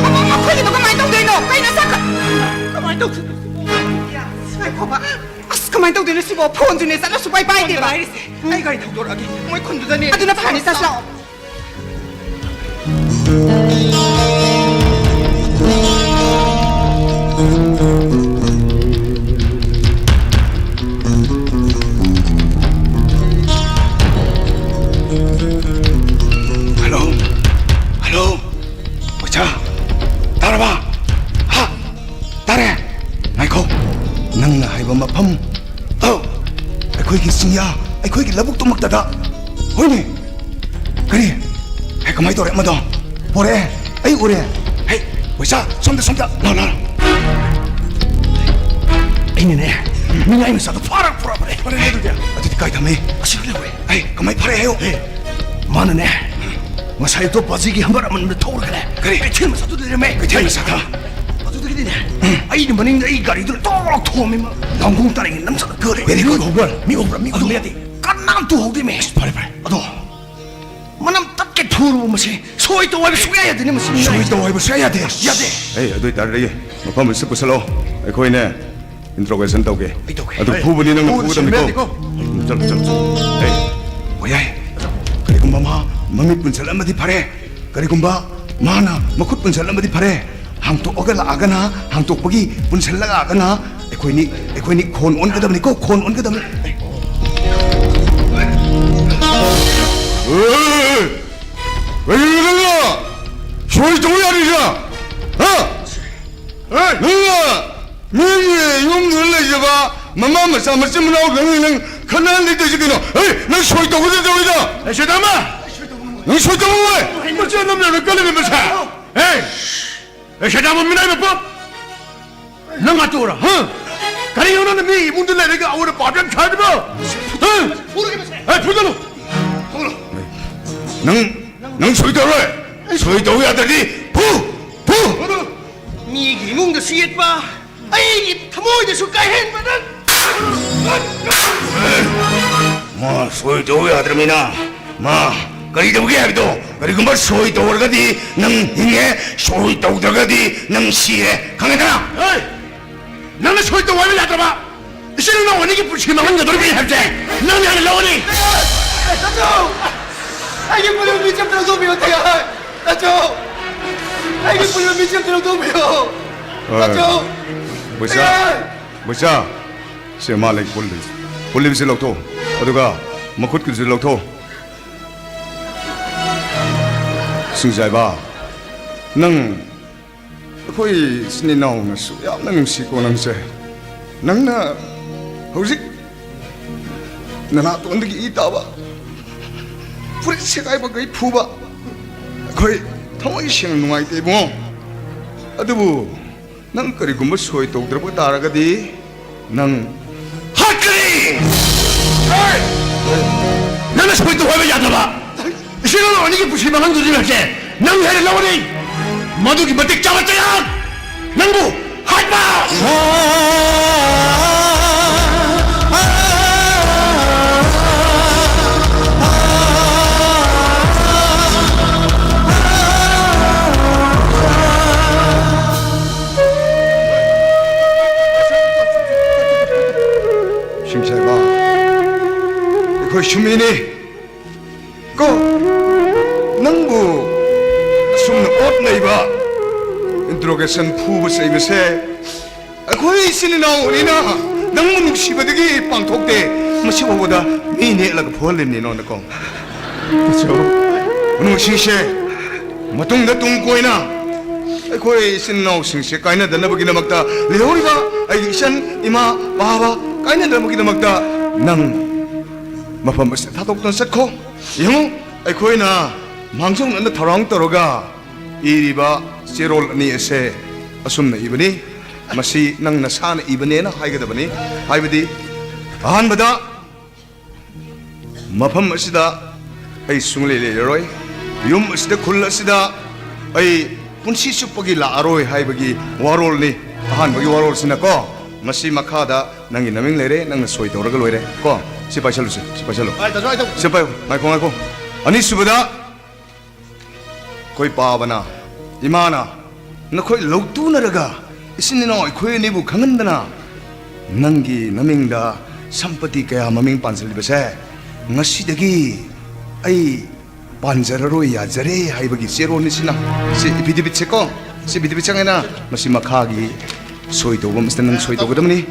ꯃꯃꯥ, ꯃꯈꯣꯏꯒꯤꯗꯣ ꯀꯃꯥꯏꯅ ꯇꯧꯗꯣꯏꯅꯣ? ꯀꯩꯅꯣ ꯁꯥꯀ-, ꯀꯃꯥꯏꯅ ꯇꯧꯗꯣꯏꯅꯣ? ꯉꯥꯏꯈꯣꯕ꯫ ꯑꯁ, ꯀꯃꯥꯏꯅ ꯇꯧꯗꯣꯏꯅꯣ ꯁꯤꯕꯣ? ꯐꯣꯟꯁꯨꯅꯦ ꯆꯠꯂꯁꯨ ꯄꯥꯏ ꯄꯥꯏꯗꯦꯕ꯫ ꯐꯣꯟꯗꯣ ꯍꯥꯏꯔꯤꯁꯦ꯫ ꯑꯩ ꯒꯥꯔꯤ ꯊꯧꯗꯣꯔꯛꯑꯒꯦ꯫ ꯃꯣꯏ ꯈꯨꯟꯗꯨꯗꯅꯦ꯫ ꯑꯗꯨꯅ ꯐꯔꯅꯤ, ꯆꯠꯁꯤ ꯂꯥꯛꯑꯣ꯫ ꯍꯜꯂꯣ? ꯍꯜꯂꯣ? ꯑꯣꯖꯥ, ꯇꯥꯔꯕ? ꯍꯥ? ꯇꯥꯔꯦ? ꯉꯥꯏꯈꯣ, ꯅꯪꯅ ꯍꯥꯏꯕ ꯃꯐꯝ, ꯑꯧ, ꯑꯩꯈꯣꯏꯒꯤ ꯆꯤꯡꯌꯥ, ꯑꯩꯈꯣꯏꯒꯤ ꯂꯧꯕꯨꯛꯇꯨꯃꯛꯇꯗ꯫ ꯍꯣꯏꯅꯦ꯫ ꯀꯔꯤ? ꯍꯦ, ꯀꯃꯥꯏ ꯇꯧꯔꯦ ꯑꯃꯗꯣ? ꯄꯣꯔꯛꯑꯦ꯫ ꯑꯩ ꯎꯔꯦ꯫ ꯍꯦ, ꯄꯩꯁꯥ, ꯁꯣꯝꯗ, ꯁꯣꯝꯗ꯫ ꯂꯥꯎ, ꯂꯥꯎ, ꯂꯥꯎ꯫ ꯑꯩꯅꯅꯦ, ꯃꯤꯉꯥꯏ ꯃꯆꯥꯗꯣ ꯐꯥꯔꯒ ꯄꯨꯔꯛꯑꯕꯅꯦ꯫ ꯐꯔꯦꯅꯦ, ꯑꯗꯨꯗꯤ꯫ ꯑꯗꯨꯗꯤ ꯀꯥꯏ ꯊꯝꯃꯤ? ꯑꯁꯤꯗ ꯂꯩꯍꯧꯋꯦ꯫ ꯍꯦ, ꯀꯃꯥꯏ ꯐꯥꯔꯦ ꯍꯥꯏꯌꯣ? ꯍꯦ, ꯃꯥꯅꯅꯦ, ꯉꯁꯥꯏ ꯑꯇꯣꯞꯄ ꯑꯁꯤꯒꯤ ꯍꯝꯕꯔ ꯑꯃꯟꯕꯗ ꯊꯧꯔꯒꯅꯦ, ꯀꯔꯤ? ꯀꯩꯊꯦꯜ ꯃꯆꯥꯗꯨꯗ ꯂꯩꯔꯝꯃꯦ꯫ ꯀꯩꯊꯦꯜ ꯃꯆꯥꯗ? ꯑꯗꯨꯗꯒꯤꯗꯤꯅꯦ, ꯑꯩꯅ ꯃꯅꯤꯡꯗ ꯑꯩ ꯒꯥꯔꯤꯗꯨ ꯇꯣꯛ ꯊꯣꯝꯃꯤ, ꯃꯥ ꯂꯥꯡꯒꯣꯡ ꯇꯥꯔꯤꯉꯩ ꯅꯝꯁꯜꯂ ꯒꯥꯔꯤ꯫ ꯃꯤ ꯎꯍꯧꯕ꯭ꯔꯥ? ꯃꯤ ꯎꯍꯧꯕ꯭ꯔꯥ? ꯃꯤ ꯎꯍꯧꯕ꯭ꯔꯥ? ꯃꯤ ꯎꯍꯧꯕ꯭ꯔꯥ? ꯀꯅꯥꯝꯇ ꯎꯍꯧꯗꯦꯃꯦ꯫ ꯑꯁ, ꯐꯔꯦ, ꯐꯔꯦ꯫ ꯑꯗꯣ, ꯃꯅꯝ ꯇꯠꯀꯦ ꯊꯨꯔꯕ ꯃꯁꯤ ꯁꯣꯏ ꯇꯧ ꯍꯥꯏꯕ ꯁꯨꯡꯌꯥ ꯌꯥꯗꯦꯅꯦ ꯃꯁꯤ꯫ ꯁꯣꯏ ꯇꯧ ꯍꯥꯏꯕ ꯁꯨꯡꯌꯥ ꯌꯥꯗꯦ꯫ ꯌꯥꯗꯦ꯫ ꯑꯦ, ꯑꯗꯨ ꯑꯣꯏꯇꯥꯔꯗꯤ ꯃꯐꯝ ꯑꯁꯤꯗ ꯄꯨꯁꯜꯂꯣ꯫ ꯑꯩꯈꯣꯏꯅꯦ interrogation ꯇꯧꯒꯦ꯫ ꯑꯩ ꯇꯧꯒꯦ꯫ ꯑꯗꯨ ꯑꯩ ꯐꯨꯕꯗꯤ ꯅꯪꯅ ꯐꯨꯕꯗꯤ ꯐꯨꯒꯗꯕꯅꯤꯀꯣ꯫ ꯁꯦꯝꯕ ꯌꯥꯗꯦꯀꯣ꯫ ꯎꯝ, ꯆꯠꯂꯣ, ꯆꯠꯂꯣ, ꯆꯠꯂꯣ꯫ ꯑꯦ, ꯑꯣ, ꯌꯥꯏ꯫ ꯀꯔꯤꯒꯨꯝꯕ ꯃꯥ ꯃꯃꯤꯠ ꯄꯨꯟꯁꯤꯜꯂꯝꯃꯗꯤ ꯐꯔꯦ꯫ ꯀꯔꯤꯒꯨꯝꯕ ꯃꯥꯅ ꯃꯈꯨꯠ ꯄꯨꯟꯁꯤꯜꯂꯝꯃꯗꯤ ꯐꯔꯦ꯫ ꯍꯥꯡꯇꯣꯛꯑꯒ ꯂꯥꯛꯑꯒꯅ, ꯍꯥꯡꯇꯣꯛꯄꯒꯤ ꯄꯨꯟꯁꯤꯜꯂ ꯂꯥꯛꯑꯒꯅ ꯑꯩꯈꯣꯏꯅꯤ, ꯑꯩꯈꯣꯏꯅꯤ ꯈꯣꯟ ꯑꯣꯟꯒꯗꯕꯅꯤꯀꯣ, ꯈꯣꯟ ꯑꯣꯟꯒꯗꯕꯅꯤ꯫ ꯑꯦ! ꯀꯔꯤꯅꯣ ꯅꯪꯅ? ꯁꯣꯏ ꯇꯧ ꯌꯥꯔꯤꯔꯥ? ꯍꯥ? ꯑꯦ! ꯅꯪꯅ ꯃꯤꯒꯤ ꯌꯨꯝꯗꯨꯗ ꯂꯩꯖꯕ ꯃꯃꯥ ꯃꯆꯥ ꯃꯆꯤꯟ ꯃꯅꯥꯎ ꯅꯪꯅ ꯅꯪ ꯈꯠꯅꯍꯟꯗꯣꯏꯁꯤ ꯀꯩꯅꯣ? ꯑꯦ! ꯅꯪ ꯁꯣꯏ ꯇꯧꯒꯗ ꯇꯧꯏꯗ! ꯑꯦ, ꯁꯦꯗꯥꯃ! ꯅꯪ ꯁꯣꯏ ꯇꯧꯕ ꯉꯝꯃꯣꯏ! ꯃꯆꯦ ꯅꯝꯅ ꯀꯜꯂꯤꯕ ꯃꯁꯦ! ꯑꯦ! ꯑꯦ, ꯁꯦꯗꯥꯃ ꯃꯤꯅꯥꯏ ꯃꯄꯣꯛ! ꯅꯪ ꯉꯥꯛꯇ ꯎꯔ, ꯍꯥ? ꯀꯔꯤꯅꯣ ꯅꯪꯅ ꯃꯤ ꯏꯃꯨꯡꯗ ꯂꯩꯔꯒ ꯑꯑꯣꯏꯕ ꯄꯥꯞ ꯌꯥꯝ ꯁꯥꯔꯤꯕꯣ? ꯍꯥ? ꯐꯨꯔꯒꯦ ꯃꯁꯦ! ꯑꯦ, ꯐꯨꯗꯠꯂꯨ! ꯅꯪ, ꯅꯪ ꯁꯣꯏ ꯇꯧꯔꯣꯏ! ꯁꯣꯏ ꯇꯧ ꯌꯥꯗ꯭ꯔꯗꯤ ꯐꯨ! ꯐꯨ! ꯃꯤꯒꯤ ꯏꯃꯨꯡꯗꯁꯨ ꯌꯦꯠꯄ, ꯑꯩꯒꯤ ꯊꯃꯣꯏꯗꯁꯨ ꯀꯥꯏꯍꯟꯕ ꯅꯪ! ꯃꯥ ꯁꯣꯏ ꯇꯧ ꯌꯥꯗ꯭ꯔꯃꯤꯅ, ꯃꯥ ꯀꯔꯤ ꯇꯧꯒꯦ ꯍꯥꯏꯕꯗꯣ, ꯀꯔꯤꯒꯨꯝꯕ ꯁꯣꯏ ꯇꯧꯔꯒꯗꯤ ꯅꯪ ꯍꯤꯡꯉꯦ, ꯁꯣꯏ ꯇꯧꯗ꯭ꯔꯒꯗꯤ ꯅꯪ ꯁꯤꯔꯦ, ꯈꯪꯉꯦꯗꯅ? ꯍꯦ! ꯅꯪꯅ ꯁꯣꯏ ꯇꯧ ꯍꯥꯏꯕ ꯌꯥꯗ꯭ꯔꯕ? ꯏꯆꯤꯜ ꯏꯅꯥꯎ ꯑꯅꯤꯒꯤ ꯄꯨꯟꯁꯤ ꯃꯥꯡꯍꯟꯒꯗꯧꯔꯤꯕꯅꯤ ꯍꯥꯏꯕꯁꯦ ꯅꯪꯅ ꯍꯥꯟꯅ ꯂꯧꯔꯅꯤ꯫ ꯇꯥꯆꯧ! ꯑꯩꯒꯤ ꯄꯨꯟꯁꯤ ꯃꯤꯆꯝ ꯇꯧꯊꯣꯛꯄꯤꯌꯨ, ꯇꯥꯆꯧ! ꯇꯥꯆꯧ! ꯑꯩꯒꯤ ꯄꯨꯟꯁꯤ ꯃꯤꯆꯝ ꯇꯧꯊꯣꯛꯄꯤꯌꯨ! ꯑ, ꯇꯥꯆꯧ! ꯕꯣꯏꯆꯥ, ꯑꯦ! ꯕꯣꯏꯆꯥ, ꯁꯦ ꯃꯥ ꯂꯩ ꯄꯨꯜꯂꯤ꯫ ꯄꯨꯜꯂꯤꯕꯁꯤ ꯂꯧꯊꯣꯛ꯫ ꯑꯗꯨꯒ ꯃꯈꯨꯠꯀꯤꯁꯨ ꯂꯧꯊꯣꯛ꯫ ꯁꯤꯡꯖꯥꯏꯕ, ꯅꯪ ꯑꯩꯈꯣꯏ ꯏꯆꯤꯟ ꯏꯅꯥꯎꯅꯁꯨ ꯌꯥꯝꯅ ꯅꯨꯡꯁꯤꯀꯣ ꯅꯪꯁꯦ꯫ ꯅꯪꯅ ꯍꯧꯖꯤꯛ ꯅꯅꯥꯇꯣꯟꯗꯒꯤ ꯏ ꯇꯥꯕ, ꯐꯨꯔꯤꯠ ꯁꯦꯒꯥꯏꯕꯈꯩ ꯐꯨꯕ, ꯑꯩꯈꯣꯏ ꯊꯃꯣꯏ ꯁꯦꯡꯅ ꯅꯨꯡꯉꯥꯏꯇꯦ ꯏꯕꯨꯡꯉꯣ꯫ ꯑꯗꯨꯕꯨ ꯅꯪ ꯀꯔꯤꯒꯨꯝꯕ ꯁꯣꯏ ꯇꯧꯗ꯭ꯔꯕ ꯇꯥꯔꯒꯗꯤ ꯅꯪ ꯍꯥꯠꯀꯅꯤ! ꯍꯦ! ꯅꯪꯅ ꯁꯣꯏ ꯇꯧ ꯍꯥꯏꯕ ꯌꯥꯗ꯭ꯔꯕ? ꯏꯆꯤꯜ ꯏꯅꯥꯎ ꯑꯅꯤꯒꯤ ꯄꯨꯟꯁꯤ ꯃꯥꯡꯍꯟꯗꯣꯔꯤꯕꯁꯦ ꯅꯪ ꯍꯦꯟꯅ ꯂꯧꯔꯅꯤ꯫ ꯃꯗꯨꯒꯤ ꯃꯇꯤꯛ ꯆꯥꯕ ꯆꯩꯔꯥꯛ ꯅꯪꯕꯨ ꯍꯥꯠꯄ! ꯁꯤꯡꯁꯥꯏꯕ, ꯑꯩꯈꯣꯏ ꯁꯨꯃꯤꯅꯤ꯫ ꯀꯣ, ꯅꯪꯕꯨ ꯑꯁꯨꯝꯅ ꯑꯣꯠ ꯅꯩꯕ, interrogation, ꯐꯨꯕ ꯆꯩꯕꯁꯦ ꯑꯩꯈꯣꯏ ꯏꯆꯤꯟ ꯏꯅꯥꯎꯅꯤꯅ ꯅꯪꯕꯨ ꯅꯨꯡꯁꯤꯕꯗꯒꯤ ꯄꯥꯡꯊꯣꯛꯇꯦ꯫ ꯃꯁꯤ ꯐꯥꯎꯕꯗ ꯃꯤ ꯅꯦꯠꯂꯒ ꯐꯨꯍꯜꯂꯤꯕꯅꯤ ꯅꯉꯣꯟꯗꯀꯣ꯫ ꯇꯥꯆꯧ, ꯅꯨꯡꯁꯤꯁꯦ, ꯃꯇꯨꯡꯗ ꯇꯨꯡ ꯀꯣꯏꯅ ꯑꯩꯈꯣꯏ ꯏꯆꯤꯟ ꯏꯅꯥꯎꯁꯤꯡꯁꯦ ꯀꯥꯏꯅꯗꯅꯕꯒꯤꯗꯃꯛꯇ, ꯂꯩꯍꯧꯔꯤꯕ ꯑꯩꯒꯤ ꯏꯆꯟ, ꯏꯃꯥ, ꯄꯥꯕ ꯀꯥꯏꯅꯗꯅꯕꯒꯤꯗꯃꯛꯇ ꯅꯪ ꯃꯐꯝ ꯑꯁꯤꯗ ꯊꯥꯗꯣꯛꯇꯨꯅ ꯆꯠꯈꯣ꯫ ꯌꯦꯡꯉꯨ, ꯑꯩꯈꯣꯏꯅ ꯃꯥꯡꯖꯧꯅꯅ ꯊꯧꯔꯥꯡ ꯇꯧꯔꯒ ꯏꯔꯤꯕ ꯆꯦꯔꯣꯜ ꯑꯅꯤ ꯑꯁꯦ ꯑꯁꯨꯝꯅ ꯏꯕꯅꯤ꯫ ꯃꯁꯤ ꯅꯪ ꯅꯁꯥꯅ ꯏꯕꯅꯦꯅ ꯍꯥꯏꯒꯗꯕꯅꯤ꯫ ꯍꯥꯏꯕꯗꯤ, ꯑꯍꯥꯟꯕꯗ, ꯃꯐꯝ ꯑꯁꯤꯗ ꯑꯩ ꯁꯨꯡꯂꯩ ꯂꯩꯔꯔꯣꯏ꯫ ꯌꯨꯝ ꯑꯁꯤꯗ, ꯈꯨꯜ ꯑꯁꯤꯗ ꯑꯩ ꯄꯨꯟꯁꯤ ꯆꯨꯞꯄꯒꯤ ꯂꯥꯛꯑꯔꯣꯏ ꯍꯥꯏꯕꯒꯤ ꯋꯥꯔꯣꯜꯅꯤ꯫ ꯑꯍꯥꯟꯕꯒꯤ ꯋꯥꯔꯣꯜꯁꯤꯅꯀꯣ, ꯃꯁꯤ ꯃꯈꯥꯗ ꯅꯪꯒꯤ ꯅꯃꯤꯡ ꯂꯩꯔꯦ, ꯅꯪꯅ ꯁꯣꯏ ꯇꯧꯔꯒ ꯂꯣꯏꯔꯦ ꯀꯣ꯫ ꯁꯤ ꯄꯥꯏꯁꯜꯂꯨꯁꯦ, ꯁꯤ ꯄꯥꯏꯁꯜꯂꯨ꯫ ꯁꯤ ꯄꯥꯏꯌꯨ, ꯉꯥꯏꯈꯣ, ꯉꯥꯏꯈꯣ꯫ ꯑꯅꯤꯁꯨꯕꯗ, ꯑꯩꯈꯣꯏ ꯄꯥꯕꯅ, ꯏꯃꯥꯅ, ꯅꯈꯣꯏ ꯂꯧꯇꯨꯅꯔꯒ ꯏꯆꯤꯟ ꯏꯅꯥꯎ ꯑꯩꯈꯣꯏ ꯑꯅꯤꯕꯨ ꯈꯪꯍꯟꯗꯅ ꯅꯪꯒꯤ ꯅꯃꯤꯡꯗ ꯁꯝꯄꯇꯤ ꯀꯌꯥ ꯃꯃꯤꯡ ꯄꯥꯟꯁꯤꯜꯂꯤꯕꯁꯦ, ꯉꯁꯤꯗꯒꯤ ꯑꯩ ꯄꯥꯟꯖꯔꯔꯣꯏ, ꯌꯥꯖꯔꯦ ꯍꯥꯏꯕꯒꯤ ꯆꯦꯔꯣꯜꯅꯤ ꯁꯤꯅ꯫ ꯁꯤ affidavitꯁꯦꯀꯣ, ꯁꯤ affidavit ꯆꯪꯉꯦꯅ, ꯃꯁꯤ ꯃꯈꯥꯒꯤ ꯁꯣꯏ ꯇꯧꯕ ꯑꯃꯁꯤꯗ ꯅꯪ ꯁꯣꯏ ꯇꯧꯒꯗꯕꯅꯤ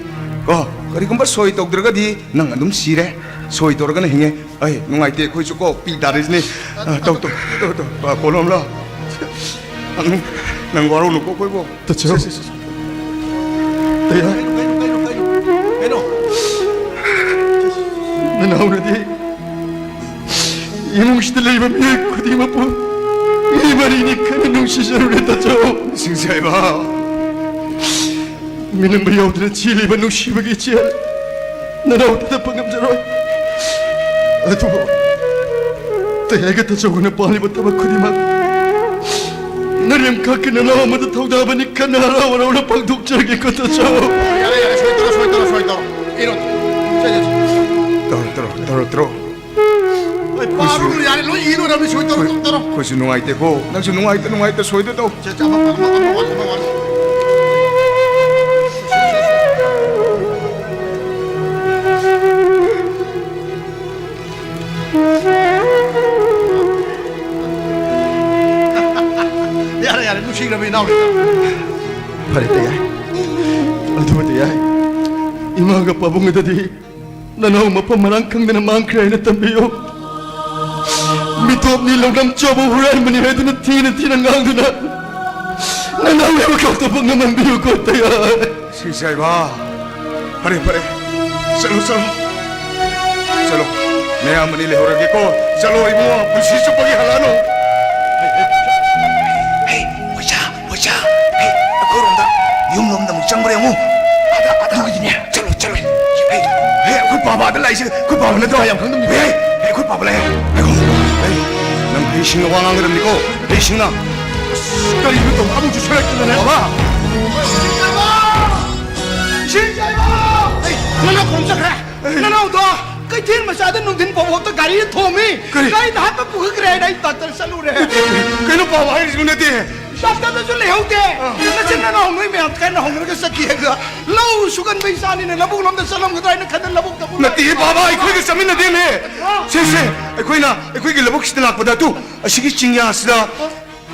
ꯀꯣ꯫ ꯀꯔꯤꯒꯨꯝꯕ ꯁꯣꯏ ꯇꯧꯗ꯭ꯔꯒꯗꯤ ꯅꯪ ꯑꯗꯨꯝ ꯁꯤꯔꯦ, ꯁꯣꯏ ꯇꯧꯔꯒꯅ ꯍꯤꯡꯉꯦ꯫ ꯑꯩ ꯅꯨꯡꯉꯥꯏꯇꯦ, ꯑꯩꯈꯣꯏꯁꯨ ꯀꯣ ꯄꯤ ꯇꯥꯔꯤꯁꯤꯅꯤ꯫ ꯑ, ꯇꯧ, ꯇꯧ, ꯇꯧ, ꯇꯧ꯫ ꯑ, ꯀꯣꯂꯣꯝꯂꯣ? ꯅꯪ, ꯅꯪ ꯋꯥꯔꯧꯅꯨꯀꯣ ꯑꯩꯈꯣꯏꯕꯣ꯫ ꯇꯥꯆꯧ꯫ ꯁꯦ, ꯁꯦ, ꯁꯦ, ꯁꯦ꯫ ꯇꯌꯥ꯫ ꯀꯩꯅꯣ, ꯀꯩꯅꯣ, ꯀꯩꯅꯣ, ꯀꯩꯅꯣ? ꯀꯩꯅꯣ? ꯅꯅꯥꯎꯅꯗꯤ ꯏꯃꯨꯡꯁꯤꯗ ꯂꯩꯕ ꯃꯤꯑꯣꯏ ꯈꯨꯗꯤꯡꯃꯛꯄꯨ ꯃꯤ ꯃꯔꯤꯅꯤ ꯇꯥꯆꯧ꯫ ꯁꯤꯡꯖꯥꯏꯕ꯫ ꯃꯤꯅꯝꯕ ꯌꯥꯎꯗꯅ ꯆꯦꯜꯂꯤꯕ ꯅꯨꯡꯁꯤꯕꯒꯤ ꯏꯆꯦꯜ ꯅꯅꯥꯎ ꯊꯥꯗꯣꯛꯄ ꯉꯝꯖꯔꯣꯏ꯫ ꯑꯗꯨꯕꯨ ꯇꯌꯥꯏꯒ ꯇꯥꯆꯧꯒꯅ ꯄꯥꯜꯂꯤꯕ ꯊꯕꯛ ꯈꯨꯗꯤꯡꯃꯛ ꯅꯔꯦꯝ ꯈꯛꯀꯤ ꯅꯅꯥꯎ ꯑꯃꯗ ꯊꯧꯗꯥꯕꯅꯤ ꯈꯟꯅ ꯍꯔꯥꯎ ꯍꯔꯥꯎꯅ ꯄꯥꯡꯊꯣꯛꯆꯔꯒꯦꯀꯣ ꯇꯥꯆꯧ꯫ ꯌꯥꯔꯦ, ꯌꯥꯔꯦ, ꯁꯣꯏ ꯇꯧꯔꯣ, ꯁꯣꯏ ꯇꯧꯔꯣ, ꯁꯣꯏ ꯇꯧꯔꯣ꯫ ꯏꯔꯣ꯫ ꯁꯦ, ꯁꯦ, ꯁꯦ꯫ ꯇꯧꯔꯣ, ꯇꯧꯔꯣ, ꯇꯧꯔꯣ, ꯇꯧꯔꯣ꯫ ꯍꯣꯏ, ꯄꯥꯔꯨꯅꯨ, ꯌꯥꯔꯦ, ꯂꯣꯏ ꯏꯔꯣ, ꯅꯪ ꯁꯣꯏ ꯇꯧꯔꯣ, ꯑꯩꯈꯣꯏ-, ꯇꯧꯔꯣ꯫ ꯑꯩꯈꯣꯏꯁꯨ ꯅꯨꯡꯉꯥꯏꯇꯦꯀꯣ꯫ ꯅꯪꯁꯨ ꯅꯨꯡꯉꯥꯏꯇ, ꯅꯨꯡꯉꯥꯏꯇ ꯁꯣꯏꯗ ꯇꯧ꯫ ꯁꯦ, ꯁꯦ, ꯑꯃ, ꯑꯃ, ꯑꯃ ꯋꯥꯠꯂꯤ, ꯑꯃ ꯋꯥꯠꯂꯤ꯫ ꯌꯥꯔꯦ, ꯌꯥꯔꯦ, ꯅꯨꯡꯁꯤꯈ꯭ꯔꯕ ꯏꯅꯥꯎꯅꯤꯗ꯫ ꯐꯔꯦ, ꯇꯌꯥꯏ꯫ ꯑꯗꯨꯕꯨ ꯇꯌꯥꯏ, ꯏꯃꯥꯒ ꯄꯥꯕꯨꯡꯒꯗꯗꯤ ꯅꯅꯥꯎ ꯃꯐꯝ ꯃꯔꯥꯡ ꯈꯪꯗꯅ ꯃꯥꯡꯈ꯭ꯔꯦ ꯍꯥꯏꯅ ꯇꯝꯕꯤꯌꯨ꯫ ꯃꯤꯇꯣꯞꯅꯤ, ꯂꯧꯅꯝ ꯆꯥꯕ ꯍꯨꯔꯥꯟꯕꯅꯤ ꯍꯥꯏꯗꯨꯅ ꯊꯤꯅ ꯊꯤꯅ ꯉꯥꯡꯗꯨꯅ ꯅꯅꯥꯎ ꯌꯥꯝ ꯀꯥꯎꯊꯣꯛꯄ ꯉꯝꯍꯟꯕꯤꯌꯨꯀꯣ, ꯇꯌꯥꯏ꯫ ꯁꯤꯡꯖꯥꯏꯕ, ꯐꯔꯦ, ꯐꯔꯦ, ꯆꯠꯂꯣ, ꯆꯠꯂꯣ, ꯆꯠꯂꯣ꯫ ꯃꯌꯥꯝ ꯑꯅꯤ ꯂꯩꯍꯧꯔꯒꯦꯀꯣ꯫ ꯆꯠꯂꯣ ꯏꯕꯨꯡꯉꯣ, ꯄꯨꯟꯁꯤ ꯆꯨꯞꯄꯒꯤ ꯍꯜꯂꯛꯑꯅꯨ꯫ ꯍꯦ, ꯍꯣꯏꯁꯥ, ꯍꯣꯏꯁꯥ, ꯍꯦ, ꯑꯩꯈꯣꯏꯔꯣꯝꯗ ꯌꯨꯝꯂꯣꯝꯗ ꯑꯃꯨꯛ ꯆꯪꯕ꯭ꯔ ꯌꯦꯡꯉꯨ꯫ ꯑꯗ, ꯑꯗ꯫ ꯑꯗꯨꯒꯤꯗꯤꯅꯦ꯫ ꯆꯠꯂꯣ, ꯆꯠꯂꯣ꯫ ꯍꯦ, ꯍꯦ, ꯑꯩꯈꯣꯏ ꯕꯥꯕꯥꯗ ꯂꯥꯛꯏꯁꯦ, ꯑꯩꯈꯣꯏ ꯕꯥꯕꯥ ꯅꯠꯇ꯭ꯔꯣ? ꯌꯥꯝ ꯈꯪꯗꯕꯅꯤ꯫ ꯍꯦ, ꯍꯦ, ꯑꯩꯈꯣꯏ ꯕꯥꯕꯥ ꯂꯥꯛꯑꯦ꯫ ꯉꯥꯏꯈꯣ, ꯉꯥꯏꯈꯣ꯫ ꯍꯦ, ꯅꯪ ꯍꯩꯁꯤꯡꯅ ꯋꯥ ꯉꯥꯡꯒꯗꯕꯅꯤꯀꯣ, ꯍꯩꯁꯤꯡꯅ꯫ ꯑꯁ, ꯀꯔꯤꯅꯣ ꯇꯧꯕ? ꯑꯃꯨꯛꯁꯨ ꯁꯣꯏꯔꯛꯇꯅꯅꯦ꯫ ꯕꯥꯕꯥ! ꯁꯤꯡꯖꯥꯏꯕ! ꯁꯤꯡꯖꯥꯏꯕ! ꯍꯦ, ꯅꯅꯥꯎ ꯈꯨꯔꯨꯝ ꯆꯠꯈ꯭ꯔꯦ꯫ ꯍꯦ꯫ ꯅꯅꯥꯎꯗꯣ ꯀꯩꯊꯦꯜ ꯃꯆꯥꯗ ꯅꯨꯡꯊꯤꯟ ꯐꯥꯎꯕꯗ ꯒꯥꯔꯤꯗ ꯊꯣꯝꯃꯤ꯫ ꯀꯔꯤ? ꯒꯥꯔꯤꯗ ꯍꯥꯞꯄ ꯄꯨꯈꯠꯈ꯭ꯔꯦ ꯍꯥꯏꯅ ꯑꯩ ꯗꯥꯛꯇꯔ ꯆꯠꯂꯨꯔꯦ꯫ ꯀꯩꯅꯣ ꯄꯥꯕ ꯍꯥꯏꯔꯤꯁꯤꯕꯨ ꯅꯠꯇꯦ? ꯗꯥꯛꯇꯔꯗꯁꯨ ꯂꯩꯍꯧꯗꯦ꯫ ꯑꯥ꯫ ꯅꯆꯤꯟ ꯅꯅꯥꯎ ꯅꯣꯏ ꯃꯌꯥꯝ ꯀꯟꯅ ꯍꯧꯅꯔꯒ ꯆꯠꯈꯤ ꯍꯥꯏꯕ꯫ ꯂꯧ ꯁꯨꯒꯟꯕ ꯏꯆꯥꯅꯤꯅ ꯂꯧꯕꯨꯛ ꯂꯣꯝꯗ ꯆꯠꯂꯝꯒꯗ꯭ꯔꯥ ꯍꯥꯏꯅ ꯈꯟꯗꯅ ꯂꯧꯕꯨꯛꯇ ꯑꯃꯨꯛ ꯅꯠꯇꯦ ꯂꯥꯛꯏ꯫ ꯕꯥꯕꯥ, ꯑꯩꯈꯣꯏꯒ ꯆꯠꯃꯤꯟꯅꯗꯦꯃꯦ꯫ ꯑꯥ꯫ ꯁꯦ, ꯁꯦ, ꯑꯩꯈꯣꯏꯅ, ꯑꯩꯈꯣꯏꯒꯤ ꯂꯧꯕꯨꯛꯁꯤꯗ ꯂꯥꯛꯄꯗ ꯑꯗꯨ ꯑꯁꯤꯒꯤ ꯆꯤꯡꯌꯥꯁꯤꯗ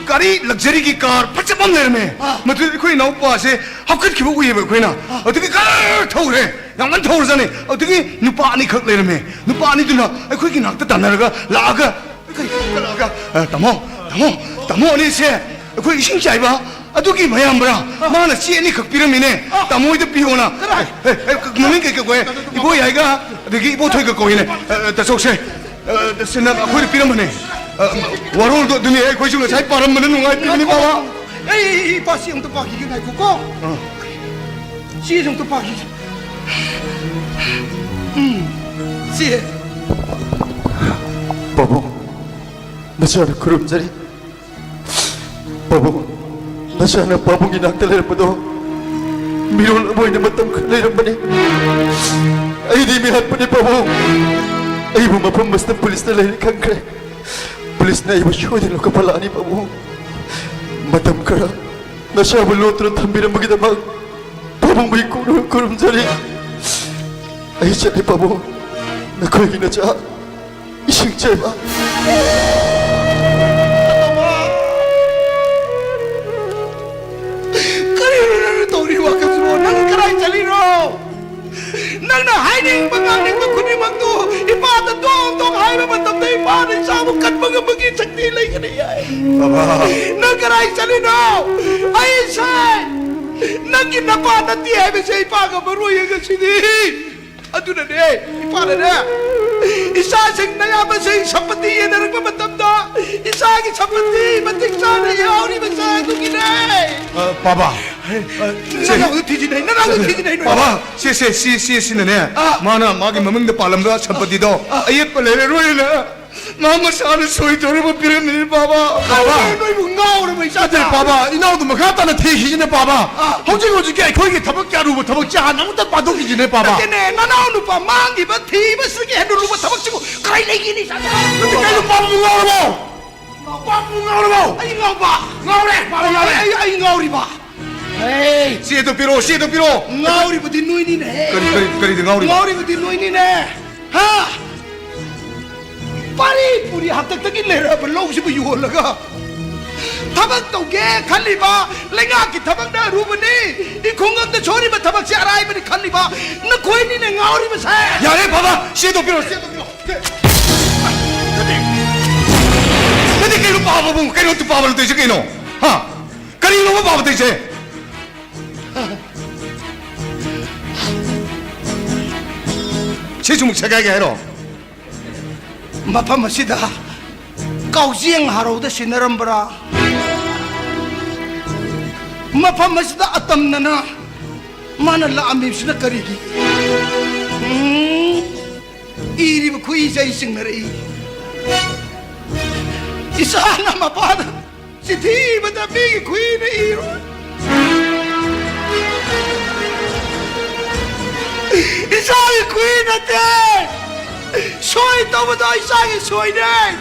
ꯒꯥꯔꯤ ꯂꯛꯖꯔꯤꯒꯤ ꯀꯥꯔ ꯐꯖꯕ ꯑꯃ ꯂꯩꯔꯝꯃꯦ꯫ ꯑꯥ꯫ ꯃꯗꯨꯗ ꯑꯩꯈꯣꯏ ꯏꯅꯥꯎꯄꯥꯁꯦ ꯍꯥꯞꯀꯠꯈꯤꯕ ꯎꯏꯌꯦꯕ ꯑꯩꯈꯣꯏꯅ꯫ ꯑꯥ꯫ ꯑꯗꯨꯒꯤ ꯒꯔ ꯊꯧꯔꯦ꯫ ꯌꯥꯝ ꯀꯟꯅ ꯊꯧꯔꯖꯥꯠꯅꯤ꯫ ꯑꯗꯨꯗꯒꯤ ꯅꯨꯄꯥ ꯑꯅꯤꯈꯛ ꯂꯩꯔꯝꯃꯦ꯫ ꯅꯨꯄꯥ ꯑꯅꯤꯗꯨꯅ ꯑꯩꯈꯣꯏꯒꯤ ꯅꯥꯛꯇ ꯇꯥꯟꯅꯔꯒ ꯂꯥꯛꯑꯒ ꯀꯔꯤ ꯀꯔꯛꯑꯒ, "ꯑ, ꯇꯥꯃꯣ, ꯇꯥꯃꯣ, ꯇꯥꯃꯣ ꯑꯅꯤꯁꯦ ꯑꯩꯈꯣꯏ ꯏꯁꯤꯡ ꯆꯥꯏꯕ ꯑꯗꯨꯒꯤ ꯃꯌꯥꯝꯕꯔꯥ? ꯃꯥꯅ ꯆꯦ ꯑꯅꯤꯈꯛ ꯄꯤꯔꯝꯃꯤꯅꯦ꯫ ꯇꯥꯃꯣ ꯍꯣꯏꯗ ꯄꯤꯌꯣꯅ꯫" ꯀꯗꯥꯏ? ꯑꯦ, ꯑꯦ, ꯃꯃꯤꯡ ꯀꯩ ꯀꯧ ꯀꯧꯋꯦ? ꯏꯕꯣ ꯌꯥꯏꯒ ꯑꯗꯒꯤ ꯏꯕꯣ ꯊꯣꯏꯒ ꯀꯧꯏꯅꯦ꯫ ꯑ, ꯇꯥꯆꯧꯁꯦ, ꯑ, ꯁꯤꯅ ꯑꯩꯈꯣꯏꯗ ꯄꯤꯔꯝꯕꯅꯦ꯫ ꯑ, ꯋꯥꯔꯣꯜꯗꯣ ꯑꯗꯨꯅꯤ, ꯑꯩꯈꯣꯏꯁꯨ ꯉꯁꯥꯏ ꯄꯥꯔꯝꯕꯅ ꯅꯨꯡꯉꯥꯏꯇꯕꯅꯤ, ꯕꯕꯥ꯫ ꯑꯩ, ꯑꯩ, ꯑꯩ ꯏꯄꯥ ꯆꯦ ꯑꯝꯇ ꯄꯥꯈꯤꯒꯦ, ꯉꯥꯏꯈꯣꯀꯣ꯫ ꯑ꯫ ꯆꯦꯁꯦ ꯑꯝꯇ ꯄꯥꯈꯤꯒꯦ꯫ ꯎꯝ, ꯆꯦ꯫ ꯄꯥꯕꯨꯡ, ꯅꯆꯥꯅ ꯈꯨꯔꯨꯝꯖꯔꯤ꯫ ꯄꯥꯕꯨꯡ, ꯅꯆꯥꯅ ꯄꯥꯕꯨꯡꯒꯤ ꯅꯥꯛꯇ ꯂꯩꯔꯝꯕꯗꯣ ꯃꯤꯔꯣꯜ ꯑꯃ ꯑꯣꯏꯅ ꯃꯇꯝ ꯈꯔ ꯂꯩꯔꯝꯕꯅꯤ꯫ ꯑꯩꯗꯤ ꯃꯤꯍꯥꯠꯄꯅꯤ ꯄꯥꯕꯨꯡ꯫ ꯑꯩꯕꯨ ꯃꯐꯝ ꯑꯁꯤꯗ ꯄꯨꯂꯤꯁꯅ ꯂꯩꯔꯦ ꯈꯪꯈ꯭ꯔꯦ꯫ ꯄꯨꯂꯤꯁꯅ ꯑꯩꯕꯨ ꯁꯣꯏꯗꯅ ꯂꯧꯈꯠꯄ ꯂꯥꯛꯑꯅꯤ ꯄꯥꯕꯨꯡ꯫ ꯃꯇꯝ ꯈꯔ ꯅꯆꯥꯕꯨ ꯂꯣꯠꯇꯨꯅ ꯊꯝꯕꯤꯔꯝꯕꯒꯤꯗꯃꯛ ꯄꯥꯕꯨꯡꯕꯨ ꯏꯀꯣꯛꯅ ꯈꯨꯔꯨꯝꯖꯔꯤ꯫ ꯑꯩ ꯆꯠꯂꯤ ꯄꯥꯕꯨꯡ, ꯅꯈꯣꯏꯒꯤ ꯅꯆꯥ ꯏꯁꯤꯡ ꯆꯥꯏꯕ꯫ ꯀꯔꯤꯅꯣ ꯅꯪꯅ ꯇꯧꯔꯤ ꯋꯥꯈꯜꯁꯤꯕꯣ? ꯅꯪ ꯀꯗꯥꯏ ꯆꯠꯂꯤꯅꯣ? ꯅꯪꯅ ꯍꯥꯏꯅꯤꯡꯕ ꯉꯥꯡꯅꯤꯡꯕ ꯈꯨꯗꯤꯡꯃꯛꯇꯨ ꯏꯄꯥꯗ ꯗꯣꯡ ꯗꯣꯡ ꯍꯥꯏꯕ ꯃꯇꯝꯗ ꯏꯄꯥꯅ ꯏꯆꯥꯕꯨ ꯀꯟꯕ ꯉꯝꯕꯒꯤ ꯁꯛꯇꯤ ꯂꯩꯒꯅꯤ ꯍꯥꯏ꯫ ꯕꯕꯥ꯫ ꯅꯪ ꯀꯗꯥꯏ ꯆꯠꯂꯤꯅꯣ? ꯑꯩꯁꯦ ꯅꯪꯒꯤ ꯅꯄꯥ ꯅꯠꯇꯦ ꯍꯥꯏꯕꯁꯦ ꯏꯄꯥꯒ ꯃꯔꯣꯏ ꯉꯁꯤꯗꯤ꯫ ꯑꯗꯨꯅꯅꯦ, ꯏꯄꯥꯅꯅꯦ, ꯏꯆꯥꯁꯤꯡ ꯅꯌꯥꯝꯕꯁꯤꯡ ꯁꯝꯄꯇꯤ ꯌꯦꯟꯅꯔꯛꯄ ꯃꯇꯝꯗ ꯏꯆꯥꯒꯤ ꯁꯝꯄꯇꯤ ꯃꯇꯤꯛ ꯆꯥꯅ ꯌꯥꯎꯔꯤꯕꯁꯦ ꯑꯗꯨꯒꯤꯅꯦ꯫ ꯑ, ꯄꯥꯕꯥ, ꯑ, ꯁꯦ-, ꯅꯅꯥꯎꯗ ꯊꯤꯖꯤꯟꯅꯩ, ꯅꯅꯥꯎꯗ ꯊꯤꯖꯤꯟꯅꯩ, ꯅꯣꯏ꯫ ꯄꯥꯕꯥ, ꯁꯦ, ꯁꯦ, ꯁꯤ, ꯁꯤ, ꯁꯤꯅꯅꯦ, ꯑꯥ꯫ ꯃꯥꯅ ꯃꯥꯒꯤ ꯃꯃꯤꯡꯗ ꯄꯥꯜꯂꯝꯕ ꯁꯝꯄꯇꯤꯗꯣ ꯑꯥ꯫ ꯑꯌꯦꯠꯄ ꯂꯩꯔꯔꯣꯏꯅ ꯃꯥ ꯃꯁꯥꯅ ꯁꯣꯏ ꯇꯧꯔꯒ ꯄꯤꯔꯝꯃꯤꯅꯤ, ꯄꯥꯕꯥ꯫ ꯄꯥꯕꯥ꯫ ꯅꯣꯏꯕꯨ ꯉꯥꯎꯔꯕ ꯏꯆꯥ? ꯅꯠꯇꯦ, ꯄꯥꯕꯥ, ꯏꯅꯥꯎꯗꯨ ꯃꯈꯥ ꯇꯥꯅ ꯊꯤꯈꯤꯁꯤꯅꯦ, ꯄꯥꯕꯥ꯫ ꯑꯥ꯫ ꯍꯧꯖꯤꯛ ꯍꯧꯖꯤꯛꯀꯤ ꯑꯩꯈꯣꯏꯒꯤ ꯊꯕꯛꯀꯤ ꯑꯔꯨꯕ ꯊꯕꯛꯁꯦ ꯍꯥꯟꯅ ꯑꯃꯨꯛꯇ ꯄꯥꯊꯣꯛꯈꯤꯁꯤꯅꯦ, ꯄꯥꯕꯥ꯫ ꯅꯠꯇꯦꯅꯦ, ꯅꯅꯥꯎ ꯅꯨꯄꯥ ꯃꯥꯡꯈꯤꯕ ꯊꯤꯕꯁꯤꯗꯒꯤ ꯍꯦꯟꯅ ꯂꯨꯕ ꯊꯕꯛꯁꯤꯕꯨ ꯀꯔꯤ ꯂꯩꯒꯦꯅꯦ, ꯏꯆꯥ? ꯅꯠꯇꯦ, ꯀꯩꯅꯣ, ꯄꯥꯕꯥꯕꯨ ꯉꯥꯎꯔꯕꯣ? ꯄꯥꯕꯥꯕꯨ ꯉꯥꯎꯔꯕꯣ? ꯑꯩ ꯉꯥꯎꯕ? ꯉꯥꯎꯔꯦ, ꯄꯥꯕꯥ ꯉꯥꯎꯔꯦ꯫ ꯑꯩ, ꯑꯩ ꯉꯥꯎꯔꯤꯕ? ꯍꯦ! ꯆꯦꯗꯣ ꯄꯤꯔꯛꯑꯣ, ꯆꯦꯗꯣ ꯄꯤꯔꯛꯑꯣ꯫ ꯉꯥꯎꯔꯤꯕꯗꯤ ꯅꯣꯏꯅꯤꯅꯦ꯫ ꯀꯔꯤ, ꯀꯔꯤ, ꯀꯔꯤꯗ ꯉꯥꯎꯔꯤꯕ? ꯉꯥꯎꯔꯤꯕꯗꯤ ꯅꯣꯏꯅꯤꯅꯦ꯫ ꯍꯥ? ꯄꯥꯔꯤ ꯄꯨꯔꯤ ꯍꯥꯛꯇꯛꯇꯒꯤ ꯂꯩꯔꯕ ꯂꯧꯁꯤꯕꯨ ꯌꯣꯜꯂꯒ ꯊꯕꯛ ꯇꯧꯒꯦ ꯈꯜꯂꯤꯕ, ꯂꯩꯉꯥꯛꯀꯤ ꯊꯕꯛꯅ ꯑꯔꯨꯕꯅꯤ, ꯏꯈꯨꯡꯒꯪꯗ ꯁꯣꯔꯤꯕ ꯊꯕꯛꯁꯦ ꯑꯔꯥꯏꯕꯅꯤ ꯈꯜꯂꯤꯕ ꯅꯈꯣꯏꯅꯤꯅꯦ ꯉꯥꯎꯔꯤꯕꯁꯦ꯫ ꯌꯥꯔꯦ ꯄꯥꯕꯥ, ꯆꯦꯗꯣ ꯄꯤꯔꯛꯑꯣ, ꯆꯦꯗꯣ ꯄꯤꯔꯛꯑꯣ꯫ ꯅꯠꯇꯦ, ꯅꯠꯇꯦ, ꯀꯩꯅꯣ ꯄꯥꯕꯕꯨ? ꯀꯩꯅꯣ ꯄꯥꯕꯅꯣ ꯇꯧꯔꯤꯁꯦ ꯀꯩꯅꯣ? ꯍꯥ? ꯀꯔꯤꯅꯣꯕ ꯄꯥꯕ ꯇꯧꯔꯤꯁꯦ? ꯁꯤꯁꯨ ꯑꯃꯨꯛ ꯁꯦꯒꯥꯏꯒꯦ ꯍꯥꯏꯔꯣ? ꯃꯐꯝ ꯑꯁꯤꯗ ꯀꯥꯎꯖꯦꯡ ꯍꯔꯧꯗ ꯁꯤꯟꯅꯔꯝꯕ꯭ꯔꯥ? ꯃꯐꯝ ꯑꯁꯤꯗ ꯑꯇꯝꯅꯅ ꯃꯥꯅ ꯂꯥꯛꯑꯝꯃꯤꯕꯁꯤꯅ ꯀꯔꯤꯒꯤ? ꯎꯝ, ꯏꯔꯤꯕ ꯈꯨꯏꯁꯦ ꯑꯩ ꯆꯤꯡꯅꯔꯛꯏ꯫ ꯏꯆꯥꯅ ꯃꯄꯥꯗ ꯆꯤꯊꯤ ꯏꯕꯗ ꯃꯤꯒꯤ ꯈꯨꯏꯅ ꯏꯔꯣꯏ꯫ ꯏꯆꯥꯒꯤ ꯈꯨꯏ ꯅꯠꯇꯦ꯫ ꯁꯣꯏ ꯇꯧꯕꯗꯣ ꯏꯆꯥꯒꯤ ꯁꯣꯏꯅꯦ꯫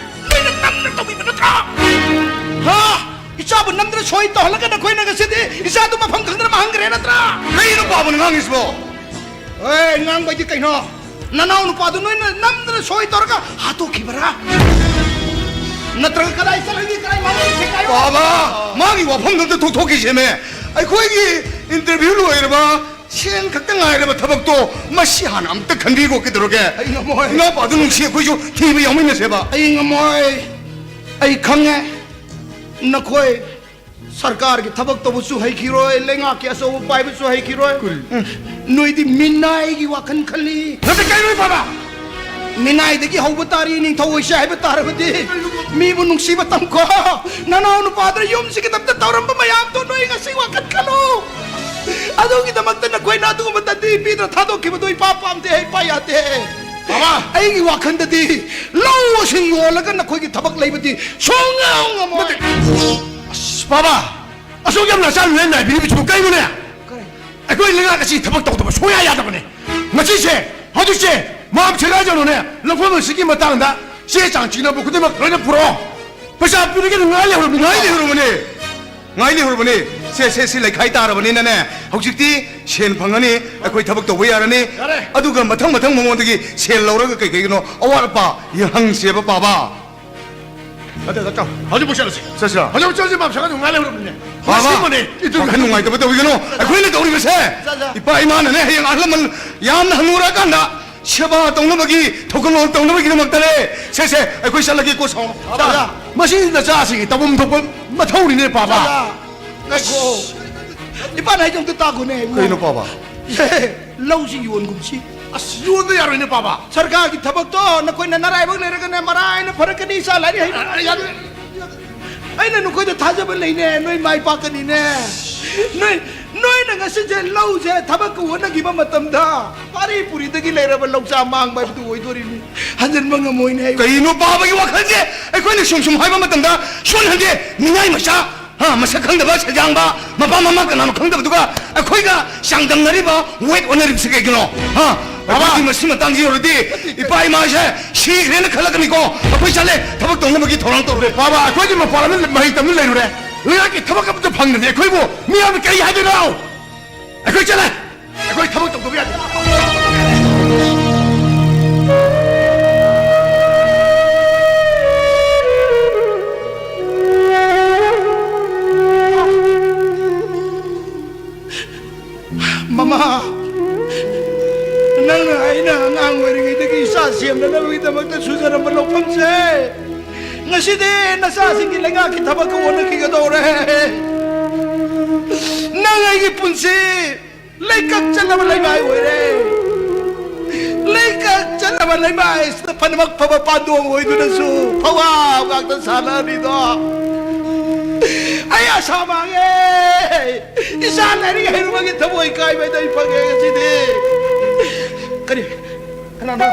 ꯅꯣꯏꯅ ꯅꯝꯗꯅ ꯇꯧꯕꯤꯕ ꯅꯠꯇ꯭ꯔꯣ? ꯍꯥ? ꯏꯆꯥꯕꯨ ꯅꯝꯗꯅ ꯁꯣꯏ ꯇꯧꯍꯜꯂꯒ ꯅꯈꯣꯏꯅ ꯉꯁꯤꯗꯤ ꯏꯆꯥꯗꯨ ꯃꯐꯝ ꯈꯪꯗꯅ ꯃꯥꯡꯍꯟꯈ꯭ꯔꯦ ꯅꯠꯇ꯭ꯔꯥ? ꯀꯩꯅꯣ ꯄꯥꯕꯅ ꯉꯥꯡꯉꯤꯁꯤꯕꯣ? ꯑꯦ, ꯉꯥꯡꯕꯗꯤ ꯀꯩꯅꯣ? ꯅꯅꯥꯎ ꯅꯨꯄꯥꯗꯨ ꯅꯣꯏꯅ ꯅꯝꯗꯅ ꯁꯣꯏ ꯇꯧꯔꯒ ꯍꯥꯠꯇꯣꯛꯈꯤꯕꯔꯥ? ꯅꯠꯇ꯭ꯔꯒ ꯀꯗꯥꯏ ꯆꯠꯂꯒꯦ, ꯀꯗꯥꯏ ꯃꯥꯡꯍꯟꯈ꯭ꯔꯦ ꯍꯥꯏꯌꯣ? ꯕꯥꯕꯥ, ꯃꯥꯒꯤ ꯋꯥꯐꯝꯗꯨ ꯑꯝꯇ ꯊꯣꯛꯊꯣꯛꯈꯤꯁꯦꯃꯦ꯫ ꯑꯩꯈꯣꯏꯒꯤ interview ꯂꯣꯏꯔꯕ, ꯁꯦꯟ ꯈꯛꯇ ꯉꯥꯏꯔꯕ ꯊꯕꯛꯇꯣ ꯃꯁꯤ ꯍꯥꯟꯅ ꯑꯝꯇ ꯈꯟꯕꯤꯈꯣ ꯀꯩꯗꯧꯔꯒꯦ? ꯑꯩ ꯉꯝꯃꯣꯏ꯫ ꯏꯅꯥꯎꯄꯥꯗꯨ ꯅꯨꯡꯁꯤ, ꯑꯩꯈꯣꯏꯁꯨ ꯊꯤꯕ ꯌꯥꯎꯃꯤꯟꯅꯁꯦꯕ꯫ ꯑꯩ ꯉꯝꯃꯣꯏ꯫ ꯑꯩ ꯈꯪꯉꯦ꯫ ꯅꯈꯣꯏ ꯁꯔꯀꯥꯔꯒꯤ ꯊꯕꯛ ꯇꯧꯕꯁꯨ ꯍꯩꯈꯤꯔꯣꯏ, ꯂꯩꯉꯥꯛꯀꯤ ꯑꯆꯧꯕ ꯄꯥꯏꯕꯁꯨ ꯍꯩꯈꯤꯔꯣꯏ꯫ ꯀꯔꯤ? ꯎꯝ꯫ ꯅꯣꯏꯗꯤ ꯃꯤꯅꯥꯏꯒꯤ ꯋꯥꯈꯜ ꯈꯜꯂꯤ꯫ ꯅꯠꯇꯦ, ꯀꯩꯅꯣ ꯕꯥꯕꯥ? ꯃꯤꯅꯥꯏꯗꯒꯤ ꯍꯧꯕ ꯇꯥꯔꯤ, ꯅꯤꯡꯊꯧ ꯑꯣꯏꯁꯦ ꯍꯥꯏꯕ ꯇꯥꯔꯕꯗꯤ ꯃꯤꯕꯨ ꯅꯨꯡꯁꯤꯕ ꯇꯝꯈꯣ꯫ ꯅꯅꯥꯎ ꯅꯨꯄꯥꯗ ꯌꯨꯝꯁꯤꯒꯤꯗꯃꯛꯇ ꯇꯧꯔꯝꯕ ꯃꯌꯥꯝꯗꯣ ꯅꯣꯏ ꯉꯁꯤ ꯋꯥꯈꯜ ꯈꯜꯂꯨ꯫ ꯑꯗꯨꯒꯤꯗꯃꯛꯇ ꯅꯈꯣꯏꯅ ꯑꯗꯨꯒꯨꯝꯕ ꯇꯟꯗꯤ ꯄꯤꯗꯅ ꯊꯥꯗꯣꯛꯈꯤꯕꯗꯣ ꯏꯄꯥ ꯄꯥꯝꯗꯦ, ꯏꯄꯥ ꯌꯥꯗꯦ꯫ ꯕꯥꯕꯥ! ꯑꯩꯒꯤ ꯋꯥꯈꯜꯗꯗꯤ ꯂꯧꯁꯤꯡ ꯌꯣꯜꯂꯒ ꯅꯈꯣꯏꯒꯤ ꯊꯕꯛ ꯂꯩꯕꯗꯤ ꯁꯨꯡꯉꯝ ꯉꯝꯃꯣꯏ꯫ ꯅꯠꯇꯦ꯫ ꯑꯁ, ꯕꯥꯕꯥ! ꯑꯁꯨꯛ ꯌꯥꯝꯅ ꯑꯆꯥ ꯅꯨꯡꯉꯥꯏ ꯅꯥꯏꯕꯤꯔꯤꯕꯁꯤꯕꯨ ꯀꯩꯅꯣꯅꯦ? ꯀꯔꯤ? ꯑꯩꯈꯣꯏ ꯂꯩꯉꯥꯛ ꯑꯁꯤ ꯊꯕꯛ ꯇꯧꯗꯕ ꯁꯨꯡꯌꯥ ꯌꯥꯗꯕꯅꯦ꯫ ꯃꯁꯤꯁꯦ ꯍꯧꯖꯤꯛꯁꯦ ꯃꯥꯝ ꯁꯦꯒꯥꯏꯖꯧꯅꯅꯦ, ꯂꯧꯐꯝ ꯑꯁꯤꯒꯤ ꯃꯇꯥꯡꯗ ꯆꯦ ꯆꯥꯡ ꯆꯤꯡꯅꯕ ꯈꯨꯗꯤꯡꯃꯛ ꯂꯣꯏꯅ ꯄꯨꯔꯛꯑꯣ꯫ ꯄꯩꯁꯥ ꯄꯤꯔꯒꯦꯅ ꯉꯥꯏ ꯂꯩꯍꯧꯔꯕꯅꯤ꯫ ꯉꯥꯏ ꯂꯩꯍꯧꯔꯕꯅꯦ꯫ ꯉꯥꯏ ꯂꯩꯍꯧꯔꯕꯅꯦ꯫ ꯁꯦ, ꯁꯦ, ꯁꯤ ꯂꯩꯈꯥꯏ ꯇꯥꯔꯕꯅꯤꯅꯅꯦ, ꯍꯧꯖꯤꯛꯇꯤ ꯁꯦꯟ ꯐꯪꯉꯅꯤ, ꯑꯩꯈꯣꯏ ꯊꯕꯛ ꯇꯧꯕ ꯌꯥꯔꯅꯤ꯫ ꯌꯥꯔꯦ꯫ ꯑꯗꯨꯒ ꯃꯊꯪ ꯃꯊꯪ ꯃꯉꯣꯟꯗꯒꯤ ꯁꯦꯜ ꯂꯧꯔꯒ ꯀꯩ ꯀꯩꯒꯤꯅꯣ ꯑꯋꯥꯠ ꯑꯄꯥ ꯌꯦꯡꯍꯪꯁꯦꯕ, ꯄꯥꯕ꯫ ꯑꯗ, ꯑꯗ, ꯆꯠꯂꯣ꯫ ꯍꯧꯖꯤꯛꯃꯛ ꯆꯠꯂꯁꯤ꯫ ꯆꯠꯁꯤꯔꯣ? ꯍꯧꯖꯤꯛꯃꯛ ꯆꯠꯂꯁꯤ, ꯃꯥꯝ ꯁꯦꯒꯥꯏꯖꯧ ꯉꯥꯏ ꯂꯩꯍꯧꯔꯕꯅꯤꯅꯦ꯫ ꯕꯥꯕꯥ, ꯃꯁꯤꯃꯅꯦ ꯏꯗꯨꯜ ꯋꯥꯈꯜ ꯅꯨꯡꯉꯥꯏꯇꯕ ꯇꯧꯕꯤꯒꯅꯨ꯫ ꯑꯩꯈꯣꯏꯅ ꯇꯧꯔꯤꯕꯁꯦ, ꯆꯠ, ꯆꯠ꯫ ꯏꯄꯥ ꯏꯃꯥꯅꯅꯦ, ꯍꯌꯦꯡ ꯑꯍꯜ ꯂꯃꯟ ꯌꯥꯝꯅ ꯍꯟꯅꯨꯔꯀꯥꯟꯗ ꯁꯦꯕꯥ ꯇꯧꯅꯕꯒꯤ, ꯊꯧꯒꯜꯂꯣꯟ ꯇꯧꯅꯕꯒꯤꯗꯃꯛꯇꯅꯦ꯫ ꯁꯦ, ꯁꯦ, ꯑꯩꯈꯣꯏ ꯆꯠꯂꯒꯦꯀꯣ, ꯁꯥꯎ꯫ ꯕꯥꯕꯥ, ꯃꯁꯤ ꯅꯆꯥꯁꯤꯡꯒꯤ ꯇꯧꯐꯝ ꯊꯣꯛꯄ ꯃꯊꯧꯅꯤꯅꯦ, ꯄꯥꯕ꯫ ꯕꯥꯕꯥ, ꯉꯥꯏꯈꯣ꯫ ꯏꯄꯥꯅ ꯍꯥꯏꯗꯣ ꯑꯝꯇ ꯇꯥꯈꯣꯅꯦ, ꯏꯕꯨꯡꯉꯣ꯫ ꯀꯩꯅꯣ, ꯄꯥꯕ? ꯁꯦ, ꯂꯧꯁꯤ ꯌꯣꯟꯒꯨꯝꯁꯤ꯫ ꯑꯁ, ꯌꯣꯟꯗ ꯌꯥꯔꯣꯏꯅꯦ, ꯄꯥꯕ꯫ ꯁꯔꯀꯥꯔꯒꯤ ꯊꯕꯛꯇꯣ ꯅꯈꯣꯏꯅ ꯅꯔꯥꯏꯕꯛ ꯂꯩꯔꯒꯅꯦ, ꯃꯔꯥꯏꯅ ꯐꯔꯛꯀꯅꯤ, ꯏꯆꯥ ꯂꯥꯏꯔꯤꯛ ꯍꯩꯕ꯫ ꯑ, ꯑ, ꯌꯥꯔꯣꯏ꯫ ꯑꯩꯅ ꯅꯈꯣꯏꯗ ꯊꯥꯖꯕ ꯂꯩꯅꯦ, ꯅꯣꯏ ꯃꯥꯏ ꯄꯥꯛꯀꯅꯤꯅꯦ꯫ ꯅꯣꯏ, ꯅꯣꯏꯅ ꯉꯁꯤꯁꯦ ꯂꯧꯁꯦ ꯊꯕꯛꯀ ꯍꯣꯠꯅꯈꯤꯕ ꯃꯇꯝꯗ ꯄꯥꯔꯤ ꯄꯨꯔꯤꯗꯒꯤ ꯂꯩꯔꯕ ꯂꯧꯆꯥ ꯃꯥꯡꯕ ꯍꯥꯏꯕꯗꯨ ꯑꯣꯏꯗꯣꯔꯤꯅꯤ꯫ ꯍꯟꯖꯤꯟꯕ ꯉꯝꯃꯣꯏꯅꯦ ꯑꯩ꯫ ꯀꯩꯅꯣ ꯄꯥꯕꯒꯤ ꯋꯥꯈꯜꯁꯦ? ꯑꯩꯈꯣꯏꯅ ꯁꯨꯝ ꯁꯨꯝ ꯍꯥꯏꯕ ꯃꯇꯝꯗ ꯁꯣꯟꯍꯟꯗꯦ, ꯃꯤꯅꯥꯏ ꯃꯆꯥ꯫ ꯍꯥ, ꯃꯁꯛ ꯈꯪꯗꯕ ꯁꯦꯟꯖꯥꯡꯕ, ꯃꯄꯥ ꯃꯃꯥ ꯀꯅꯥꯅꯣ ꯈꯪꯗꯕꯗꯨꯒ ꯑꯩꯈꯣꯏꯒ ꯆꯥꯡꯗꯝꯅꯔꯤꯕ, weight ꯑꯣꯟꯅꯔꯤꯕꯁꯤ ꯀꯩꯒꯤꯅꯣ? ꯍꯥ? ꯕꯥꯕꯥ! ꯑꯩꯈꯣꯏꯗꯤ ꯃꯁꯤ ꯃꯇꯥꯡꯁꯤ ꯌꯧꯔꯗꯤ ꯏꯄꯥ ꯏꯃꯥꯁꯦ ꯁꯤꯈ꯭ꯔꯦꯅ ꯈꯜꯂꯛꯀꯅꯤꯀꯣ꯫ ꯑꯩꯈꯣꯏ ꯆꯠꯂꯦ, ꯊꯕꯛ ꯇꯧꯅꯕꯒꯤ ꯊꯧꯔꯥꯡ ꯇꯧꯔꯦ꯫ ꯕꯥꯕꯥ, ꯑꯩꯈꯣꯏꯗꯤ ꯃꯄꯥꯟ ꯂꯝꯗ ꯃꯍꯩ ꯇꯝꯕ ꯂꯩꯔꯨꯔꯦ꯫ ꯂꯩꯉꯥꯛꯀꯤ ꯊꯕꯛ ꯑꯃꯠꯇ ꯐꯪꯗ꯭ꯔꯗꯤ ꯑꯩꯈꯣꯏꯕꯨ ꯃꯤꯌꯥꯝꯅ ꯀꯔꯤ ꯍꯥꯏꯗꯣꯏꯅꯣ? ꯑꯩꯈꯣꯏ ꯆꯠꯂꯦ꯫ ꯑꯩꯈꯣꯏ ꯊꯕꯛ ꯇꯧꯗꯕ ꯌꯥꯗꯦ꯫ ꯃꯃꯥ, ꯅꯪꯅ ꯑꯩꯅ ꯑꯉꯥꯡ ꯑꯣꯏꯔꯤꯉꯩꯗꯒꯤ ꯏꯆꯥ ꯁꯦꯝꯅꯅꯕꯒꯤꯗꯃꯛꯇ ꯁꯨꯖꯔꯝꯕ ꯂꯧꯐꯝꯁꯦ, ꯉꯁꯤꯗꯤ ꯅꯆꯥꯁꯤꯡꯒꯤ ꯂꯩꯉꯥꯛꯀꯤ ꯊꯕꯛꯀ ꯑꯣꯟꯅꯈꯤꯒꯗꯧꯔꯦ꯫ ꯅꯪ ꯑꯩꯒꯤ ꯄꯨꯟꯁꯤ ꯂꯩꯀꯛ ꯆꯠꯂꯕ ꯂꯩꯃꯥꯏ ꯑꯣꯏꯔꯦ꯫ ꯂꯩꯀꯛ ꯆꯠꯂꯕ ꯂꯩꯃꯥꯏꯁꯤꯗ ꯐꯅꯃꯛ ꯐꯕ ꯄꯥꯟꯗꯣꯡ ꯑꯣꯏꯗꯨꯅꯁꯨ ꯐꯋꯥ ꯉꯥꯛꯇ ꯁꯥꯟꯅꯔꯤꯗꯣ꯫ ꯑꯩ ꯑꯁꯥ ꯃꯥꯡꯉꯦ꯫ ꯏꯆꯥ ꯂꯥꯏꯔꯤꯛ ꯍꯩꯔꯨꯕꯒꯤ ꯊꯃꯣꯏ ꯀꯥꯏꯕꯗ ꯑꯩ ꯐꯪꯉꯦ ꯉꯁꯤꯗꯤ꯫ ꯀꯔꯤ? ꯀꯅꯥꯅꯣ?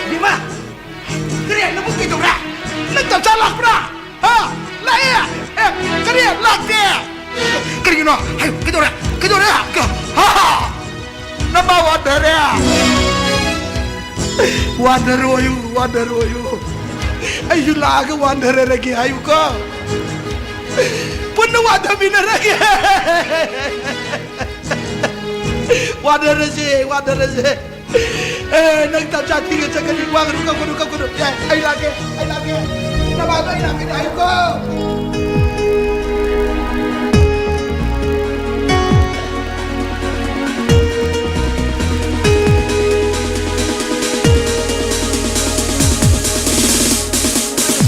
ꯕꯤꯃꯥ! ꯀꯔꯤ? ꯅꯕꯨ ꯀꯩꯗꯧꯔꯦ? ꯅꯪ ꯇꯞꯆꯥ ꯂꯥꯛꯄ꯭ꯔꯥ? ꯍꯥ? ꯂꯥꯛꯑꯦ? ꯑꯦ, ꯀꯔꯤ? ꯂꯥꯛꯇꯦ? ꯀꯔꯤꯒꯤꯅꯣ? ꯍꯥꯏꯌꯨ, ꯀꯩꯗꯧꯔꯦ? ꯀꯩꯗꯧꯔꯦ? ꯍꯥ? ꯅꯃꯥ ꯋꯥꯟꯊꯔꯦ? ꯋꯥꯟꯊꯔꯣꯏꯌꯨ, ꯋꯥꯟꯊꯔꯣꯏꯌꯨ꯫ ꯑꯩꯁꯨ ꯂꯥꯛꯑꯒ ꯋꯥꯟꯊꯔꯔꯒꯦ ꯍꯥꯏꯌꯨꯀꯣ꯫ ꯄꯨꯟꯅ ꯋꯥꯟꯊꯃꯤꯟꯅꯔꯒꯦ꯫ ꯋꯥꯟꯊꯔꯁꯦ, ꯋꯥꯟꯊꯔꯁꯦ꯫ ꯑꯦ, ꯅꯪ ꯇꯞꯆꯥ ꯊꯤꯒ ꯆꯠꯀꯅꯤ꯫ ꯋꯥꯒꯅꯨ, ꯀꯞꯀꯅꯨ, ꯀꯞꯀꯅꯨ꯫ ꯑꯦ, ꯑꯩ ꯂꯥꯛꯀꯦ, ꯑꯩ ꯂꯥꯛꯀꯦ꯫ ꯅꯃꯥꯗꯣ ꯑꯩ ꯂꯥꯛꯀꯅꯤ ꯍꯥꯏꯌꯨꯀꯣ꯫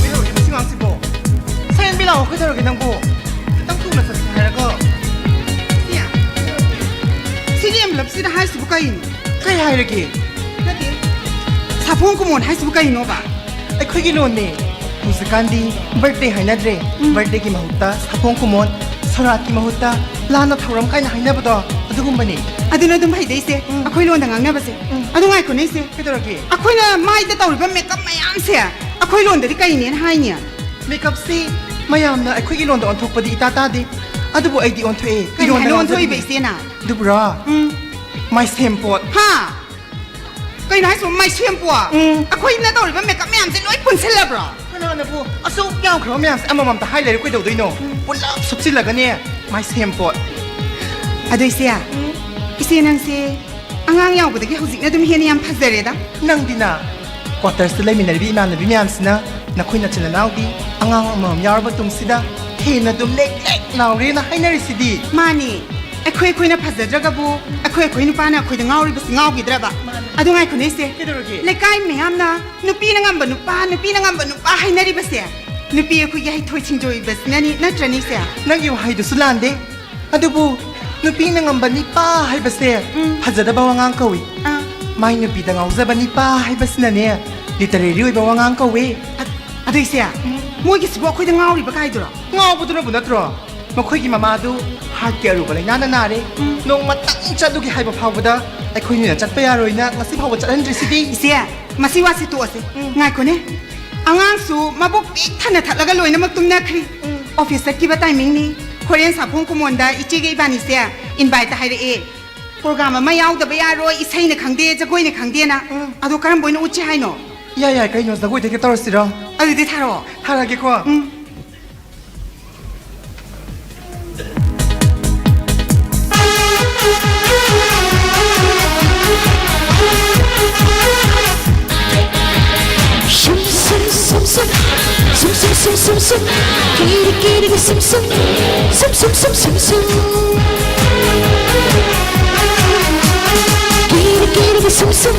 ꯀꯩꯗꯧꯔꯒꯦ ꯃꯁꯤ ꯑꯉꯥꯡꯁꯤꯕꯣ? ꯁꯌꯦꯟꯕꯤ ꯂꯥꯛꯑꯣ, ꯀꯩꯗꯧꯔꯒꯦ ꯅꯪꯕꯨ? ꯈꯤꯇꯪ ꯊꯨꯅ ꯆꯠꯁꯦ ꯍꯥꯏꯔꯒ꯫ ꯁꯤꯒꯤ envelope ꯁꯤꯗ ꯍꯥꯏꯁꯤꯕꯨ ꯀꯩꯅꯣ? ꯀꯩ ꯍꯥꯏꯔꯒꯦ? ꯅꯠꯇꯦ꯫ ꯁꯥꯐꯣꯡ ꯀꯨꯃꯣꯟ ꯍꯥꯏꯁꯤꯕꯨ ꯀꯩꯅꯣꯕ? ꯑꯩꯈꯣꯏꯒꯤ ꯂꯣꯟꯅꯦ꯫ ꯍꯧꯖꯤꯛꯀꯥꯟꯗꯤ ꯕꯔꯊꯗꯦ ꯍꯥꯏꯅꯗ꯭ꯔꯦ꯫ ꯎꯝ꯫ ꯕꯔꯊꯗꯦꯒꯤ ꯃꯍꯨꯠꯇ ꯁꯥꯐꯣꯡ ꯀꯨꯃꯣꯟ, ꯁꯣꯔꯥꯠꯀꯤ ꯃꯍꯨꯠꯇ ꯂꯥꯟꯅ ꯊꯧꯔꯝ ꯀꯥꯏꯅ ꯍꯥꯏꯅꯕꯗꯣ, ꯑꯗꯨꯒꯨꯝꯕꯅꯤ꯫ ꯑꯗꯨꯅ ꯑꯗꯨꯝ ꯐꯩꯗ ꯏꯆꯦ, ꯎꯝ꯫ ꯑꯩꯈꯣꯏ ꯂꯣꯟꯗ ꯉꯥꯡꯅꯕꯁꯦ꯫ ꯎꯝ꯫ ꯑꯗꯨ ꯉꯥꯏꯈꯣꯅꯦ ꯏꯆꯦ꯫ ꯀꯩꯗꯧꯔꯒꯦ? ꯑꯩꯈꯣꯏꯅ ꯃꯥꯏꯗ ꯇꯧꯔꯤꯕ ꯃꯦꯀꯞ ꯃꯌꯥꯝꯁꯦ ꯑꯩꯈꯣꯏ ꯂꯣꯟꯗꯗꯤ ꯀꯩꯅꯦꯅ ꯍꯥꯏꯅꯤ? ꯃꯦꯀꯞꯁꯤ ꯃꯌꯥꯝꯅ ꯑꯩꯈꯣꯏꯒꯤ ꯂꯣꯟꯗ ꯑꯣꯟꯊꯣꯛꯄꯗꯤ ꯏꯇꯥ ꯇꯥꯗꯦ꯫ ꯑꯗꯨꯕꯨ ꯑꯩꯗꯤ ꯑꯣꯟꯊꯣꯛꯑꯦ꯫ ꯀꯩ ꯏꯔꯣꯟꯗ ꯍꯥꯏꯅ ꯉꯥꯡꯖꯕꯅꯤ꯫ ꯑꯣꯟꯊꯣꯛꯏꯕ ꯏꯆꯦꯅ? ꯑꯗꯨꯕꯨꯔꯣ? ꯎꯝ꯫ ꯃꯥꯏꯁꯦꯝꯄꯣꯠ꯫ ꯍꯥ? ꯀꯩꯅꯣ ꯍꯥꯏꯁꯤꯕꯣ, ꯃꯥꯏꯁꯦꯝꯄꯣꯠ? ꯎꯝ꯫ ꯑꯩꯈꯣꯏꯅ ꯇꯧꯔꯤꯕ ꯃꯦꯀꯞ ꯃꯌꯥꯝꯁꯦ ꯂꯣꯏ ꯄꯨꯟꯁꯤꯜꯂꯕ꯭ꯔꯣ? ꯀꯅꯥꯅꯕꯨ ꯑꯁꯨꯛ ꯌꯥꯝꯈ꯭ꯔꯕ ꯃꯌꯥꯝꯁꯦ ꯑꯃꯃꯝꯇ ꯍꯥꯏ ꯂꯩꯔꯦ ꯀꯩꯗꯧꯗꯣꯏꯅꯣ? ꯎꯝ꯫ ꯄꯨꯂꯞ ꯁꯨꯞꯆꯤꯜꯂꯒꯅꯦ, ꯃꯥꯏꯁꯦꯝꯄꯣꯠ꯫ ꯑꯗꯨ ꯏꯆꯦ, ꯎꯝ꯫ ꯏꯆꯦ ꯅꯪꯁꯦ ꯑꯉꯥꯡ ꯌꯥꯎꯕꯗꯒꯤ ꯍꯧꯖꯤꯛꯅ ꯑꯗꯨꯝ ꯍꯦꯟꯅ ꯌꯥꯝ ꯐꯖꯔꯦꯗ꯫ ꯅꯪꯗꯤꯅ ꯀ꯭ꯋꯥꯇꯔꯁꯇ ꯂꯩꯃꯤꯟꯅꯔꯤꯕ ꯏꯃꯥꯟꯅꯕꯤ ꯃꯌꯥꯝꯁꯤꯅ ꯅꯈꯣꯏ ꯅꯆꯤꯟ ꯅꯅꯥꯎꯗꯤ ꯑꯉꯥꯡ ꯑꯃꯃꯝ ꯌꯥꯎꯔꯕ ꯇꯨꯡꯁꯤꯗ ꯍꯦꯟꯅ ꯑꯗꯨꯝ ꯂꯦꯛ ꯂꯦꯛ ꯂꯥꯎꯔꯦꯅ ꯍꯥꯏꯅꯔꯤꯁꯤꯗꯤ꯫ ꯃꯥꯅꯤ, ꯑꯩꯈꯣꯏ ꯑꯩꯈꯣꯏꯅ ꯐꯖꯗ꯭ꯔꯒꯕꯨ ꯑꯩꯈꯣꯏ ꯑꯩꯈꯣꯏ ꯅꯨꯄꯥꯅ ꯑꯩꯈꯣꯏꯗ ꯉꯥꯎꯔꯤꯕꯁꯤ ꯉꯥꯎꯈꯤꯗ꯭ꯔꯕ? ꯃꯥꯅꯤ꯫ ꯑꯗꯨ ꯉꯥꯏꯈꯣꯅꯦ ꯏꯆꯦ꯫ ꯀꯩꯗꯧꯔꯒꯦ? ꯂꯩꯀꯥꯏ ꯃꯌꯥꯝꯅ ꯅꯨꯄꯤꯅ ꯉꯝꯕ ꯅꯨꯄꯥ, ꯅꯨꯄꯤꯅ ꯉꯝꯕ ꯅꯨꯄꯥ ꯍꯥꯏꯅꯔꯤꯕꯁꯦ ꯅꯨꯄꯤ ꯑꯩꯈꯣꯏꯒꯤ ꯍꯩꯊꯣꯏ ꯁꯤꯡꯊꯣꯏꯕꯁꯤꯅꯅꯤ, ꯅꯠꯇ꯭ꯔꯅꯦ ꯏꯆꯦ? ꯅꯪꯒꯤ ꯋꯥꯍꯩꯗꯨꯁꯨ ꯂꯥꯟꯗꯦ꯫ ꯑꯗꯨꯕꯨ ꯅꯨꯄꯤꯅ ꯉꯝꯕ ꯅꯤꯄꯥ ꯍꯥꯏꯕꯁꯦ ꯎꯝ꯫ ꯐꯖꯗꯕ ꯋꯥꯉꯥꯡ ꯀꯧꯏ꯫ ꯑꯥ꯫ ꯃꯥꯏ ꯅꯨꯄꯤꯗ ꯉꯥꯎꯖꯕ ꯅꯤꯄꯥ ꯍꯥꯏꯕꯁꯤꯅꯅꯦ ꯂꯤꯇꯔꯦꯔꯤ ꯑꯣꯏꯕ ꯋꯥꯉꯥꯡ ꯀꯧꯏ꯫ ꯑ-, ꯑꯗꯨ ꯏꯆꯦ, ꯎꯝ꯫ ꯃꯣꯏꯒꯤꯁꯤꯕꯨ ꯑꯩꯈꯣꯏꯗ ꯉꯥꯎꯔꯤꯕ ꯀꯥꯏꯗꯨꯔꯣ? ꯉꯥꯎꯕꯗꯨꯅꯕꯨ ꯅꯠꯇ꯭ꯔꯣ? ꯃꯈꯣꯏꯒꯤ ꯃꯃꯥꯗꯨ ꯍꯥꯔꯠꯀꯤ ꯑꯔꯨꯕ ꯂꯥꯏꯅꯥꯅ ꯅꯥꯔꯦ꯫ ꯎꯝ꯫ ꯅꯣꯡꯃꯇꯪ ꯆꯠꯂꯨꯒꯦ ꯍꯥꯏꯕ ꯐꯥꯎꯕꯗ ꯑꯩꯈꯣꯏꯅꯤꯅ ꯆꯠꯄ ꯌꯥꯔꯣꯏꯅ ꯉꯁꯤ ꯐꯥꯎꯕ ꯆꯠꯍꯟꯗ꯭ꯔꯤꯁꯤꯗꯤ꯫ ꯏꯆꯦ, ꯃꯁꯤ ꯋꯥꯁꯤ ꯇꯣꯛꯑꯁꯤ꯫ ꯎꯝ꯫ ꯉꯥꯏꯈꯣꯅꯦ꯫ ꯑꯉꯥꯡꯁꯨ ꯃꯕꯨꯛ ꯄꯤꯛ ꯊꯟꯅ ꯊꯠꯂꯒ ꯂꯣꯏꯅꯃꯛ ꯇꯨꯝꯅꯈ꯭ꯔꯤ꯫ ꯎꯝ꯫ ꯑꯣꯐꯤꯁ ꯆꯠꯈꯤꯕ ꯇꯥꯏꯃꯤꯡꯅꯤ꯫ ꯍꯣꯔꯦꯟ ꯁꯥꯐꯣꯡ ꯀꯨꯃꯣꯟꯗ ꯏꯆꯦꯒ ꯏꯕꯥꯅꯤꯁꯦ ꯏꯟꯚꯥꯏꯠ ꯍꯥꯏꯔꯛꯑꯦ꯫ ꯄ꯭ꯔꯣꯒ꯭ꯔꯥꯝ ꯑꯃ ꯌꯥꯎꯗꯕ ꯌꯥꯔꯣꯏ, ꯏꯁꯩꯅ ꯈꯪꯗꯦ, ꯖꯒꯣꯏꯅ ꯈꯪꯗꯦꯅ꯫ ꯎꯝ꯫ ꯑꯗꯣ ꯀꯔꯝꯕ ꯑꯣꯏꯅ ꯎꯠꯁꯤ ꯍꯥꯏꯅꯣ? ꯌꯥꯏ, ꯌꯥꯏ, ꯀꯩꯅꯣ, ꯖꯒꯣꯏꯗꯒꯤ ꯇꯧꯔꯁꯤꯔꯣ? ꯑꯗꯨꯗꯤ ꯊꯥꯔꯛꯑꯣ꯫ ꯊꯥꯔꯛꯑꯒꯦꯀꯣ꯫ ꯎꯝ꯫ Sum sum sum sum, sum sum sum sum sum, kiri kiri sum sum, sum sum sum sum sum, kiri kiri sum sum,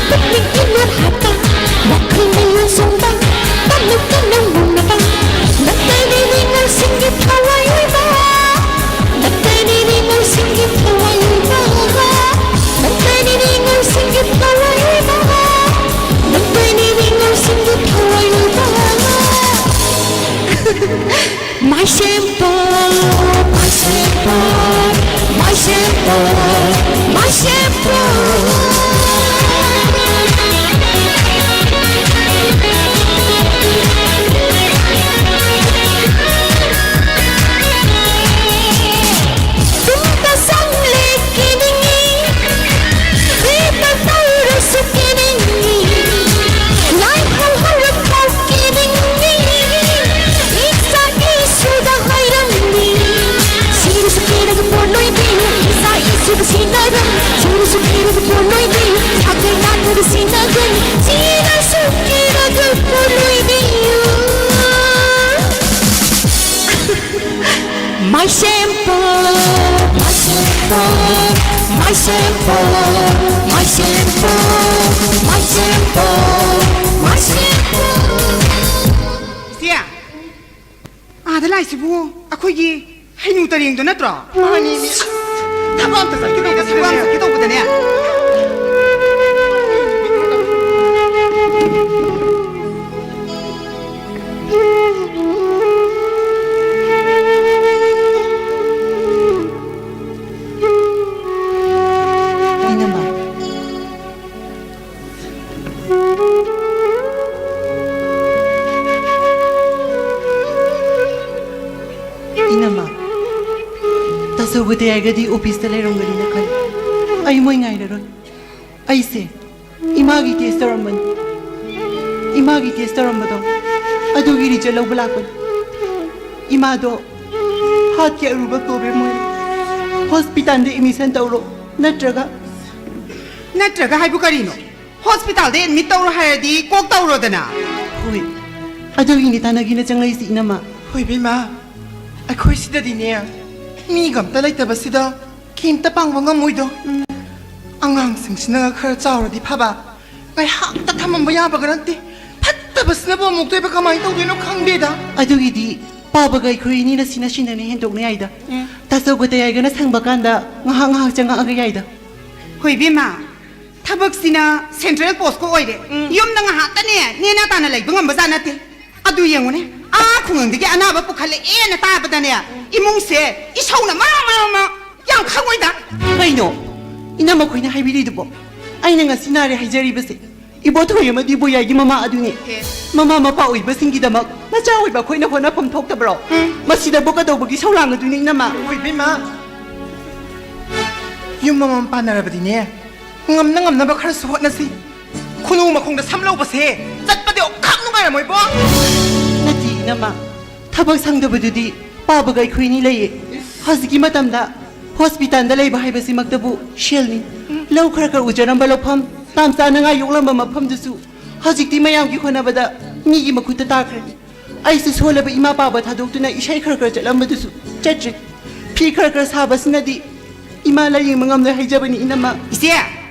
picnic dinner ꯍꯥꯞꯄ, ꯋꯥꯈꯜ ꯃꯌꯥꯝ ꯁꯣꯝꯗ, ꯇꯞꯅ ꯇꯞꯅ ꯃꯨꯟꯅꯕ, ꯅꯠꯇꯦꯅꯦ ꯅꯤꯡꯉꯣꯜꯁꯤꯡꯒꯤ ꯊꯋꯥꯏ ꯑꯣꯏꯕ, ꯅꯠꯇꯦꯅꯦ ꯅꯤꯡꯉꯣꯜꯁꯤꯡꯒꯤ ꯊꯋꯥꯏ ꯑꯣꯏꯕ, ꯅꯠꯇꯦꯅꯦ My shampoo, my shampoo, my shampoo, my shampoo. ꯏꯆꯦ, ꯑꯥꯗ ꯂꯥꯛꯏꯁꯤꯕꯨ ꯑꯩꯈꯣꯏꯒꯤ ꯍꯩꯅꯨ ꯇꯔꯦꯡꯗꯣ ꯅꯠꯇ꯭ꯔꯣ? ꯃꯥꯅꯤꯅꯦ꯫ ꯊꯕꯛ ꯑꯝꯇ ꯆꯠꯀꯦ ꯇꯧꯕꯗꯅꯦ꯫ ꯊꯕꯛ ꯑꯝꯇ ꯆꯠꯀꯦ ꯇꯧꯕꯗꯅꯦ꯫ ꯏꯅꯝꯃ꯫ ꯏꯅꯝꯃ, ꯇꯥꯆꯧꯒ ꯇꯌꯥꯏꯒꯗꯤ ꯑꯣꯐꯤꯁꯇ ꯂꯩꯔꯝꯒꯅꯤꯅ ꯈꯜꯂꯤ꯫ ꯑꯩ ꯃꯣꯏ ꯉꯥꯏꯔꯔꯣꯏ꯫ ꯑꯩꯁꯦ ꯏꯃꯥꯒꯤ ꯇꯦꯁ ꯇꯧꯔꯝꯕꯅꯤ꯫ ꯏꯃꯥꯒꯤ ꯇꯦꯁ ꯇꯧꯔꯝꯕꯗꯣ ꯑꯗꯨꯒꯤ ꯔꯤꯖꯜ ꯂꯧꯕ ꯂꯥꯛꯄꯅꯤ꯫ ꯏꯃꯥꯗꯣ ꯍꯥꯔꯠꯀꯤ ꯑꯔꯨꯕ ꯄ꯭ꯔꯣꯕ꯭ꯂꯦꯝ ꯑꯣꯏꯔꯦ꯫ ꯍꯣꯁꯄꯤꯇꯥꯜꯗ ꯑꯦꯗꯃꯤꯁꯟ ꯇꯧꯔꯣ, ꯅꯠꯇ꯭ꯔꯒ ꯅꯠꯇ꯭ꯔꯒ ꯍꯥꯏꯕꯨ ꯀꯔꯤꯅꯣ? ꯍꯣꯁꯄꯤꯇꯥꯜꯗ ꯑꯦꯗꯃꯤꯠ ꯇꯧꯔꯣ ꯍꯥꯏꯔꯗꯤ ꯀꯣꯛ ꯇꯧꯔꯣꯗꯅ꯫ ꯍꯣꯏ, ꯑꯗꯨꯒꯤꯅꯤ ꯇꯥꯟꯅꯒꯦꯅ ꯆꯪꯂꯛꯏꯁꯤ, ꯏꯅꯝꯃ꯫ ꯍꯣꯏ, ꯏꯕꯦꯝꯃ, ꯑꯩꯈꯣꯏ ꯁꯤꯗꯗꯤꯅꯦ, ꯃꯤꯒ ꯑꯝꯇ ꯂꯩꯇꯕꯁꯤꯗ ꯀꯩꯝꯇ ꯄꯥꯡꯕ ꯉꯝꯃꯣꯏꯗꯣ꯫ ꯎꯝ꯫ ꯑꯉꯥꯡꯁꯤꯡꯁꯤꯅ ꯈꯔ ꯆꯥꯎꯔꯗꯤ ꯐꯕ, ꯉꯥꯏꯍꯥꯛꯇ ꯊꯝꯃꯝꯕ ꯌꯥꯕꯒ ꯅꯠꯇꯦ꯫ ꯐꯠꯇꯕꯁꯤꯅꯕꯨ ꯑꯃꯨꯛꯇꯣꯏꯕ ꯀꯃꯥꯏꯅ ꯇꯧꯗꯣꯏꯅꯣ ꯈꯪꯗꯦꯗ꯫ ꯑꯗꯨꯒꯤꯗꯤ ꯄꯥꯕꯒ ꯑꯩꯈꯣꯏ ꯑꯅꯤꯅ ꯁꯤꯅ ꯁꯤꯟꯅꯅ ꯍꯦꯟꯗꯣꯛꯅ ꯌꯥꯏꯗ꯫ ꯎꯝ꯫ ꯇꯥꯆꯧꯒ ꯇꯌꯥꯏꯒꯅ ꯁꯪꯕ ꯀꯥꯟꯗ ꯉꯥꯏꯍꯥꯛ ꯉꯥꯏꯍꯥꯛ ꯆꯪꯉꯛꯑꯒ ꯌꯥꯏꯗ꯫ ꯍꯣꯏ ꯏꯕꯦꯝꯃ, ꯊꯕꯛꯁꯤꯅ ꯁꯦꯟꯇ꯭ꯔꯦꯜ ꯄꯣꯁꯀ ꯑꯣꯏꯔꯦ꯫ ꯎꯝ꯫ ꯌꯨꯝꯗ ꯉꯥꯏꯍꯥꯛꯇꯅꯦ ꯅꯦꯅꯥ ꯇꯥꯅ ꯂꯩꯕ ꯉꯝꯕꯖꯥꯠ ꯅꯠꯇꯦ꯫ ꯑꯗꯨ ꯌꯦꯡꯉꯨꯅꯦ, ꯑꯥ ꯈꯨꯡꯒꯪꯗꯒꯤ ꯑꯅꯥꯕ ꯄꯨꯈꯠꯂꯛꯑꯦꯅ ꯇꯥꯕꯗꯅꯦ, ꯏꯃꯨꯡꯁꯦ ꯏꯁꯧꯅ ꯃꯔꯣꯜ ꯃꯔꯣꯜ ꯃꯔꯣꯜ ꯌꯥꯝ ꯈꯪꯉꯣꯏꯗ꯫ ꯀꯩꯅꯣ ꯏꯅꯝꯃ ꯈꯣꯏꯅ ꯍꯥꯏꯕꯤꯔꯤꯗꯨꯕꯣ? ꯑꯩꯅ ꯉꯁꯤ ꯅꯥꯔꯦ ꯍꯥꯏꯖꯔꯤꯕꯁꯦ ꯏꯕꯣꯊꯣꯏ ꯑꯃꯗꯤ ꯕꯣꯌꯥꯏꯒꯤ ꯃꯃꯥ ꯑꯗꯨꯅꯤ꯫ ꯑꯦ꯫ ꯃꯃꯥ ꯃꯄꯥ ꯑꯣꯏꯕꯁꯤꯡꯒꯤꯗꯃꯛ ꯃꯆꯥ ꯑꯣꯏꯕ ꯑꯩꯈꯣꯏꯅ ꯍꯣꯠꯅꯐꯝ ꯊꯣꯛꯇꯕ꯭ꯔꯣ? ꯎꯝ꯫ ꯃꯁꯤꯗꯕꯨ ꯀꯩꯗꯧꯕꯒꯤ ꯏꯁꯧ ꯂꯥꯡꯒꯗꯣꯏꯅꯣ, ꯏꯅꯝꯃ? ꯍꯣꯏ, ꯏꯕꯦꯝꯃ, ꯌꯨꯝ ꯑꯃꯃꯝ ꯄꯥꯟꯅꯔꯕꯗꯤꯅꯦ, ꯉꯝꯅ ꯉꯝꯅꯕ ꯈꯔꯁꯨ ꯍꯣꯠꯅꯁꯤ꯫ ꯈꯨꯅꯨ ꯃꯈꯣꯡꯗ ꯁꯝ ꯂꯧꯕꯁꯦ ꯆꯠꯄꯗꯤ ꯑꯣꯈꯥꯛ ꯅꯨꯡꯉꯥꯏꯔꯝꯃꯣꯏꯕꯣ꯫ ꯅꯠꯇꯦ, ꯏꯅꯝꯃ, ꯊꯕꯛ ꯁꯪꯗꯕꯗꯨꯗꯤ ꯄꯥꯕꯒ ꯑꯩꯈꯣꯏꯅꯤ ꯂꯩꯌꯦ꯫ ꯍꯧꯖꯤꯛꯀꯤ ꯃꯇꯝꯗ ꯍꯣꯁꯄꯤꯇꯥꯜꯗ ꯂꯩꯕ ꯍꯥꯏꯕꯁꯤꯃꯛꯇꯕꯨ ꯁꯦꯜꯅꯤ꯫ ꯂꯧ ꯈꯔ ꯈꯔ ꯎꯖꯔꯝꯕ ꯂꯧꯐꯝ, ꯇꯥꯝ ꯆꯥꯅꯉꯥꯏ ꯌꯣꯛꯂꯝꯕ ꯃꯐꯝꯗꯨꯁꯨ ꯍꯧꯖꯤꯛꯇꯤ ꯃꯌꯥꯝꯒꯤ ꯍꯣꯠꯅꯕꯗ ꯃꯤꯒꯤ ꯃꯈꯨꯠꯇ ꯇꯥꯈ꯭ꯔꯦ꯫ ꯑꯩꯁꯨ ꯁꯣꯜꯂꯕ ꯏꯃꯥ ꯄꯥꯕ ꯊꯥꯗꯣꯛꯇꯨꯅ ꯏꯁꯩ ꯈꯔ ꯈꯔ ꯆꯠꯂꯝꯕꯗꯨꯁꯨ ꯆꯠꯇ꯭ꯔꯦ꯫ ꯐꯤ ꯈꯔ ꯈꯔ ꯁꯥꯕꯁꯤꯅꯗꯤ ꯏꯃꯥ ꯂꯥꯌꯦꯡꯕ ꯉꯝꯂꯣꯏ ꯍꯥꯏꯖꯕꯅꯤ, ꯏꯅꯝꯃ꯫ ꯏꯆꯦ,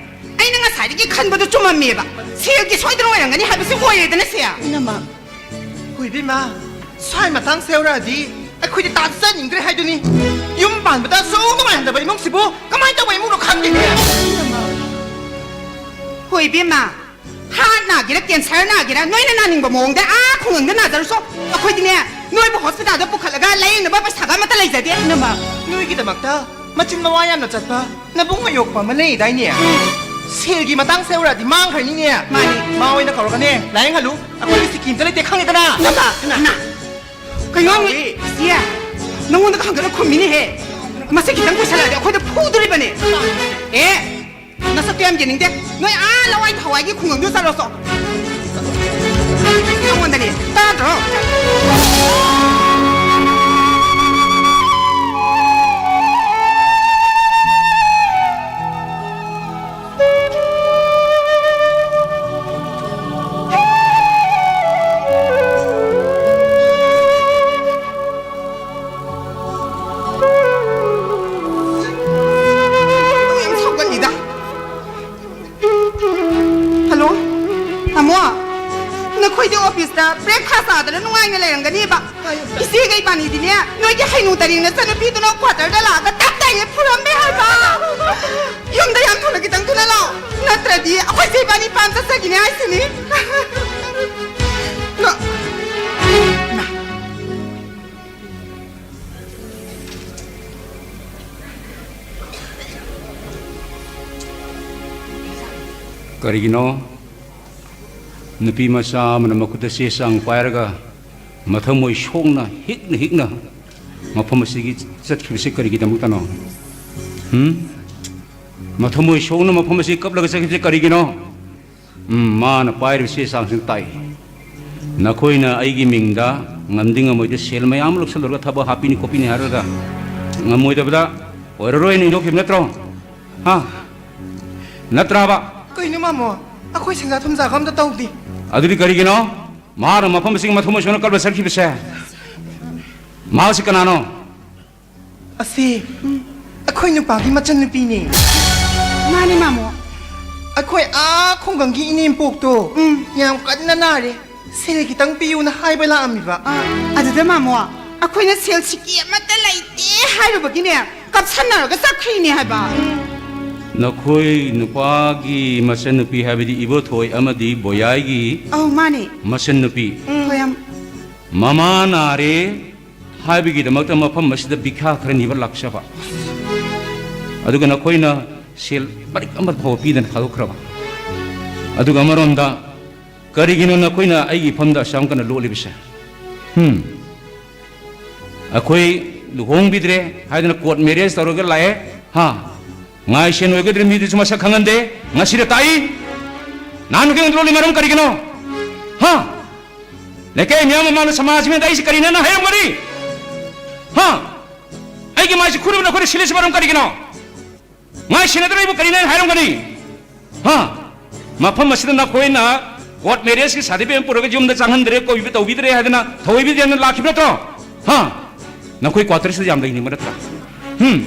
ꯑꯩꯅ ꯉꯁꯥꯏꯗꯒꯤ ꯈꯟꯕꯗꯣ ꯆꯨꯝꯃꯝꯃꯦꯕ꯫ ꯁꯦꯜꯒꯤ ꯁꯣꯏꯗꯅ ꯑꯣꯏꯔꯝꯒꯅꯤ ꯍꯥꯏꯕꯁꯤ ꯑꯣꯏꯔꯦꯗꯅ, ꯁꯦ꯫ ꯏꯅꯝꯃ꯫ ꯍꯣꯏ, ꯏꯕꯦꯝꯃ, ꯁ꯭ꯋꯥꯏ ꯃꯇꯥꯡꯁꯦ ꯌꯧꯔꯛꯑꯗꯤ ꯑꯩꯈꯣꯏꯗꯤ ꯇꯥꯛꯆꯅꯤꯡꯗ꯭ꯔꯦ ꯍꯥꯏꯗꯨꯅꯤ꯫ ꯌꯨꯝ ꯄꯥꯟꯕꯗ ꯑꯁꯨꯛ ꯅꯨꯡꯉꯥꯏꯍꯟꯗꯕ ꯏꯃꯨꯡꯁꯤꯕꯨ ꯀꯃꯥꯏꯅ ꯇꯧꯕ ꯏꯃꯨꯡꯅꯣ ꯈꯪꯗꯦꯅꯦ꯫ ꯍꯣꯏ, ꯏꯕꯦꯝꯃ, ꯍꯥꯔꯠ ꯅꯥꯒꯦꯔꯥ, ꯀꯦꯟꯁꯔ ꯅꯥꯒꯦꯔꯥ, ꯅꯣꯏꯅ ꯅꯥꯅꯤꯡꯕ ꯃꯑꯣꯡꯗ ꯑꯥ ꯈꯨꯡꯒꯪꯗ ꯅꯥꯖꯔꯨꯁꯣ꯫ ꯑꯩꯈꯣꯏꯗꯤꯅꯦ, ꯅꯣꯏꯕꯨ ꯍꯣꯁꯄꯤꯇꯥꯜꯗ ꯄꯨꯈꯠꯂꯒ ꯂꯥꯌꯦꯡꯅꯕ ꯄꯩꯁꯥꯒ ꯑꯃꯠꯇ ꯂꯩꯖꯗꯦ꯫ ꯏꯅꯝꯃ, ꯅꯣꯏꯒꯤꯗꯃꯛꯇ ꯃꯆꯤꯟ ꯃꯋꯥ ꯌꯥꯝꯅ ꯆꯠꯄ ꯅꯕꯨꯡ ꯑꯌꯣꯛꯄ ꯑꯃ ꯂꯩꯗꯥꯏꯅꯦ? ꯁꯦꯜꯒꯤ ꯃꯇꯥꯡꯁꯦ ꯌꯧꯔꯛꯑꯗꯤ ꯃꯥꯡꯈ꯭ꯔꯅꯤꯅꯦ꯫ ꯃꯥꯅꯤ꯫ ꯃꯥ ꯑꯣꯏꯅ ꯀꯧꯔꯒꯅꯦ, ꯂꯥꯌꯦꯡꯍꯜꯂꯨ꯫ ꯑꯩꯈꯣꯏꯒꯤ ꯁꯤꯀꯤ ꯑꯝꯇ ꯂꯩꯇꯦ, ꯈꯪꯉꯦꯗꯅ? ꯏꯃꯥ, ꯏꯃꯥ꯫ ꯀꯩꯅꯣ, ꯏꯆꯦ? ꯅꯪꯉꯣꯟꯗ ꯍꯪꯒꯠꯂ ꯈꯨꯝꯃꯤꯅꯦꯍꯦ꯫ ꯃꯁꯤ ꯈꯤꯇꯪ ꯀꯨꯏꯁꯜꯂꯛꯑꯗꯤ ꯑꯩꯈꯣꯏꯗ ꯐꯨꯗꯣꯔꯤꯕꯅꯦ꯫ ꯑꯦ, ꯅꯁꯛꯇꯣ ꯌꯥꯝ ꯌꯦꯡꯅꯤꯡꯗꯦ꯫ ꯅꯣꯏ ꯑꯥ ꯂꯋꯥꯏ ꯊꯋꯥꯏꯒꯤ ꯈꯨꯡꯒꯪꯗꯨ ꯆꯠꯂꯣ ꯆꯣ꯫ ꯅꯉꯣꯟꯗꯅꯦ, ꯇꯥꯗ꯭ꯔꯣ? ꯌꯥꯝ ꯁꯥꯎꯒꯜꯂꯤꯗ꯫ ꯍꯜꯂꯣ, ꯇꯥꯃꯣ, ꯅꯈꯣꯏꯗꯤ ꯑꯣꯐꯤꯁꯇ ꯕ꯭ꯔꯦꯛꯐꯥꯁ ꯆꯥꯗꯅ ꯅꯨꯡꯉꯥꯏꯅ ꯂꯩꯔꯝꯒꯅꯤꯕ꯫ ꯏꯆꯦꯒ ꯏꯕꯥꯅꯤꯗꯤꯅꯦ, ꯅꯣꯏꯒꯤ ꯍꯩꯅꯨ ꯇꯔꯦꯡ ꯅꯆꯟꯅꯨꯄꯤꯗꯨꯅ ꯀ꯭ꯋꯥꯇꯔꯗ ꯂꯥꯛꯑꯒ ꯇꯞ ꯇꯥꯏꯉꯩ ꯐꯨꯔꯝꯃꯦ ꯍꯥꯏꯕ꯫ ꯌꯨꯝꯗ ꯌꯥꯝ ꯊꯨꯅ, ꯈꯤꯇꯪ ꯊꯨꯅ ꯂꯥꯛꯑꯣ, ꯅꯠꯇ꯭ꯔꯗꯤ ꯑꯩꯈꯣꯏꯁꯦ ꯏꯕꯥꯅꯤ ꯄꯥꯝ ꯆꯠꯆꯈꯤꯅꯤ ꯍꯥꯏꯁꯤꯅꯤ꯫ ꯅ-, ꯅ-, ꯀꯔꯤꯒꯤꯅꯣ? ꯅꯨꯄꯤ ꯃꯆꯥ ꯑꯃꯅ ꯃꯈꯨꯠꯇ ꯆꯦ ꯆꯥꯡ ꯄꯥꯏꯔꯒ ꯃꯊꯃꯣꯏ ꯁꯣꯛꯅ ꯍꯤꯛꯅ ꯍꯤꯛꯅ ꯃꯐꯝ ꯑꯁꯤꯒꯤ ꯆꯠꯈꯤꯕꯁꯤ ꯀꯔꯤꯒꯤꯗꯃꯛꯇꯅꯣ? ꯍꯨꯝ? ꯃꯊꯃꯣꯏ ꯁꯣꯛꯅ ꯃꯐꯝ ꯑꯁꯤ ꯀꯞꯂꯒ ꯆꯠꯈꯤꯕꯁꯤ ꯀꯔꯤꯒꯤꯅꯣ? ꯎꯝ, ꯃꯥꯅ ꯄꯥꯏꯔꯤꯕ ꯆꯦ ꯆꯥꯡꯁꯤꯡ ꯇꯥꯛꯏ꯫ ꯅꯈꯣꯏꯅ ꯑꯩꯒꯤ ꯃꯤꯡꯗ ꯉꯝꯗꯤ ꯉꯝꯃꯣꯏꯗ ꯁꯦꯜ ꯃꯌꯥꯝ ꯑꯃ ꯂꯧꯁꯜꯂꯨꯔꯒ ꯊꯕꯛ ꯍꯥꯞꯄꯤꯅꯤ ꯈꯣꯠꯄꯤꯅꯤ ꯍꯥꯏꯔꯒ ꯉꯝꯃꯣꯏꯗꯕꯗ ꯑꯣꯏꯔꯔꯣꯏꯅ ꯏꯟꯊꯣꯛꯈꯤꯕ ꯅꯠꯇ꯭ꯔꯣ? ꯍꯥ? ꯅꯠꯇ꯭ꯔꯕ? ꯀꯩꯅꯣ ꯃꯥꯃꯣ? ꯑꯩꯈꯣꯏ ꯁꯦꯟꯖꯥ ꯊꯨꯝꯖꯥꯒ ꯑꯝꯇ ꯇꯧꯗꯦ꯫ ꯑꯗꯨꯗꯤ ꯀꯔꯤꯒꯤꯅꯣ ꯃꯍꯥꯛꯅ ꯃꯐꯝ ꯑꯁꯤꯒꯤ ꯃꯊꯨꯝ ꯑꯣꯏ ꯁꯣꯛꯅ ꯀꯜꯂ ꯆꯠꯈꯤꯕꯁꯦ? ꯃꯍꯥꯛꯁꯤ ꯀꯅꯥꯅꯣ? ꯑꯁꯤ, ꯎꯝ, ꯑꯩꯈꯣꯏ ꯅꯨꯄꯥꯒꯤ ꯃꯆꯟꯅꯨꯄꯤꯅꯦ꯫ ꯃꯥꯅꯦ, ꯃꯥꯃꯣ꯫ ꯑꯩꯈꯣꯏ ꯑꯥ ꯈꯨꯡꯒꯪꯒꯤ ꯏꯅꯦꯝꯄꯣꯛꯇꯣ ꯎꯝ꯫ ꯌꯥꯝ ꯀꯟꯅ ꯅꯥꯔꯦ, ꯁꯦꯜ ꯈꯤꯇꯪ ꯄꯤꯌꯨꯅ ꯍꯥꯏꯕ ꯂꯥꯛꯑꯝꯃꯤꯕ꯫ ꯑ, ꯑꯗꯨꯗ ꯃꯥꯃꯣ, ꯑꯩꯈꯣꯏꯅ ꯁꯦꯜ ꯁꯤꯀꯤ ꯑꯃꯠꯇ ꯂꯩꯇꯦ ꯍꯥꯏꯔꯨꯕꯒꯤꯅꯦ, ꯀꯞꯁꯟꯅꯔꯒ ꯆꯠꯈ꯭ꯔꯤꯅꯦ ꯍꯥꯏꯕ꯫ ꯅꯈꯣꯏ ꯅꯨꯄꯥꯒꯤ ꯃꯆꯟꯅꯨꯄꯤ ꯍꯥꯏꯕꯗꯤ ꯏꯕꯣꯊꯣꯏ ꯑꯃꯗꯤ ꯕꯣꯌꯥꯏꯒꯤ ꯑꯧ, ꯃꯥꯅꯦ꯫ ꯃꯆꯟꯅꯨꯄꯤ꯫ ꯍꯣꯏ, ꯌꯥꯝ ꯃꯃꯥ ꯅꯥꯔꯦ ꯍꯥꯏꯕꯒꯤꯗꯃꯛꯇ ꯃꯐꯝ ꯑꯁꯤꯗ ꯚꯤꯈꯥ ꯈꯔ ꯅꯤꯕ ꯂꯥꯛꯆꯕ꯫ ꯑꯗꯨꯒ ꯅꯈꯣꯏꯅ ꯁꯦꯜ ꯃꯔꯤꯛ ꯑꯃ ꯐꯥꯎꯕ ꯄꯤꯗꯅ ꯊꯥꯗꯣꯛꯈ꯭ꯔꯕ꯫ ꯑꯗꯨꯒ ꯑꯃꯔꯣꯝꯗ ꯀꯔꯤꯒꯤꯅꯣ ꯅꯈꯣꯏꯅ ꯑꯩꯒꯤ ꯏꯐꯝꯗ ꯑꯁꯨꯛ ꯌꯥꯝ ꯀꯟꯅ ꯂꯣꯠꯂꯤꯕꯁꯦ? ꯍꯝ? ꯑꯩꯈꯣꯏ ꯂꯨꯍꯣꯡꯕꯤꯗ꯭ꯔꯦ ꯍꯥꯏꯗꯅ ꯀꯣꯔꯠ ꯃꯦꯔꯦꯖ ꯇꯧꯔꯒ ꯂꯥꯛꯑꯦ꯫ ꯍꯥ? ꯉꯥꯏꯁꯦꯟ ꯑꯣꯏꯒꯗ꯭ꯔ ꯃꯤꯗꯨꯁꯨ ꯃꯁꯛ ꯈꯪꯍꯟꯗꯦ꯫ ꯉꯁꯤꯗ ꯇꯥꯛꯏ꯫ ꯅꯍꯥꯟ ꯃꯈꯩ ꯂꯣꯜꯂꯤ ꯃꯔꯝ ꯀꯔꯤꯒꯤꯅꯣ? ꯍꯥ? ꯂꯩꯀꯥꯏ ꯃꯤꯌꯥꯝ ꯃꯃꯥꯡꯗ ꯁꯃꯥꯖ ꯃꯤꯌꯥꯝꯗ ꯑꯩꯁꯤ ꯀꯔꯤꯅꯦꯅ ꯍꯥꯏꯔꯝꯒꯅꯤ? ꯍꯥ? ꯑꯩꯒꯤ ꯃꯥꯏꯁꯤ ꯈꯨꯔꯨꯝꯅ ꯑꯩꯈꯣꯏꯅ ꯁꯤꯜꯂꯤꯁꯤ ꯃꯔꯝ ꯀꯔꯤꯒꯤꯅꯣ? ꯉꯥꯏ ꯁꯦꯟꯅꯗꯅ ꯑꯩꯕꯨ ꯀꯔꯤꯅꯦꯅ ꯍꯥꯏꯔꯝꯒꯅꯤ? ꯍꯥ? ꯃꯐꯝ ꯑꯁꯤꯗ ꯅꯈꯣꯏꯅ ꯀꯣꯔꯠ ꯃꯦꯔꯦꯖꯀꯤ ꯁꯥꯔꯇꯤꯐꯤꯀꯦꯠ ꯄꯨꯔꯒ ꯌꯨꯝꯗ ꯆꯪꯍꯟꯗ꯭ꯔꯦ, ꯀꯣꯏꯕ ꯇꯧꯕꯤꯗ꯭ꯔꯦ ꯍꯥꯏꯗꯅ ꯊꯧꯑꯣꯏꯕꯤꯗꯦꯅ ꯂꯥꯛꯈꯤꯕ ꯅꯠꯇ꯭ꯔꯣ? ꯍꯥ? ꯅꯈꯣꯏ ꯀ꯭ꯋꯥꯇꯔꯁꯤꯗ ꯌꯥꯝ ꯂꯩꯅꯤꯡꯕ ꯅꯠꯇ꯭ꯔꯥ? ꯍꯝ?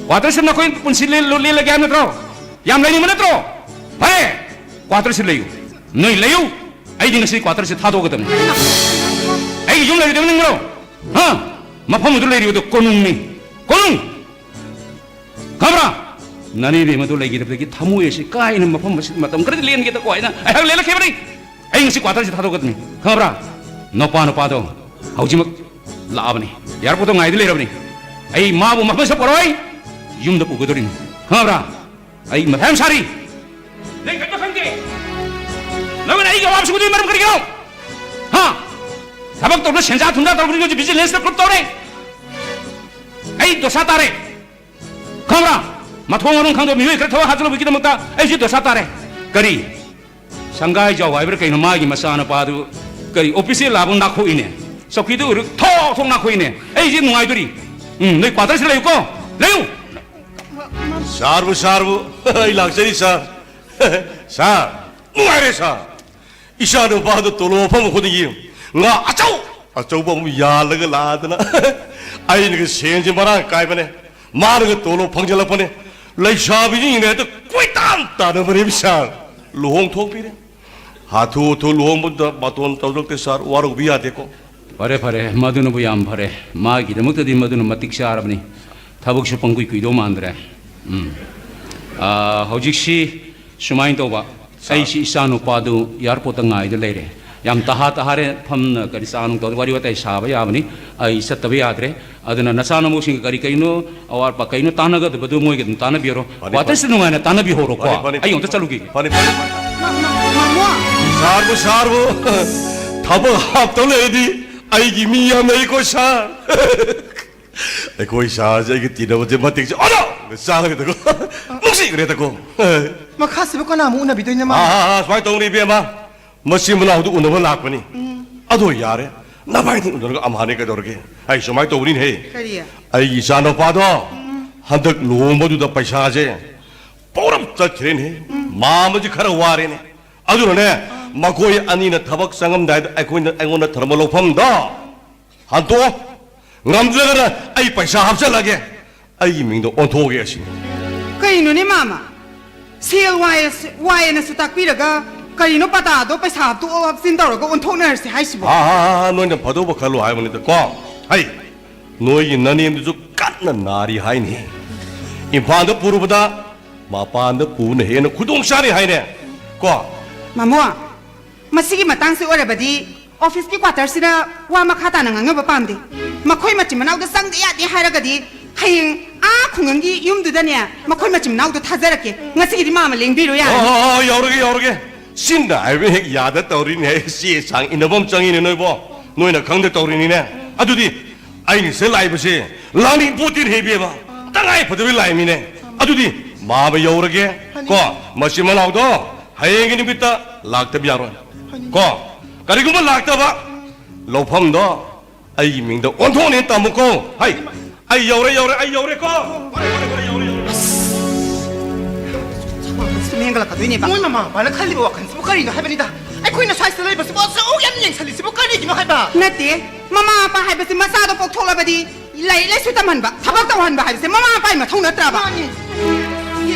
ꯀ꯭ꯋꯥꯇꯔꯁꯤꯗ ꯅꯈꯣꯏ ꯄꯨꯟꯁꯤ ꯂꯦꯜ-, ꯂꯦꯜꯂꯒꯦ ꯍꯥꯏꯕ ꯅꯠꯇ꯭ꯔꯣ? ꯌꯥꯝ ꯂꯩꯅꯤꯡꯕ ꯅꯠꯇ꯭ꯔꯣ? ꯐꯔꯦ, ꯀ꯭ꯋꯥꯇꯔꯁꯤꯗ ꯂꯩꯌꯨ꯫ ꯅꯣꯏ ꯂꯩꯌꯨ꯫ ꯑꯩꯗꯤ ꯉꯁꯤ ꯀ꯭ꯋꯥꯇꯔꯁꯤ ꯊꯥꯗꯣꯛꯀꯗꯕꯅꯤ꯫ ꯑꯩꯒꯤ ꯌꯨꯝ ꯂꯩꯔꯣꯏꯗꯕ ꯅꯤꯡꯕ꯭ꯔꯣ? ꯍꯥ? ꯃꯐꯝ ꯑꯗꯨ ꯂꯩꯔꯤꯕꯗꯨ ꯀꯣꯅꯨꯡꯅꯤ꯫ ꯀꯣꯅꯨꯡ! ꯈꯪꯕ꯭ꯔꯥ? ꯅꯅꯦ ꯏꯕꯦꯝꯃꯗꯣ ꯂꯩꯈꯤꯗꯕꯗꯒꯤ ꯊꯃꯣꯏ ꯑꯁꯤ ꯀꯥꯏꯅ ꯃꯐꯝ ꯑꯁꯤꯗ ꯃꯇꯝ ꯈꯔꯗꯤ ꯂꯦꯟꯒꯦꯗꯀꯣ ꯍꯥꯏꯅ ꯑꯩꯍꯥꯛ ꯂꯦꯜꯂꯛꯈꯤꯕꯅꯤ꯫ ꯑꯩ ꯉꯁꯤ ꯀ꯭ꯋꯥꯇꯔꯁꯤ ꯊꯥꯗꯣꯛꯀꯗꯕꯅꯤ꯫ ꯈꯪꯕ꯭ꯔꯥ? ꯅꯨꯄꯥ ꯅꯨꯄꯥꯗꯣ ꯍꯧꯖꯤꯛꯃꯛ ꯂꯥꯛꯑꯕꯅꯤ꯫ ꯑꯦꯌꯥꯔꯄꯣꯔꯠꯇ ꯉꯥꯏꯗꯨ ꯂꯩꯔꯕꯅꯤ꯫ ꯑꯩ ꯃꯥꯕꯨ ꯃꯐꯝꯁꯤꯗ ꯄꯨꯔꯛꯑꯣꯏ꯫ ꯌꯨꯝꯗ ꯄꯨꯒꯗꯧꯔꯤꯅꯤ꯫ ꯈꯪꯕ꯭ꯔꯥ? ꯑꯩ ꯃꯊꯥ ꯌꯥꯝ ꯁꯥꯔꯤ꯫ ꯅꯪ ꯀꯔꯤꯝꯇ ꯈꯪꯗꯦ꯫ ꯅꯪꯅ ꯑꯩꯒꯤ ꯑꯋꯥꯕꯁꯤ ꯎꯗꯣꯏ ꯃꯔꯝ ꯀꯔꯤꯒꯤꯅꯣ? ꯍꯥ? ꯊꯕꯛ ꯇꯧꯗ ꯁꯦꯟꯖꯥ ꯊꯨꯝꯖꯥ ꯇꯧꯕꯗꯤ ꯍꯧꯖꯤꯛ ꯕꯤꯖꯤꯅꯦꯁꯇ ꯀ꯭ꯔꯨꯞ ꯇꯧꯔꯦ꯫ ꯑꯩ ꯗꯣꯁꯥ ꯇꯥꯔꯦ꯫ ꯈꯪꯕ꯭ꯔꯥ? ꯃꯊꯣꯡ ꯃꯔꯝ ꯈꯪꯗꯕ ꯃꯤꯑꯣꯏ ꯈꯔ ꯊꯕꯛ ꯍꯥꯞꯆꯤꯜꯂꯨꯕꯒꯤꯗꯃꯛꯇ ꯑꯩꯁꯨ ꯗꯣꯁꯥ ꯇꯥꯔꯦ꯫ ꯀꯔꯤ? ꯁꯪꯒꯥꯏ ꯖꯥꯎ ꯍꯥꯏꯕ꯭ꯔꯥ ꯀꯩꯅꯣ, ꯃꯥꯒꯤ ꯃꯆꯥꯅꯨꯄꯥꯗꯨ ꯀꯔꯤ ꯑꯣꯐꯤꯁꯤꯌꯦꯜ ꯂꯥꯛꯄ ꯅꯥꯈꯣꯛꯏꯅꯦ꯫ ꯆꯧꯀꯤꯗꯨ ꯑꯣꯏꯔꯨ ꯊꯣꯛ ꯊꯣꯛ ꯅꯥꯈꯣꯛꯏꯅꯦ꯫ ꯑꯩꯁꯦ ꯅꯨꯡꯉꯥꯏꯗꯣꯔꯤ꯫ ꯎꯝ, ꯅꯣꯏ ꯀ꯭ꯋꯥꯇꯔꯁꯤꯗ ꯂꯩꯌꯨꯀꯣ꯫ ꯂꯩꯌꯨ꯫ ꯁꯥꯔꯕꯨ, ꯁꯥꯔꯕꯨ꯫ ꯑꯩ ꯂꯥꯛꯆꯔꯤ, ꯁꯥꯔ꯫ ꯁꯥꯔ, ꯅꯨꯡꯉꯥꯏꯔꯦ, ꯁꯥꯔ꯫ ꯏꯆꯥ ꯅꯨꯄꯥꯗꯨ ꯇꯣꯂꯣꯞ ꯐꯪꯕ ꯈꯨꯗꯤꯡꯒꯤ ꯉꯥ ꯑꯆꯧ ꯑꯆꯧꯕ ꯑꯃꯨꯛ ꯌꯥꯜꯂꯒ ꯂꯥꯛꯑꯗꯅ꯫ ꯑꯩꯅꯒ ꯁꯦꯟꯁꯦ ꯃꯔꯥꯡ ꯀꯥꯏꯕꯅꯦ꯫ ꯃꯥꯅꯒ ꯇꯣꯂꯣꯞ ꯐꯪꯖꯜꯂꯛꯄꯅꯦ꯫ ꯂꯩꯁꯥꯕꯤꯁꯤꯡꯅ ꯍꯦꯛꯇ ꯀꯣꯏꯇꯥꯟ ꯇꯥꯟꯅꯕꯅꯦꯕ ꯁꯥꯔ꯫ ꯂꯨꯍꯣꯡꯊꯣꯛꯄꯤꯔꯦ꯫ ꯍꯥꯊꯨ ꯍꯥꯊꯨ ꯂꯨꯍꯣꯡꯕꯗ ꯕꯥꯇꯣꯟ ꯇꯧꯖꯔꯛꯇꯦ ꯁꯥꯔ, ꯋꯥꯔꯧꯕꯤ ꯌꯥꯗꯦꯀꯣ꯫ ꯐꯔꯦ, ꯐꯔꯦ, ꯃꯗꯨꯅꯕꯨ ꯌꯥꯝ ꯐꯔꯦ꯫ ꯃꯥꯒꯤꯗꯃꯛꯇꯗꯤ ꯃꯗꯨꯅ ꯃꯇꯤꯛ ꯆꯥꯔꯕꯅꯤ꯫ ꯊꯕꯛꯁꯨ ꯄꯪꯀꯨꯏ ꯀꯨꯏꯗꯧ ꯃꯥꯟꯗ꯭ꯔꯦ꯫ ꯎꯝ꯫ ꯑꯥ, ꯍꯧꯖꯤꯛꯁꯤ ꯁꯨꯃꯥꯏꯅ ꯇꯧꯕ, ꯁꯥꯔ꯫ ꯑꯩꯁꯤ ꯏꯆꯥ ꯅꯨꯄꯥꯗꯨ ꯑꯦꯌꯥꯔꯄꯣꯔꯠꯇ ꯉꯥꯏꯗ ꯂꯩꯔꯦ꯫ ꯌꯥꯝ ꯇꯍꯥ ꯇꯍꯥꯔꯦ, ꯐꯝꯅ ꯀꯔꯤ ꯆꯥ ꯅꯨꯡ ꯇꯧꯗ ꯋꯥꯔꯤ ꯋꯥꯇꯥꯏ ꯁꯥꯕ ꯌꯥꯕꯅꯤ꯫ ꯑꯩ ꯆꯠꯇꯕ ꯌꯥꯗ꯭ꯔꯦ꯫ ꯑꯗꯨꯅ ꯅꯆꯥꯅꯃꯧꯁꯤꯡꯒ ꯀꯔꯤ ꯀꯔꯤꯅꯣ ꯑꯋꯥꯠ ꯑꯄꯥ ꯀꯩꯅꯣ ꯇꯥꯟꯅꯒꯗꯕꯗꯨ ꯃꯣꯏꯒ ꯑꯗꯨꯝ ꯇꯥꯟꯅꯕꯤꯔꯣ꯫ ꯐꯅꯤ, ꯀ꯭ꯋꯥꯇꯔꯁꯤꯗ ꯐꯅꯤ꯫ ꯅꯨꯡꯉꯥꯏꯅ ꯇꯥꯟꯅꯕꯤꯍꯧꯔꯣꯀꯣ꯫ ꯐꯅꯤ, ꯐꯅꯤ, ꯑꯩ ꯑꯃꯨꯛꯇ ꯐꯅꯤ꯫ ꯆꯠꯂꯨꯈꯤꯒꯦ꯫ ꯐꯅꯤ, ꯐꯅꯤ, ꯐꯅꯤ꯫ ꯃ-, ꯃ-, ꯃꯃꯣ꯫ ꯁꯥꯔꯕꯨ, ꯁꯥꯔꯕꯨ ꯊꯕꯛ ꯍꯥꯞꯇꯧ ꯂꯩꯔꯗꯤ ꯑꯩꯒꯤ ꯃꯤ ꯌꯥꯝ ꯂꯩꯀꯣ ꯁꯥꯔ꯫ ꯑꯩꯈꯣꯏ ꯁꯥꯔꯁꯦ ꯑꯩꯒꯤ ꯇꯤꯟꯅꯕꯁꯦ ꯃꯇꯤꯛꯁꯦ ꯑꯣꯟꯊꯣꯛꯅ ꯆꯥꯈ꯭ꯔꯦꯗꯀꯣ꯫ ꯅꯨꯡꯁꯤꯈ꯭ꯔꯦꯗꯀꯣ꯫ ꯃꯈꯥꯁꯤꯕꯨ ꯀꯅꯥꯃꯨꯛ ꯎꯅꯕꯤꯗꯣꯏꯅꯣ, ꯃꯥ? ꯑꯥ, ꯑꯥ, ꯑꯥ, ꯁꯨꯃꯥꯏꯅ ꯇꯧꯅꯤ, ꯏꯕꯦꯝꯃ꯫ ꯃꯆꯤꯟ ꯃꯅꯥꯎꯗꯨ ꯎꯅꯕ ꯂꯥꯛꯄꯅꯤ꯫ ꯎꯝ꯫ ꯑꯗꯣ ꯌꯥꯔꯦ, ꯅꯕꯥꯏꯅꯤ ꯎꯅꯔꯒ ꯑꯃꯍꯥꯅꯤ ꯀꯩꯗꯧꯔꯒꯦ? ꯑꯩ ꯁꯨꯃꯥꯏꯅ ꯇꯧꯕꯅꯤꯅꯦꯍꯦ꯫ ꯀꯔꯤ? ꯑꯩꯒꯤ ꯏꯆꯥꯅꯨꯄꯥꯗꯣ ꯎꯝ꯫ ꯍꯟꯗꯛ ꯂꯨꯍꯣꯡꯕꯗꯨꯗ ꯄꯩꯁꯥꯁꯦ ꯄꯧꯔꯞ ꯆꯠꯈ꯭ꯔꯦꯅꯦꯍꯦ꯫ ꯎꯝ꯫ ꯃꯥ ꯑꯃꯁꯤ ꯈꯔ ꯋꯥꯔꯦꯅꯦ꯫ ꯑꯗꯨꯅꯅꯦ, ꯑꯥ꯫ ꯃꯈꯣꯏ ꯑꯅꯤꯅ ꯊꯕꯛ ꯆꯪꯉꯝꯗꯥꯏꯗ ꯑꯩꯈꯣꯏꯅ, ꯑꯩꯉꯣꯟꯗ ꯊꯔꯝꯕ ꯂꯧꯐꯝꯗꯣ ꯍꯟꯗꯣꯛꯑꯣ꯫ ꯉꯝꯗ꯭ꯔꯒꯅ ꯑꯩ ꯄꯩꯁꯥ ꯍꯥꯞꯆꯜꯂꯒꯦ꯫ ꯑꯩꯒꯤ ꯃꯤꯡꯗ ꯑꯣꯟꯊꯣꯛꯑꯒꯦ ꯑꯁꯤꯅꯤ꯫ ꯀꯩꯅꯣꯅꯦ ꯃꯥꯃ? ꯁꯦꯜ ꯋꯥꯏ-, ꯋꯥꯏꯌꯦꯅꯁꯨ ꯇꯥꯛꯄꯤꯔꯒ ꯀꯔꯤꯅꯣ ꯄꯇꯥꯗꯣ ꯄꯩꯁꯥ ꯍꯥꯞꯇꯣꯛꯑꯣ ꯍꯥꯞꯆꯤꯟ ꯇꯧꯔꯒ ꯑꯣꯟꯊꯣꯛꯅꯔꯁꯦ ꯍꯥꯏꯁꯤꯕꯣ? ꯍꯥ, ꯍꯥ, ꯍꯥ, ꯍꯥ, ꯅꯣꯏꯅ ꯐꯗꯧꯕ ꯈꯜꯂꯣ ꯍꯥꯏꯕꯅꯤꯗ ꯀꯣ꯫ ꯍꯩ, ꯅꯣꯏꯒꯤ ꯅꯅꯦꯝꯗꯨꯁꯨ ꯀꯟꯅ ꯅꯥꯔꯤ ꯍꯥꯏꯅꯦ꯫ ꯏꯝꯐꯥꯜꯗ ꯄꯨꯔꯨꯕꯗ ꯃꯄꯥꯟꯗ ꯄꯨꯕꯅ ꯍꯦꯟꯅ ꯈꯨꯗꯣꯡ ꯆꯥꯔꯤ ꯍꯥꯏꯅꯦ꯫ ꯀꯣ? ꯃꯃꯣ, ꯃꯁꯤꯒꯤ ꯃꯇꯥꯡꯁꯤ ꯑꯣꯏꯔꯕꯗꯤ ꯑꯣꯐꯤꯁꯀꯤ ꯀ꯭ꯋꯥꯇꯔꯁꯤꯗ ꯋꯥ ꯃꯈꯥ ꯇꯥꯅ ꯉꯥꯡꯅꯕ ꯄꯥꯝꯗꯦ꯫ ꯃꯈꯣꯏ ꯃꯆꯤꯟ ꯃꯅꯥꯎꯗ ꯆꯪꯗ ꯌꯥꯗꯦ ꯍꯥꯏꯔꯒꯗꯤ ꯍꯌꯦꯡ ꯑꯥ ꯈꯨꯡꯒꯪꯒꯤ ꯌꯨꯝꯗꯨꯗꯅꯦ ꯃꯈꯣꯏ ꯃꯆꯤꯟ ꯃꯅꯥꯎꯗꯣ ꯊꯥꯖꯔꯛꯀꯦ꯫ ꯉꯁꯤꯒꯤꯗꯤ ꯃꯥꯃ ꯂꯦꯡꯕꯤꯔꯣ ꯌꯥꯔꯦ꯫ ꯍꯣ, ꯍꯣ, ꯍꯣ, ꯌꯧꯔꯒꯦ, ꯌꯧꯔꯒꯦ꯫ ꯆꯤꯟꯗ ꯍꯥꯏꯕ ꯍꯦꯛ ꯌꯥꯗ ꯇꯧꯔꯤꯅꯦ꯫ ꯆꯦ ꯆꯥꯡ ꯏꯟꯅꯕ ꯑꯃ ꯆꯪꯉꯤꯅꯦ ꯅꯣꯏꯕꯣ꯫ ꯅꯣꯏꯅ ꯈꯪꯗ ꯇꯧꯔꯤꯅꯤꯅꯦ꯫ ꯑꯗꯨꯗꯤ ꯑꯩꯅ ꯁꯤꯗ ꯂꯥꯛꯏꯕꯁꯦ ꯂꯥꯛꯅꯤꯡ ꯄꯣꯠꯇꯦꯅꯦ ꯏꯕꯦꯝꯃ꯫ ꯇꯉꯥꯏ ꯐꯗꯕ ꯂꯥꯛꯏꯃꯤꯅꯦ꯫ ꯑꯗꯨꯗꯤ ꯃꯥꯃ ꯌꯧꯔꯒꯦ꯫ ꯀꯣ, ꯃꯆꯤꯟ ꯃꯅꯥꯎꯗꯣ ꯍꯌꯦꯡꯒꯤ ꯅꯨꯃꯤꯠꯇ ꯂꯥꯛꯇꯕ ꯌꯥꯔꯣꯏ꯫ ꯀꯣ, ꯀꯔꯤꯒꯨꯝꯕ ꯂꯥꯛꯇꯕ ꯂꯧꯐꯝꯗꯣ ꯑꯩꯒꯤ ꯃꯤꯡꯗ ꯑꯣꯟꯊꯣꯛꯅꯤ ꯇꯥꯃꯣꯀꯣ꯫ ꯍꯩ, ꯑꯩ ꯌꯧꯔꯦ, ꯌꯧꯔꯦ, ꯑꯩ ꯌꯧꯔꯦꯀꯣ꯫ ꯐꯔꯦ, ꯐꯔꯦ, ꯐꯔꯦ, ꯌꯧꯔꯦ, ꯌꯧꯔꯦ꯫ ꯁꯨꯝ ꯍꯦꯟꯒꯠꯂꯛꯀꯗꯣꯏꯅꯦꯕ꯫ ꯃꯣꯏ ꯃꯃꯥ ꯃꯄꯥꯅ ꯈꯜꯂꯤꯕ ꯋꯥꯈꯜꯁꯤꯕꯨ ꯀꯔꯤꯅꯣ ꯍꯥꯏꯕꯅꯤꯗ? ꯑꯩꯈꯣꯏꯅ ꯁ꯭ꯋꯥꯏꯁꯤꯗ ꯂꯩꯕꯁꯤꯕꯨ ꯑꯁꯨꯛ ꯌꯥꯝꯅ ꯌꯦꯡꯁꯤꯜꯂꯤꯁꯤꯕꯨ ꯀꯔꯤꯒꯤꯅꯣ ꯍꯥꯏꯕ? ꯅꯠꯇꯦ, ꯃꯃꯥ ꯃꯄꯥ ꯍꯥꯏꯕꯁꯤ ꯃꯆꯥꯗꯣ ꯄꯣꯛꯊꯣꯛꯂꯕꯗꯤ ꯂꯥꯏꯔꯤꯛ ꯂꯥꯏꯁꯨ ꯇꯝꯍꯟꯕ, ꯊꯕꯛ ꯇꯧꯍꯟꯕ ꯍꯥꯏꯕꯁꯦ ꯃꯃꯥ ꯃꯄꯥꯒꯤ ꯃꯊꯧ ꯅꯠꯇ꯭ꯔꯕ? ꯃꯥꯅꯤ꯫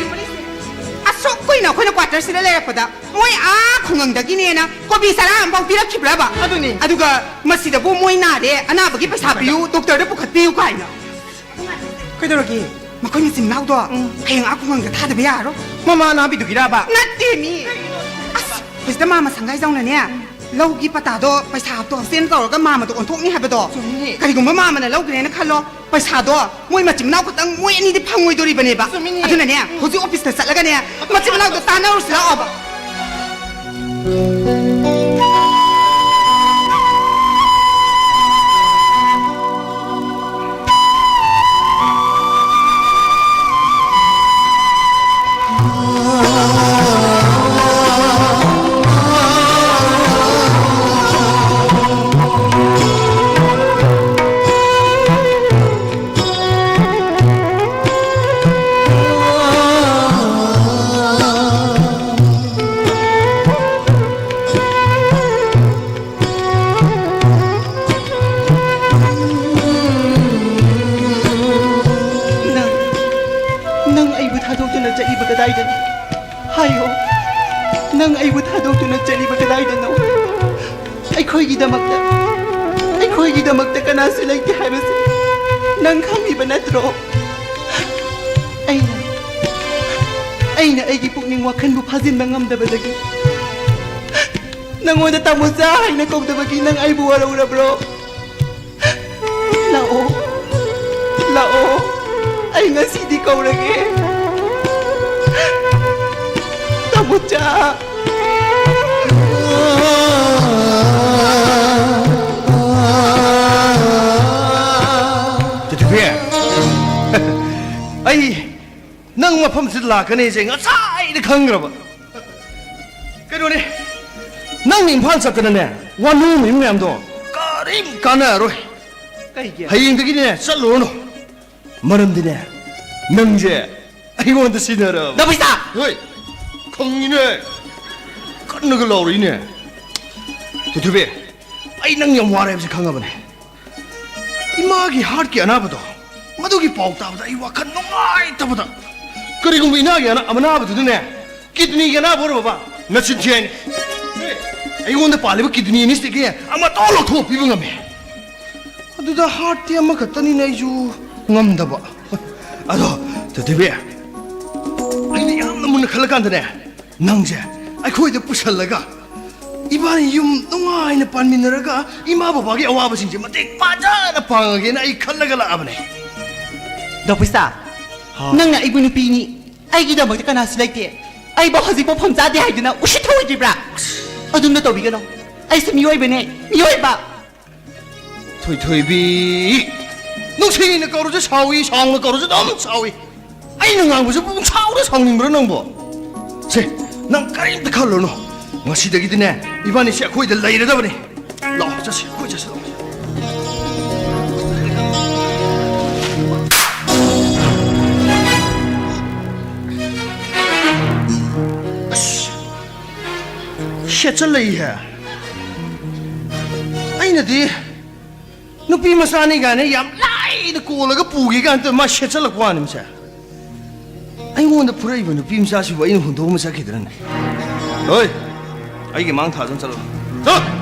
ꯑꯁꯨꯛ ꯀꯨꯏꯅ ꯑꯩꯈꯣꯏꯅ quarter ꯁꯤꯗ ꯂꯩꯔꯛꯄꯗ ꯃꯣꯏ ꯑꯥ ꯈꯨꯡꯒꯪꯗꯒꯤꯅꯦꯅ ꯀꯣꯕꯤ ꯆꯔꯥ ꯑꯃꯐꯥꯎ ꯄꯤꯔꯛꯈꯤꯕ꯭ꯔꯕ? ꯑꯗꯨꯅꯤ꯫ ꯑꯗꯨꯒ ꯃꯁꯤꯗꯕꯨ ꯃꯣꯏ ꯅꯥꯔꯦ, ꯑꯅꯥꯕꯒꯤ ꯄꯩꯁꯥ ꯄꯤꯌꯨ, doctor ꯗ ꯄꯨꯈꯠꯄꯤꯌꯨ ꯀꯥꯏꯅ꯫ ꯀꯩꯗꯧꯔꯒꯦ? ꯃꯈꯣꯏ ꯃꯆꯤꯟ ꯃꯅꯥꯎꯗꯣ ꯎꯝ꯫ ꯍꯌꯦꯡ ꯑꯥ ꯈꯨꯡꯒꯪꯗ ꯊꯥꯗꯕ ꯌꯥꯔꯔꯣꯏ꯫ ꯃꯃꯥ ꯑꯅꯥꯕꯤꯗꯨꯒꯤꯔꯕ? ꯅꯠꯇꯦ ꯃꯤ꯫ ꯑꯁ, ꯍꯧꯖꯤꯛꯇ ꯃꯥꯃ ꯁꯪꯒꯥꯏ ꯖꯥꯎꯅꯅꯦ, ꯂꯧꯒꯤ ꯄꯇꯥꯗꯣ ꯄꯩꯁꯥ ꯍꯥꯞꯇꯣ ꯍꯥꯞꯆꯦꯟ ꯇꯧꯔꯒ ꯃꯥꯃꯗꯣ ꯑꯣꯟꯊꯣꯛꯅꯤ ꯍꯥꯏꯕꯗꯣ꯫ ꯆꯨꯝꯃꯤꯅꯦ꯫ ꯀꯔꯤꯒꯨꯝꯕ ꯃꯥꯃꯅ ꯂꯧꯈ꯭ꯔꯦꯅ ꯈꯜꯂꯣ, ꯄꯩꯁꯥꯗꯣ ꯃꯣꯏ ꯃꯆꯤꯟ ꯃꯅꯥꯎ ꯈꯛꯇꯪ ꯃꯣꯏ ꯑꯅꯤꯗꯤ ꯐꯪꯉꯣꯏꯗꯣꯔꯤꯕꯅꯦꯕ꯫ ꯆꯨꯝꯃꯤꯅꯦ꯫ ꯑꯗꯨꯅꯅꯦ, ꯍꯧꯖꯤꯛ office ꯇ ꯆꯠꯂꯒꯅꯦ, ꯃꯆꯤꯟ ꯃꯅꯥꯎꯗꯣ ꯇꯥꯟꯅꯔꯨꯁꯤ ꯂꯥꯛꯑꯣꯕ꯫ ꯅꯪ, ꯅꯪ ꯑꯩꯕꯨ ꯊꯥꯗꯣꯛꯇꯨꯅ ꯆꯠꯂꯤꯕ ꯀꯗꯥꯏꯗꯅꯣ? ꯍꯥꯏꯌꯣ, ꯅꯪ ꯑꯩꯕꯨ ꯊꯥꯗꯣꯛꯇꯨꯅ ꯆꯠꯂꯤꯕ ꯀꯗꯥꯏꯗꯅꯣ? ꯑꯩꯈꯣꯏꯒꯤꯗꯃꯛꯇ, ꯑꯩꯈꯣꯏꯒꯤꯗꯃꯛꯇ ꯀꯅꯥꯁꯨ ꯂꯩꯇꯦ ꯍꯥꯏꯕꯁꯦ ꯅꯪ ꯈꯪꯂꯤꯕ ꯅꯠꯇ꯭ꯔꯣ? ꯑꯩꯅ, ꯑꯩꯅ ꯑꯩꯒꯤ ꯄꯨꯛꯅꯤꯡ ꯋꯥꯈꯜꯕꯨ ꯐꯥꯖꯤꯟꯕ ꯉꯝꯗꯕꯗꯒꯤ ꯅꯪꯉꯣꯟꯗ ꯇꯥꯃꯣꯆꯥ ꯍꯥꯏꯅ ꯀꯧꯗꯕꯒꯤ ꯅꯪ ꯑꯩꯕꯨ ꯋꯥꯔꯧꯔꯕ꯭ꯔꯣ? ꯂꯥꯛꯑꯣ, ꯂꯥꯛꯑꯣ, ꯑꯩ ꯉꯁꯤꯗꯤ ꯀꯧꯔꯒꯦ꯫ ꯇꯥꯃꯣꯆꯥ꯫ ꯆꯤꯊꯨꯕꯤ, ꯑꯩ ꯅꯪ ꯃꯐꯝꯁꯤꯗ ꯂꯥꯛꯀꯅꯤꯁꯦ ꯉꯁꯥꯏꯅ ꯈꯪꯈ꯭ꯔꯕ꯫ ꯀꯩꯅꯣꯅꯦ, ꯅꯪ ꯏꯝꯐꯥꯜ ꯆꯠꯇꯅꯅꯦ, ꯋꯥꯅꯣꯝ ꯃꯌꯥꯝꯗꯣ ꯀꯔꯤꯝ ꯀꯥꯟꯅꯔꯣꯏ꯫ ꯀꯩꯒꯤ? ꯍꯌꯦꯡꯗꯒꯤꯅꯦ ꯆꯠꯂꯨꯔꯅꯨ꯫ ꯃꯔꯝꯗꯤꯅꯦ, ꯅꯪꯁꯦ ꯑꯩꯉꯣꯟꯗ ꯁꯤꯟꯅꯔꯕ꯫ ꯅꯕꯤꯇꯥ! ꯍꯣꯏ, ꯈꯪꯉꯤꯅꯦ꯫ ꯀꯟꯅꯒ ꯂꯥꯎꯔꯛꯏꯅꯦ꯫ ꯆꯤꯊꯨꯕꯤ, ꯑꯩ ꯅꯪ ꯌꯥꯝ ꯋꯥꯔꯦ ꯍꯥꯏꯕꯁꯦ ꯈꯪꯉꯕꯅꯦ꯫ ꯏꯃꯥꯒꯤ ꯍꯥꯔꯠꯀꯤ ꯑꯅꯥꯕꯗꯣ, ꯃꯗꯨꯒꯤ ꯄꯥꯎ ꯇꯥꯕꯗ ꯑꯩ ꯋꯥꯈꯜ ꯅꯨꯡꯉꯥꯏꯇꯕꯗ꯫ ꯀꯔꯤꯒꯨꯝꯕ ꯏꯅꯥꯒꯤ ꯑꯅꯥ-, ꯑꯅꯥꯕꯗꯨꯗꯅꯦ, ꯀꯤꯗꯅꯤꯒꯤ ꯑꯅꯥꯕ ꯑꯣꯏꯔꯕꯕ? ꯅꯆꯤꯟ ꯊꯤ ꯍꯥꯏꯅꯤ꯫ ꯑꯩꯉꯣꯟꯗ ꯄꯥꯜꯂꯤꯕ ꯀꯤꯗꯅꯤ ꯑꯅꯤꯁꯤꯗꯒꯤ ꯑꯃꯇ ꯂꯧꯊꯣꯛꯄꯤꯕ ꯉꯝꯃꯦ꯫ ꯑꯗꯨꯗ ꯍꯥꯔꯠꯇꯤ ꯑꯃꯈꯛꯇꯅꯤꯅ ꯑꯩꯁꯨ ꯉꯝꯗꯕ꯫ ꯑꯗꯣ, ꯇꯣꯇꯤꯕꯤ, ꯑꯩꯅ ꯌꯥꯝꯅ ꯃꯨꯟꯅ ꯈꯜꯂꯀꯥꯟꯗꯅꯦ, ꯅꯪꯁꯦ ꯑꯩꯈꯣꯏꯗ ꯄꯨꯁꯜꯂꯒ ꯏꯕꯥꯅꯤ ꯌꯨꯝ ꯅꯨꯡꯉꯥꯏꯅ ꯄꯥꯟꯃꯤꯟꯅꯔꯒ ꯏꯃꯥ ꯕꯕꯥꯒꯤ ꯑꯋꯥꯕꯁꯤꯡꯁꯦ ꯃꯇꯦꯡ ꯐꯖꯅ ꯄꯥꯡꯉꯒꯦꯅ ꯑꯩ ꯈꯜꯂꯒ ꯂꯥꯛꯑꯕꯅꯦ꯫ ꯗꯥ ꯄꯨꯁꯥ, ꯍꯥ? ꯅꯪꯅ ꯑꯩꯕꯨ ꯅꯨꯄꯤꯅꯤ, ꯑꯩꯒꯤꯗꯃꯛꯇ ꯀꯅꯥꯁꯨ ꯂꯩꯇꯦ, ꯑꯩꯕꯨ ꯍꯧꯖꯤꯛꯐꯥꯎ ꯐꯝ ꯆꯥꯗꯦ ꯍꯥꯏꯗꯨꯅ ꯎꯁꯤꯠꯊꯑꯣꯏꯗ꯭ꯔꯤꯕ꯭ꯔꯥ? ꯑꯗꯨꯝꯅ ꯇꯧꯕꯤꯒꯅꯨ꯫ ꯑꯩꯁꯨ ꯃꯤꯑꯣꯏꯕꯅꯦ, ꯃꯤꯑꯣꯏꯕ꯫ ꯊꯣꯏꯊꯣꯏꯕꯤ, ꯅꯨꯡꯁꯤꯅ ꯀꯧꯔꯁꯨ ꯁꯥꯎꯏ, ꯁꯥꯎꯅ ꯀꯧꯔꯁꯨ ꯑꯗꯨꯝ ꯁꯥꯎꯏ꯫ ꯑꯩꯅ ꯉꯥꯡꯕꯁꯤꯕꯨ ꯄꯨꯡꯁꯥꯎꯗ ꯁꯥꯎꯅꯤꯡꯕ꯭ꯔꯥ ꯅꯪꯕꯣ? ꯁꯦ, ꯅꯪ ꯀꯔꯤꯝꯇ ꯈꯜꯂꯨꯅꯨ꯫ ꯉꯁꯤꯗꯒꯤꯗꯤꯅꯦ, ꯏꯕꯥꯅꯤꯁꯦ ꯑꯩꯈꯣꯏꯗ ꯂꯩꯔꯗꯕꯅꯤ꯫ ꯂꯥꯛꯑꯣ, ꯆꯠꯁꯤ, ꯑꯩꯈꯣꯏ ꯆꯠꯁꯤ, ꯂꯥꯛꯑꯣ꯫ ꯑꯁ, ꯁꯦꯠꯆꯜꯂꯛꯏꯍꯦ꯫ ꯑꯩꯅꯗꯤ ꯅꯨꯄꯤ ꯃꯆꯥꯅꯤ ꯀꯥꯏꯅ ꯌꯥꯝ ꯂꯥꯏꯅ ꯀꯣꯜꯂꯒ ꯄꯨꯒꯦ ꯀꯥꯏꯅ ꯇꯧꯔ ꯃꯥ ꯁꯦꯠꯆꯜꯂꯛꯄ ꯋꯥꯅꯤ ꯃꯁꯦ꯫ ꯑꯩꯉꯣꯟꯗ ꯐꯨꯔꯛꯏꯕ ꯅꯨꯄꯤ ꯃꯆꯥꯁꯤꯕꯨ ꯑꯩꯅ ꯍꯨꯟꯗꯣꯛꯑꯝꯃ ꯆꯠꯈꯤꯗ꯭ꯔꯅꯦ? ꯍꯣꯏ, ꯑꯩꯒꯤ ꯃꯥꯡ ꯊꯥꯗꯨꯅ ꯆꯠꯂꯣ꯫ ꯆꯠꯂꯣ!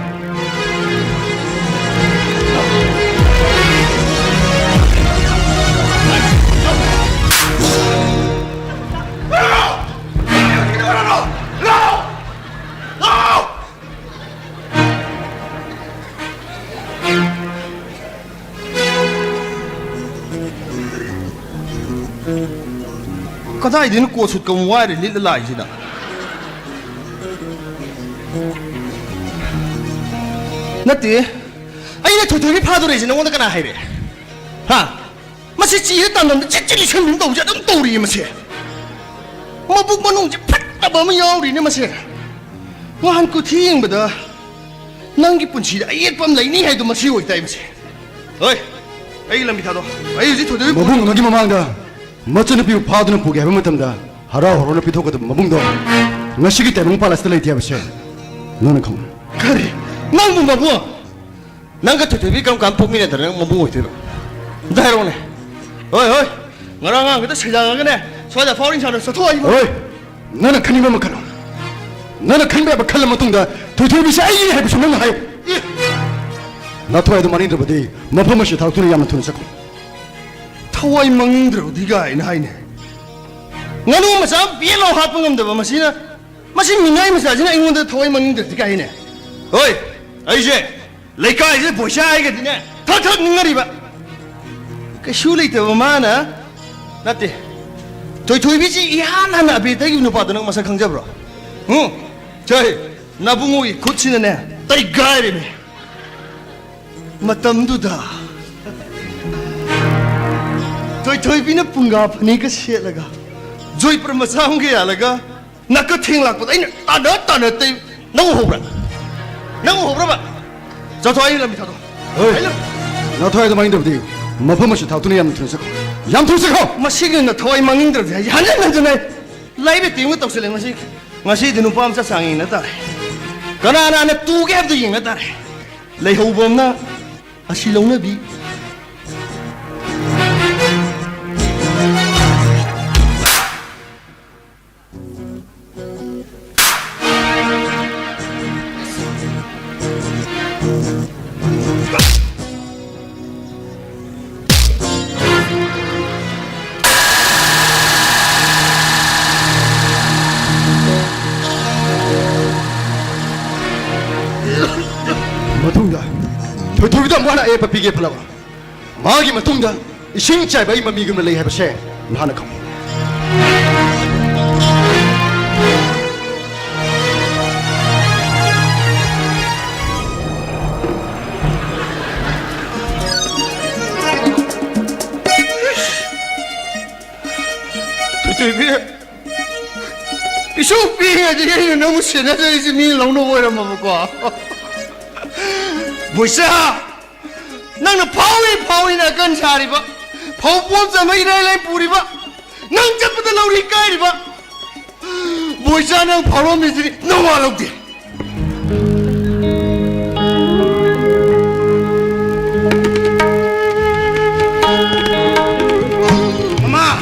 ꯀꯗꯥꯏꯗꯩꯅꯣ ꯀꯣꯠ ꯁꯨꯠ ꯀꯝ ꯋꯥꯏꯔ ꯂꯤꯠꯂ ꯂꯥꯛꯏꯁꯤꯅ? ꯅꯠꯇꯦ, ꯑꯩꯅ ꯊꯣꯏꯊꯣꯏꯒꯤ ꯐꯥꯗꯣꯔꯛꯏꯁꯦ ꯅꯉꯣꯟꯗ ꯀꯅꯥ ꯍꯥꯏꯔꯦ? ꯍꯥ? ꯃꯁꯤ ꯆꯤꯔ ꯇꯥꯟꯗꯝꯗ ꯆꯤꯠ ꯆꯤꯠ ꯂꯤꯁꯟꯕꯤꯅ ꯇꯧꯕꯁꯦ ꯑꯗꯨꯝ ꯇꯧꯔꯤꯌꯦ ꯃꯁꯦ꯫ ꯃꯕꯨꯛ ꯃꯅꯨꯡꯁꯦ ꯐꯠꯇꯕ ꯑꯃ ꯌꯥꯎꯔꯤꯅꯦ ꯃꯁꯦ꯫ ꯅꯍꯥꯟ ꯀꯨꯊꯤ ꯌꯦꯡꯕꯗ ꯅꯪꯒꯤ ꯄꯨꯟꯁꯤꯗ ꯑꯌꯦꯠꯄ ꯑꯃ ꯂꯩꯅꯤ ꯍꯥꯏꯗꯣ ꯃꯁꯤ ꯑꯣꯏꯇꯥꯏ ꯃꯁꯦ꯫ ꯍꯣꯏ, ꯑꯩꯒꯤ ꯂꯝꯕꯤ ꯊꯥꯗꯣ꯫ ꯑꯩ ꯍꯧꯖꯤꯛ ꯊꯣꯏꯗꯣꯏꯕꯤ ꯃꯕꯨꯡ ꯑꯃꯒꯤ ꯃꯃꯥꯡꯗ ꯃꯆꯟꯅꯨꯄꯤꯕꯨ ꯐꯥꯗꯨꯅ ꯄꯨꯒꯦ ꯍꯥꯏꯕ ꯃꯇꯝꯗ ꯍꯔꯥꯎ ꯍꯔꯥꯎꯅ ꯄꯤꯊꯣꯛꯀꯗꯕ ꯃꯕꯨꯡꯗꯣ ꯉꯁꯤꯒꯤ ꯇꯥꯏꯕꯪ ꯄꯥꯜ ꯑꯁꯤꯗ ꯂꯩꯇꯦ ꯍꯥꯏꯕꯁꯦ ꯅꯪꯅ ꯈꯪꯉꯨ꯫ ꯀꯔꯤ? ꯅꯪꯕꯨ ꯃꯕꯨꯡ? ꯅꯪꯒ ꯊꯣꯏꯊꯣꯏꯕꯤ ꯀꯔꯝ ꯀꯥꯟꯗ ꯄꯣꯛꯃꯤꯟꯅꯗꯅ ꯅꯪ ꯃꯕꯨꯡ ꯑꯣꯏꯗꯣꯏꯕ? ꯑꯝꯇ ꯍꯥꯏꯔꯛꯎꯅꯦ꯫ ꯍꯣꯏ, ꯍꯣꯏ꯫ ꯉꯔꯥꯡ ꯑꯉꯥꯡꯒꯤꯗ ꯁꯩꯗꯥꯡꯉꯒꯅꯦ, ꯁ꯭ꯋꯥꯏꯗ ꯑꯐꯥꯎ ꯑꯔꯤꯡ ꯁꯥꯗꯅ ꯆꯠꯊꯣꯛꯑꯣ ꯍꯥꯏꯕ꯫ ꯍꯣꯏ꯫ ꯅꯪꯅ ꯈꯟꯅꯤꯡꯕ ꯑꯃ ꯈꯜꯂꯣ꯫ ꯅꯪꯅ ꯈꯟꯕ ꯌꯥꯕ ꯈꯜꯂ ꯃꯇꯨꯡꯗ ꯊꯣꯏꯊꯣꯏꯕꯤꯁꯦ ꯑꯩꯒꯤꯅꯤ ꯍꯥꯏꯕꯁꯨ ꯅꯪꯅ ꯍꯥꯏꯌꯨ꯫ ꯑꯦ! ꯅꯊꯋꯥꯏꯗꯣ ꯃꯥꯡꯅꯤꯡꯗ꯭ꯔꯕꯗꯤ ꯃꯐꯝ ꯑꯁꯤ ꯊꯥꯗꯣꯛꯇꯨꯅ ꯌꯥꯝꯅ ꯊꯨꯅ ꯆꯠꯈꯣ꯫ ꯊꯋꯥꯏ ꯃꯥꯡꯅꯤꯡꯗ꯭ꯔꯕꯗꯤ ꯀꯥꯏꯅ ꯍꯥꯏꯅꯦ꯫ ꯉꯥꯅꯨ ꯃꯆꯥ ꯑꯃ ꯄꯦꯠ ꯂꯥꯎ ꯍꯥꯠꯄ ꯉꯝꯗꯕ ꯃꯁꯤꯅ, ꯃꯁꯤ ꯃꯤꯉꯥꯏ ꯃꯆꯥꯁꯤꯅ ꯑꯩꯉꯣꯟꯗ ꯊꯋꯥꯏ ꯃꯥꯡꯅꯤꯡꯗ꯭ꯔꯗꯤ ꯀꯥꯏꯅꯦ꯫ ꯍꯣꯏ, ꯑꯩꯁꯦ ꯂꯩꯀꯥꯏꯁꯤꯗ ꯕꯣꯏꯁꯥ ꯍꯥꯏꯒꯗꯤꯅꯦ ꯊꯛ ꯊꯛ ꯅꯤꯡꯅꯔꯤꯕ꯫ ꯀꯩꯁꯨ ꯂꯩꯇꯕ ꯃꯥꯅ ꯅꯠꯇꯦ꯫ ꯊꯣꯏꯊꯣꯏꯕꯤꯁꯤ ꯏꯍꯥꯟ ꯍꯥꯟꯅ ꯑꯕꯦ ꯇꯩꯈꯤꯕ ꯅꯨꯄꯥꯗꯣ ꯅꯪ ꯃꯁꯛ ꯈꯪꯖꯕ꯭ꯔꯣ? ꯎꯝ? ꯁꯦ, ꯅꯕꯨꯡꯉꯣꯒꯤ ꯈꯨꯠꯁꯤꯅꯅꯦ ꯇꯩꯒꯥꯏꯔꯦꯃꯤ꯫ ꯃꯇꯝꯗꯨꯗ ꯊꯣꯏꯊꯣꯏꯕꯤꯅ ꯄꯨꯡꯒꯥ ꯐꯅꯦꯛꯀ ꯁꯦꯠꯂꯒ, ꯖꯣꯏꯄꯨꯔ ꯃꯆꯥ ꯑꯃꯒ ꯌꯥꯜꯂꯒ, ꯅꯥꯀ ꯊꯦꯡ ꯂꯥꯛꯄꯗ ꯑꯩꯅ ꯇꯥꯟꯅ ꯇꯥꯟꯅ ꯇꯩ-, ꯅꯪ ꯎꯍꯧꯕ꯭ꯔꯥ? ꯅꯪ ꯎꯍꯧꯕ꯭ꯔꯕ? ꯆꯠꯊꯣꯛ, ꯑꯩ ꯂꯝꯕꯤ ꯊꯥꯗꯣꯛ꯫ ꯍꯣꯏ꯫ ꯑꯩ ꯂꯝ- ꯅꯊꯋꯥꯏꯗꯣ ꯃꯥꯡꯅꯤꯡꯗ꯭ꯔꯕꯗꯤ ꯃꯐꯝ ꯑꯁꯤ ꯊꯥꯗꯣꯛꯇꯨꯅ ꯌꯥꯝꯅ ꯊꯨꯅ ꯆꯠꯈꯣ꯫ ꯌꯥꯝ ꯊꯨꯅ ꯆꯠꯈꯣ! ꯃꯁꯤꯒꯤ ꯅꯊꯋꯥꯏ ꯃꯥꯡꯅꯤꯡꯗ꯭ꯔꯕꯗꯤ ꯑꯩ ꯍꯟꯖꯟ ꯍꯟꯖꯟꯅ ꯂꯥꯏꯔ ꯇꯦꯝꯒ ꯇꯧꯁꯤꯜꯂꯦ꯫ ꯃꯁꯤ, ꯉꯁꯤꯗꯤ ꯅꯨꯄꯥ ꯃꯆꯥ ꯆꯥꯡ ꯌꯦꯡꯅ ꯇꯥꯔꯦ꯫ ꯀꯅꯥꯅ ꯍꯥꯟꯅ ꯇꯨꯒꯦ ꯍꯥꯏꯕꯗꯨ ꯌꯦꯡꯅ ꯇꯥꯔꯦ꯫ ꯂꯩꯍꯧꯕ ꯑꯃꯅ ꯑꯁꯤ ꯂꯧꯅꯕꯤ꯫ ꯃꯇꯨꯡꯗ ꯊꯣꯏꯊꯣꯏꯕꯤꯗ ꯑꯃꯨꯛ ꯍꯟꯅ ꯑꯌꯦꯠꯄ ꯄꯤꯒꯦ ꯈꯜꯂꯕ? ꯃꯥꯒꯤ ꯃꯇꯨꯡꯗ ꯏꯁꯤꯡ ꯆꯥꯏꯕ ꯑꯩ ꯃꯃꯤꯒꯨꯝꯅ ꯂꯩ ꯍꯥꯏꯕꯁꯦ ꯅꯍꯥꯛꯅ ꯈꯪꯉꯨ꯫ ꯊꯣꯏꯊꯣꯏꯕꯤ, ꯄꯤꯁꯨꯝ ꯄꯤꯛꯏꯉꯩꯗꯒꯤ ꯑꯩꯅ ꯅꯪꯕꯨ ꯁꯦꯟꯅꯖꯔꯤꯁꯦ ꯃꯤꯅ ꯂꯧꯅꯕ ꯑꯣꯏꯔꯝꯃꯕꯀꯣ꯫ ꯕꯣꯏꯆꯥ, ꯅꯪꯅ ꯐꯥꯎꯏ ꯐꯥꯎꯏꯅ ꯑꯀꯟ ꯁꯥꯔꯤꯕ, ꯐꯧ ꯄꯣꯠ ꯆꯟꯕ ꯏꯔꯥꯏ ꯂꯥꯏ ꯄꯨꯔꯤꯕ, ꯅꯪ ꯆꯠꯄꯗ ꯂꯧꯔꯤ ꯀꯥꯏꯔꯤꯕ, ꯕꯣꯏꯆꯥ, ꯅꯪ ꯐꯥꯎꯔꯝꯃꯤꯁꯤꯗꯤ ꯅꯋꯥ ꯂꯧꯗꯦ꯫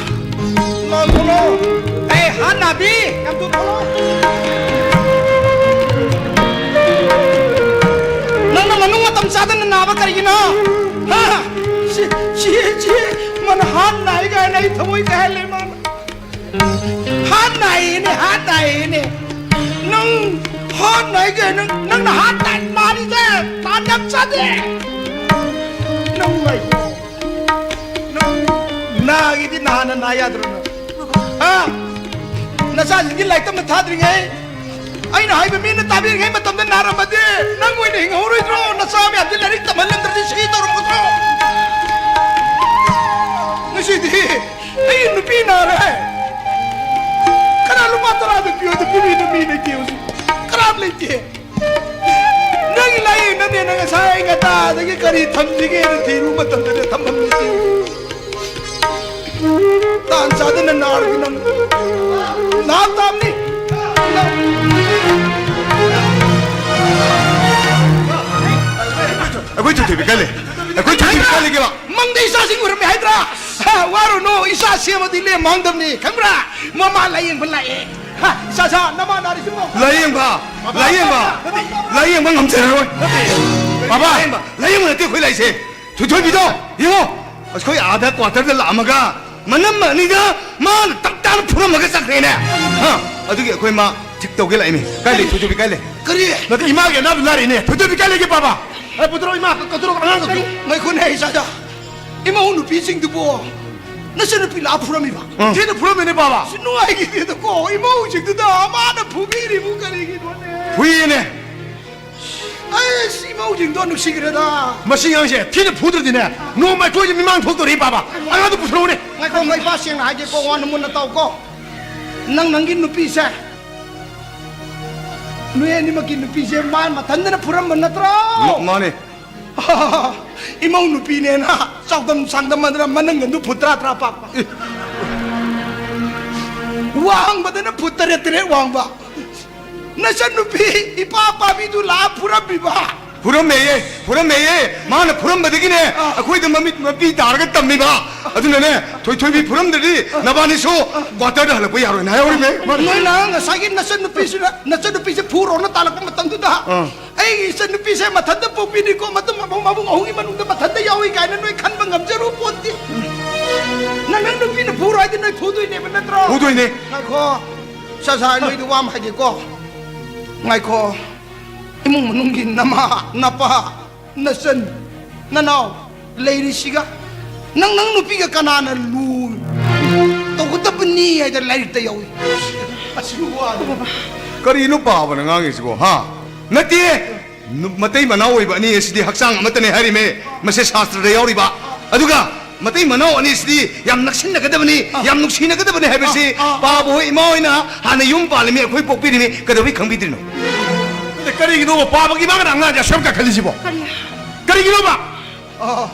ꯆꯥꯗꯅ ꯅꯥꯕ ꯀꯔꯤꯒꯤꯅꯣ? ꯍꯥ? ꯁꯤ, ꯁꯤ, ꯁꯤ, ꯃꯥꯅ ꯍꯥꯠ ꯅꯥꯏ ꯀꯥꯏꯅ ꯑꯩ ꯊꯃꯣꯏ ꯀꯥꯏꯍꯜꯂꯦ ꯃꯥꯅ꯫ ꯍꯥꯠ ꯅꯥꯏꯌꯦꯅꯦ, ꯍꯥꯠ ꯅꯥꯏꯌꯦꯅꯦ꯫ ꯅꯪ ꯍꯥꯠ ꯅꯥꯏ ꯀꯥꯏꯅ, ꯅꯪꯅ ꯍꯥꯠ ꯅꯥꯏ ꯃꯥꯜꯂꯤꯗ, ꯇꯥꯟꯅꯕ ꯆꯥꯗꯦ꯫ ꯅꯪ ꯂꯩ꯫ ꯅꯪ ꯅꯥꯒꯤꯗꯤ ꯅꯍꯥꯟꯅ ꯅꯥ ꯌꯥꯗ꯭ꯔꯣ ꯅꯪ? ꯍꯥ? ꯅꯆꯥꯁꯤꯡꯒꯤ ꯂꯥꯏꯔꯤꯛ ꯇꯝꯕ ꯊꯥꯗ꯭ꯔꯤꯉꯩ, ꯑꯩꯅ ꯍꯥꯏꯕ ꯃꯤꯅ ꯇꯥꯕꯤꯔꯤꯉꯩ ꯃꯇꯝꯗ ꯅꯥꯔꯝꯃꯗꯤ ꯅꯪ ꯑꯣꯏꯅ ꯍꯤꯡꯍꯧꯔꯣꯏꯗ꯭ꯔꯣ? ꯅꯆꯥ ꯃꯌꯥꯝꯁꯦ ꯂꯥꯏꯔꯤꯛ ꯇꯝꯍꯜꯂꯝꯗ꯭ꯔꯗꯤ ꯁꯤ ꯇꯧꯔꯝꯒꯗ꯭ꯔꯣ? ꯉꯁꯤꯗꯤ ꯑꯩ ꯅꯨꯄꯤ ꯅꯥꯔꯦ꯫ ꯀꯅꯥ ꯂꯨꯄꯥ ꯇꯔꯥꯗ ꯄꯤꯌꯣ ꯑꯗꯨ ꯄꯤꯕꯤ ꯅꯨꯄꯤ ꯂꯩꯇꯦ ꯍꯧꯖꯤꯛ꯫ ꯀꯅꯥꯝ ꯂꯩꯇꯦ꯫ ꯅꯪꯒꯤ ꯂꯥꯏꯌꯦꯡꯅꯕꯅꯦꯅ ꯉꯁꯥꯏ ꯉꯟꯇꯥꯗꯒꯤ ꯀꯔꯤ ꯊꯝꯁꯤꯒꯦꯅ ꯊꯤꯔꯨꯕ ꯃꯇꯝꯗꯅꯦ ꯊꯝꯐꯝ ꯂꯩꯇꯦ꯫ ꯇꯥꯟ ꯆꯥꯗꯅ ꯅꯥꯔꯗꯤ ꯅꯪ ꯅꯥ ꯇꯥꯕꯅꯤ꯫ ꯑꯩꯈꯣꯏ ꯊꯣꯏꯊꯣꯏꯕꯤ ꯀꯥꯏ ꯂꯩ? ꯑꯩꯈꯣꯏ ꯊꯣꯏꯊꯣꯏꯕꯤ ꯀꯥꯏ ꯂꯩꯒꯦꯕ? ꯃꯪꯗ ꯏꯆꯥꯁꯤꯡ ꯎꯔꯝꯃꯦ ꯍꯥꯏꯗ꯭ꯔꯥ? ꯍꯥ, ꯋꯥꯔꯨꯅꯨ, ꯏꯆꯥ ꯁꯦꯝꯃꯗꯤ ꯂꯦꯝ ꯃꯥꯡꯗꯕꯅꯤ, ꯈꯪꯕ꯭ꯔꯥ? ꯃꯃꯥ ꯂꯥꯏꯌꯦꯡꯕ ꯂꯥꯛꯑꯦ꯫ ꯍꯥ, ꯏꯆꯥ ꯁꯥ, ꯅꯃꯥ ꯅꯥꯔꯤꯁꯤꯕꯣ? ꯂꯥꯏꯌꯦꯡꯕ, ꯂꯥꯏꯌꯦꯡꯕ, ꯂꯥꯏꯌꯦꯡꯕ ꯉꯝꯖꯔꯔꯣꯏ꯫ ꯕꯥꯕꯥ, ꯂꯥꯏꯌꯦꯡꯕ ꯅꯠꯇꯦ ꯑꯩꯈꯣꯏ ꯂꯥꯛꯏꯁꯦ꯫ ꯊꯣꯏꯊꯣꯏꯕꯤꯗꯣ ꯌꯦꯡꯉꯣ, ꯑꯩꯈꯣꯏ ꯑꯥꯗ ꯀ꯭ꯋꯥꯇꯔꯗ ꯂꯥꯛꯑꯝꯃꯒ ꯃꯅꯝ ꯑꯅꯤꯗ ꯃꯥꯅ ꯇꯞ ꯇꯥꯅ ꯐꯨꯔꯝꯃꯒ ꯆꯠꯈ꯭ꯔꯦꯅꯦ꯫ ꯍꯥ, ꯑꯗꯨꯒꯤ ꯑꯩꯈꯣꯏ ꯃꯥ ꯆꯤꯛ ꯇꯧꯒꯦ ꯂꯥꯛꯏꯅꯦ꯫ ꯀꯥꯏ ꯂꯩ ꯊꯣꯏꯊꯣꯏꯕꯤ, ꯀꯥꯏ ꯂꯩ? ꯀꯔꯤ? ꯅꯠꯇꯦ, ꯏꯃꯥꯒꯤ ꯑꯅꯥꯕ ꯂꯥꯛꯏꯅꯦ꯫ ꯊꯣꯏꯊꯣꯏꯕꯤ ꯀꯥꯏ ꯂꯩꯒꯦ ꯕꯥꯕꯥ? ꯑꯦ, ꯄꯨꯊꯣꯔꯛꯑꯣ ꯏꯃꯥ, ꯀ-, ꯀꯧꯊꯣꯔꯛꯑꯣ ꯑꯉꯥꯡ ꯀꯧꯊꯣꯔꯛꯑꯣ꯫ ꯉꯥꯏꯈꯣꯅꯦ ꯏꯆꯥꯗ, ꯏꯃꯧ ꯅꯨꯄꯤꯁꯤꯡꯗꯨꯕꯨ ꯅꯆꯟꯅꯨꯄꯤ ꯂꯥꯛꯑ ꯐꯨꯔꯝꯃꯤꯕ? ꯎꯝ꯫ ꯊꯤꯅ ꯐꯨꯔꯝꯃꯤꯅꯦ ꯕꯥꯕꯥ꯫ ꯑꯁ, ꯅꯨꯡꯉꯥꯏꯈꯤꯗꯦꯗꯀꯣ, ꯏꯃꯧꯁꯤꯡꯗꯨꯗ ꯃꯥꯅ ꯐꯨꯕꯤꯔꯤꯕꯨ ꯀꯔꯤꯒꯤꯅꯣꯅꯦ? ꯐꯨꯏꯅꯦ꯫ ꯑꯩꯁ, ꯏꯃꯧꯁꯤꯡꯗꯣ ꯅꯨꯡꯁꯤꯈ꯭ꯔꯦꯗ꯫ ꯃꯁꯤ ꯑꯉꯥꯡꯁꯦ ꯊꯤꯅ ꯐꯨꯗ꯭ꯔꯗꯤꯅꯦ, ꯅꯣꯡꯃ ꯑꯩꯈꯣꯏꯁꯦ ꯃꯤꯃꯥꯡ ꯊꯣꯛꯇꯧꯔꯤ ꯕꯥꯕꯥ꯫ ꯑꯉꯥꯡꯗꯣ ꯄꯨꯊꯣꯔꯛꯎꯅꯦ꯫ ꯉꯥꯏꯈꯣ, ꯉꯥꯏꯈꯣ, ꯏꯄꯥ ꯁꯦꯡꯅ ꯍꯥꯏꯒꯦꯀꯣ, ꯋꯥ ꯅꯃꯨꯟꯅ ꯇꯥꯎꯀꯣ꯫ ꯅꯪ ꯅꯪꯒꯤ ꯅꯨꯄꯤꯁꯦ, ꯅꯣꯏ ꯑꯅꯤꯃꯛꯀꯤ ꯅꯨꯄꯤꯁꯦ ꯃꯥ ꯃꯊꯟꯗꯅ ꯐꯨꯔꯝꯕ ꯅꯠꯇ꯭ꯔꯣ? ꯃꯥ-, ꯃꯥꯅꯦ꯫ ꯏꯃꯧ ꯅꯨꯄꯤꯅꯦꯅ ꯆꯥꯎꯗꯝ ꯁꯥꯡꯗꯝ ꯑꯗꯨꯅ ꯃꯅꯪꯒꯟꯗꯨ ꯐꯨꯠ ꯇꯔꯥ ꯇꯔꯥ ꯄꯥꯛꯄ꯫ ꯋꯥꯡꯕꯗꯅ ꯐꯨꯠ ꯇꯔꯦꯠ ꯇꯔꯦꯠ ꯋꯥꯡꯕ꯫ ꯅꯆꯟꯅꯨꯄꯤ ꯏꯄꯥ ꯄꯥꯕꯤꯗꯨ ꯂꯥꯛꯑ ꯐꯨꯔꯝꯃꯤꯕ꯫ ꯐꯨꯔꯝꯃꯦꯌꯦ, ꯐꯨꯔꯝꯃꯦꯌꯦ꯫ ꯃꯥꯅ ꯐꯨꯔꯝꯕꯗꯒꯤꯅꯦ ꯑꯩꯈꯣꯏꯗ ꯃꯃꯤꯠ ꯃꯄꯤ ꯇꯥꯔꯒ ꯇꯝꯃꯤꯕ꯫ ꯑꯗꯨꯅꯅꯦ, ꯊꯣꯏꯊꯣꯏꯕꯤ ꯐꯨꯔꯝꯗ꯭ꯔꯗꯤ ꯅꯕꯥꯅꯤꯁꯨ ꯀ꯭ꯋꯥꯇꯔꯗ ꯍꯜꯂꯛꯄ ꯌꯥꯔꯣꯏꯅ ꯍꯥꯏꯍꯧꯔꯤꯃꯦ꯫ ꯅꯣꯏꯅ ꯉꯁꯥꯏꯒꯤ ꯅꯆꯟꯅꯨꯄꯤꯁꯤꯅ, ꯅꯆꯟꯅꯨꯄꯤꯁꯦ ꯐꯨꯔꯣꯅ ꯇꯥꯜꯂꯛꯄ ꯃꯇꯝꯗꯨꯗ, ꯑꯥ꯫ "ꯑꯩꯒꯤ ꯏꯆꯟꯅꯨꯄꯤꯁꯦ ꯃꯊꯟꯇ ꯄꯣꯛꯄꯤꯅꯤꯀꯣ, ꯃꯇꯨꯡ ꯃꯕꯨꯡ, ꯃꯕꯨꯡ ꯑꯍꯨꯝꯒꯤ ꯃꯅꯨꯡꯗ ꯃꯊꯟꯇ ꯌꯥꯎꯏ" ꯀꯥꯏꯅ ꯅꯣꯏ ꯈꯟꯕ ꯉꯝꯖꯔꯨ ꯄꯣꯠꯇꯦ꯫ ꯅꯪ, ꯅꯪ ꯅꯨꯄꯤꯅ ꯐꯨꯔꯣ ꯍꯥꯏꯗꯤ ꯅꯣꯏ ꯐꯨꯗꯣꯏꯅꯦꯕ ꯅꯠꯇ꯭ꯔꯣ? ꯐꯨꯗꯣꯏꯅꯦ꯫ ꯉꯥꯏꯈꯣ, ꯁꯥ ꯁꯥ, ꯅꯣꯏꯗ ꯋꯥ ꯑꯃ ꯍꯥꯏꯒꯦꯀꯣ꯫ ꯉꯥꯏꯈꯣ, ꯏꯃꯨꯡ ꯃꯅꯨꯡꯒꯤ ꯅꯃꯥ, ꯅꯄꯥ, ꯅꯆꯟ, ꯅꯅꯥꯎ ꯂꯩꯔꯤꯁꯤꯒ, ꯅꯪ, ꯅꯪ ꯅꯨꯄꯤꯒ ꯀꯅꯥꯅ ꯂꯨ ꯇꯧꯒꯗꯕꯅꯤ ꯍꯥꯏꯗ ꯂꯥꯏꯔꯤꯛꯇ ꯌꯥꯎꯏ꯫ ꯑꯁꯤꯕꯨ ꯋꯥꯗꯣ꯫ ꯀꯔꯤꯅꯣ ꯄꯥꯕꯅ ꯉꯥꯡꯉꯤꯁꯤꯕꯣ, ꯍꯥ? ꯅꯠꯇꯦ, ꯅꯨ-, ꯃꯇꯩ ꯃꯅꯥꯎ ꯑꯣꯏꯕ ꯑꯅꯤ ꯑꯁꯤꯗꯤ ꯍꯛꯆꯥꯡ ꯑꯃꯠꯇꯅꯦ ꯍꯥꯏꯔꯤꯃꯦ꯫ ꯃꯁꯤ ꯁꯥꯁꯇ꯭ꯔꯗ ꯌꯥꯎꯔꯤꯕ꯫ ꯑꯗꯨꯒ ꯃꯇꯩ ꯃꯅꯥꯎ ꯑꯅꯤꯁꯤꯗꯤ ꯌꯥꯝ ꯅꯛꯁꯤꯟꯅꯒꯗꯕꯅꯤ, ꯑꯥ꯫ ꯌꯥꯝ ꯅꯨꯡꯁꯤꯅꯒꯗꯕꯅꯤ ꯍꯥꯏꯕꯁꯤ ꯑꯥ, ꯑꯥ, ꯑꯥ꯫ ꯄꯥꯕ ꯍꯣꯏ ꯏꯃꯥ ꯍꯣꯏꯅ ꯍꯥꯟꯅ ꯌꯨꯝ ꯄꯥꯜꯂꯤꯃꯤ, ꯑꯩꯈꯣꯏ ꯄꯣꯛꯄꯤꯔꯤꯃꯤ, ꯀꯩꯗꯧꯕꯩ ꯈꯪꯕꯤꯗ꯭ꯔꯤꯅꯣ? ꯑꯗ ꯀꯔꯤꯒꯤꯅꯣꯕ ꯄꯥꯕꯒꯤ ꯏꯃꯥꯒꯅ ꯑꯉꯥꯡꯁꯦ ꯑꯁꯨꯛ ꯌꯥꯝ ꯀꯥꯈꯠꯂꯤꯁꯤꯕꯣ? ꯀꯔꯤ? ꯀꯔꯤꯒꯤꯅꯣꯕ? ꯑꯥ,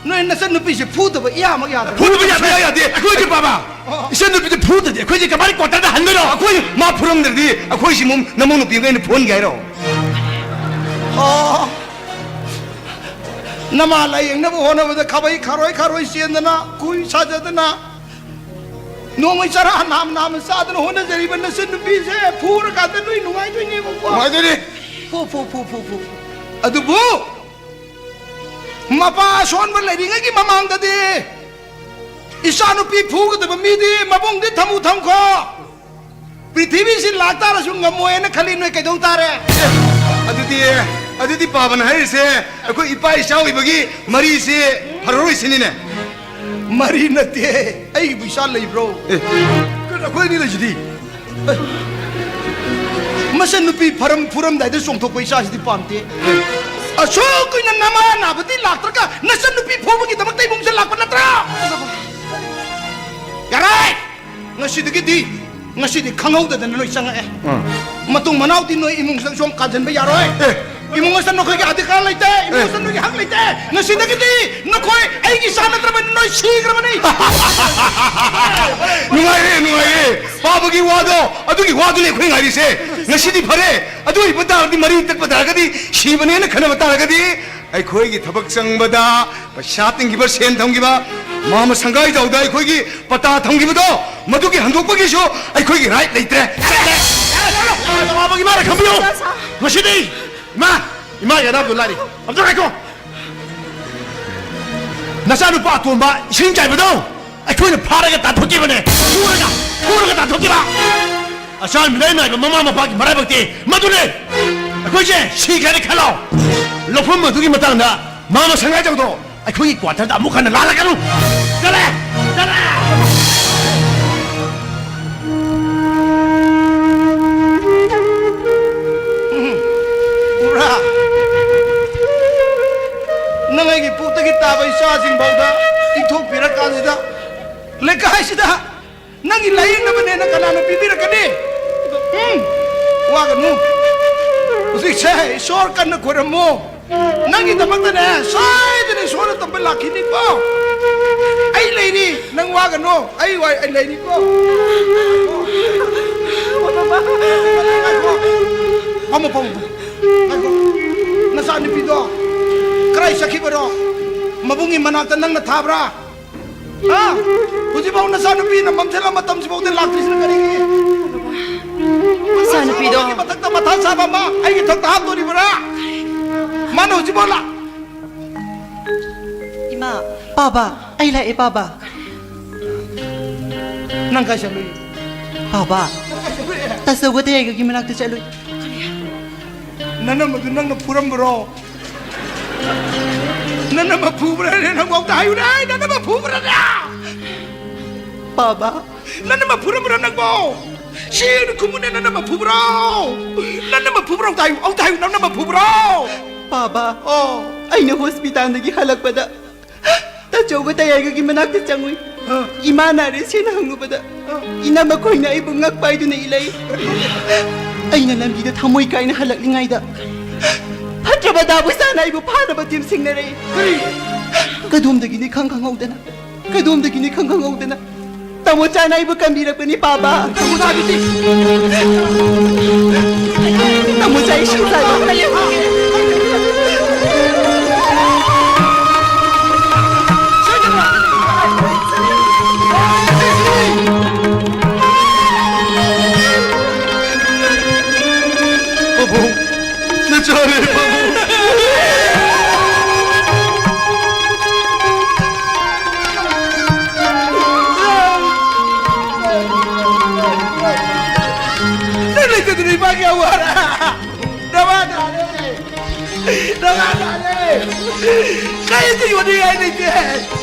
ꯅꯣꯏ ꯅꯆꯟꯅꯨꯄꯤꯁꯦ ꯐꯨꯗꯕ ꯏꯌꯥꯃꯛ ꯌꯥꯗ꯭ꯔꯦ꯫ ꯐꯨꯗꯕ ꯌꯥꯗꯦ, ꯌꯥꯗꯦ꯫ ꯑꯩꯈꯣꯏꯒꯤ ꯄꯥꯕ, ꯑꯥ꯫ ꯏꯆꯟꯅꯨꯄꯤꯗꯤ ꯐꯨꯗ꯭ꯔꯗꯤ ꯑꯩꯈꯣꯏꯗꯤ ꯀꯃꯥꯏꯅ ꯀ꯭ꯋꯥꯇꯔꯗ ꯍꯟꯗꯣꯏꯅꯣ? ꯑꯩꯈꯣꯏ ꯃꯥ ꯐꯨꯔꯝꯗ꯭ꯔꯗꯤ ꯑꯩꯈꯣꯏꯁꯤ ꯃꯨꯝ-, ꯅꯃꯧ ꯅꯨꯄꯤ ꯑꯃꯒ ꯑꯩꯅ ꯐꯨꯍꯟꯒꯦ ꯍꯥꯏꯔꯣ? ꯑꯣ꯫ ꯅꯃꯥ ꯂꯥꯏꯌꯦꯡꯅꯕ ꯍꯣꯠꯅꯕꯗ ꯈꯥꯕꯩ ꯈꯥꯔꯣꯏ ꯈꯥꯔꯣꯏ ꯆꯦꯟꯗꯅ, ꯀꯨꯏ ꯁꯥꯖꯗꯅ, ꯅꯣꯡꯃꯩ ꯆꯔꯥ ꯅꯥꯝ ꯅꯥꯝꯅ ꯆꯥꯗꯅ ꯍꯣꯠꯅꯖꯔꯤꯕ ꯅꯆꯟ ꯅꯨꯄꯤꯁꯦ ꯐꯨꯔꯀꯥꯟꯗ ꯅꯣꯏ ꯅꯨꯡꯉꯥꯏꯗꯣꯏꯅꯦꯕꯀꯣ꯫ ꯅꯨꯡꯉꯥꯏꯗꯣꯏꯅꯦ꯫ ꯐꯨ, ꯐꯨ, ꯐꯨ, ꯐꯨ, ꯐꯨ꯫ ꯑꯗꯨꯕꯨ ꯃꯄꯥ ꯑꯁꯣꯟꯕ ꯂꯩꯔꯤꯉꯩꯒꯤ ꯃꯃꯥꯡꯗꯗꯤ ꯏꯆꯥꯅꯨꯄꯤ ꯐꯨꯒꯗꯕ ꯃꯤꯗꯤ ꯃꯕꯨꯡꯗꯤ ꯊꯝꯃꯨ ꯊꯝꯈꯣ꯫ ꯄ꯭ꯔꯤꯊꯤꯕꯤꯁꯤ ꯂꯥꯛꯇꯥꯔꯁꯨ ꯉꯝꯃꯣꯏꯅ ꯈꯜꯂꯤ, ꯅꯣꯏ ꯀꯩꯗꯧ ꯇꯥꯔꯦ? ꯑꯗꯨꯗꯤ, ꯑꯗꯨꯗꯤ ꯄꯥꯕꯅ ꯍꯥꯏꯔꯤꯁꯦ ꯑꯩꯈꯣꯏ ꯏꯄꯥ ꯏꯆꯥ ꯑꯣꯏꯕꯒꯤ ꯃꯔꯤꯁꯤ ꯐꯔꯔꯣꯏ ꯁꯤꯅꯤꯅꯦ? ꯃꯔꯤ ꯅꯠꯇꯦ, ꯑꯩꯒꯤꯕꯨ ꯏꯆꯥ ꯂꯩꯕ꯭ꯔꯣ? ꯑꯦ, ꯀꯩꯅꯣ, ꯑꯩꯈꯣꯏ ꯑꯅꯤ ꯂꯩꯁꯤꯗꯤ꯫ ꯃꯆꯟ ꯅꯨꯄꯤ ꯐꯔꯝ-, ꯐꯨꯔꯝꯗꯥꯏꯗ ꯆꯣꯡꯊꯣꯛꯄ ꯏꯆꯥꯁꯤꯗꯤ ꯄꯥꯝꯗꯦ꯫ ꯑꯁꯨꯛ ꯀꯨꯏꯅ ꯅꯃꯥ ꯅꯥꯕꯗꯤ ꯂꯥꯛꯇ꯭ꯔꯒ ꯅꯆꯟ ꯅꯨꯄꯤ ꯐꯨꯕꯒꯤꯗꯃꯛꯇ ꯏꯃꯨꯡꯁꯦ ꯂꯥꯛꯄ ꯅꯠꯇ꯭ꯔꯥ? ꯌꯥꯔꯦ! ꯉꯁꯤꯗꯒꯤꯗꯤ, ꯉꯁꯤꯗꯤ ꯈꯪꯍꯧꯗꯗꯅ ꯂꯣꯏ ꯆꯪꯉꯛꯑꯦ꯫ ꯑꯥ꯫ ꯃꯇꯨꯡ ꯃꯅꯥꯎꯗꯤ ꯅꯣꯏ ꯏꯃꯨꯡꯁꯤꯗ ꯁꯣꯝ ꯀꯥꯟꯁꯤꯟꯕ ꯌꯥꯔꯣꯏ꯫ ꯑꯦ, ꯏꯃꯨꯡ ꯑꯁꯤꯗ ꯅꯈꯣꯏꯒꯤ ꯑꯙꯤꯀꯥꯔ ꯂꯩꯇꯦ, ꯏꯃꯨꯡ ꯑꯁꯤꯗ ꯅꯣꯏꯒꯤ ꯍꯛ ꯂꯩꯇꯦ꯫ ꯉꯁꯤꯗꯒꯤꯗꯤ ꯅꯈꯣꯏ ꯑꯩꯒꯤ ꯏꯆꯥ ꯅꯠꯇ꯭ꯔꯕꯅꯤ, ꯅꯣꯏ ꯁꯤꯈ꯭ꯔꯕꯅꯤ꯫ ꯅꯨꯡꯉꯥꯏꯔꯦ, ꯅꯨꯡꯉꯥꯏꯔꯦ꯫ ꯄꯥꯕꯒꯤ ꯋꯥꯗꯣ, ꯑꯗꯨꯒꯤ ꯋꯥꯗꯨꯅꯦ ꯑꯩꯈꯣꯏ ꯉꯥꯏꯔꯤꯁꯦ꯫ ꯉꯁꯤꯗꯤ ꯐꯔꯦ꯫ ꯑꯗꯨ ꯑꯣꯏꯕ ꯇꯥꯔꯗꯤ, ꯃꯔꯤ ꯇꯠꯄ ꯇꯥꯔꯒꯗꯤ, ꯁꯤꯕꯅꯦꯅ ꯈꯟꯅꯕ ꯇꯥꯔꯒꯗꯤ, ꯑꯩꯈꯣꯏꯒꯤ ꯊꯕꯛ ꯆꯪꯕꯗ ꯄꯩꯁꯥ ꯇꯤꯡꯈꯤꯕ, ꯁꯦꯟ ꯊꯝꯈꯤꯕ, ꯃꯥꯃ ꯁꯪꯒꯥꯏꯖꯥꯎꯗ ꯑꯩꯈꯣꯏꯒꯤ ꯄꯇꯥ ꯊꯝꯈꯤꯕꯗꯣ, ꯃꯗꯨꯒꯤ ꯍꯟꯗꯣꯛꯄꯒꯤꯁꯨ ꯑꯩꯈꯣꯏꯒꯤ ꯔꯥꯏꯠ ꯂꯩꯇ꯭ꯔꯦ꯫ ꯆꯠꯂꯦ! ꯅꯃꯥꯕꯒꯤ ꯃꯥꯅ ꯈꯪꯕꯤꯌꯨ꯫ ꯉꯁꯤꯗꯤ ꯏꯃꯥ, ꯏꯃꯥꯒꯤ ꯑꯅꯥꯕꯗꯨ ꯂꯥꯛꯏ꯫ ꯑꯝꯇ ꯉꯥꯏꯈꯣ꯫ ꯅꯆꯥꯅꯨꯄꯥ ꯑꯇꯣꯝꯕ ꯏꯁꯤꯡ ꯆꯥꯏꯕꯗꯣ ꯑꯩꯈꯣꯏꯅ ꯐꯥꯔꯒ ꯇꯥꯟꯊꯣꯛꯈꯤꯕꯅꯦ꯫ ꯐꯨꯔꯒ, ꯐꯨꯔꯒ ꯇꯥꯟꯊꯣꯛꯈꯤꯕ꯫ ꯑꯆꯥꯟ ꯃꯤꯅꯥꯏ ꯅꯥꯏꯕ ꯃꯃꯥ ꯃꯄꯥꯒꯤ ꯃꯔꯥꯏꯕꯛꯇꯤ ꯃꯗꯨꯅꯦ꯫ ꯑꯩꯈꯣꯏꯁꯦ ꯁꯤꯈ꯭ꯔꯦꯅ ꯈꯜꯂꯣ꯫ ꯂꯧꯐꯝ ꯑꯗꯨꯒꯤ ꯃꯇꯥꯡꯗ ꯃꯥꯃ ꯁꯪꯒꯥꯏꯖꯧꯗꯣ ꯑꯩꯈꯣꯏꯒꯤ ꯀ꯭ꯋꯥꯇꯔꯗ ꯑꯃꯨꯛ ꯍꯟꯅ ꯂꯥꯜꯂꯛꯀꯅꯨ꯫ ꯆꯠꯂꯦ! ꯆꯠꯂꯦ! ꯎꯕ꯭ꯔꯥ? ꯅꯪ ꯑꯩꯒꯤ ꯄꯨꯛꯇꯒꯤ ꯇꯥꯕ ꯏꯆꯥꯁꯤꯡ ꯐꯥꯎꯗ ꯏꯟꯊꯣꯛꯄꯤꯔꯀꯥꯟꯁꯤꯗ, ꯂꯩꯀꯥꯏꯁꯤꯗ ꯅꯪꯒꯤ ꯂꯥꯏꯌꯦꯡꯅꯕꯅꯦꯅ ꯀꯅꯥꯅ ꯄꯤꯕꯤꯔꯛꯀꯅꯤ? ꯎꯝ? ꯋꯥꯒꯅꯨ꯫ ꯍꯧꯖꯤꯛꯁꯦ ꯏꯁꯣꯔ ꯀꯟꯅ ꯈꯣꯏꯔꯝꯃꯨ꯫ ꯅꯪꯒꯤꯗꯃꯛꯇꯅꯦ, ꯁꯣꯏꯗꯅ ꯏꯁꯣꯔꯅ ꯇꯝꯕ ꯂꯥꯛꯈꯤꯅꯤꯀꯣ꯫ ꯑꯩ ꯂꯩꯔꯤ, ꯅꯪ ꯋꯥꯒꯅꯨ꯫ ꯑꯩ ꯋꯥ-, ꯑꯩ ꯂꯩꯔꯤꯀꯣ꯫ ꯐꯝꯃꯣ, ꯐꯝꯃꯣ, ꯐꯝꯃꯣ꯫ ꯉꯥꯏꯈꯣ꯫ ꯅꯆꯥꯅꯨꯄꯤꯗꯣ ꯀꯗꯥꯏ ꯆꯠꯈꯤꯕꯅꯣ? ꯃꯕꯨꯡꯒꯤ ꯃꯅꯥꯛꯇ ꯅꯪꯅ ꯊꯥꯕ꯭ꯔꯥ? ꯍꯥ? ꯍꯧꯖꯤꯛꯐꯥꯎ ꯅꯆꯥꯅꯨꯄꯤꯅ ꯃꯝꯁꯤꯜꯂ ꯃꯇꯝꯁꯤꯐꯥꯎꯗ ꯂꯥꯛꯇ꯭ꯔꯤꯁꯤꯅ ꯀꯔꯤꯒꯤ? ꯏꯆꯥꯅꯨꯄꯤꯗꯣ꯫ ꯃꯊꯛꯇ ꯃꯊꯥ ꯁꯥꯕ ꯑꯃ ꯑꯩꯒꯤ ꯊꯛꯇ ꯍꯥꯞꯇꯣꯔꯤꯕ꯭ꯔꯥ? ꯃꯥꯅ ꯍꯧꯖꯤꯛꯐꯥꯎ ꯂꯥꯛ- ꯏꯃꯥ, ꯄꯥꯕ, ꯑꯩ ꯂꯥꯛꯑꯦ, ꯄꯥꯕ꯫ ꯅꯪ ꯀꯥꯏ ꯆꯠꯂꯨꯏ? ꯄꯥꯕ, ꯇꯥꯆꯧꯒ ꯇꯌꯥꯏꯒꯒꯤ ꯃꯅꯥꯛꯇ ꯆꯠꯂꯨꯏ꯫ ꯅꯅꯝꯃꯗꯨ ꯅꯪꯅ ꯐꯨꯔꯝꯕ꯭ꯔꯣ? ꯅꯅꯝꯃ ꯐꯨꯕ꯭ꯔꯥꯅꯦ? ꯅꯪꯕꯨ ꯑꯝꯇ ꯍꯥꯏꯌꯨꯅꯦ, ꯅꯅꯝꯃ ꯐꯨꯕ꯭ꯔꯥꯅꯦ? ꯄꯥꯕ꯫ ꯅꯅꯝꯃ ꯐꯨꯔꯝꯕ꯭ꯔꯥ ꯅꯪꯕꯣ? ꯁꯦꯡꯅ ꯈꯨꯝꯃꯨꯅꯦ, ꯅꯅꯝꯃ ꯐꯨꯕ꯭ꯔꯣ? ꯅꯅꯝꯃ ꯐꯨꯕ꯭ꯔꯣ? ꯑꯝꯇ ꯍꯥꯏꯌꯨ, ꯑꯝꯇ ꯍꯥꯏꯌꯨ, ꯅꯅꯝꯃ ꯐꯨꯕ꯭ꯔꯣ? ꯄꯥꯕ, ꯑꯣ꯫ ꯑꯩꯅ ꯍꯣꯁꯄꯤꯇꯥꯜꯗꯒꯤ ꯍꯜꯂꯛꯄꯗ ꯇꯥꯆꯧꯒ ꯇꯌꯥꯏꯒꯒꯤ ꯃꯅꯥꯛꯇ ꯆꯪꯉꯨꯏ꯫ ꯑ꯫ ꯏꯃꯥ ꯅꯥꯔꯦ ꯁꯦꯅ ꯍꯪꯂꯨꯕꯗ, ꯑ꯫ ꯏꯅꯝꯃ ꯈꯣꯏꯅ ꯑꯩꯕꯨ ꯉꯛ ꯄꯥꯏꯗꯨꯅ ꯏꯜꯂꯛꯏ꯫ ꯑꯩꯅ ꯂꯝꯕꯤꯗ ꯊꯃꯣꯏ ꯀꯥꯏꯅ ꯍꯜꯂꯛꯂꯤꯉꯩꯗ ꯄꯗꯥꯕꯨ ꯆꯥꯅ ꯑꯩꯕꯨ ꯐꯥꯅꯕ ꯇꯤꯝ ꯁꯤꯡꯅꯔꯛꯏ꯫ ꯀꯔꯤ? ꯀꯗꯣꯝꯗꯒꯤꯅꯤ ꯈꯪ ꯈꯪꯍꯧꯗꯅ, ꯀꯗꯣꯝꯗꯒꯤꯅꯤ ꯈꯪ ꯈꯪꯍꯧꯗꯅ ꯇꯥꯃꯣ ꯆꯥꯅ ꯑꯩꯕꯨ ꯀꯝꯕꯤꯔꯛꯄꯅꯤ, ꯄꯥꯕ꯫ ꯇꯥꯃꯣ ꯆꯥꯒꯤꯗꯤ꯫ ꯇꯥꯃꯣ ꯆꯥ ꯏꯁꯤꯡ ꯆꯥꯏꯕ꯫ ꯄꯥꯕꯨꯡ, ꯅꯆꯥꯅꯦ, ꯄꯥꯕꯨꯡ꯫ ꯅꯪ ꯂꯩꯇꯗꯅ ꯏꯃꯥꯒꯤ ꯑꯋꯥꯔ꯫ ꯅꯃꯥ ꯅꯥꯔꯦ꯫ ꯅꯃꯥ ꯅꯥꯔꯦ꯫ ꯀꯔꯤꯁꯨ ꯌꯣꯟꯅꯤꯡꯉꯥꯏ ꯂꯩꯇꯦ꯫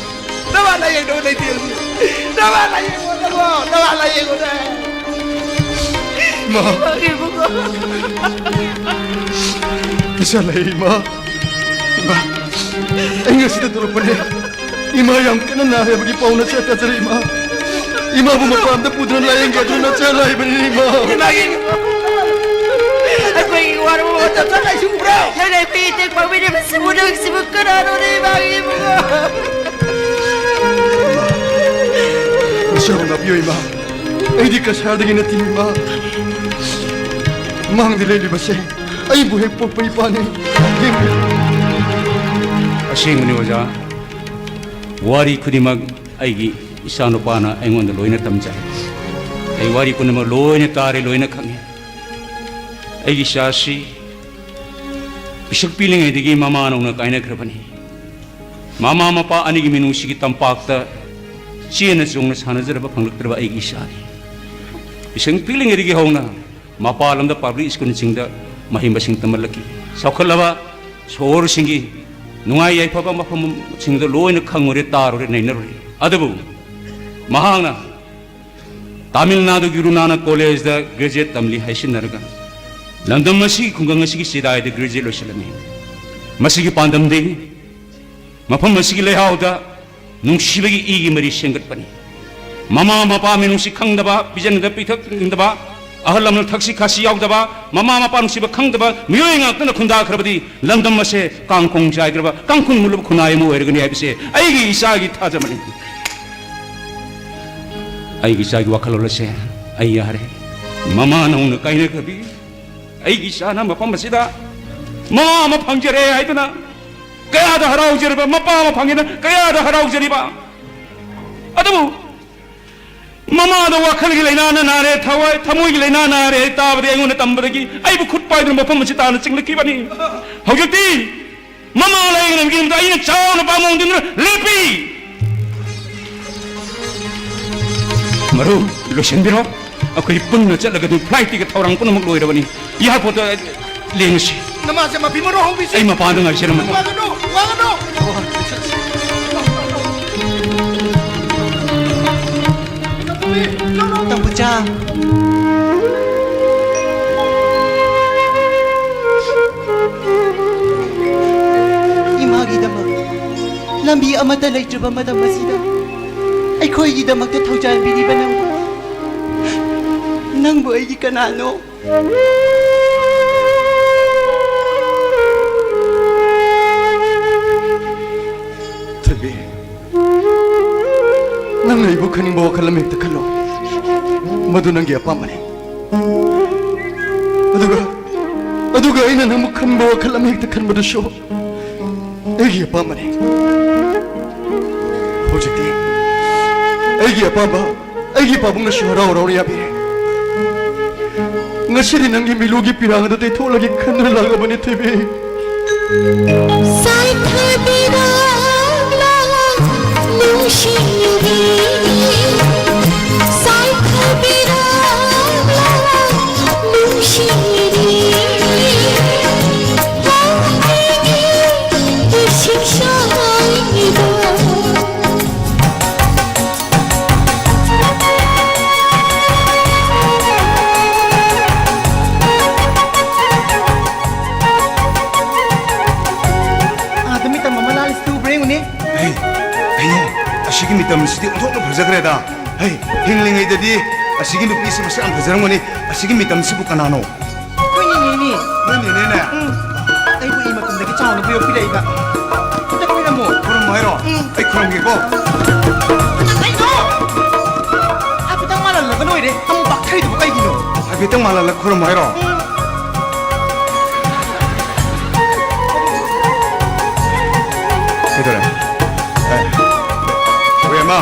ꯅꯃꯥ ꯂꯥꯌꯦꯡꯅꯕ ꯂꯩꯇꯦ ꯍꯧꯖꯤꯛ꯫ ꯅꯃꯥ ꯂꯥꯌꯦꯡꯉꯣ, ꯅꯃꯥ, ꯅꯃꯥ ꯂꯥꯌꯦꯡꯉꯣꯅꯦ꯫ ꯏꯃꯥ꯫ ꯏꯕꯨꯡꯉꯣ꯫ ꯏꯆꯥ ꯂꯩ, ꯏꯃꯥ꯫ ꯏꯃꯥ꯫ ꯑꯩ ꯉꯁꯤꯗ ꯊꯣꯛꯂꯛꯄꯅꯦ꯫ ꯏꯃꯥ ꯌꯥꯝ ꯀꯟꯅ ꯅꯥꯔꯦ ꯍꯥꯏꯕꯒꯤ ꯄꯥꯎ ꯅꯆꯥ ꯇꯥꯖꯔꯦ, ꯏꯃꯥ꯫ ꯏꯃꯥꯕꯨ ꯃꯄꯥꯟꯗ ꯄꯨꯗꯨꯅ ꯂꯥꯌꯦꯡꯒꯦ ꯍꯥꯏꯗꯨꯅ ꯅꯆꯥ ꯂꯥꯛꯏꯕꯅꯤ, ꯏꯃꯥ꯫ ꯏꯃꯥꯒꯤ ꯑꯩꯈꯣꯏꯒꯤ ꯋꯥꯔꯕ ꯃꯇꯝꯗ ꯅꯪꯅ ꯑꯩꯈꯣꯏ ꯏꯇꯦꯡ ꯄꯥꯡꯕꯤꯔꯤꯕꯁꯤꯕꯨ ꯅꯪꯁꯤꯕꯨ ꯀꯅꯥꯅꯣꯅꯦ, ꯏꯃꯥꯒꯤ ꯏꯕꯨꯡꯉꯣ? ꯏꯁꯣꯔ ꯉꯥꯛꯄꯤꯌꯨ, ꯏꯃꯥ꯫ ꯑꯩꯗꯤ ꯀꯁꯥꯔꯗꯒꯤ ꯅꯠꯇꯦ, ꯏꯃꯥ꯫ ꯃꯥꯡꯗ ꯂꯩꯔꯤꯕꯁꯦ ꯑꯩꯕꯨ ꯍꯦꯛ ꯄꯣꯛꯄ ꯏꯄꯥꯅꯤ꯫ ꯑꯁꯦꯡꯕꯅꯤ, ꯑꯣꯖꯥ꯫ ꯋꯥꯔꯤ ꯈꯨꯗꯤꯡꯃꯛ ꯑꯩꯒꯤ ꯏꯆꯥꯅꯨꯄꯥꯅ ꯑꯩꯉꯣꯟꯗ ꯂꯣꯏꯅ ꯇꯝꯖꯔꯦ꯫ ꯑꯩ ꯋꯥꯔꯤ ꯄꯨꯝꯅꯃꯛ ꯂꯣꯏꯅ ꯇꯥꯔꯦ, ꯂꯣꯏꯅ ꯈꯪꯉꯦ꯫ ꯑꯩꯒꯤ ꯏꯆꯥꯁꯤ ꯄꯤꯁꯛ ꯄꯤꯛꯂꯤꯉꯩꯗꯒꯤ ꯃꯃꯥ ꯅꯧꯅ ꯀꯥꯏꯅꯈ꯭ꯔꯕꯅꯤ꯫ ꯃꯃꯥ ꯃꯄꯥ ꯑꯅꯤꯒꯤ ꯃꯤꯅꯨꯡꯁꯤꯒꯤ ꯇꯝꯄꯥꯛꯇ ꯆꯦꯟꯅ ꯆꯣꯡꯅ ꯁꯥꯟꯅꯖꯔꯕ ꯐꯪꯂꯛꯇ꯭ꯔꯕ ꯑꯩꯒꯤ ꯏꯆꯥꯅꯤ꯫ ꯄꯤꯁꯛ ꯄꯤꯛꯂꯤꯉꯩꯗꯒꯤ ꯍꯧꯅ ꯃꯄꯥꯟ ꯂꯝꯗ ꯄꯕ꯭ꯂꯤꯛ ꯁ꯭ꯀꯨꯜꯁꯤꯡꯗ ꯃꯍꯩ ꯃꯁꯤꯡ ꯇꯝꯍꯜꯂꯛꯈꯤ꯫ ꯆꯥꯎꯈꯠꯂꯕ ꯁꯣꯍꯣꯔꯁꯤꯡꯒꯤ ꯅꯨꯡꯉꯥꯏ ꯌꯥꯏꯐꯕ ꯃꯐꯝꯁꯤꯡꯗ ꯂꯣꯏꯅ ꯈꯪꯉꯨꯔꯦ, ꯇꯥꯔꯨꯔꯦ, ꯅꯩꯅꯔꯨꯔꯦ꯫ ꯑꯗꯨꯕꯨ ꯃꯍꯥꯛꯅ ꯇꯥꯃꯤꯜ ꯅꯥꯗꯨꯒꯤ ꯔꯨꯅꯥꯅ ꯀꯣꯂꯦꯖꯗ ꯒ꯭ꯔꯦꯖꯨꯑꯦꯠ ꯇꯝꯂꯤ ꯍꯥꯏꯁꯤꯟꯅꯔꯒ ꯂꯝꯗꯝ ꯑꯁꯤꯒꯤ ꯈꯨꯡꯒꯪ ꯑꯁꯤꯒꯤ ꯆꯤꯗꯥꯏꯗ ꯒ꯭ꯔꯦꯖꯨꯑꯦꯠ ꯂꯣꯏꯁꯤꯜꯂꯝꯃꯤ꯫ ꯃꯁꯤꯒꯤ ꯄꯥꯟꯗꯝꯗꯤ ꯃꯐꯝ ꯑꯁꯤꯒꯤ ꯂꯩꯍꯥꯎꯗ ꯅꯨꯡꯁꯤꯕꯒꯤ ꯏꯒꯤ ꯃꯔꯤ ꯁꯦꯝꯒꯠꯄꯅꯤ꯫ ꯃꯃꯥ ꯃꯄꯥ ꯃꯤꯅꯨꯡꯁꯤ ꯈꯪꯗꯕ, ꯄꯤꯖꯅꯗ ꯄꯤꯊꯛꯅꯤꯡꯗꯕ, ꯑꯍꯜ ꯂꯃꯟ ꯊꯛꯁꯤ ꯈꯥꯁꯤ ꯌꯥꯎꯗꯕ, ꯃꯃꯥ ꯃꯄꯥ ꯅꯨꯡꯁꯤꯕ ꯈꯪꯗꯕ ꯃꯤꯑꯣꯏ ꯉꯥꯛꯇꯅ ꯈꯨꯟꯗꯥꯈ꯭ꯔꯕꯗꯤ ꯂꯝꯗꯝ ꯑꯁꯦ ꯀꯥꯡꯈꯣꯡ ꯆꯥꯏꯈ꯭ꯔꯕ, ꯀꯥꯡꯈꯨꯜ ꯃꯨꯜꯂꯕ ꯈꯨꯟꯅꯥꯏ ꯑꯃ ꯑꯣꯏꯔꯒꯅꯤ ꯍꯥꯏꯕꯁꯦ ꯑꯩꯒꯤ ꯏꯆꯥꯒꯤ ꯊꯥꯖꯕꯅꯤ꯫ ꯑꯩꯒꯤ ꯏꯆꯥꯒꯤ ꯋꯥꯈꯜꯂꯣꯟ ꯑꯁꯦ ꯑꯩ ꯌꯥꯔꯦ꯫ ꯃꯃꯥ ꯅꯧꯅ ꯀꯥꯏꯅꯈ꯭ꯔꯕꯤ ꯑꯩꯒꯤ ꯏꯆꯥꯅ ꯃꯐꯝ ꯑꯁꯤꯗ ꯃꯃꯥ ꯑꯃ ꯐꯪꯖꯔꯦ ꯍꯥꯏꯗꯨꯅ ꯀꯌꯥꯗ ꯍꯔꯥꯎꯖꯔꯤꯕ, ꯃꯄꯥ ꯑꯃ ꯐꯪꯉꯦꯅ ꯀꯌꯥꯗ ꯍꯔꯥꯎꯖꯔꯤꯕ꯫ ꯑꯗꯨꯕꯨ ꯃꯃꯥꯗ ꯋꯥꯈꯜꯒꯤ ꯂꯥꯏꯅꯥꯅ ꯅꯥꯔꯦ, ꯊꯋꯥꯏ, ꯊꯃꯣꯏꯒꯤ ꯂꯥꯏꯅꯥ ꯅꯥꯔꯦ ꯍꯥꯏ ꯇꯥꯕꯗꯤ ꯑꯩꯉꯣꯟꯗ ꯇꯝꯕꯗꯒꯤ ꯑꯩꯕꯨ ꯈꯨꯠ ꯄꯥꯏꯗꯨꯅ ꯃꯐꯝ ꯑꯁꯤ ꯇꯥꯅ ꯆꯤꯡꯂꯛꯈꯤꯕꯅꯤ꯫ ꯍꯧꯖꯤꯛꯇꯤ ꯃꯃꯥ ꯂꯥꯏꯌꯦꯡꯅꯕꯒꯤꯗꯃꯛꯇ ꯑꯩꯅ ꯆꯥꯎꯅ ꯄꯥꯝꯕꯣꯝꯗꯨꯅ ꯂꯦꯞꯄꯤ꯫ ꯃꯔꯨꯞ, ꯂꯣꯏꯁꯤꯟꯕꯤꯔꯣ꯫ ꯑꯩꯈꯣꯏ ꯄꯨꯟꯅ ꯆꯠꯂꯒꯗꯤ flight ꯇꯤꯀꯦꯠ ꯊꯧꯔꯥꯡ ꯄꯨꯝꯅꯃꯛ ꯂꯣꯏꯔꯕꯅꯤ꯫ Airport ꯇ ꯂꯦꯡꯉꯁꯤ꯫ ꯅꯃꯥꯁꯦ ꯃꯄꯤ ꯃꯔꯣ ꯍꯧꯕꯤꯁꯦ꯫ ꯑꯩ ꯃꯄꯥꯟꯗ ꯉꯥꯏꯖꯔꯝꯃꯒꯦ꯫ ꯋꯥꯒꯅꯨ, ꯋꯥꯒꯅꯨ꯫ ꯇꯝꯕꯨꯆꯥ꯫ ꯏꯃꯥꯒꯤꯗꯃꯛ ꯂꯝꯕꯤ ꯑꯃꯠꯇ ꯂꯩꯇ꯭ꯔꯕ ꯃꯇꯝ ꯑꯁꯤꯗ ꯑꯩꯈꯣꯏꯒꯤꯗꯃꯛꯇ ꯊꯧꯖꯥꯟꯕꯤꯔꯤꯕ ꯅꯪꯕꯨ, ꯅꯪꯕꯨ ꯑꯩꯒꯤ ꯀꯅꯥꯅꯣ? ꯊꯣꯏꯕꯤ, ꯅꯪꯅ ꯑꯩꯕꯨ ꯈꯟꯅꯤꯡꯕ ꯋꯥꯈꯜ ꯑꯃ ꯍꯦꯛꯇ ꯈꯜꯂꯣ, ꯃꯗꯨ ꯅꯪꯒꯤ ꯑꯄꯥꯝꯕꯅꯤ꯫ ꯑꯗꯨꯒ, ꯑꯗꯨꯒ ꯑꯩꯅ ꯅꯪꯕꯨ ꯈꯟꯕ ꯋꯥꯈꯜ ꯑꯃ ꯍꯦꯛꯇ ꯈꯟꯕꯗꯨꯁꯨ ꯑꯩꯒꯤ ꯑꯄꯥꯝꯕꯅꯤ꯫ ꯍꯧꯖꯤꯛꯇꯤ ꯑꯩꯒꯤ ꯑꯄꯥꯝꯕ ꯑꯩꯒꯤ ꯄꯥꯕꯨꯡꯅꯁꯨ ꯍꯔꯥꯎ ꯍꯔꯥꯎꯅ ꯌꯥꯕꯤꯔꯦ꯫ ꯉꯁꯤꯗꯤ ꯅꯪꯒꯤ ꯃꯤꯂꯨꯒꯤ ꯄꯤꯔꯥꯡ ꯑꯗꯨ ꯇꯩꯊꯣꯛꯂꯒꯦ ꯈꯟꯗꯨꯅ ꯂꯥꯛꯂꯕꯅꯤ, ꯊꯣꯏꯕꯤ꯫ ꯁꯥꯏꯊꯕꯤꯔꯛꯂꯣ ꯅꯨꯡꯁꯤꯕꯤ, ꯁꯥꯏꯊꯕꯤꯔꯛꯂꯣ ꯅꯨꯡꯁꯤꯕꯤ, ꯍꯧꯈꯤꯕꯤ ꯏꯁꯤꯡ ꯆꯥꯏꯕꯤꯗꯣ꯫ ꯑꯥꯗ ꯃꯤꯇꯝ ꯑꯃ ꯂꯥꯜꯂꯤꯁꯤꯗꯤ ꯎꯕ꯭ꯔꯥ ꯌꯦꯡꯉꯨꯅꯦ꯫ ꯍꯩ, ꯀꯩꯅꯣ, ꯑꯁꯤꯒꯤ ꯃꯤꯇꯝꯁꯤꯗꯤ ꯑꯣꯟꯊꯣꯛꯅ ꯐꯖꯈ꯭ꯔꯦꯗ꯫ ꯍꯩ, ꯍꯤꯡꯂꯤꯉꯩꯗꯗꯤ ꯑꯁꯤꯒꯤ ꯅꯨꯄꯤꯁꯤ ꯃꯁꯛ ꯌꯥꯝ ꯐꯖꯔꯝꯒꯅꯤ꯫ ꯑꯁꯤꯒꯤ ꯃꯤꯇꯝꯁꯤꯕꯨ ꯀꯅꯥꯅꯣ? ꯑꯩꯈꯣꯏ ꯅꯦꯅꯦꯅꯦ꯫ ꯅꯣꯏ ꯅꯦꯅꯦꯅꯦ? ꯎꯝ꯫ ꯑꯩꯕꯨ ꯏ ꯃꯇꯝꯗꯒꯤ ꯆꯥꯎꯅꯕ ꯌꯣꯛꯄꯤꯔꯛꯏꯕ꯫ ꯑꯝꯇ ꯈꯣꯏꯔꯝꯃꯣ꯫ ꯈꯣꯏꯔꯝꯃꯣ ꯍꯥꯏꯔꯣ? ꯎꯝ꯫ ꯑꯩ ꯈꯣꯏꯔꯝꯒꯦꯀꯣ꯫ ꯀꯩꯅꯣ? ꯍꯥꯏꯐꯦꯠꯇꯪ ꯃꯥꯜꯍꯜꯂꯒ ꯂꯣꯏꯔꯦ꯫ ꯑꯃꯨꯛ ꯄꯥꯛꯊꯔꯤꯗꯨꯕꯨ ꯀꯩꯒꯤꯅꯣ? ꯍꯥꯏꯐꯦꯠꯇꯪ ꯃꯥꯜꯍꯜꯂꯒ ꯈꯣꯏꯔꯝꯃꯣ ꯍꯥꯏꯔꯣ? ꯎꯝ꯫ ꯀꯩꯗꯧꯔꯦ? ꯑꯦ꯫ ꯍꯣꯏ, ꯏꯃꯥ꯫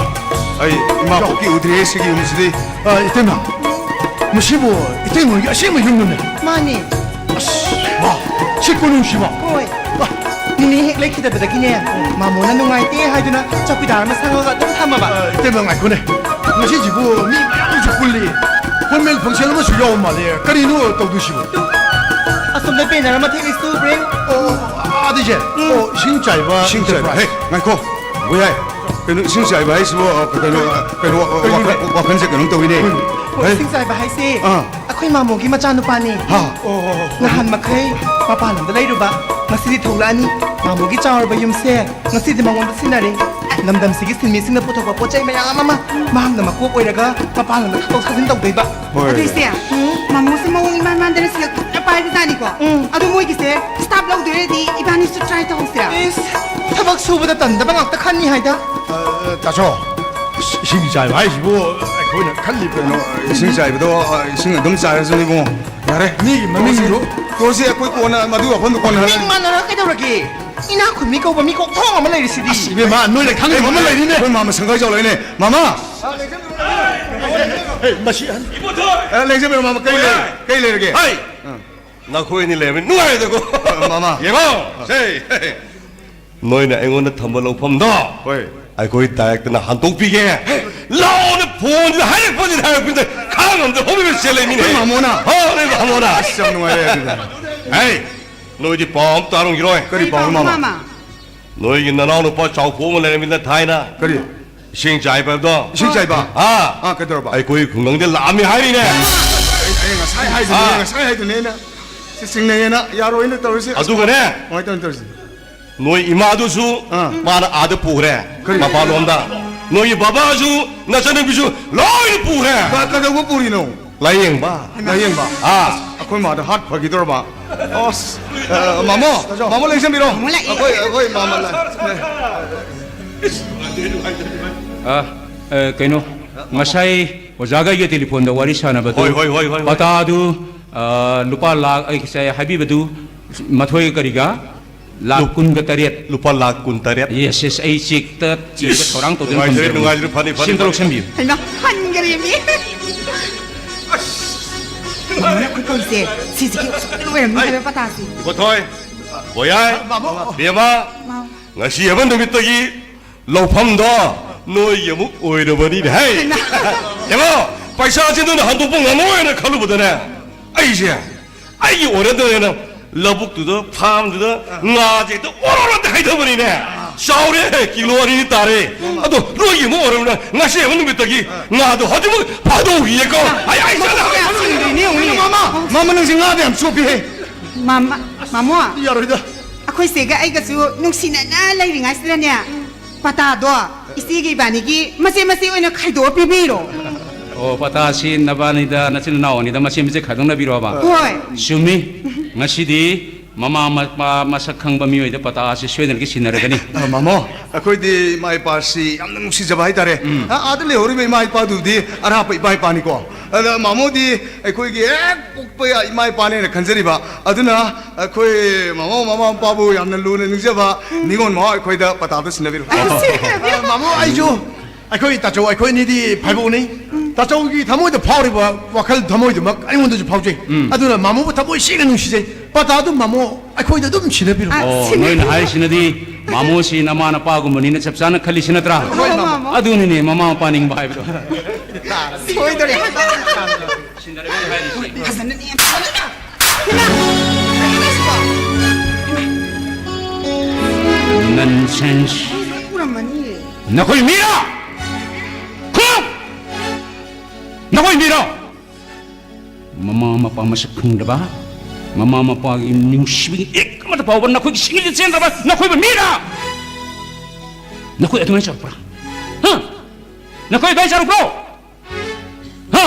ꯑꯩ ꯏꯃꯥ ꯄꯣꯛꯀꯤ ꯎꯗ꯭ꯔꯤꯌꯦ ꯁꯤꯒꯤ ꯌꯨꯝꯁꯤꯗꯤ꯫ ꯑ, ꯏꯇꯩꯃ, ꯃꯁꯤꯕꯨ ꯏꯇꯩꯃ ꯍꯣꯏꯒꯤ ꯑꯁꯦꯡꯕ ꯌꯨꯝꯂꯅꯦ? ꯃꯥꯅꯦ꯫ ꯑꯁ, ꯋꯥ, ꯁꯤ ꯀꯣꯅꯨꯡꯁꯤꯕꯣ? ꯍꯣꯏ꯫ ꯋꯥ꯫ ꯅꯤꯅꯦ ꯍꯦꯛ ꯂꯩꯈꯤꯗꯕꯗꯒꯤꯅꯦ, ꯃꯥꯃꯣꯅ ꯅꯨꯡꯉꯥꯏꯇꯦ ꯍꯥꯏꯗꯨꯅ ꯆꯧꯀꯤꯗꯥꯔ ꯑꯃ ꯁꯪꯉꯒ ꯑꯗꯨꯝ ꯊꯝꯃꯕ꯫ ꯑ, ꯏꯇꯩꯃ, ꯉꯥꯏꯈꯣꯅꯦ꯫ ꯉꯁꯤꯁꯤꯕꯨ ꯃꯤ ꯃꯌꯥꯝꯁꯨ ꯄꯨꯜꯂꯤ꯫ Formal function ꯑꯃꯁꯨ ꯌꯥꯎꯕ ꯃꯥꯜꯂꯦ꯫ ꯀꯔꯤꯅꯣ ꯇꯧꯗꯣꯏꯁꯤꯕꯣ? ꯑꯁꯣꯝꯗ banner ꯑꯃ ꯊꯦꯠꯂꯤꯁꯨ, ꯕ꯭ꯔꯦꯟ꯫ ꯑꯣ, ꯑꯥꯗꯩꯁꯦ? ꯎꯝ꯫ ꯑꯣ, ꯏꯁꯤꯡ ꯆꯥꯏꯕ ꯏꯁꯤꯡ ꯆꯥꯏꯕ꯫ Enterprise꯫ ꯍꯦ, ꯉꯥꯏꯈꯣ꯫ ꯕꯣꯌꯥꯏ, ꯀꯩꯅꯣ ꯏꯁꯤꯡ ꯆꯥꯏꯕ ꯍꯥꯏꯁꯤꯕꯨ, ꯑ, ꯀꯩꯅꯣ, ꯑ, ꯀꯩꯅꯣ, ꯑ, ꯀꯩꯅꯣꯅꯦ? ꯋꯥꯈꯜ, ꯋꯥꯈꯜꯁꯦ ꯀꯩꯅꯣꯝ ꯇꯧꯋꯤꯅꯦ꯫ ꯎꯝ꯫ ꯍꯣꯏ, ꯍꯩ꯫ ꯏꯁꯤꯡ ꯆꯥꯏꯕ ꯍꯥꯏꯁꯦ ꯑꯥ꯫ ꯑꯩꯈꯣꯏ ꯃꯥꯃꯣꯒꯤ ꯃꯆꯥꯅꯨꯄꯥꯅꯤ꯫ ꯍꯥ? ꯑꯣ, ꯑꯣ, ꯑꯣ꯫ ꯅꯍꯥꯟ ꯃꯈꯩ ꯃꯄꯥꯟ ꯂꯝꯗ ꯂꯩꯔꯨꯕ, ꯉꯁꯤꯗꯤ ꯊꯣꯛꯂꯛꯑꯅꯤ꯫ ꯃꯥꯃꯣꯒꯤ ꯆꯥꯎꯔꯕ ꯌꯨꯝꯁꯦ ꯉꯁꯤꯗꯤ ꯃꯉꯣꯟꯗ ꯁꯤꯟꯅꯔꯦ꯫ ꯂꯝꯗꯝꯁꯤꯒꯤ ꯁꯤꯟꯃꯤꯁꯤꯡꯅ ꯄꯨꯊꯣꯛꯄ ꯄꯣꯠ ꯆꯩ ꯃꯌꯥꯝ ꯑꯃ ꯃꯍꯥꯛꯅ ꯃꯀꯣꯛ ꯑꯣꯏꯔꯒ ꯃꯄꯥꯟ ꯂꯝꯗ ꯊꯥꯗꯣꯛ ꯊꯥꯖꯤꯟ ꯇꯧꯗꯣꯏꯕ꯫ ꯍꯣꯏ꯫ ꯑꯗꯨꯏꯁꯦ, ꯎꯝ? ꯃꯥꯃꯣꯁꯦ ꯃꯑꯣꯡ ꯏꯃꯥꯟ ꯃꯥꯟꯗꯅ ꯁꯦꯜ ꯐꯖꯅ ꯄꯥꯏꯕꯖꯥꯠꯅꯤꯀꯣ꯫ ꯎꯝ꯫ ꯑꯗꯣ ꯃꯣꯏꯒꯤꯁꯦ staff ꯂꯧꯗꯣꯏꯔꯗꯤ ꯏꯕꯥꯅꯤꯁꯨ try ꯇꯧꯍꯧꯁꯤꯔꯥ? ꯏꯁ, ꯊꯕꯛ ꯁꯨꯕꯗ ꯇꯟꯗꯕ ꯉꯥꯛꯇ ꯈꯟꯅꯤ ꯍꯥꯏꯗ꯫ ꯑ, ꯇꯥꯆꯧ, ꯏꯁ-, ꯏꯁꯤꯡ ꯆꯥꯏꯕ ꯍꯥꯏꯁꯤꯕꯨ ꯑꯩꯈꯣꯏꯅ ꯈꯜꯂꯤꯕ ꯀꯩꯅꯣ, ꯏꯁꯤꯡ ꯆꯥꯏꯕꯗꯣ, ꯑ, ꯏꯁꯤꯡ ꯑꯗꯨꯝ ꯆꯥꯏꯔꯁꯨ ꯏꯕꯨꯡꯉꯣ꯫ ꯌꯥꯔꯦ꯫ ꯃꯤꯒꯤ ꯃꯃꯤꯡꯗꯨ꯫ ꯇꯣꯛꯑꯁꯤ, ꯑꯩꯈꯣꯏ ꯀꯣꯟꯅ ꯃꯗꯨꯒꯤ ꯋꯥꯐꯝꯗꯨ ꯀꯣꯟꯅ ꯃꯤꯡ ꯍꯥꯏꯔꯒꯦ꯫ ꯃꯥꯟꯅꯔ ꯀꯩꯗꯧꯔꯒꯦ? ꯏꯅꯥꯛ ꯈꯨꯟꯕꯤ ꯀꯧꯕ ꯃꯤ ꯀꯣꯛꯊꯣꯡ ꯑꯃ ꯂꯩꯔꯤꯁꯤꯗꯤ꯫ ꯑꯁ, ꯏꯕꯦꯝꯃ, ꯅꯣꯏꯅ ꯈꯪꯗꯕ ꯑꯃ ꯂꯩꯔꯤꯅꯦ꯫ ꯑꯩꯈꯣꯏ ꯃꯥꯃ ꯁꯪꯒꯥꯏ ꯆꯥꯎ ꯂꯩꯅꯦ꯫ ꯃꯥꯃ! ꯑꯦ, ꯃꯁꯤ ꯑꯍꯟ-, ꯑꯦ, ꯂꯦꯡꯖꯕꯤꯔꯣ, ꯃꯥꯃ, ꯀꯩ ꯂꯩꯔꯦ? ꯀꯩ ꯂꯩꯔꯒꯦ? ꯍꯩ! ꯑꯥ꯫ ꯅꯈꯣꯏ ꯑꯅꯤ ꯂꯩꯔꯝꯃꯤ ꯅꯨꯡꯉꯥꯏꯔꯦꯗꯀꯣ꯫ ꯑ, ꯃꯥꯃ꯫ ꯌꯦꯡꯉꯣ, ꯁꯦ, ꯅꯣꯏꯅ ꯑꯩꯉꯣꯟꯗ ꯊꯝꯕ ꯂꯧꯐꯝꯗꯣ ꯍꯣꯏ꯫ ꯑꯩꯈꯣꯏ directorꯅ ꯍꯟꯗꯣꯛꯄꯤꯒꯦ꯫ ꯂꯥꯛꯑꯣꯅ phoneꯁꯤꯗ ꯍꯥꯏꯔꯛꯄꯁꯤꯗ, ꯍꯥꯏꯔꯛꯄꯁꯤꯗ ꯈꯥꯡ ꯉꯝꯗ ꯍꯣꯕꯦ ꯆꯦꯜꯂꯛꯏ ꯃꯤꯅꯦ꯫ ꯑꯩꯈꯣꯏ ꯃꯥꯃꯣꯅ? ꯍꯣꯏ, ꯃꯥꯃꯣꯅ꯫ ꯑꯁ, ꯌꯥꯝ ꯅꯨꯡꯉꯥꯏꯔꯦ ꯑꯗꯨꯗꯤ꯫ ꯍꯩ! ꯅꯣꯏꯗꯤ ꯄꯥꯎ ꯑꯃ ꯇꯥꯔꯝꯈꯤꯔꯣꯏ꯫ ꯀꯔꯤ ꯄꯥꯎꯅꯣ, ꯃꯥꯃ? ꯅꯣꯏꯒꯤ ꯅꯅꯥꯎ ꯅꯨꯄꯥ ꯆꯥꯎꯐꯣꯛ ꯑꯃ ꯂꯩꯔꯝꯃꯤꯗ ꯊꯥꯏꯅ꯫ ꯀꯔꯤ? ꯏꯁꯤꯡ ꯆꯥꯏꯕ ꯍꯥꯏꯕꯗꯣ꯫ ꯏꯁꯤꯡ ꯆꯥꯏꯕ? ꯑꯥ꯫ ꯑꯥ, ꯀꯩꯗꯧꯔꯕ? ꯑꯩꯈꯣꯏ ꯈꯨꯡꯒꯪꯗ ꯂꯥꯛꯑꯝꯃꯤ ꯍꯥꯏꯔꯤꯅꯦ꯫ ꯑꯩ, ꯑꯩ ꯉꯁꯥꯏ ꯍꯥꯏꯗꯨꯅꯦ, ꯑꯥ꯫ ꯉꯁꯥꯏ ꯍꯥꯏꯗꯨꯅꯦ ꯑꯩꯅ꯫ ꯁꯤ ꯆꯤꯡꯅꯩꯌꯦꯅ ꯌꯥꯔꯣꯏꯅ ꯇꯧꯔꯤꯁꯦ꯫ ꯑꯗꯨꯒꯅꯦ꯫ ꯀꯃꯥꯏꯅ ꯇꯧꯅꯤ ꯇꯧꯔꯤꯁꯦ? ꯅꯣꯏ ꯏꯃꯥꯗꯨꯁꯨ ꯑꯥ꯫ ꯃꯥꯅ ꯑꯥꯗ ꯄꯨꯈ꯭ꯔꯦ꯫ ꯀꯔꯤ? ꯃꯄꯥꯟꯂꯣꯝꯗ꯫ ꯅꯣꯏꯒꯤ ꯕꯕꯥꯁꯨ, ꯅꯆꯟꯅꯨꯄꯤꯁꯨ ꯂꯣꯏꯅ ꯄꯨꯈ꯭ꯔꯦ꯫ ꯀ-, ꯀꯩꯗꯧꯕ ꯄꯨꯔꯤꯅꯣ? ꯂꯥꯌꯦꯡꯕ꯫ ꯂꯥꯌꯦꯡꯕ? ꯑꯥ꯫ ꯑꯩꯈꯣꯏ ꯃꯥꯗ heart ꯐꯈꯤꯗꯧꯔꯕ꯫ ꯑꯁ, ꯑ, ꯃꯥꯃꯣ, ꯃꯥꯃꯣ ꯂꯦꯡꯁꯟꯕꯤꯔꯣ꯫ ꯃꯥꯃꯣ ꯂꯥꯛꯑꯦ꯫ ꯑꯩꯈꯣꯏ, ꯑꯩꯈꯣꯏ ꯃꯥꯃꯣ ꯂꯥꯛꯑꯦ꯫ ꯑ, ꯑ, ꯀꯩꯅꯣ, ꯉꯁꯥꯏ ꯑꯣꯖꯥꯒ ꯑꯩꯒ telephone ꯗ ꯋꯥꯔꯤ ꯁꯥꯟꯅꯕꯗꯨ, ꯍꯣꯏ, ꯍꯣꯏ, ꯍꯣꯏ, ꯍꯣꯏ, ꯍꯣꯏ꯫ ꯄꯇꯥꯗꯨ, ꯑ, ꯂꯨꯄꯥ ꯂꯥꯈ, ꯑꯩ ꯉꯁꯥꯏ ꯍꯥꯏꯕꯤꯕꯗꯨ, ꯃꯊꯣꯏꯒ ꯀꯔꯤꯒ? ꯂꯥꯈ ꯂꯨꯞ-, ꯀꯨꯟꯒ ꯇꯔꯦꯠ꯫ ꯂꯨꯄꯥ ꯂꯥꯈ ꯀꯨꯟ ꯇꯔꯦꯠ꯫ Yes, yes, ꯑꯩ cheque ꯇ ꯏꯕ ꯊꯧꯔꯥꯡ ꯇꯧꯗꯨꯅ ꯅꯨꯡꯉꯥꯏꯖꯔꯦ, ꯊꯝꯖꯔꯕꯅꯤ꯫ ꯅꯨꯡꯉꯥꯏꯖꯔꯦ, ꯐꯅꯤ, ꯐꯅꯤ, ꯁꯤꯝꯇ ꯐꯅꯤ꯫ ꯂꯧꯁꯟꯕꯤꯌꯨ꯫ ꯍꯩꯃꯥ, ꯍꯟꯈꯔꯦꯃꯤ꯫ ꯃꯥꯃꯣꯅ ꯑꯩꯈꯣꯏ ꯀꯧꯔꯤꯁꯦ ꯁꯤꯁꯤꯒꯤ ꯑꯣꯏꯔꯝꯅꯤ ꯍꯥꯏꯕ ꯄꯇꯥꯁꯤ꯫ ꯏꯕꯣꯊꯣꯏ, ꯕꯣꯌꯥꯏ, ꯃꯥꯃꯣ꯫ ꯕꯦꯝꯃ, ꯃꯥꯃꯣ꯫ ꯉꯁꯤ ꯍꯥꯏꯕ ꯅꯨꯃꯤꯠꯇꯒꯤ ꯂꯧꯐꯝꯗꯣ ꯅꯣꯏꯒꯤ ꯑꯃꯨꯛ ꯑꯣꯏꯔꯕꯅꯤꯅꯦ, ꯍꯩ! ꯍꯩꯃꯥ! ꯌꯦꯡꯉꯣ, ꯄꯩꯁꯥꯁꯦ ꯅꯣꯏꯅ ꯍꯟꯗꯣꯛꯄ ꯉꯝꯃꯣꯏꯅ ꯈꯜꯂꯨꯕꯗꯅꯦ, ꯑꯩꯁꯦ ꯑꯩꯒꯤ ꯑꯣꯏꯔꯗ꯭ꯔꯦꯅ ꯂꯧꯕꯨꯛꯇꯨꯗ, farm ꯗꯨꯗ ꯉꯥꯁꯦ ꯍꯦꯛꯇ ꯑꯣꯔꯣꯔꯣ ꯍꯦꯛꯇ ꯍꯩꯊꯕꯅꯤꯅꯦ꯫ ꯆꯥꯎꯔꯦ, ꯀꯤꯂꯣ ꯑꯅꯤ ꯇꯥꯔꯦ꯫ ꯑꯗꯣ ꯅꯣꯏꯒꯤ ꯑꯃꯨꯛ ꯑꯣꯏꯔꯕꯅꯤꯅ ꯉꯁꯤ ꯍꯥꯏꯕ ꯅꯨꯃꯤꯠꯇꯒꯤ ꯉꯥꯗꯣ ꯍꯧꯖꯤꯛꯃꯛ ꯐꯥꯗꯣꯛꯈꯤꯒꯦꯀꯣ꯫ ꯑꯩ, ꯑꯩ ꯆꯠꯂꯦ꯫ ꯃꯥꯃ, ꯃꯥꯃ, ꯅꯪꯁꯦ ꯉꯥꯗ ꯌꯥꯝ ꯆꯣꯞꯄꯤꯍꯦ꯫ ꯃꯥꯃ, ꯃꯥꯃꯣ, ꯌꯥꯔꯣꯏꯗ꯫ ꯑꯩꯈꯣꯏ ꯆꯦꯒ ꯑꯩꯒꯁꯨ ꯅꯨꯡꯁꯤꯅꯅ ꯂꯩꯔꯤꯉꯩꯁꯤꯗꯅꯦ, ꯄꯇꯥꯗꯣ ꯏꯆꯦꯒꯤ ꯏꯕꯥꯅꯤꯒꯤ ꯃꯆꯦ ꯃꯆꯦ ꯑꯣꯏꯅ ꯈꯥꯏꯗꯣꯛꯑ ꯄꯤꯕꯤꯔꯣ꯫ ꯑꯣ, ꯄꯇꯥꯁꯤ ꯅꯕꯥꯅꯤꯗ, ꯅꯆꯤꯟ ꯅꯅꯥꯎ ꯑꯅꯤꯗ ꯃꯆꯦ ꯃꯆꯦ ꯈꯥꯏꯗꯣꯛꯅꯕꯤꯔꯣꯕ? ꯍꯣꯏ꯫ ꯆꯨꯝꯃꯤ꯫ ꯉꯁꯤꯗꯤ ꯃꯃꯥ ꯃꯄꯥ ꯃꯁꯛ ꯈꯪꯕ ꯃꯤꯑꯣꯏꯗ ꯄꯇꯥ ꯑꯁꯤ ꯁꯣꯏꯗꯅꯒꯤ ꯁꯤꯟꯅꯔꯒꯅꯤ꯫ ꯑ, ꯃꯥꯃꯣ, ꯑꯩꯈꯣꯏꯗꯤ ꯏꯃꯥ ꯏꯄꯥꯁꯤ ꯌꯥꯝꯅ ꯅꯨꯡꯁꯤꯖꯕ ꯍꯥꯏꯇꯥꯔꯦ꯫ ꯎꯝ꯫ ꯑ-, ꯑꯥꯗ ꯂꯩꯍꯧꯔꯤꯕ ꯏꯃꯥ ꯏꯄꯥꯗꯨꯗꯤ ꯑꯔꯥꯞꯄ ꯏꯃꯥ ꯏꯄꯥꯅꯤꯀꯣ꯫ ꯑꯗ ꯃꯥꯃꯣꯗꯤ ꯑꯩꯈꯣꯏꯒꯤ ꯍꯦꯛ ꯄꯣꯛꯄ ꯏꯃꯥ ꯏꯄꯥꯅꯦꯅ ꯈꯟꯖꯔꯤꯕ꯫ ꯑꯗꯨꯅ ꯑꯩꯈꯣꯏ ꯃꯃꯥ ꯃꯃꯥ ꯃꯄꯥꯕꯨ ꯌꯥꯝꯅ ꯂꯨꯅ ꯅꯤꯡꯖꯕ ꯅꯤꯉꯣꯜ ꯃꯃꯥ ꯑꯩꯈꯣꯏꯗ ꯄꯇꯥꯗꯨ ꯁꯤꯟꯅꯕꯤꯔꯣ꯫ ꯃꯥꯃꯣ, ꯑꯩꯁꯨ, ꯑꯩꯈꯣꯏ ꯇꯥꯆꯧ ꯑꯩꯈꯣꯏ ꯑꯅꯤꯗꯤ ꯐꯥꯏꯕꯣꯛꯅꯤ꯫ ꯇꯥꯆꯧꯒꯤ ꯊꯃꯣꯏꯗ ꯐꯥꯎꯔꯤꯕ ꯋꯥꯈꯜ ꯊꯃꯣꯏꯗꯨꯃꯛ ꯑꯩꯉꯣꯟꯗꯁꯨ ꯐꯥꯎꯖꯩ꯫ ꯎꯝ꯫ ꯑꯗꯨꯅ ꯃꯥꯃꯣꯕꯨ ꯊꯃꯣꯏ ꯁꯦꯡꯅ ꯅꯨꯡꯁꯤꯖꯩ꯫ ꯄꯇꯥꯗꯨ ꯃꯥꯃꯣ ꯑꯩꯈꯣꯏꯗ ꯑꯗꯨꯝ ꯁꯤꯟꯅꯕꯤꯔꯣ꯫ ꯑ, ꯑꯣ, ꯁꯤꯟꯅꯕꯤꯔꯣ꯫ ꯅꯣꯏꯅ ꯍꯥꯏꯔꯤꯁꯤꯅꯗꯤ ꯃꯥꯃꯣꯁꯤ ꯅꯃꯥ ꯅꯄꯥꯒꯨꯝꯕꯅꯤꯅ ꯆꯞ ꯆꯥꯅ ꯈꯜꯂꯤꯁꯤ ꯅꯠꯇ꯭ꯔꯥ? ꯍꯣꯏ, ꯃꯥꯃꯣ꯫ ꯑꯗꯨꯅꯤꯅꯦ ꯃꯃꯥ ꯃꯄꯥ ꯅꯤꯡꯕ ꯍꯥꯏꯕꯗꯣ꯫ ꯁꯣꯏꯗꯔꯦ ꯍꯥꯏꯕ꯫ ꯁꯤꯟꯅꯔꯒ ꯍꯥꯏꯔꯤꯁꯤ꯫ ꯐꯖꯅꯅꯦ꯫ Nonsense. ꯎꯔꯝꯃꯅꯤ꯫ ꯅꯈꯣꯏ ꯃꯤꯔꯣ? ꯈꯨꯝꯃꯨ! ꯅꯈꯣꯏ ꯃꯤꯔꯣ? ꯃꯃꯥ ꯃꯄꯥ ꯃꯁꯛ ꯈꯪꯗꯕ, ꯃꯃꯥ ꯃꯄꯥꯒꯤ ꯅꯨꯡꯁꯤꯕꯒꯤ ꯏꯛ ꯑꯃꯠꯇ ꯐꯥꯎꯕ ꯅꯈꯣꯏꯒꯤ ꯁꯤꯡꯂꯤꯗ ꯆꯦꯟꯗ꯭ꯔꯕ ꯅꯈꯣꯏꯕꯨ ꯃꯤꯔꯣ? ꯅꯈꯣꯏ ꯑꯗꯨꯃꯥꯏꯅ ꯆꯥꯎꯔꯛꯄ꯭ꯔꯥ? ꯍꯥ? ꯅꯈꯣꯏ ꯑꯗꯨꯃꯥꯏꯅ ꯆꯥꯔꯨꯕ꯭ꯔꯣ? ꯍꯥ?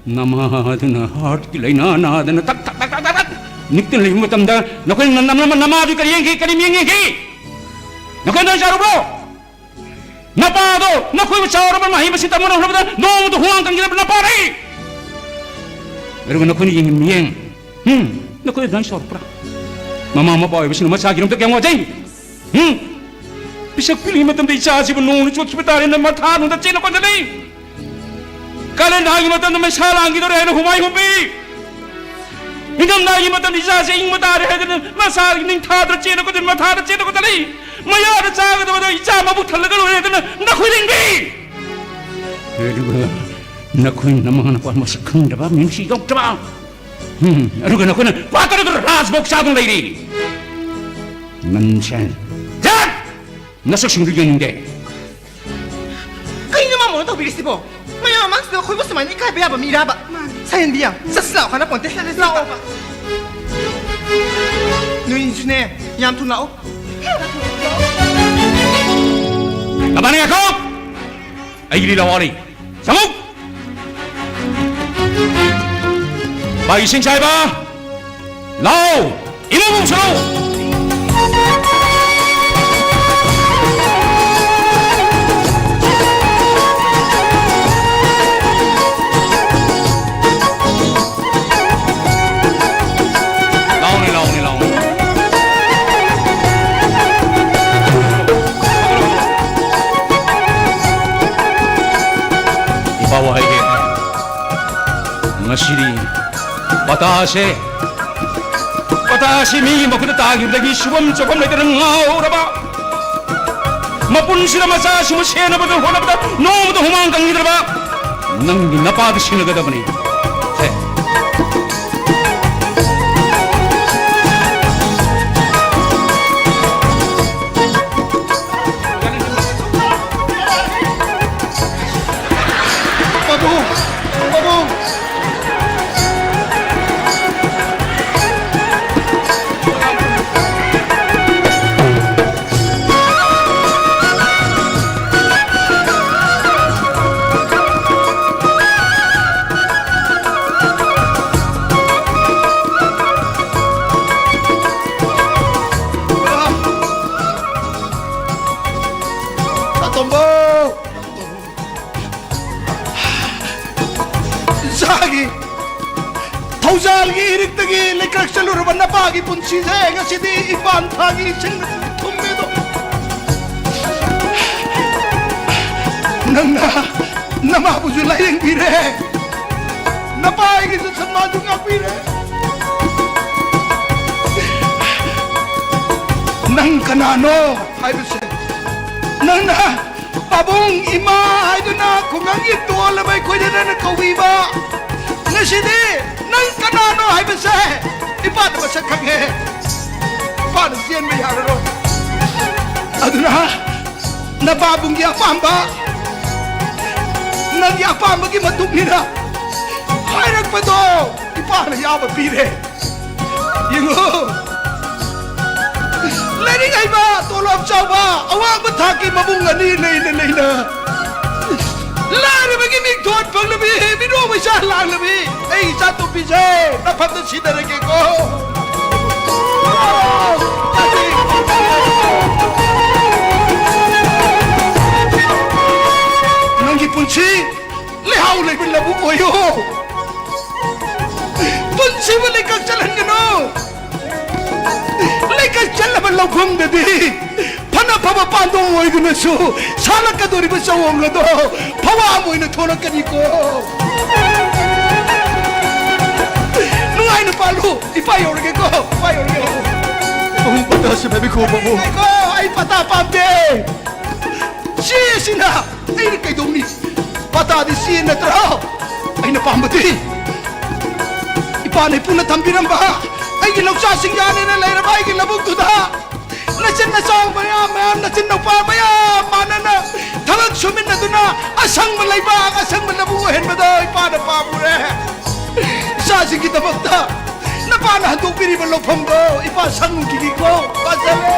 ꯅꯃꯥꯗꯨꯅ ꯍꯥꯔꯠꯀꯤ ꯂꯥꯏꯅꯥ ꯅꯥꯗꯅ ꯇꯛ ꯇꯛ ꯇꯛ ꯇꯛ ꯇꯛ ꯇꯛ ꯅꯤꯛꯇꯨꯅ ꯂꯩꯕ ꯃꯇꯝꯗ ꯅꯈꯣꯏꯅ ꯅ-, ꯅ-, ꯅꯃꯥꯗꯨ ꯀꯔꯤ ꯌꯦꯡꯈꯤ? ꯀꯔꯤ ꯃꯤꯠꯌꯦꯡ ꯌꯦꯡꯈꯤ? ꯅꯈꯣꯏ ꯑꯗꯨꯃꯥꯏꯅ ꯆꯥꯔꯨꯕ꯭ꯔꯣ? ꯅꯄꯥꯗꯣ ꯅꯈꯣꯏꯕꯨ ꯆꯥꯎꯔꯕ ꯃꯍꯩ ꯃꯁꯤꯡ ꯇꯝꯕ ꯍꯣꯠꯅꯕꯗ ꯅꯣꯡꯃꯗ ꯍꯨꯃꯥꯡ ꯀꯪꯈꯤꯗꯕ ꯅꯄꯥ ꯂꯩ꯫ ꯑꯗꯨꯒ ꯅꯈꯣꯏꯅ ꯌꯦꯡꯉꯤ ꯃꯤꯠꯌꯦꯡ, ꯍꯨꯝ, ꯅꯈꯣꯏ ꯑꯗꯨꯃꯥꯏꯅ ꯆꯥꯎꯔꯛꯄ꯭ꯔꯥ? ꯃꯃꯥ ꯃꯄꯥ ꯑꯣꯏꯕꯁꯤꯡꯅ ꯃꯆꯥꯒꯤꯗꯃꯛꯇ ꯀꯌꯥꯝ ꯋꯥꯖꯩ? ꯍꯨꯝ? ꯄꯤꯁꯛ ꯄꯤꯛꯂꯤꯉꯩ ꯃꯇꯝꯗ ꯏꯆꯥꯁꯤꯕꯨ ꯅꯣꯡꯅ ꯆꯣꯠꯈꯤꯕ ꯇꯥꯔꯦꯅ ꯃꯊꯥ ꯅꯨꯡꯗ ꯆꯦꯟꯅ ꯈꯣꯠꯅ ꯂꯩ꯫ ꯀꯥꯂꯦꯟ ꯊꯥꯒꯤ ꯃꯇꯝꯗ ꯃꯩꯁꯥ ꯂꯥꯡꯈꯤꯗꯧꯔꯦ ꯍꯥꯏꯅ ꯍꯨꯃꯥꯏ ꯍꯨꯝꯕꯤ꯫ ꯏꯪꯊꯝꯊꯥꯒꯤ ꯃꯇꯝꯗ ꯏꯆꯥꯁꯦ ꯏꯪꯕ ꯇꯥꯔꯦ ꯍꯥꯏꯗꯅ ꯃꯁꯥꯒꯤ ꯅꯤꯡꯊꯥꯗ ꯆꯦꯟꯅ ꯈꯣꯠꯇꯅ ꯃꯊꯥꯗ ꯆꯦꯟꯅ ꯈꯣꯠꯇꯅ ꯂꯩ꯫ ꯃꯌꯥꯗ ꯆꯥꯒꯗꯕꯗꯣ ꯏꯆꯥ ꯃꯕꯨꯛ ꯊꯜꯂꯒ ꯂꯣꯏꯔꯦ ꯍꯥꯏꯗꯅ ꯅꯈꯣꯏ ꯂꯦꯡꯕꯤ꯫ ꯑꯗꯨꯒ ꯅꯈꯣꯏ ꯅꯃꯥ ꯅꯄꯥ ꯃꯁꯛ ꯈꯪꯗꯕ, ꯃꯤꯅꯨꯡꯁꯤ ꯌꯥꯎꯗꯕ꯫ ꯎꯝ, ꯑꯗꯨꯒ ꯅꯈꯣꯏꯅ ꯀ꯭ꯋꯥꯇꯔꯗ ꯔꯥꯖꯚꯣꯛ ꯆꯥꯗꯨꯅ ꯂꯩꯔꯤ꯫ ꯅꯟꯁꯦꯟ꯫ ꯖꯠ! ꯅꯁꯛꯁꯤꯡꯗꯨ ꯌꯦꯡꯅꯤꯡꯗꯦ꯫ ꯀꯩꯅꯣ ꯃꯥꯃꯣꯅ ꯇꯧꯕꯤꯔꯤꯁꯤꯕꯣ? ꯃꯌꯥꯝ ꯃꯃꯥꯡꯁꯤꯗ ꯑꯩꯈꯣꯏꯕꯨ ꯁꯨꯃꯥꯏꯅ ꯏꯀꯥꯏꯕ ꯌꯥꯕ ꯃꯤꯔꯥꯕ? ꯃꯥꯅꯤ꯫ ꯁꯍꯦꯟꯕꯤ, ꯆꯠꯁꯤ ꯂꯥꯛꯑꯣ, ꯀꯥꯟꯅꯄꯣꯟꯇꯦ꯫ ꯆꯠꯂꯁꯤ ꯂꯥꯛꯑꯣ꯫ ꯂꯥꯛꯑꯣ꯫ ꯅꯣꯏꯅꯤꯁꯨꯅꯦ, ꯌꯥꯝ ꯊꯨꯅ ꯂꯥꯛꯑꯣ꯫ ꯅꯕꯥꯅꯤ ꯉꯥꯏꯈꯣ! ꯑꯩꯒꯤ ꯂꯤꯂꯥ ꯋꯥꯔꯤ꯫ ꯆꯪꯉꯨ! ꯕꯥꯏ ꯏꯁꯤꯡ ꯆꯥꯏꯕ! ꯂꯥꯎ! ꯏꯃꯨꯡ ꯃꯅꯨꯡ ꯁꯔꯨ! ꯂꯥꯎꯅꯦ, ꯂꯥꯎꯅꯦ, ꯂꯥꯎꯅꯦ꯫ ꯏꯄꯥ ꯋꯥꯍꯩꯒꯤ ꯉꯁꯤꯗꯤ ꯄꯇꯥꯁꯦ, ꯄꯇꯥꯁꯦ ꯃꯤꯒꯤ ꯃꯈꯨꯠꯇ ꯇꯥꯈꯤꯕꯗꯒꯤ ꯁꯨꯐꯝ ꯆꯥꯐꯝ ꯂꯩꯇꯅ ꯉꯥꯎꯔꯕ, ꯃꯄꯨꯟꯁꯤꯗ ꯃꯆꯥꯁꯤꯡꯕꯨ ꯁꯦꯟꯅꯕꯗ ꯍꯣꯠꯅꯕꯗ ꯅꯣꯡꯃꯗ ꯍꯨꯃꯥꯡ ꯀꯪꯈꯤꯗ꯭ꯔꯕ ꯅꯪꯒꯤ ꯅꯄꯥꯗꯨ ꯁꯤꯟꯅꯒꯗꯕꯅꯤ꯫ ꯁꯦ꯫ ꯄꯥꯕꯨꯡ! ꯄꯥꯕꯨꯡ! ꯍꯧꯖꯤꯛꯇꯒꯤ ꯂꯩꯀ꯭ꯔꯛ ꯆꯠꯂꯨꯔꯕ ꯅꯄꯥꯒꯤ ꯄꯨꯟꯁꯤꯁꯦ ꯉꯁꯤꯗꯤ ꯏꯄꯥꯟ ꯊꯥꯒꯤ ꯏꯁꯤꯡ ꯊꯨꯝꯃꯦꯗꯣ꯫ ꯅꯪꯅ ꯅꯃꯥꯕꯨꯁꯨ ꯂꯥꯌꯦꯡꯕꯤꯔꯦ, ꯅꯄꯥ ꯑꯩꯒꯤꯁꯨ ꯁꯟꯃꯥꯟꯁꯨ ꯉꯥꯛꯄꯤꯔꯦ꯫ ꯅꯪ ꯀꯅꯥꯅꯣ ꯍꯥꯏꯕꯁꯦ, ꯅꯪꯅ ꯄꯥꯕꯨꯡ ꯏꯃꯥ ꯍꯥꯏꯗꯨꯅ ꯈꯨꯡꯒꯪꯒꯤ ꯇꯣꯜ ꯑꯃ ꯑꯩꯈꯣꯏꯗ ꯅꯪꯅ ꯀꯧꯕꯤꯕ, ꯉꯁꯤꯗꯤ ꯅꯪ ꯀꯅꯥꯅꯣ ꯍꯥꯏꯕꯁꯦ ꯏꯄꯥꯗ ꯃꯁꯛ ꯈꯪꯉꯦ꯫ ꯏꯄꯥꯅ ꯆꯦꯟꯕ ꯌꯥꯔꯔꯣꯏ꯫ ꯑꯗꯨꯅ ꯅꯄꯥꯕꯨꯡꯒꯤ ꯑꯄꯥꯝꯕ, ꯅꯪꯒꯤ ꯑꯄꯥꯝꯕꯒꯤ ꯃꯇꯨꯡ ꯏꯟꯅ ꯍꯥꯏꯔꯛꯄꯗꯣ ꯏꯄꯥꯅ ꯌꯥꯕ ꯄꯤꯔꯦ꯫ ꯌꯦꯡꯉꯨ, ꯂꯥꯏꯔꯤꯛ ꯍꯩꯕ, ꯇꯣꯂꯣꯞ ꯆꯥꯎꯕ, ꯑꯋꯥꯡꯕ ꯊꯥꯛꯀꯤ ꯃꯕꯨꯡ ꯑꯅꯤ ꯂꯩꯅ ꯂꯩꯅ ꯂꯥꯏꯔꯕꯒꯤ ꯃꯤꯡꯊꯣꯟ ꯐꯪꯂꯕꯤ, ꯃꯤꯅꯣꯛ ꯃꯩꯁꯥ ꯂꯥꯡꯂꯕꯤ ꯑꯩ ꯏꯆꯥꯇꯣꯝꯕꯤꯁꯦ ꯅꯐꯝꯗ ꯁꯤꯗꯔꯒꯦꯀꯣ꯫ ꯅꯪꯒꯤ ꯄꯨꯟꯁꯤ ꯂꯩꯍꯥꯎ ꯂꯩꯕ ꯂꯧꯕꯨꯛ ꯑꯣꯏꯌꯣ꯫ ꯄꯨꯟꯁꯤꯕꯨ ꯂꯩꯀꯛ ꯆꯠꯍꯟꯒꯅꯨ꯫ ꯂꯩꯀꯛ ꯆꯠꯂꯕ ꯂꯧꯐꯝꯗꯗꯤ ꯐꯅ ꯐꯕ ꯄꯥꯟꯗꯣꯡ ꯑꯣꯏꯗꯨꯅꯁꯨ ꯁꯥꯠꯂꯛꯀꯗꯧꯔꯤꯕ ꯆꯧꯋꯣꯡ ꯑꯗꯣ ꯐꯋꯥꯝ ꯑꯣꯏꯅ ꯊꯣꯛꯂꯛꯀꯅꯤꯀꯣ꯫ ꯅꯨꯡꯉꯥꯏꯅ ꯄꯥꯜꯂꯨ꯫ ꯏꯄꯥ ꯌꯧꯔꯒꯦꯀꯣ, ꯏꯄꯥ ꯌꯧꯔꯒꯦ꯫ ꯄꯥꯕꯨꯡ ꯄꯇꯥꯁꯤ ꯃꯃꯤ ꯈꯨꯕꯕꯨ꯫ ꯉꯥꯏꯈꯣ, ꯑꯩ ꯄꯇꯥ ꯄꯥꯝꯗꯦ꯫ ꯆꯦ ꯑꯁꯤꯅ ꯑꯩꯅ ꯀꯩꯗꯧꯅꯤ? ꯄꯇꯥꯗꯤ ꯆꯦ ꯅꯠꯇ꯭ꯔꯣ? ꯑꯩꯅ ꯄꯥꯝꯕꯗꯤ ꯏꯄꯥꯅ ꯏꯄꯨꯅ ꯊꯝꯕꯤꯔꯝꯕ ꯑꯩꯒꯤ ꯂꯧꯆꯥꯁꯤꯡ ꯌꯥꯅꯦꯅ ꯂꯩꯔꯕ ꯑꯩꯒꯤ ꯂꯧꯕꯨꯛꯇꯨꯗ ꯅꯆꯤꯟ ꯅꯆꯥꯎ ꯃꯌꯥꯝ ꯃꯌꯥꯝ, ꯅꯆꯤꯟ ꯅꯨꯄꯥ ꯃꯌꯥꯝ ꯃꯥꯟꯅꯅ ꯊꯕꯛ ꯁꯨꯃꯤꯟꯅꯗꯨꯅ ꯑꯁꯪꯕ ꯂꯩꯕꯥꯛ, ꯑꯁꯪꯕ ꯂꯧꯕꯨꯛ ꯑꯣꯏꯍꯟꯕꯗꯣ ꯏꯄꯥꯅ ꯄꯥꯝꯃꯨꯔꯦ꯫ ꯏꯆꯥꯁꯤꯡꯒꯤꯗꯃꯛꯇ ꯅꯄꯥꯅ ꯍꯟꯗꯣꯛꯄꯤꯔꯤꯕ ꯂꯧꯐꯝꯗꯣ ꯏꯄꯥ ꯁꯪꯉꯨꯈꯤꯒꯦꯀꯣ꯫ ꯄꯥꯖꯔꯦ꯫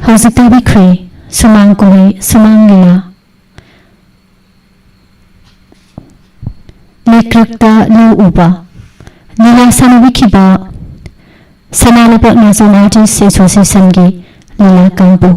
ꯍꯧꯖꯤꯛ ꯇꯥꯕꯤꯈ꯭ꯔꯦ ꯁꯨꯃꯥꯡ ꯀꯨꯝꯍꯩ ꯁꯨꯃꯥꯡ ꯂꯤꯂꯥ꯫ ꯂꯩꯀ꯭ꯔꯛꯇ ꯂꯧ ꯎꯕ꯫ ꯂꯤꯂꯥ ꯁꯥꯟꯅꯕꯤꯈꯤꯕ ꯁꯅꯥ ꯂꯩꯕꯥꯛ ꯅꯥꯆꯣꯝ Artist Associationꯒꯤ ꯂꯤꯂꯥ ꯀꯥꯡꯕꯨ꯫